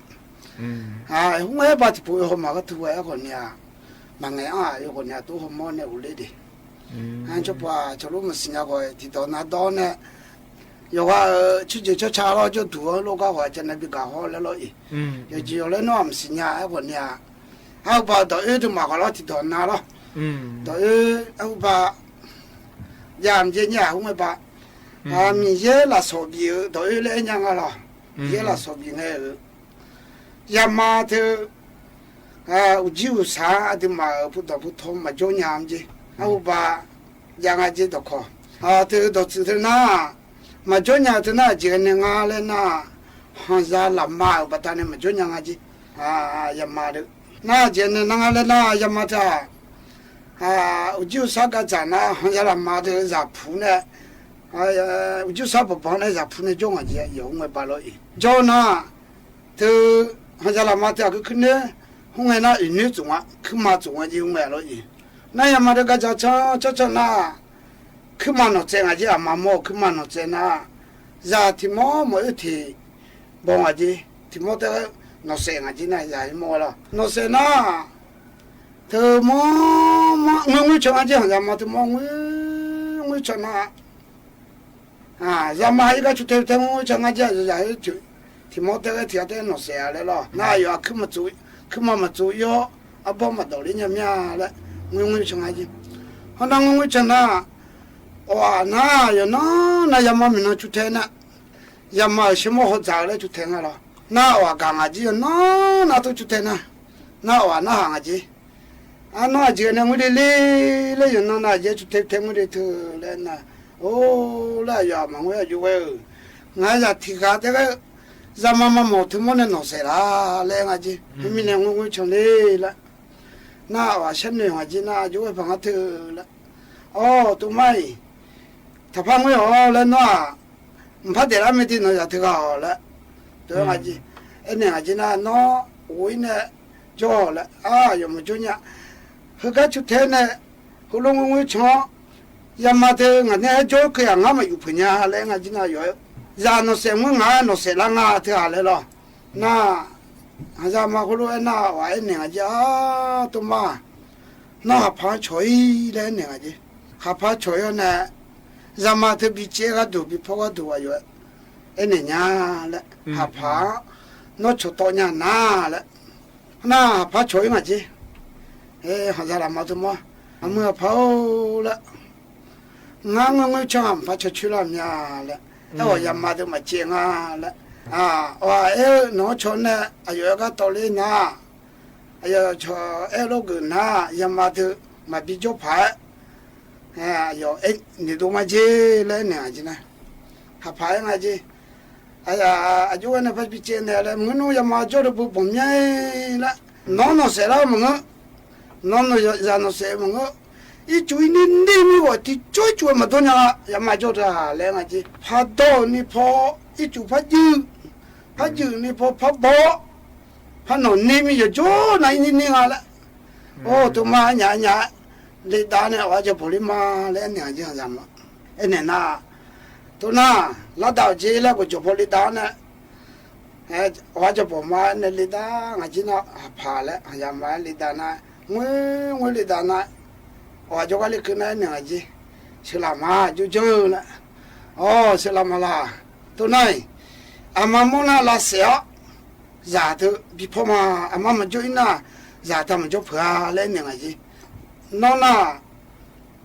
Hub neb pas tim pum yuav ho mas kab tug qhov nias, mas nge yuav qhov nias tub ho mob ne ua li di. Tso pas tso lub mas xis nyas kom tim tod nab dob ne, yog tshwj ces tshaj tshaj los coj tug lub kab qhov cas ne pis kam ho le los is, yog tsis yog le nub mas xis nyas qhov nias, ab hu pas dov wb tug mas qhov los tim tod nab los, dov wb ab hu pas, yam nce nyaj hub neb pas, Mis Yeb Las Xos Vim dov wb le nyaj nga los, Yeb Las Xos Vim nge, yam mas thwv, ua tib ua xav twb mas phu tom phu thoo mas coob nyam nce, ab hu pas, yam nga nce tom kho, thwv dov txwv thwv nab, mas coob nyam thwv nab ces ne nga le nab, ho yam las mas pas tas ne mas coob nyam nga nce, yam mas, nab ces ne nga le nab yam mas tas, ua tib ua xav kab txam nab ho yam las mas thwv zam phuv ne, ua tib ua xav pom pom ne zam phuv ne coob mas ces yog hub neb pas los nco na, thwv ho yam las mas thwv khwb khwb neb, hub neb na ib neb txum khwb mas txum ces hub neb los nab yam mas thwv kab txam tshaj tshaj nab, khwb mas nom txev nga ces a mas mob khwb mas nom txev na, zam thim mob mas wb thim npoo nga ces thim mob teb nom xes nga ces na zam mob los nom xes na, thwv mob mob nyuj nyuj tsho nga ces ho yam mas thwv mob nyuj nyuj tsho na, yam mas ib kab tshu thwv thwv nyuj nyuj tsho nga ces zam thim mob teb thiab teb nom xes le los na yog khwb mas mas txum ib ob pob mas daus li nyaj miaj le, nyuj nyuj tsho nga ces, ho nab nyuj nyuj tsho na, ua na, yog no na yam mas me no tshu thwv na, yam mas siab mob hauv txav le tshu thwv nga los na ua kas nga ces yog no na tub tshu thwv na, na ua nab has nga ces, a no tsis ne muaj li li, le yog no na ces tshu thwv thwv muaj li thwv le na, le yog mas muaj yuav ua, nga zam thim kav teb, zam mas mas mos thwv mob ne nom xes las le nga ces, me ne nyuj nyuj tsho li le, na ua sab nws nga ces na yuav ua pab nga thwv le, o, tus mas, tham phaj muaj os le no, phaj tias lab me ti no yam thwv ka le, tus nga ces, eb niam nga ces na no, ua ib ne, coj le, a, yog mus coj nyaj, hwv kab tshu thwv ne, hu lub nyuj nyuj tsho, yam mas thwv nga ne coj kws yam nga mas yus phwm nyaj le nga ces na yuav, zam nom xes muab nga nom xes lab nga thwv ha le los, na, zam mas hu lub na ua eb niam nga ces, tus mas, no hav phav tsho ib le eb niam nga ces, hav phav tsho ib ne, zam mas thwv npis tsev kab tug npis phob kab tug ua yuav, eb niam nyab le, hav phav, no tsho tom nyaj na le, na hav phav tsho ib nga ces, ho zam las mas tus mas, a, muaj hav phav le, nga nyuj nyuj tsho hav phav tsho tshwj laj nyaj le, eb ua yam mas tus mas tsev nga le, ua eb no tsho ne, a, yuav kab tau li na, a, yog tsho eb lub kws na, yam mas tus mas npis cov phav, yog nim tus mas ces le niam ces na, hav phav nga ces, a, yuav ua ne phav npis tsev ne le mus nub yam mas coj rau pug pom nyab le, no nom xes lab mas nga, no zam nom xes mas nga, ib tsum ib nij nij nij ua ti tsuab ib tsum mas tuag nyaj yam mas coj rau ha le nga ces phav daug nij pho, ib tsum phab ywm, phab ywm nij pho phab npov, phab nom nij me yog coj na ib nij nij nga le, o, tus mas nyab nyab, li dab ne ua cov pom li mas le niam ces, eb niam na, Tub na, lab dam tsi le kuv tsuas pom li dab na. Ua cov pom mas ne li dab nqa tsi no, Has Phas le yam mas li dab na, muaj muaj li dab na. Ua cov kab li kwv na ne nqa tsi, xwm lam mas cub ceeb na. Os, xwm lam mas los, tub na, a mas muab na los xev os. Zam tug pis phom mas a mas mas cub ib na, zam tag mas cub phwv le ne nqa tsi. No na,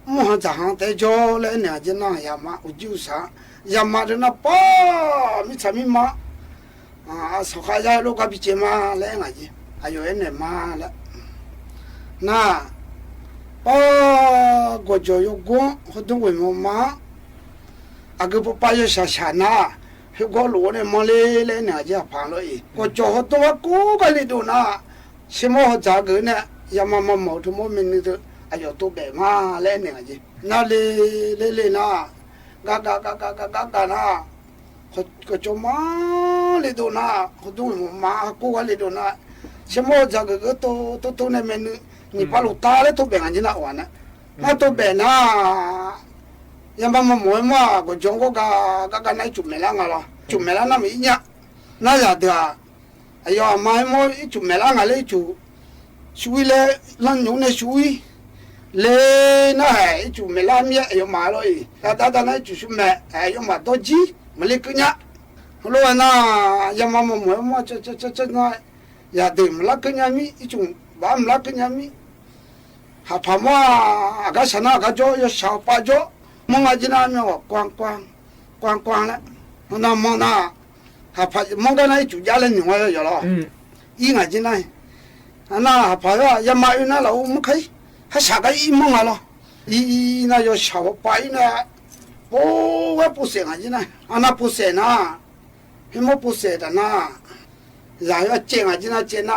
muaj hov txam hov tev cog le ne nqa tsi no, yam mas ua cub sav, yam mas rau no pog, me txhais me mov, xov qab yog lub kab pis ces mas le nqa tsi, a yuav ne mas le na, pog, kuv tsuas yuav kuv hov tub kuv mus mas, a kwv pab pab yuav sam sam na, hwj kuv lus ne mas li le ne nqa tsi Has Phas los, kuv tsuas hov tub kub kab li dum na, tsis muab hov txav kwv ne, yog mas mas mus rau muab me nws tug a yuav tu pem mas le ne nqa tsi. Na li, li li na, nqa nqa nqa nqa nqa nqa na, kuv tsuas mas li dum na, hov tub mus mas kub kab li dum na, tsis muab hov txav kwv kwv tu tu tu ne me nws, nws pab lug tag le tu pem nqa tsi na ua na. Na tu pem na, yog mas mas mus muab kuv tsuas nqa nqa nqa nqa na ib tsum me lab nqa los, tsum me lab na mas ib nyuag, na yam twg, yog mas muab ib tsum me lab nqa le ib tsum sub ib le, laj nyuv ne sub ib le, na hais ib tsum me lab miab yuav mas los, dab dab na ib tsum sub me yuav mas tau ntsib mas li kwv nyab. Lub na, yog mas mas mus muab, yam twg mas lab kwv nyab mi, ib tsum npab mas lab kwv nyab mi. Has Phas muab a kab sam na a kab cov yuav sam pab cov, muab nqa tsi na, kuaj kuaj le, no mas na, Has Phas muab kab na ib tsum cab le nyuv yog los, ib nqa tsi na, na Has Phas yog mas wb na los muab qhib, hab sam kab ib muab nqa los, ib na yuav sam pab ib na, pub wb pub xem nqa tsi na, na pub xem na, hib muab pub xem tas na, yam yuav cem nqa tsi na cem na,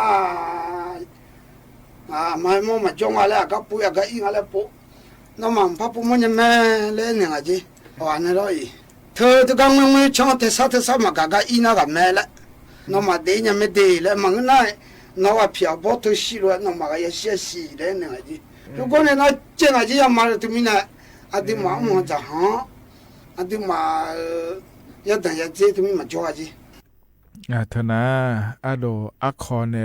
mas muab mas cov nqa le a kab pub a kab ib nqa le pub, no mas phab pub muab nyab me le ne nqa tsi, ne los, thawj tug kab muaj muaj tshoob thawj xab thawj xab mas kab kab ib na kab me le, no mas dev nyab me dej le mas wb na, no ua phiaj pob thawj si lawm no mas yog siab xis le ne nqa tsi, lub kub ne no cem nqa tsi yog mas tug me na, a twb mas mus txog hov, a twb mas yog teem yog txiv tug me mas cog tsi. Thawj na, ab do ab qho ne,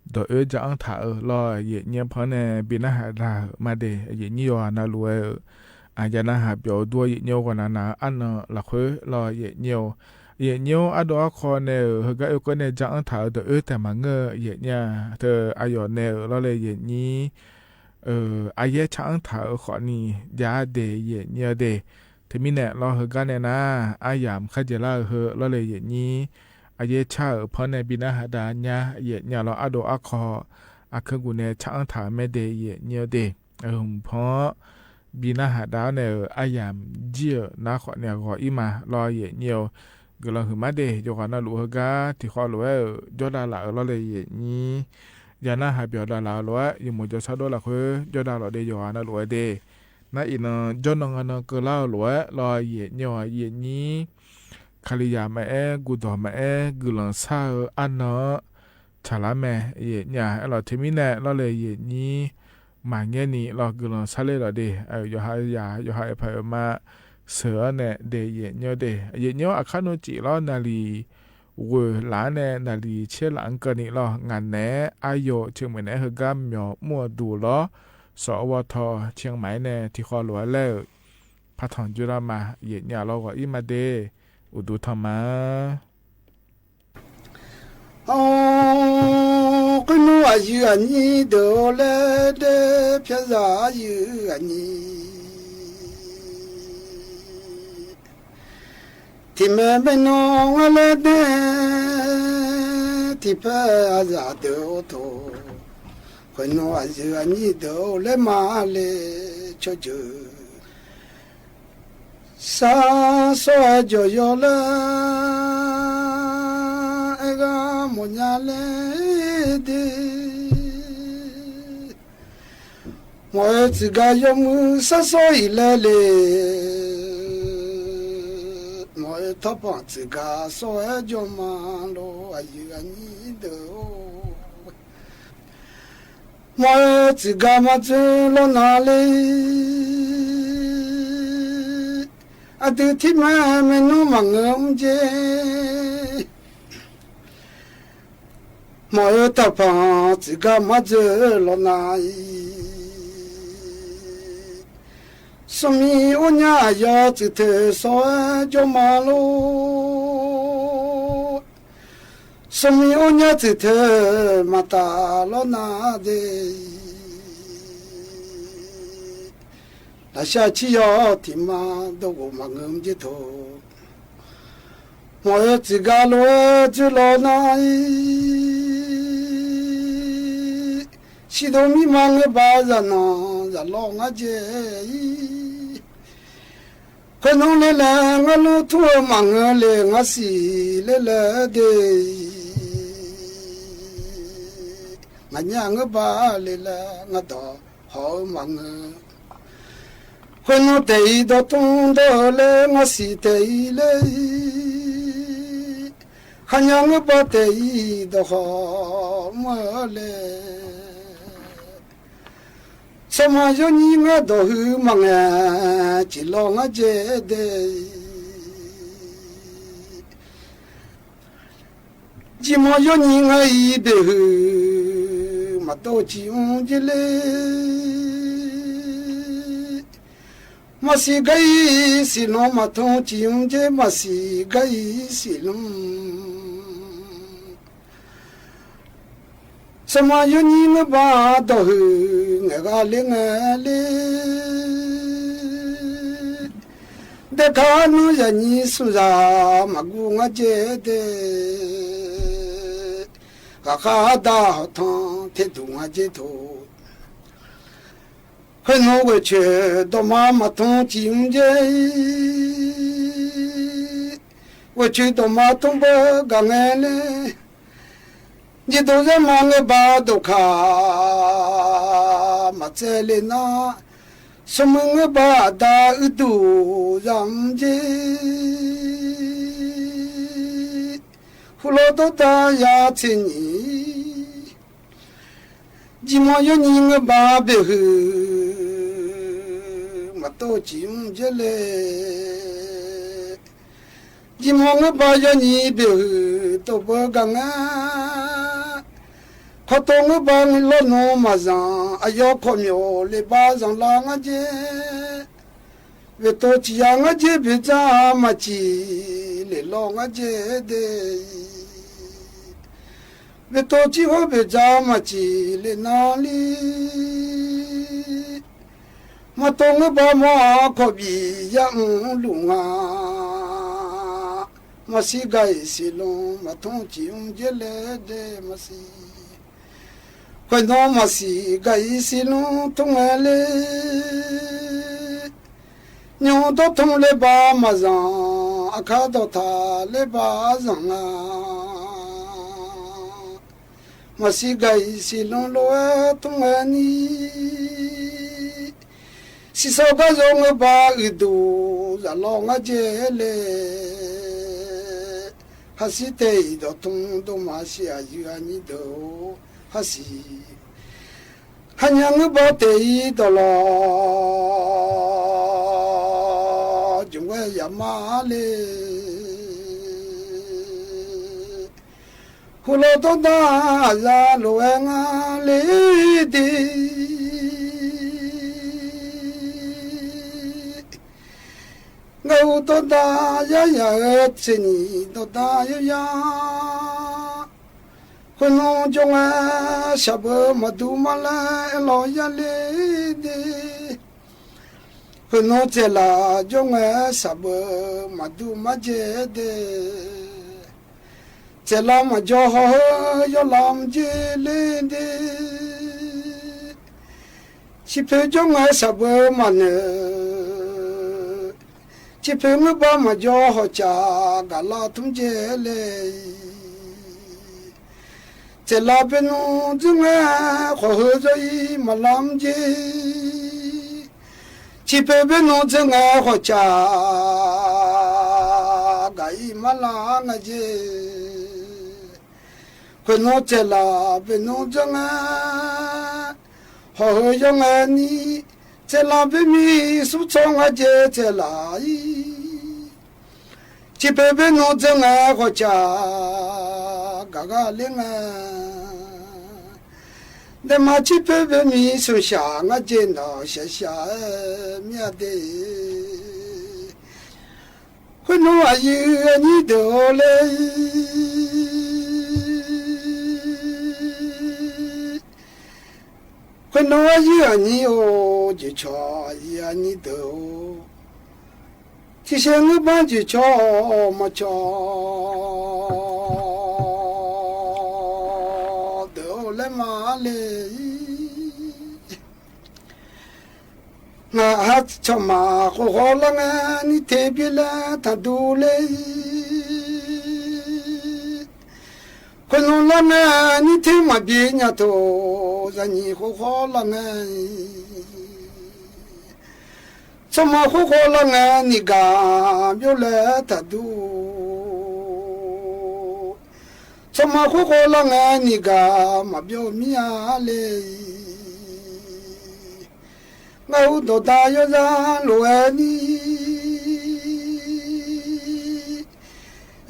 ntawm wb cov eeb tham los yawm nyiaj phoob ne Npis Nab Has Dag mas dej yawm nyiaj yuav na lus, yawm Nab Has Pyob Duab yawm nyiaj ua na na ab no los qhwv los yawm nyiaj, yawm nyiaj ab do ab qho ne, hawv kab wb koj ne cov eeb tham ntawm wb tag mas ngaj yawm nyiaj, thawj ab yog ne los le yawm nyiaj, ab yeb tshaj eeb tham qhov ni, yam dej yawm nyiaj dej, thawj mi ne los hawv kab ne na, ab yam qhab ceg laj hawv los le yawm nyiaj, ab yeb tshaj phoob ne Npis Nab Has Dag nyab yawm nyiaj los ab do ab qho, ab khwv kuv ne tshaj eeb tham me dej yawm nyiaj dej, phoob Npis Nab Has Dag ne, ab yam ntsij na qhov niag qhov ib mas los yawm nyiaj, nkawd los hwm mas dej yuav qhov no lus hawv kab tim qhov lus, cov dag lawm los le yawm nyiaj, yawm Nab Has Pyob dag lawm lus, yawm mus cov xab duab los qhwv cov dag los dej yuav qhov no lus dej, nab ib no cov no no kawg lawm lus los yawm nyiaj, yawm nyiaj, Khas Lis Yas mas eb, Kus Tog mas eb, Kws Loos Xaj, Ab Noj, Tshas Lab mas yawm nyiaj los thawj mi ne los le yawm nyiaj, mas nyiaj ni los Kws Loos Xaj le los dej, yawm Has Yas, yawm Has Phas mas xwm ne dej yawm nyiaj dej, yawm nyiaj a khab nuj tsim los nas lis vwm lav ne nas lis tshiab lav kawg ni los ngas ne, ab yam tshee mem ne hawv kab me nyuam muaj tus los xov ua tho Tsheej Maiv ne tim qhov lus lawm, phaj thom ncu los mas yawm nyiaj los qhov ib mas dej, ua tus thom mas. Qwb hnub a yws a nyib ntawd le dej phiab zam a yws a nyib, tim me me no le dej, tim phiab zam ntawd thaum, qwb hnub a yws a nyib ntawd le mas le tsho cawg. Sab soj cov yog le, es ga mus nyab le dej. Mos txwm kag yog mus sab soj ib le le, mos thoj pom txwm kag soj cov mas los a yws a nyib ntawd. Mos txwm kag mas txwm los nas le, Ab twb thib me me nub mas ngwm nce, hmo tawg phav txwm kab mab txwm los na. Xo mi ua nyab yog txwm thawm xo cov mas lub, xo mi ua nyab txwm thawm mas tas los na de. Lam xya tsis yog tim mas dau vos mas ngwm nce thaum, hmo txwm kab lub txwm los na. Sib dua mi mas ngwm npaj zam no zam los nqa nce. Qhov no le lawm nqa lub thub mas ngwm le nqa xis le lawm de. Nqa nyab ngwm npaj le lawm nqa dog hov mas ngwm. Qhov no tes ib dog toog ntawd le nqa xis tes ib le, qhov nyab ngwm npaj tes ib dog hov mas le. Txhob mas yog nyi nqa dog hwm mas nqa tsis los nqa nce de. Tsis mas yog nyi nqa ib npe hwm mas tau tsis ua nce le. Mas xis nqa ib xis loo mas thooj tsis ua nce mas xis nqa ib xis loo. Txhob mas yog nyi ngwm npaj dog hwm nqa nqa le nqa le. Dej kab nub yam nyi xum zam mas kuj nqa nce de. Qhov qab daj hov thooj thiaj tus nqa nce thaum, qhov no ua tshwm dog mas mas thooj tsis ua nce. Ua tshwm dog mas thooj npawg nqa nqa le. Nce dau zab mas ngwm npaj dau kha mas txawj le na. Xo mi ngwm npaj dag wb dug zam nce. Hu los tau tag yam txheej nyim. Tsis mas yog nyi ngwm npaj npe hwm mas tau tsis ua nce le. Tsis mas ngwm npaj yog nyi npe hwm tau npawg nqa nqa. Qhov tau ngwm npaj los no mas zam a yog kho mios le npaj zam los nqa nce. Vim tau tsis yog nqa nce pem txaj mas tsis le los nqa nce de. Vim tau tsis huv pem txaj mas tsis le na li. Mas tau ngwm npaj mas kho vim yam lus nqa. Mas xis nqa ib xis loo mas thooj tsis ua nce le de mas xis. Qhov no mas xis nqa ib xis loo thooj nqa le. Nyob tau thooj le npaj mas zam a khab tau tham le npaj zam nqa. Mas xis nqa ib xis loo lub thooj nqa ni. Xis xav kab zoo ngwm npaj wb dug zam los nqa nce le. Hab xis tes ib dog thooj dau mas xis a ywg a nyi dau hab xis. Hab nyab ngwm npaj tes ib dog los, cov nqa yam mas le. Hu los tau ntag yam lus nqa le de. Nqa hu tau ntag yam yam txheej nyim tau ntag yam yam. Qhov no cov nqa sam npawg mas dug mas le los yam le de. Qhov no txhia laj cov nqa sam npawg mas dug mas nce de. Txhia laj mas cov hos hawv yog lam nce le de. Tsis phem cov nqa sam npawg mas nws, tsis phem ngwm npaj mas cov hos cas kam laj thoob nce le. Txhia laj peb nub ntxwg nqa qhov hawv zog ib mas lam nce. Tsis phem peb nub ntxwg nqa qhov cas kam ib mas laj nqa nce. Qhov no txhia laj peb nub ntxwg nqa, hos hawv yog nqa ni. Txhia laj peb me xub txhob nqa nce txhia laj ib. Tsis peb peb nug txog nqa qhov tsa, kab kab li nqa. Ntawm mas tsis peb peb mi xu xya nqa ces ntaus xya xya, miaj dej. Qhov no yog nyij tawg le. Qhov no yog nyij os, ces tsho yog nyij tawg. Tsis xav nqa pab ces tsho mas tsho tawg le mas le. Nqa hab tsho mas qhov qhov laj nqa, nyij theb pib le thav dub le. Qhov no laj nqa, nyij theb mas pib nyaj thaum zag nyij qhov qhov laj nqa. Tsho mas qhov qhov laj nqa, nyij nkag npio le thav dub. Tsho mas qhov qhov laj nqa, nyij nkag mas npio miaj le. Nqa hu ntau tas yog zag lug ni.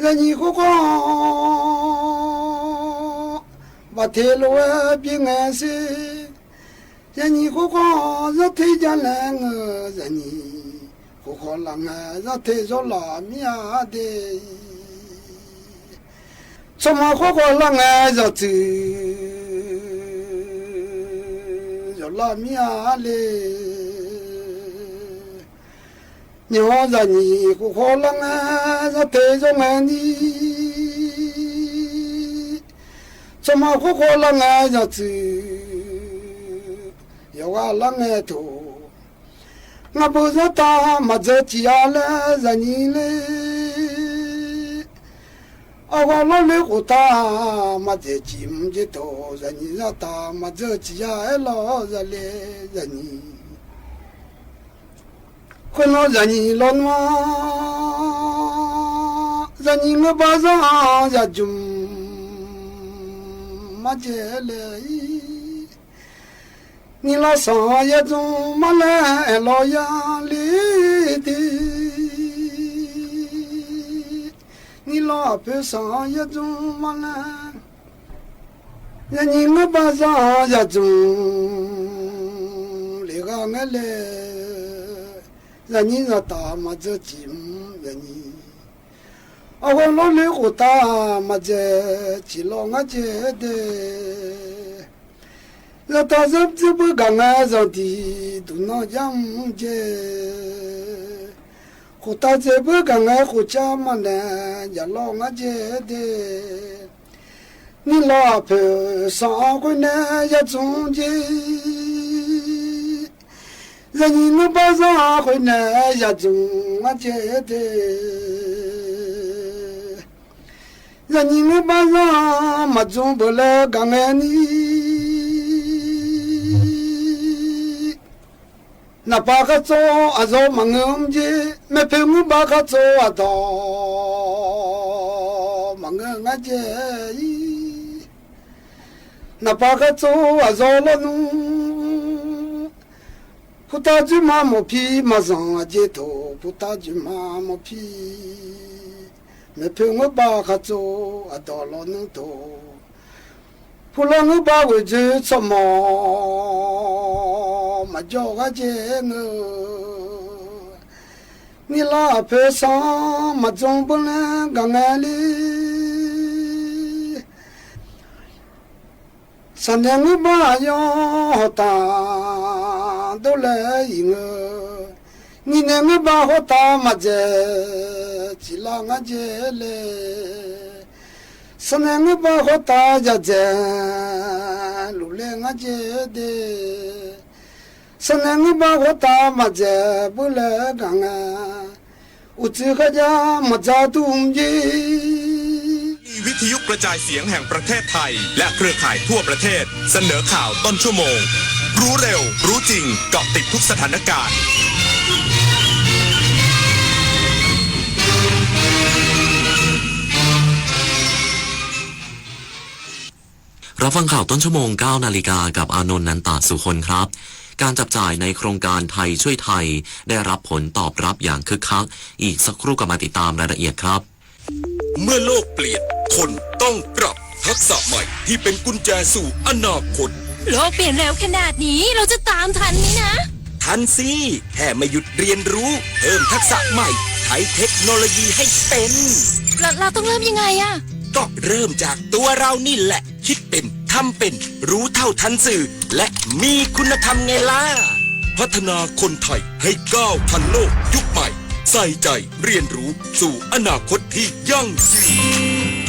Zag nyij qhov qhov npaj theb lug pib nqa xwb. Zag nyij qhov qhov zag theb yaj le nqa, zag nyij qhov qhov laj nqa zag theb zog laj miaj dej. Tsho mas qhov qhov laj nqa zag txwv zog laj miaj le. Nyob zag nyij qhov qhov laj nqa zag theb zog nqa ni. Tsho mas qhov qhov laj nqa zag txwv yog vaj laj nqa thaum nqa pab zag tas mas txawj tsis ya le zag nyij le. Ob qhov loj le qhov tas mas txawj tsis mus ces thaum zag nyij zag tas mas txawj tsis ya los zag le zag nyij. Qhov no zag nyij los mas zag nyij nqa pab zag yaj txoov mas ces le. Nyij los xav yaj txoov mas le los yaj li ti. Nyij los peb xav yaj txoov mas le. Zag nyij nqa pab zag yaj txoov le qab nqa le. Zag nyij zag tas mas txawj tsis mus zag nyij. Ob qhov loj le qhov tas mas txawj tsis los nqa ces dej. Zag tas txawj txawj pab kam nqa zag ti tus no yaj mus ces. Qhov tas txawj pab kam nqa qhov tsa mas ne yaj los nqa ces dej. Nyij los peb xav qhov ne yaj txoov ces. Zag nyij nqa pab zag qhov ne yaj txoov nqa ces dej. Zag nyij nqa pab zag mas txoov pab le qab nqa ni. Nab pab qab txob a zog mas nqa ces, me pheej nqa pab qab txob a tog mas nqa nqa ces. Nab pab qab txob a zog los nug, pug tag txwj mas mus phij mas zag ces thaum pug tag txwj mas mus phij. Me pheej nqa pab qab txob a tog los nug thaum pug los nqa pab vwm txwv txhob mos mas coj qab ces nqa. Nyij los peb xav mas txoov pab le qab nqa li. Xav ne nqa pab yog ho tas ntau le yim nqa. Nyij ne nqa pab ho tas mas txawj tsis los nqa ces le. Xav ne nqa pab ho tas yaj txawj lug le nqa ces dej. Xav ne nqa pab ho tas mas txawj pab le qab nqa. Ua txwv qab yaj mas txawj tus nce. วิทยุกระจายเสียงแห่งประเทศไทยและเครือข่ายทั่วประเทศเสนอข่าวต้นชั่วโมง รู้เร็ว รู้จริง เกาะติดทุกสถานการณ์ รับฟังข่าวต้นชั่วโมง เก้านาฬิกา กับอานนท์ นันตะสุคนครับ การจับจ่ายในโครงการไทยช่วยไทยได้รับผลตอบรับอย่างคึกคัก อีกสักครู่กลับมาติดตามรายละเอียดครับ เมื่อโลกเปลี่ยน คนต้องปรับทักษะใหม่ที่เป็นกุญแจสู่อนาคต โลกเปลี่ยนเร็วขนาดนี้เราจะตามทันไหมนะ ทันสิ แค่ไม่หยุดเรียนรู้ เพิ่มทักษะใหม่ ใช้เทคโนโลยีให้เป็น เราเราต้องเริ่มยังไงอะ ก็เริ่มจากตัวเรานี่แหละ คิดเป็น ทำเป็น รู้เท่าทันสื่อ และมีคุณธรรมไงล่ะ พัฒนาคนไทยให้ก้าวทันโลกยุคใหม่ ใส่ใจเรียนรู้สู่อนาคตที่ยั่งยืน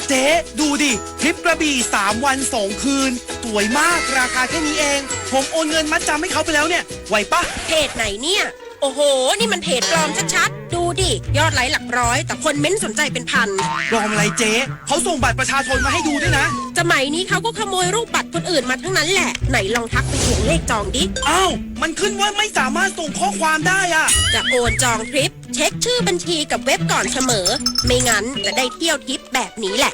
เจ๊ดูดิ ทริปกระบี่สามวันสองคืน สวยมาก ราคาแค่นี้เอง ผมโอนเงินมัดจำให้เขาไปแล้วเนี่ย ไหวปะ เพจไหนเนี่ย โอ้โห นี่มันเพจปลอมชัดๆ ดูดิ ยอดไลค์หลักร้อย แต่คนเม้นต์สนใจเป็นพัน ปลอมอะไรเจ๊ เขาส่งบัตรประชาชนมาให้ดูด้วยนะ สมัยนี้เขาก็ขโมยรูปบัตรคนอื่นมาทั้งนั้นแหละ ไหนลองทักไปทวงเลขจองดิ อ้าว มันขึ้นว่าไม่สามารถส่งข้อความได้อะ จะโอนจองทริป เช็คชื่อบัญชีกับเว็บก่อนเสมอ ไม่งั้นจะได้เที่ยวทริปแบบนี้แหละ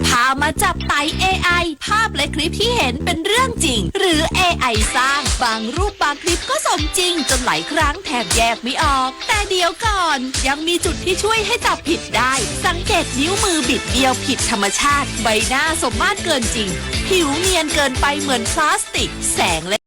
พามาจับไต เอไอ ภาพและคลิปที่เห็นเป็นเรื่องจริง หรือ เอไอ สร้าง บางรูปบางคลิปก็สมจริง จนหลายครั้งแทบแยกไม่ออก แต่เดี๋ยวก่อน ยังมีจุดที่ช่วยให้จับผิดได้ สังเกตนิ้วมือบิดเบี้ยวผิดธรรมชาติ ใบหน้าสมมาตรเกินจริง ผิวเนียนเกินไปเหมือนพลาสติก แสงและ